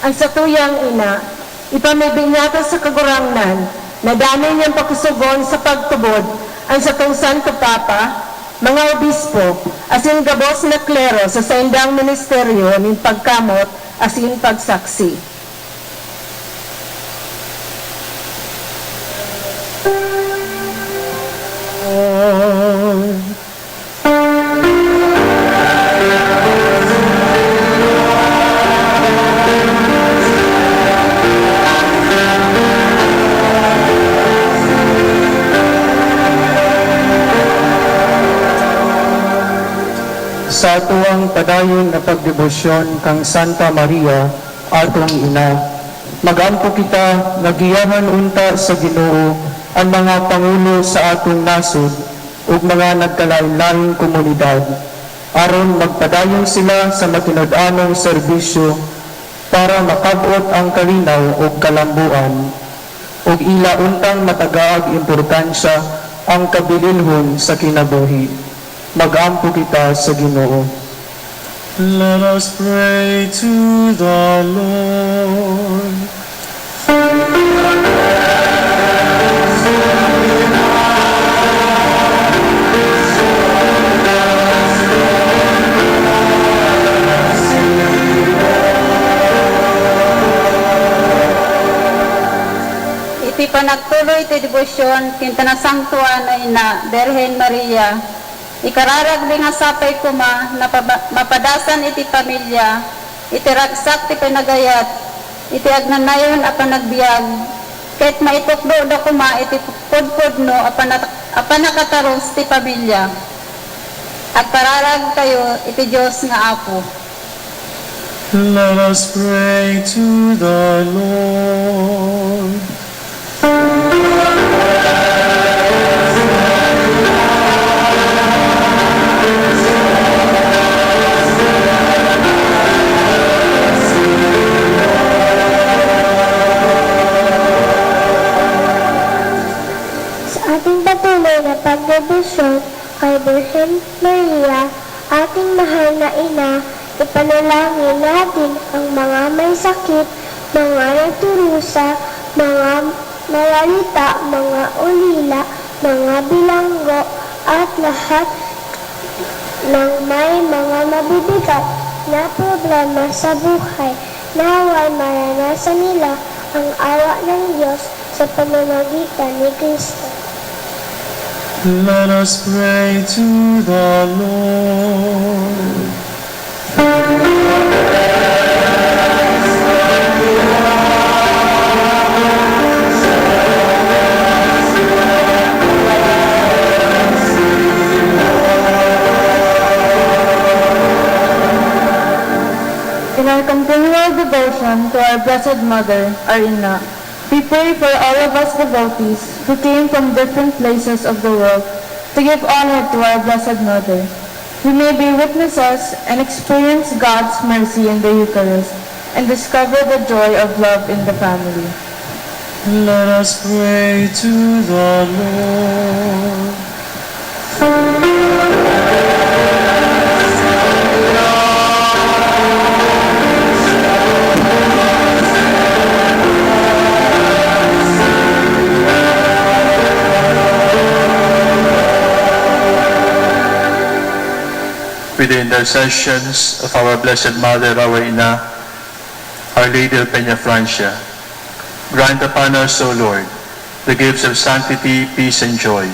an satuyang ina, ipamibi niyato sa Kagurangnan na danay niyang pakosogon sa pagtubod an satong Santo Papa, mga obispo, asin gabos na klero sa saindang ministeryo nin pagkamot asin pagsaksi. Sa atuang padayon na pagdebosyon kan Santa Maria, atong ina, mag-ampo kita na giyahan unta sa Ginoo an mga pangulo sa atong nasod ug mga nagkalaen-laeng komunidad, aron magpadayon sila sa matinud-anong serbisyo para makab-ot ang kalinaw ug kalamboan, ug ila untang matagaag importansya an kabililhon sa kinabuhi. Mag-ampo kita sa Ginoo. Let us pray to the Lord. Iti panagtuloy ti debosyon kin ta nasangtuan na ina, Birhen Maria, ikararag mi nga sapay koma na paba-, mapadasan iti pamilya, iti ragsak ti pinagayat, iti agnanayon apan nagbiag, ket maitukdo da koma iti pudpudno apan nat-, apan nakataros ti pamilya. Agkararag tayo iti Dios nga Apo. Let us pray to the Lord. Sa ating patuloy na pagdebosyon kay Birhen Maria, ating mahal na ina, ipanalangin natin ang mga may sakit, mga nagdurusa, mga mararita, mga ulila, mga bilanggo, at lahat ng may mga mabibigat na problema sa buhay. Naway maranasan nila ang awa ng Diyos sa pamamagitan ni Kristo. Let us pray to the Lord. In our continual devotion to our Blessed Mother, our Ina, we pray for all of us devotees who came from different places of the world to give honor to our Blessed Mother. We may be witnesses and experience God's mercy in the Eucharist and discover the joy of love in the family. Let us pray to the Lord. With the intercessions of our Blessed Mother, our Ina, Our Lady of Peñafrancia, grant upon us, O Lord, the gifts of sanctity, peace, and joy.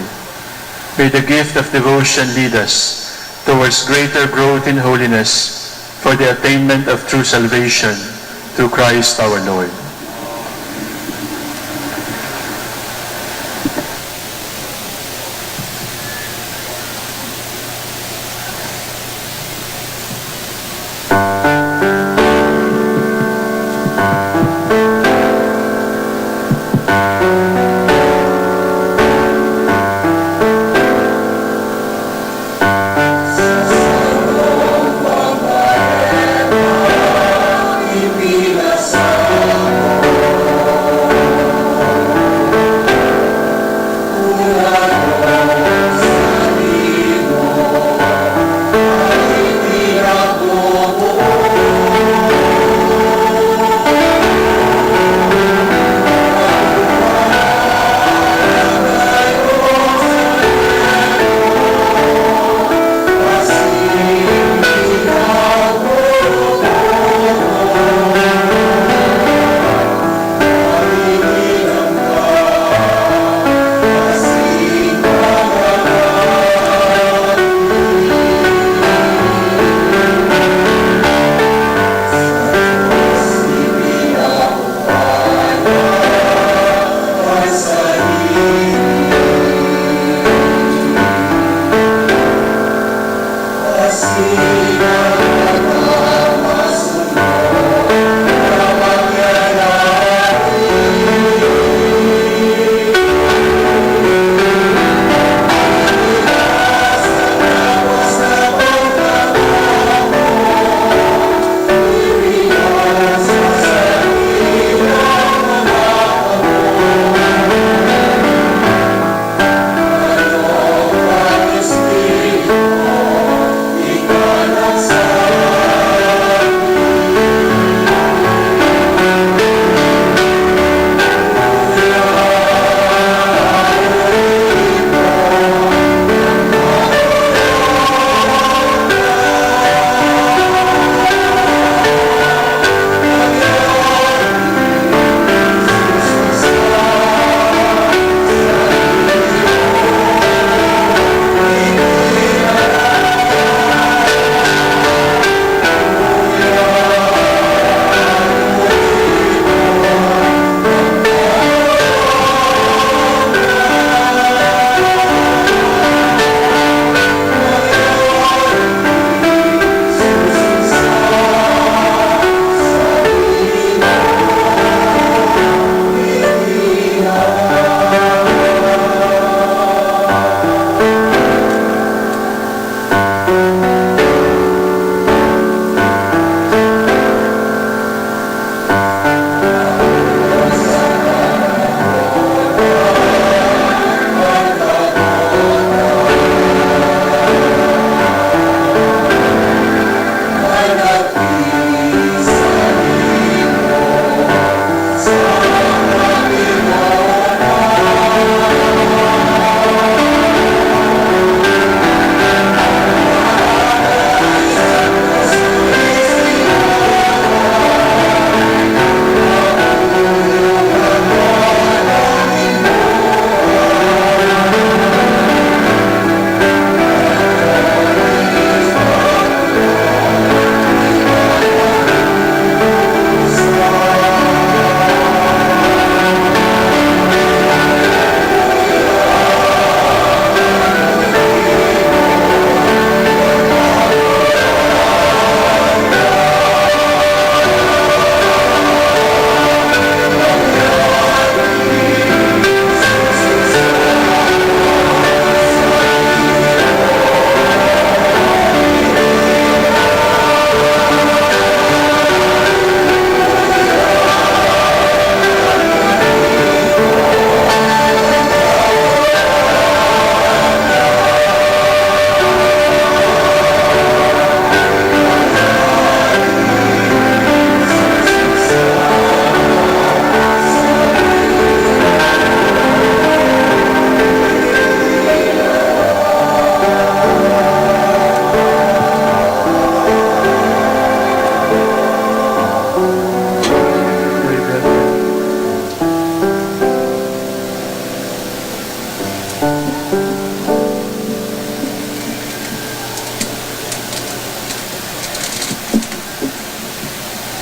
May the gift of devotion lead us towards greater growth in holiness for the attainment of true salvation through Christ our Lord.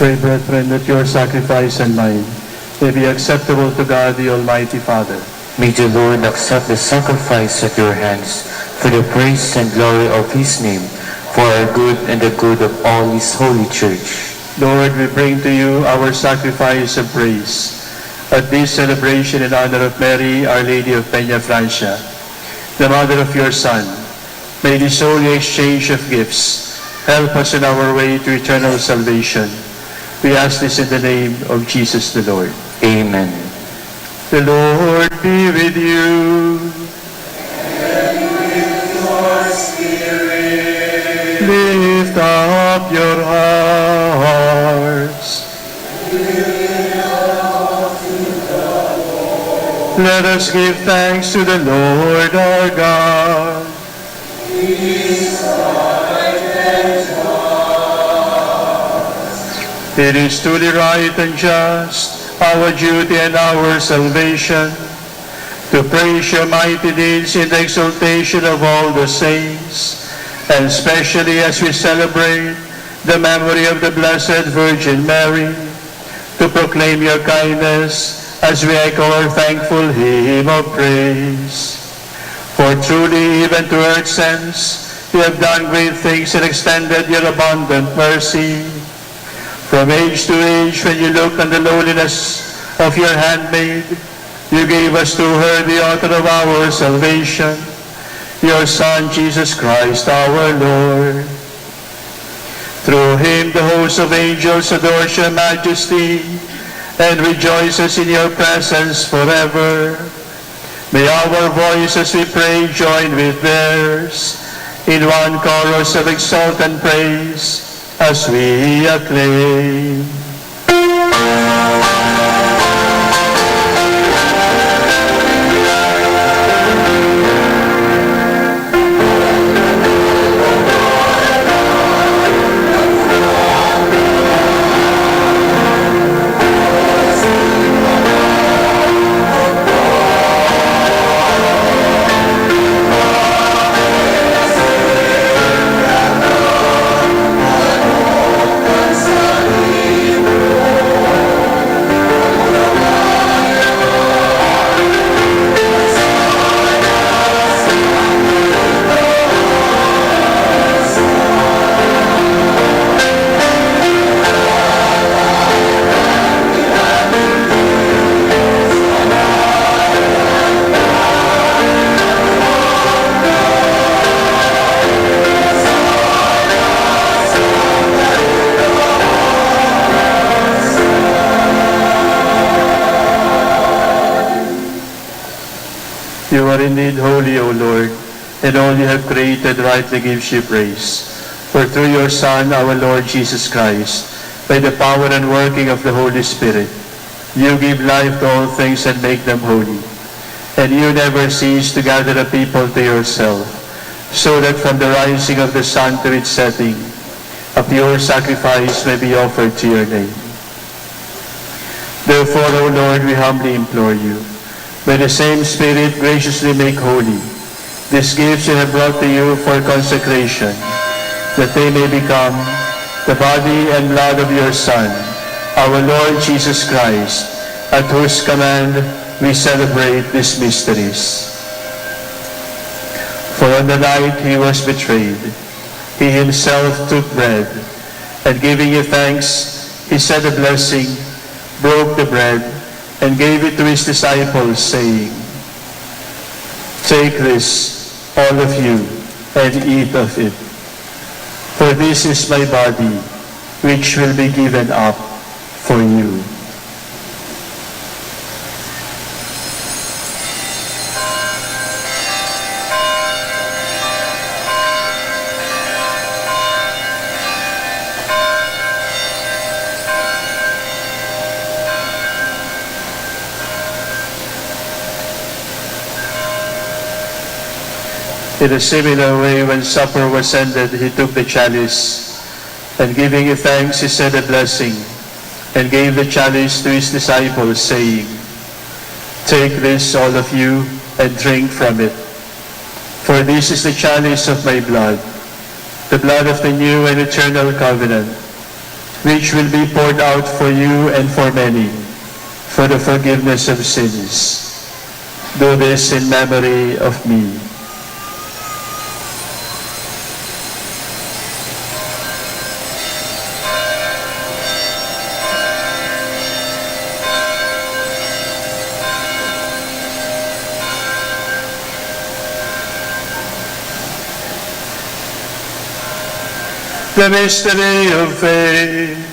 Pray, brethren, that your sacrifice and mine may be acceptable to God, the Almighty Father. May the Lord accept the sacrifice at your hands for the praise and glory of his name, for our good and the good of all his holy church. Lord, we bring to you our sacrifice of praise at this celebration in honor of Mary, Our Lady of Peña Francia, the mother of your Son. May this holy exchange of gifts help us in our way to eternal salvation. We ask this in the name of Jesus the Lord. Amen. The Lord be with you. Lift up your hearts. Let us give thanks to the Lord our God. It is truly right and just, our duty and our salvation, to praise your mighty deeds in the exaltation of all the saints, and especially as we celebrate the memory of the Blessed Virgin Mary, to proclaim your kindness as we echo our thankful hymn of praise. For truly, even to earth's ends, you have done great things and extended your abundant mercy. From age to age, when you look on the lowliness of your handmaid, you gave us to her the author of our salvation, your Son, Jesus Christ our Lord. Through him, the host of angels adores your majesty and rejoices in your presence forever. May our voices, we pray, join with theirs in one chorus of exultant praise as we acclaim. You are indeed holy, O Lord, and all you have created rightly gives you praise. For through your Son, our Lord Jesus Christ, by the power and working of the Holy Spirit, you give life to all things and make them holy. And you never cease to gather a people to yourself, so that from the rising of the sun to its setting, a pure sacrifice may be offered to your name. Therefore, O Lord, we humbly implore you, by the same Spirit graciously make holy these gifts we have brought to you for consecration, that they may become the body and blood of your Son, our Lord Jesus Christ, at whose command we celebrate these mysteries. For on the night he was betrayed, he himself took bread, and giving you thanks, he said a blessing, broke the bread, and gave it to his disciples, saying, "Take this, all of you, and eat of it. For this is my body, which will be given up for you." In a similar way, when supper was ended, he took the chalice, and giving you thanks, he said a blessing, and gave the chalice to his disciples, saying, "Take this, all of you, and drink from it. For this is the chalice of my blood, the blood of the new and eternal covenant, which will be poured out for you and for many for the forgiveness of sins. Do this in memory of me. The mystery of faith.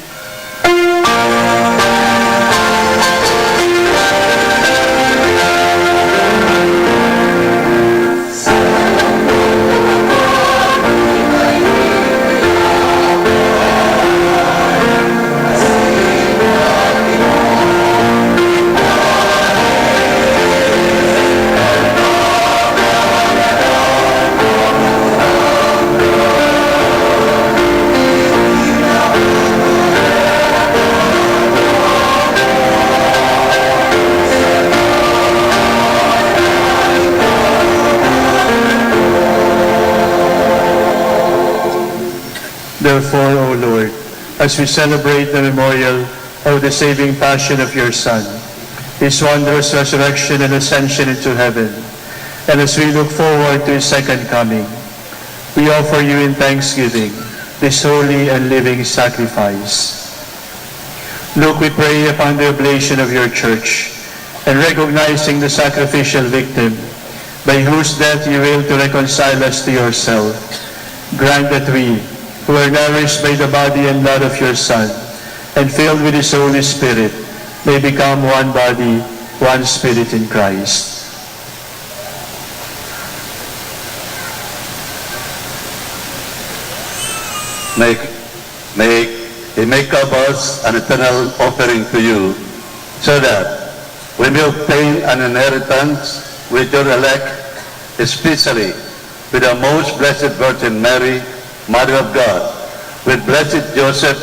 Therefore, O Lord, as we celebrate the memorial of the saving passion of your Son, his wondrous resurrection and ascension into heaven, and as we look forward to his second coming, we offer you in thanksgiving this holy and living sacrifice. Look, we pray, upon the oblation of your church, and recognizing the sacrificial victim, by whose death you will to reconcile us to yourself, grant that we, who are nourished by the body and blood of your Son, and filled with his Holy Spirit, may become one body, one spirit in Christ. May, may he make of us an eternal offering to you, so that we may obtain an inheritance with your elect, especially with the most blessed Virgin Mary, Mother of God, with blessed Joseph,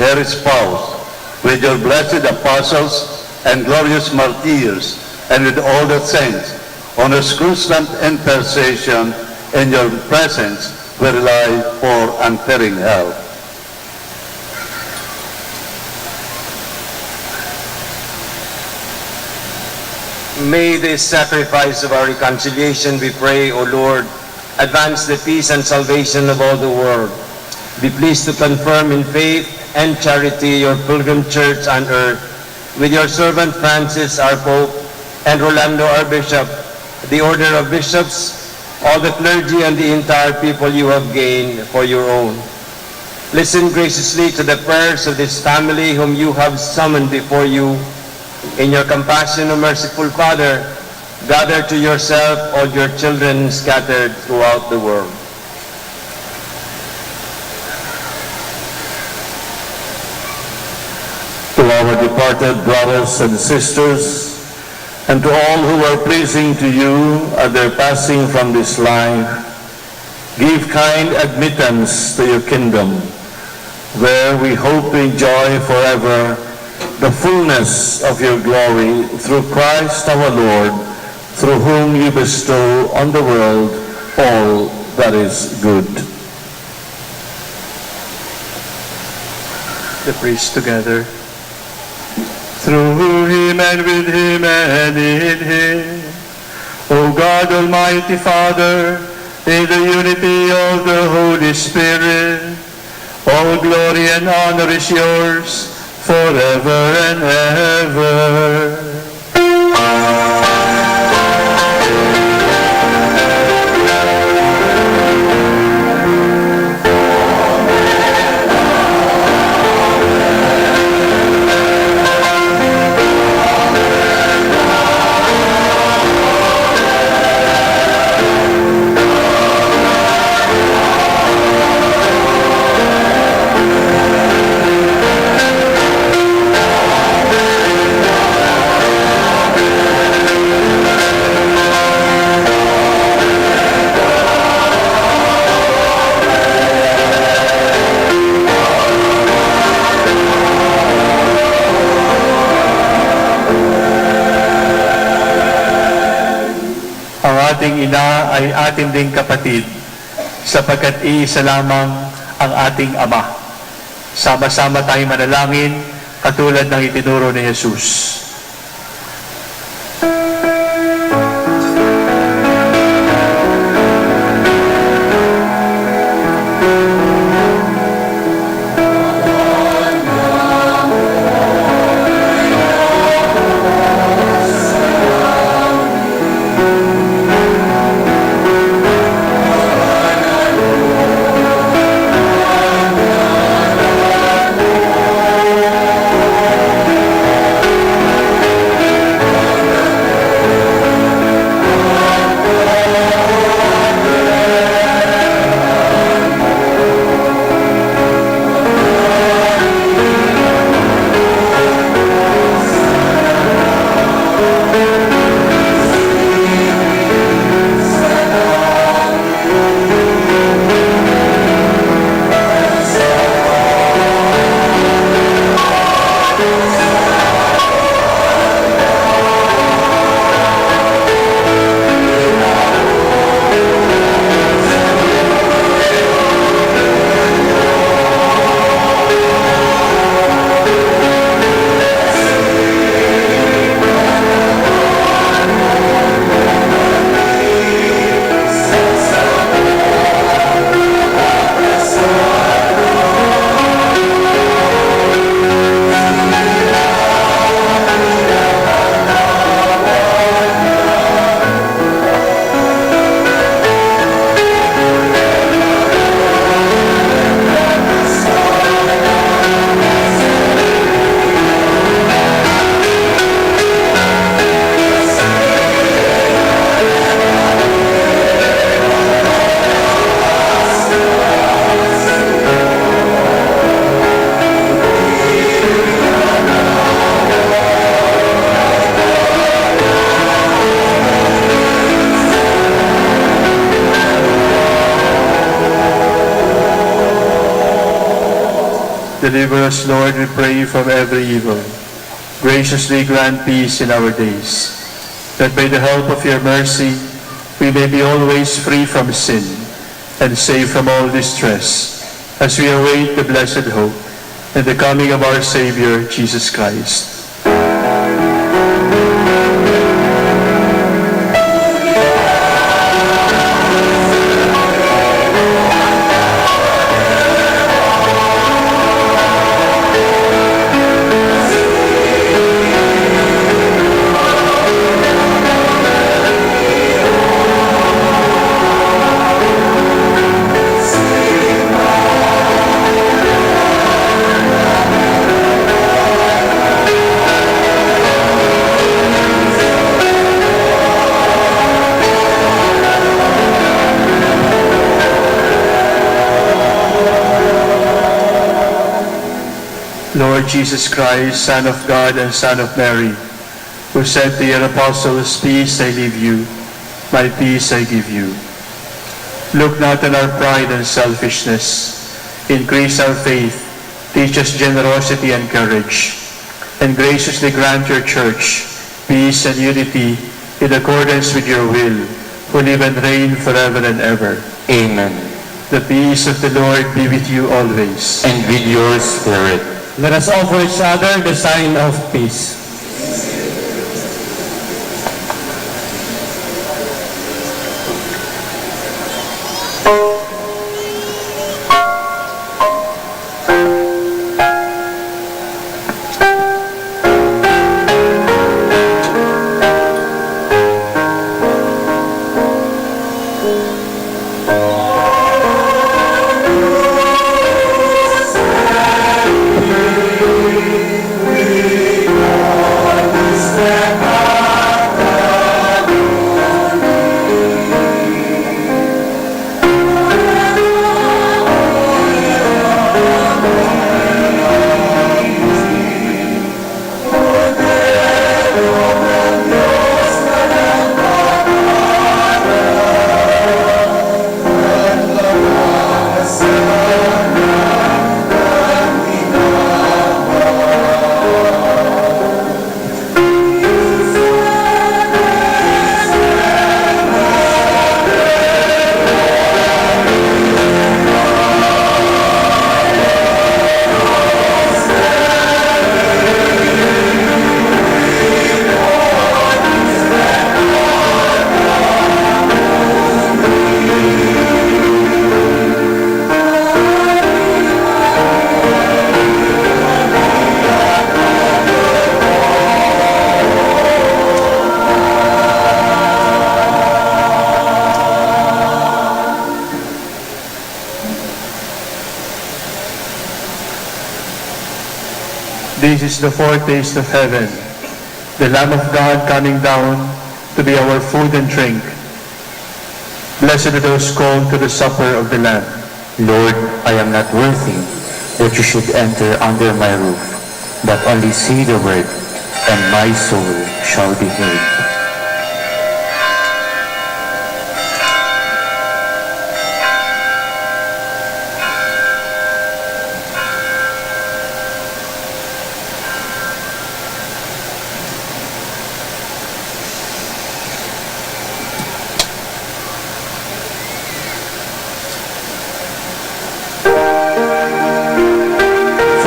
her spouse, with your blessed apostles and glorious martyrs, and with all the saints, on whose constant intercession in your presence we rely for unfailing help. May this sacrifice of our reconciliation, we pray, O Lord, advance the peace and salvation of all the world. Be pleased to confirm in faith and charity your pilgrim church on earth, with your servant Francis, our Pope, and Rolando, our Bishop, the order of bishops, all the clergy, and the entire people you have gained for your own. Listen graciously to the prayers of this family whom you have summoned before you. In your compassion, O merciful Father, gather to yourself all your children scattered throughout the world. To our departed brothers and sisters, and to all who were pleasing to you at their passing from this life, give kind admittance to your kingdom, where we hope to enjoy forever the fullness of your glory, through Christ our Lord, through whom you bestow on the world all that is good. The priests together. Through him, and with him, and in him, O God, Almighty Father, in the unity of the Holy Spirit, all glory and honor is yours forever and ever. Ang ating ina ay atin ding kapatid, sapagkat iisa lamang ang ating Ama. Sama-sama tayong manalangin katulad ng itinuro ni Jesus. Deliver us, Lord, we pray, from every evil. Graciously grant peace in our days, that by the help of your mercy we may be always free from sin and safe from all distress, as we await the blessed hope and the coming of our Savior, Jesus Christ. Lord Jesus Christ, Son of God and Son of Mary, who said to your apostles, "Peace I leave you, my peace I give you." Look not on our pride and selfishness. Increase our faith, teach us generosity and courage, and graciously grant your church peace and unity in accordance with your will, who live and reign forever and ever. Amen. The peace of the Lord be with you always. And with your spirit. Let us offer each other the sign of peace. is the foretaste of heaven, the Lamb of God coming down to be our food and drink. Blessed are those called to the supper of the Lamb. Lord, I am not worthy that you should enter under my roof, but only say the word, and my soul shall be healed.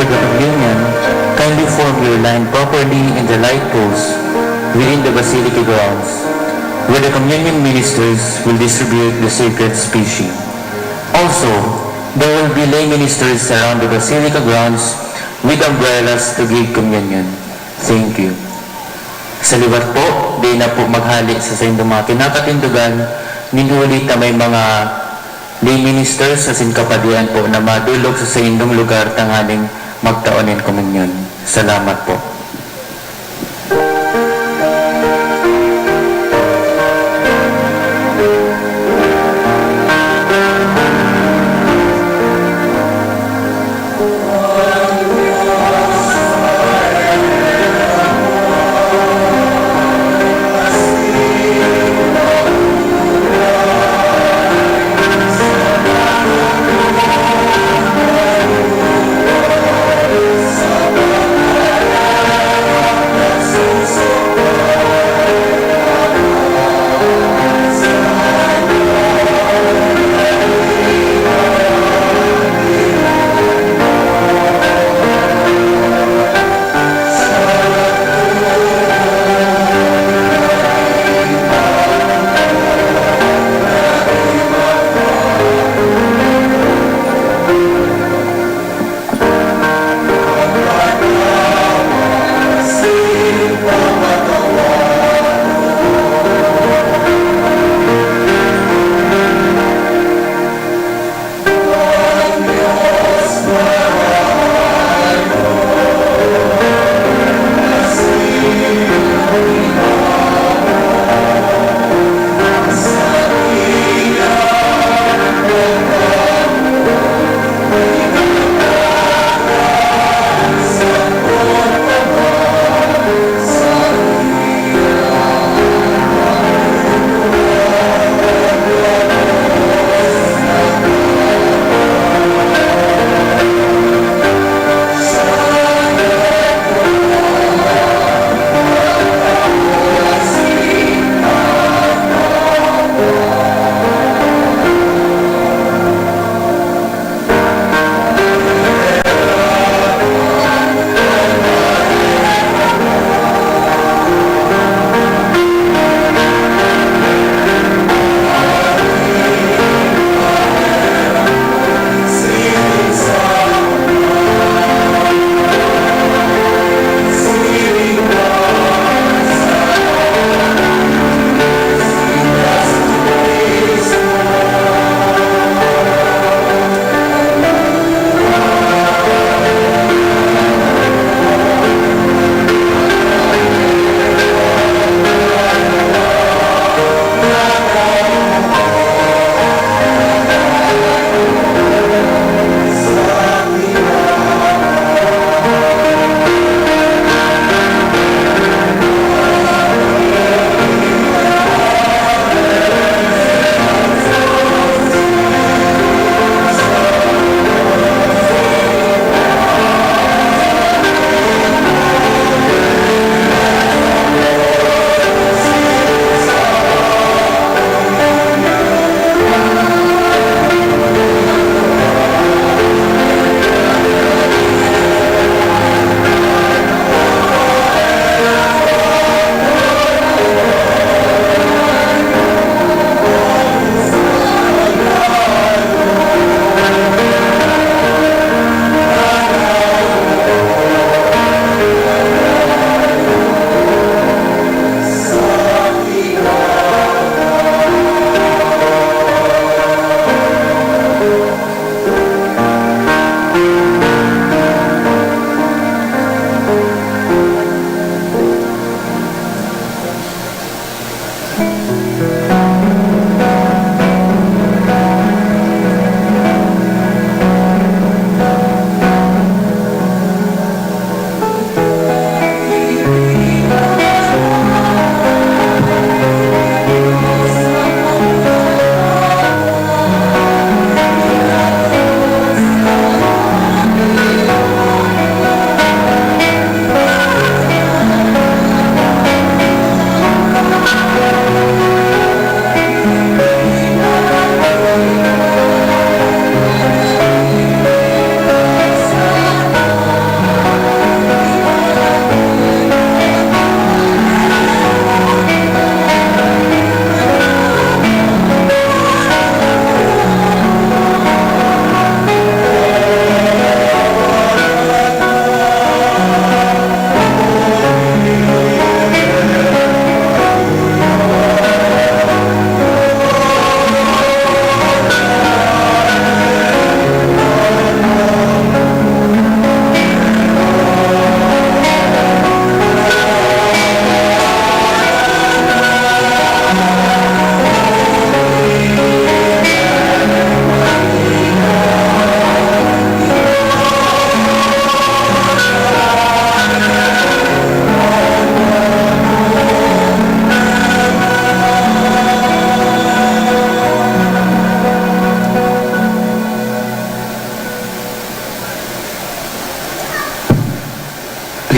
For the communion, kindly form your line properly in the light posts within the basilica grounds, where the communion ministers will distribute the sacred specie. Also, there will be lay ministers around the basilica grounds with umbrellas to give communion. Thank you. Sa liwat po, dai na po maghale sa saindong mga kinakatindogan, nin huli ta may mga lay ministers asin kapadian po na madolok sa saindong lugar tanganing magtao nin komunyon. Salamat po.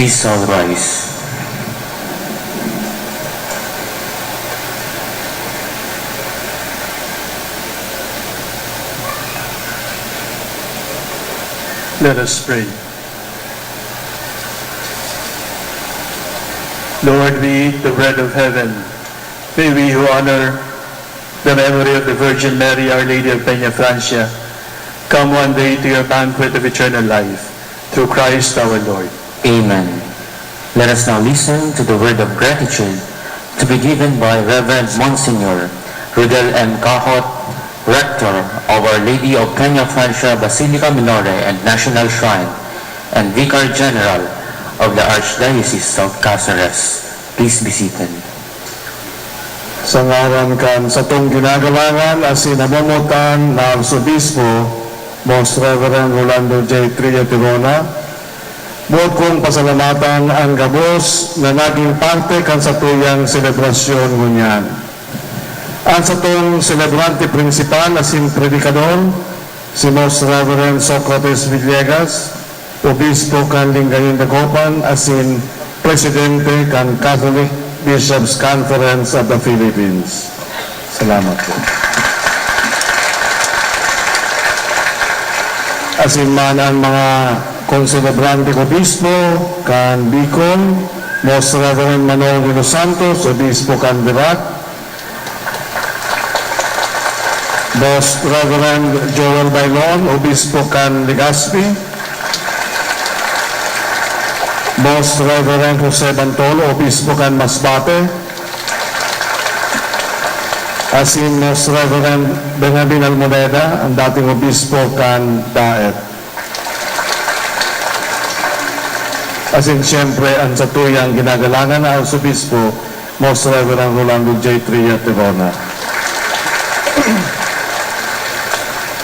Please all rise. Let us pray. Lord, we eat the bread of heaven. May we who honor the memory of the Virgin Mary, Our Lady of Peña Francia, come one day to your banquet of eternal life, through Christ our Lord. Amen. Let us now listen to the word of gratitude to be given by Reverend Monsignor Rodel M. Cahot, Rector of Our Lady of Peña Francia Basilica Minore and National Shrine, and Vicar General of the Archdiocese of Caceres. Please be seated. Sa ngaran kan satong ginagalangan asin namomotan na Arsobispo, Most Reverend Rolando J. Tria Tirona, boot kong pasalamatan an gabos na naging parte kan satuyang selebrasyon ngunyan. An satong selebrante prinsipal asin predikador, si Most Reverend Socrates Villegas, Obispo kan Lingayen Dagopan asin Presidente kan Catholic Bishops' Conference of the Philippines. Salamat po. Asin man an mga konselebranteng obispo kan Bicol, Most Reverend Manong de los Santos, Obispo kan Virac, Most Reverend Joel Bailon, Obispo kan Legazpi, Most Reverend Jose Bantol, Obispo kan Masbate, asin Most Reverend Benjamin Almoneda, an dating Obispo kan Daet. Asin siyempre, an satuyang ginagalangan na Arsobispo, Most Reverend Rolando J. Tria Tirona.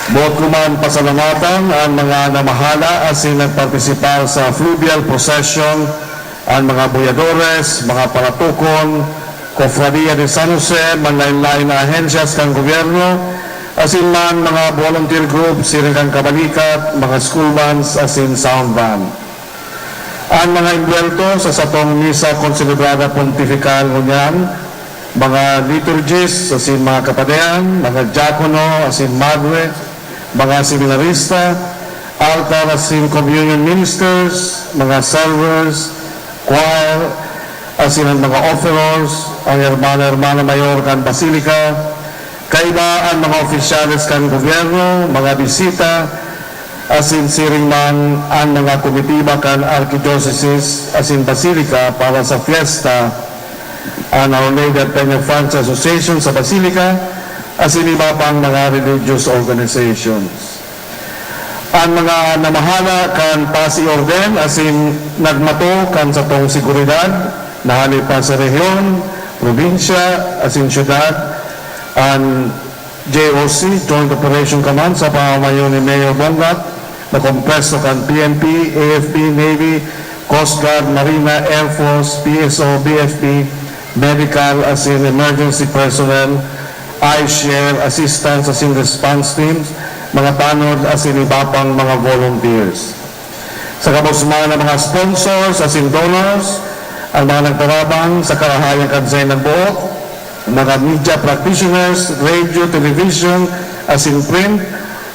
Boot ko man pasalamatan an mga namahala asin nagpartisipar sa fluvial procession, an mga buyadores, mga paratokon, Cofradia de San Jose, manlaen-laen na ahensyas kan gobyerno, asin man mga volunteer group siring kan kabalikat, mga school vans, asin sound van. An mga envuelto sa satong misa konselebrada pontifikal ngunyan, mga liturgist asin mga kapadean, mga diakono asin madre, mga seminarista, altar asin communion ministers, mga servers, choir, asin an mga offerers, an hermano, hermana mayor kan Basilica, kaiba an mga opisyales kan gobyerno, mga bisita, asin siring man an mga komitiba kan Archdiocese asin Basilica para sa fiesta, an Our Lady of Peña Francia Association sa Basilica, asin iba pang mga religious organizations. An mga namahala kan Paz y Orden asin nagmato kan satong seguridad na hale pa sa rehiyon, probinsya, asin syudad, an J O C, Joint Operation Command, sa pamamayo ni Mayor Bongat, na kompuesto kan P N P, A F P, Navy, Coast Guard, Marina, Air Force, P S O, B F P, medical asin emergency personnel, iShare, assistance asin response teams, mga tanod asin iba pang mga volunteers. Sa gabos man na mga sponsors asin donors, an mga nagtarabang sa karahayan kan saindang buot, mga media practitioners, radio, television, asin print,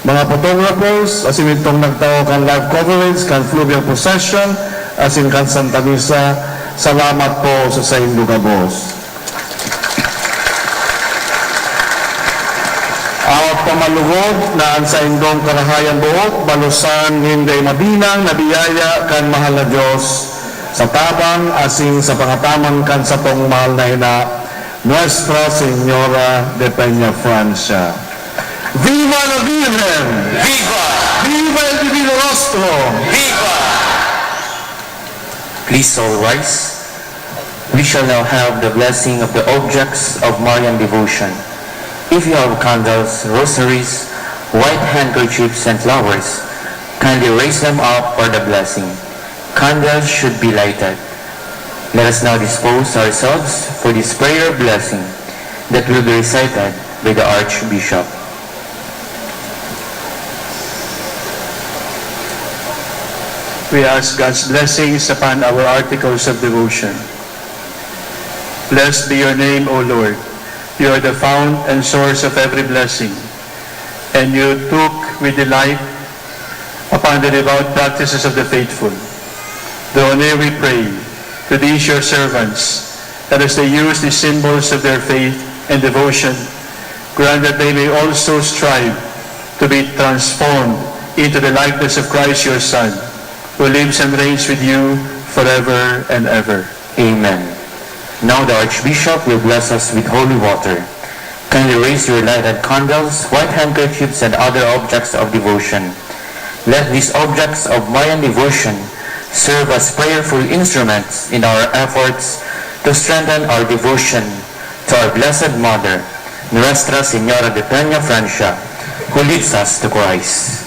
mga photographers, asin idtong nagtao kan live coverage kan fluvial procession asin kan Santa Misa, salamat po sa saindo gabos. Awa pa man lugod na an saindong karahayan buot balosan nin dai mabilang na biyaya kan mahal na Dios, sa tabang asin sa pangataman kan satong mahal na ina, Nuestra Señora de Peña Francia. Viva la Virgen! Viva! Viva el Divino Rostro! Viva! Please all rise. We shall now have the blessing of the objects of Marian devotion. If you have candles, rosaries, white handkerchiefs, and flowers, kindly raise them up for the blessing. Candles should be lighted. Let us now dispose ourselves for this prayer blessing that will be recited by the Archbishop. We ask God's blessings upon our articles of devotion. Blessed be your name, O Lord. You are the fount and source of every blessing, and you took with delight upon the devout practices of the faithful. Draw near, we pray, to these your servants, that as they use the symbols of their faith and devotion, grant that they may also strive to be transformed into the likeness of Christ your Son, who lives and reigns with you forever and ever. Amen. Now the Archbishop will bless us with holy water. Kindly raise your lighted candles, white handkerchiefs, and other objects of devotion. Let these objects of Marian devotion serve as prayerful instruments in our efforts to strengthen our devotion to our Blessed Mother, Nuestra Señora de Peña Francia, who leads us to Christ.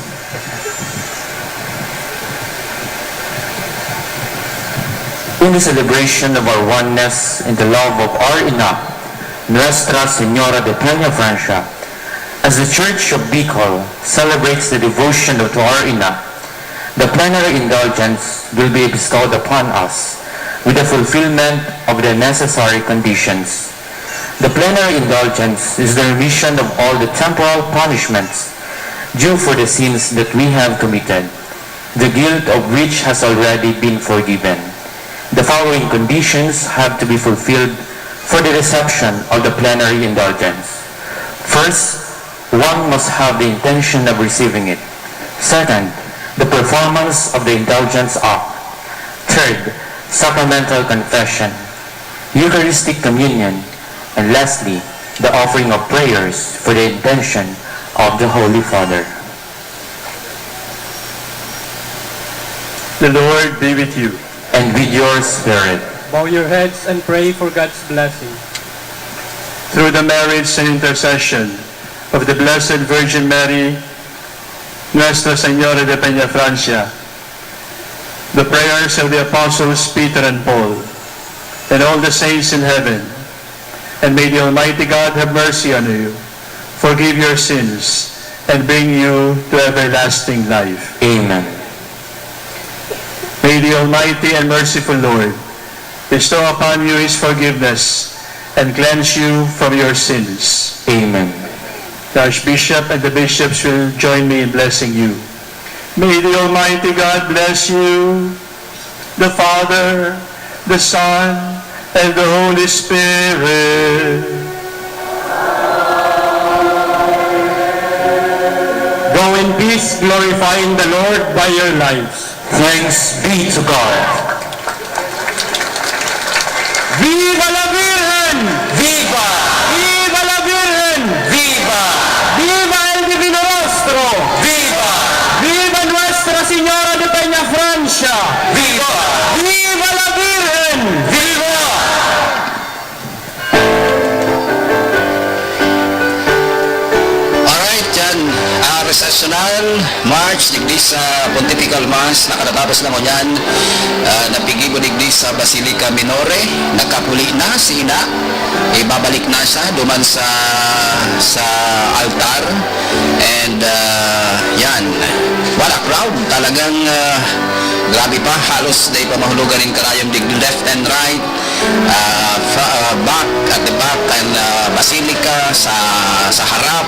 In the celebration of our oneness in the love of our Ina, Nuestra Señora de Peña Francia, as the Church of Bicol celebrates the devotion to our Ina, the plenary indulgence will be bestowed upon us with the fulfillment of the necessary conditions. The plenary indulgence is the remission of all the temporal punishments due for the sins that we have committed, the guilt of which has already been forgiven. The following conditions have to be fulfilled for the reception of the plenary indulgence. First, one must have the intention of receiving it. Second, the performance of the indulgence act. Third, sacramental confession, Eucharistic communion, and lastly, the offering of prayers for the intention of the Holy Father. The Lord be with you. And with your spirit. Bow your heads and pray for God's blessing. Through the merits and intercession of the Blessed Virgin Mary, Nuestra Señora de Peña Francia, the prayers of the apostles Peter and Paul, and all the saints in heaven, and may the Almighty God have mercy on you, forgive your sins, and bring you to everlasting life. Amen. May the Almighty and merciful Lord bestow upon you His forgiveness and cleanse you from your sins. Amen. The Archbishop and the bishops will join me in blessing you. May the Almighty God bless you, the Father, the Son, and the Holy Spirit. Go in peace, glorifying the Lord by your lives. Thanks be to God. Viva la Virgen! Viva! Viva la Virgen! Viva! Viva el Divino Rostro! Viva! Viva Nuestra Señora de Peña Francia! Viva! Viva la Virgen! Viva! Alright, yan. Ah, recessional March, digdi sa Pontifical Mass, nakatatapos na ngunyan. Ah, napigibo digdi sa Basilica Minore, nakapuli na si Ina. Ibabalik na siya duman sa, sa altar. And, ah, yan. Wala crowd. Talagang, ah, grabe pa. Halos dai pa mahulogan nin karayom digdi left and right. Ah, fra-, ah, back, at the back kan, ah, Basilica, sa, sa harap,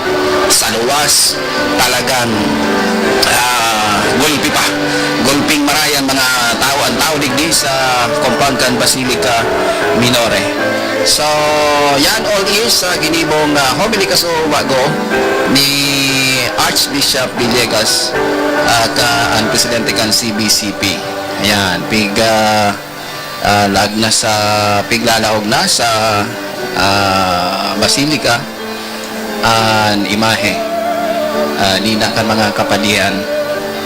sa luwas, talagang, ah, gulpi pa. Gulping maray ang mga tao, ang tao digdi sa compound kan Basilica Minore. So, yan all is, ah, ginibong, ah, homily kasubago ni Archbishop Villegas, ah, ka, ang presidente kan C B C P. Ayan, pig, ah, ah, laag na sa, piglalaog na sa, ah, Basilica an imahe, ah, ni na kan mga kapadian.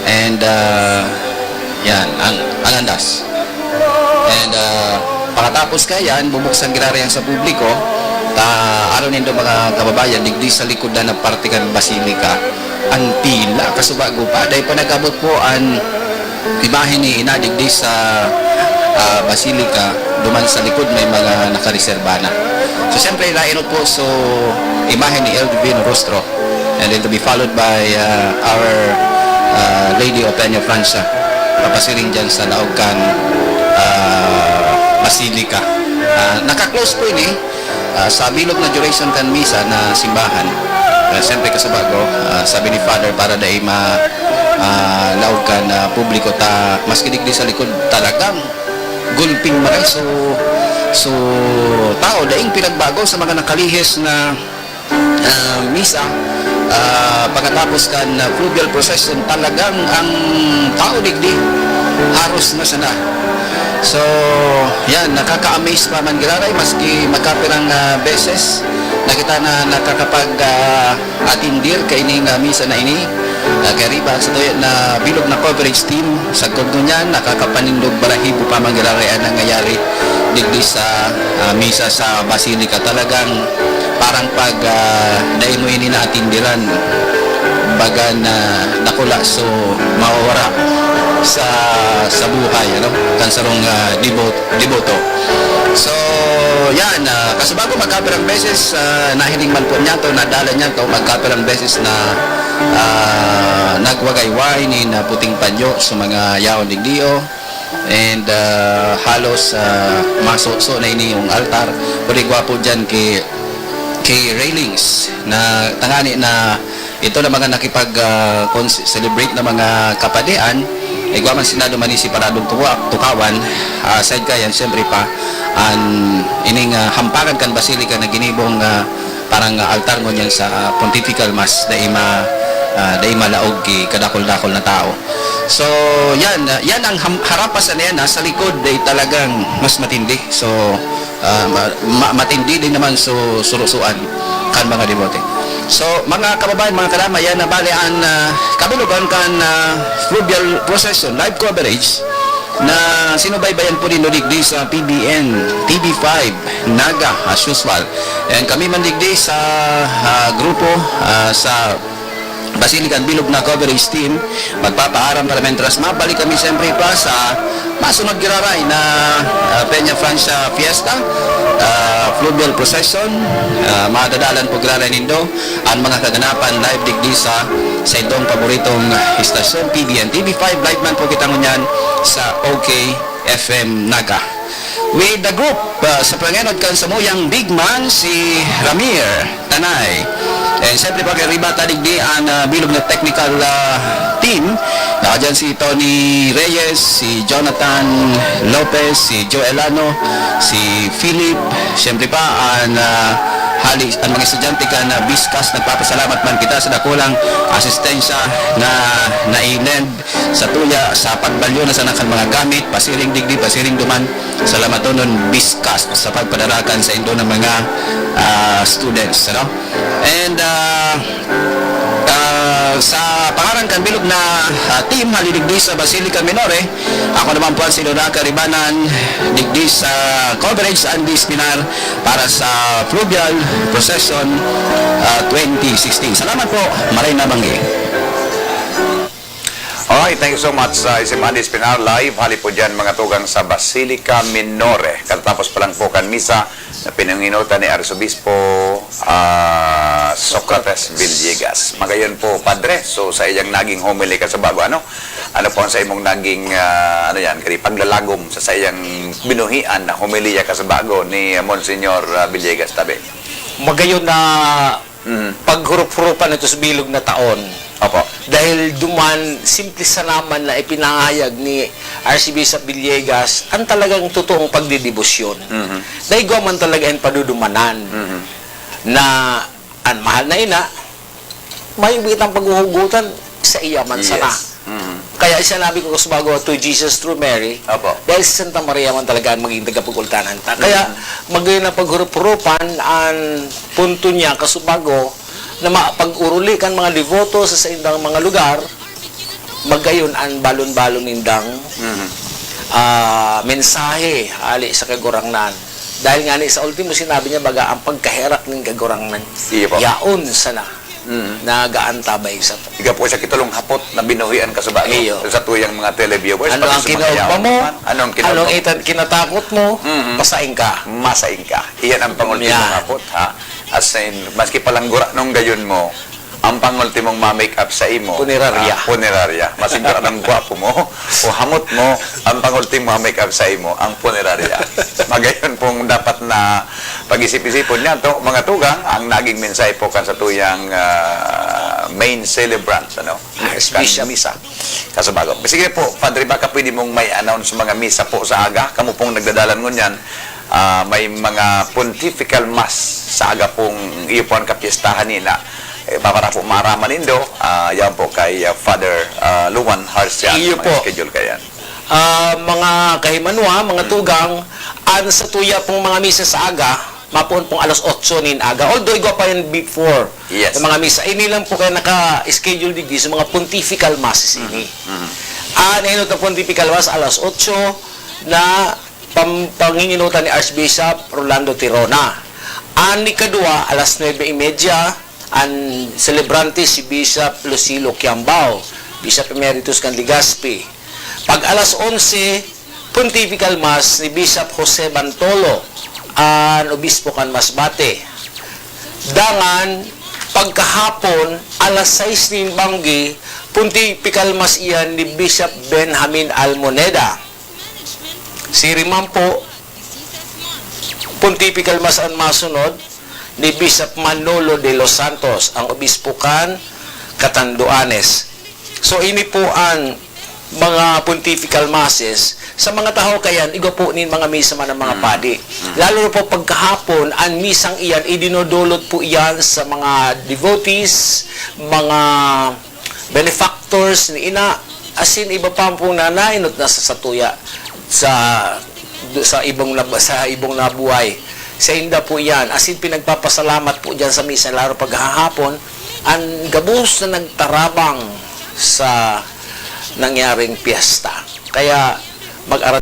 And, ah, yan, ang, ang andas. And, ah, pakatapos kaiyan, bubuksan giraray yan sa publiko, ta, aron nindo mga kababayan, digdi sa likod na, na parte kan Basilica, ang pila, kasubago pa, dai pa nag-abot po an imahe ni Ina digdi sa, ah, Basilica, duman sa likod may mga nakareserba na. So, siyempre, lainot po, so, imahe ni El Divino Rostro, and then to be followed by, ah, Our, ah, Lady of Peña Francia. papasiring dyan sa laog kan, ah, Basilica. Ah, naka-close po ini, ah, sa bilog na duration kan misa na simbahan. Ah, siyempre, kasubago, ah, sabi ni Father, para dai ma-, ah, laog kan, ah, publiko ta, maski digdi sa likod, talagang gulping maray. So, so, tao, daing pinagbago sa mga nakalihis na ah, misa, ah, pagkatapos kan, ah, fluvial procession, talagang ang tao digdi, haros na sana. So, yan, nakaka-amaze pa man giraray, maski magkapirang, ah, beses na kita na nakakapag, ah, atindir kaining, ah, misa na ini. Ah, kaya riba, sa tuya na bilog na coverage team, sagkod ngunyan, nakakapanindog balahibo pa man giraray ang nangyayari digdi sa, ah, misa sa Basilica. Talagang parang pag, ah, dai mo ini naatindiran, baga na dakula so mawawara sa, sa buhay, ano, kan sarong, ah, debo-, deboto. So, yan, ah, kasubago magkapirang beses, ah, nahiling man po niya to, nadala niya to, magkapirang beses na, ah, nagwagayway nin, ah, puting panyo sa mga yaon digdi, o. And, ah, halos, ah, masuso na ini yung altar. Pwede gwapo dyan kay, kay railings na tangani na ito na mga nakipag, ah, cons-, celebrate na mga kapadian, igwa man sinda duman ni separadong tuwa-, tukawan, ah, aside kayan, siyempre pa, an, ining, ah, hampangan kan Basilica na ginibong, ah, parang, ah, altar ngunyan sa, ah, Pontifical Mass, dai ma-, ah, dai malaog ki kadakul-dakul na tao. So, yan, ah, yan ang ham-, harapasan na yan, ah, sa likod, ay talagang mas matindi. So, ah, ma-, ma-, matindi din naman so surusuan kan mga debote. So, mga kababayan, mga karama, yan na bali an, ah, kabilugan kan, ah, fluvial procession, live coverage, na sinubaybayan po din digdi sa P B N, T V five, Naga, as usual. And kami man digdi sa, ah, grupo, ah, sa Basilican Bilog na Coverage Team, magpapaaram para mentras mabalik kami siyempre pa sa masunod giraray na, ah, Peña Francia Fiesta, ah, Fluvial Procession, ah, madadalan po giraray nindo ang mga kaganapan live digdi sa, sa itong paboritong istasyon, P B N T V five. Live man po kita ngunyan sa O K F M Naga. With the group, ah, sa pangenot kan samuyang big man, si Ramir Tanay. And siyempre, pag-ariba ta digdi an, ah, bilog na technical, ah, team. Naka dyan si Tony Reyes, si Jonathan Lopez, si Joe Elano, si Philip. Siyempre pa, an, ah, hali, an mga estudyante kan, ah, Biskas, nagpapasalamat man kita sa dakulang asistensya na nailend sa tuya, sa pagbalyo na sana kan mga gamit, pasiring digdi, pasiring duman. Salamaton Biskas sa pagpadarakan sa indo ng mga, ah, students, ano? And, ah, ah, sa pangaran kan bilog na, ah, team, hali digdi sa Basilica Minore, ako naman po ang sinuraka ribanan digdi sa coverage and disciplinar para sa Fluvial Procession, ah, twenty sixteen. Salamat po, maray na banggi. Alright, thank you so much, uh, Isim Andis Pinar, live hali po dyan, mga tugang, sa Basilica Minore. Katatapos pa lang po kan misa na pinanginotan ni Arsobispo, ah, Socrates Villegas. Magayon po, Padre, so sa iyang naging homily kasubago, ano? Ano po ang sa imong naging, ah, ano yan, kani, paglalagom sa, sa iyang binuhian na homilya kasubago ni, ah, Monsignor, ah, Villegas tabi? Magayon na Mm. paghurop-huropan ito sa bilog na taon. Opo. Dahil duman, simple sa naman na ipinahayag ni Archibishop Villegas ang talagang totoong pagdedebosyon. Mhm. Na igwa man talaga ang padudumanan Mhm. na ang mahal na ina, may kitang paghuhugutan sa iya man sana. Yes. Mhm. Kaya sinabi ko, kasubago, "To Jesus through Mary," Opo. dahil si Santa Maria man talaga ang maging tagapagultanan ta. Kaya, Mhm. magayon ang paghurup-hurupan, ang punto niya, kasubago, na mapag-uruli kan mga deboto sa saindang mga lugar, magayon ang balon-balon nindang, Mhm. ah, mensahe hali sa Kagurangnan. Dahil nga ni sa ultimo, sinabi niya, baga, ang pagkaherak nin Kagurangnan, Iyo po. yaon sana Mhm. na gaantabay sa Ika po sa kitulong hapot na binuhian ka sa bago. Iyo. Sa tuyang mga televiewers, Ano pati ang sa mga kinaugma yaon mo? naman. Ano ang Ano kinaugma ang mo? itan-, kinatakot mo? Mhm. Pasaing ka. Masaing ka. Iyan ang pangultimong Yan. hapot, ha? As in, maski palanggura nung gayon mo, Ang pangultimong ma-make up sa imo, Punerarya. ah, punerarya. Masiguro ng gwapo mo o hamot mo, ang pangultimong ma-make up sa imo, ang punerarya. Magayon pong dapat na pag-isip-isipon niya to, mga tugang, ang naging mensahe po kan sa tuyang, ah, main celebrant, ano? Archbishop. Kan misa. Kasubago. Sige po, Padre, baka pwede mong may announce mga misa po sa aga. Kamo pong nagdadalan ngunyan, ah, may mga pontifical mass sa aga pong iyo po ang kapiestahan nina. Eh, para po maaraman nindo, ah, yan po kay, ah, Father, ah, Luan Harsian. Iyo po. Schedule kayan. Ah, mga kahimanwa, mga tugang, ang sa tuya pong mga misa sa aga, mapoon pong alas otso nin aga. Although, igwa pa yan before Yes. sa mga misa. Ini lang po kaya naka-schedule digdi sa mga pontifical masses ini. Mhm. Ang hinot na pontifical mass, alas otso na pam-, panginginotan ni Archbishop Rolando Tirona. Ang ikadwa, alas nuebe y media, ang celebrante si Bishop Lucilo Kiambao, Bishop Emeritus kan Legazpi. Pag alas onse, Pontifical Mass ni Bishop Jose Bantolo, an obispo kan Masbate. Dangan, pagkahapon, alas sais nin banggi, Pontifical Mass iyan ni Bishop Benjamin Almoneda. Siring man po, Pontifical Mass an masunod ni Bishop Manolo de los Santos, ang obispo kan Catanduanes. So, ini po ang mga pontifical masses sa mga tahaw kayan, igwa po nin mga misa man ang mga Mm. padi. Mm. Lalo na po pagkahapon, ang misang iyan, idinodolot po iyan sa mga devotees, mga benefactors ni ina, asin iba pa pong nanainot na sa satuya, sa, sa ibong nab-, sa ibong nabuhay. Sainda po iyan. Asin pinagpapasalamat po diyan sa misa, lalo paghahapon, ang gabos na nagtarabang sa nangyaring piyesta. Kaya mag-aral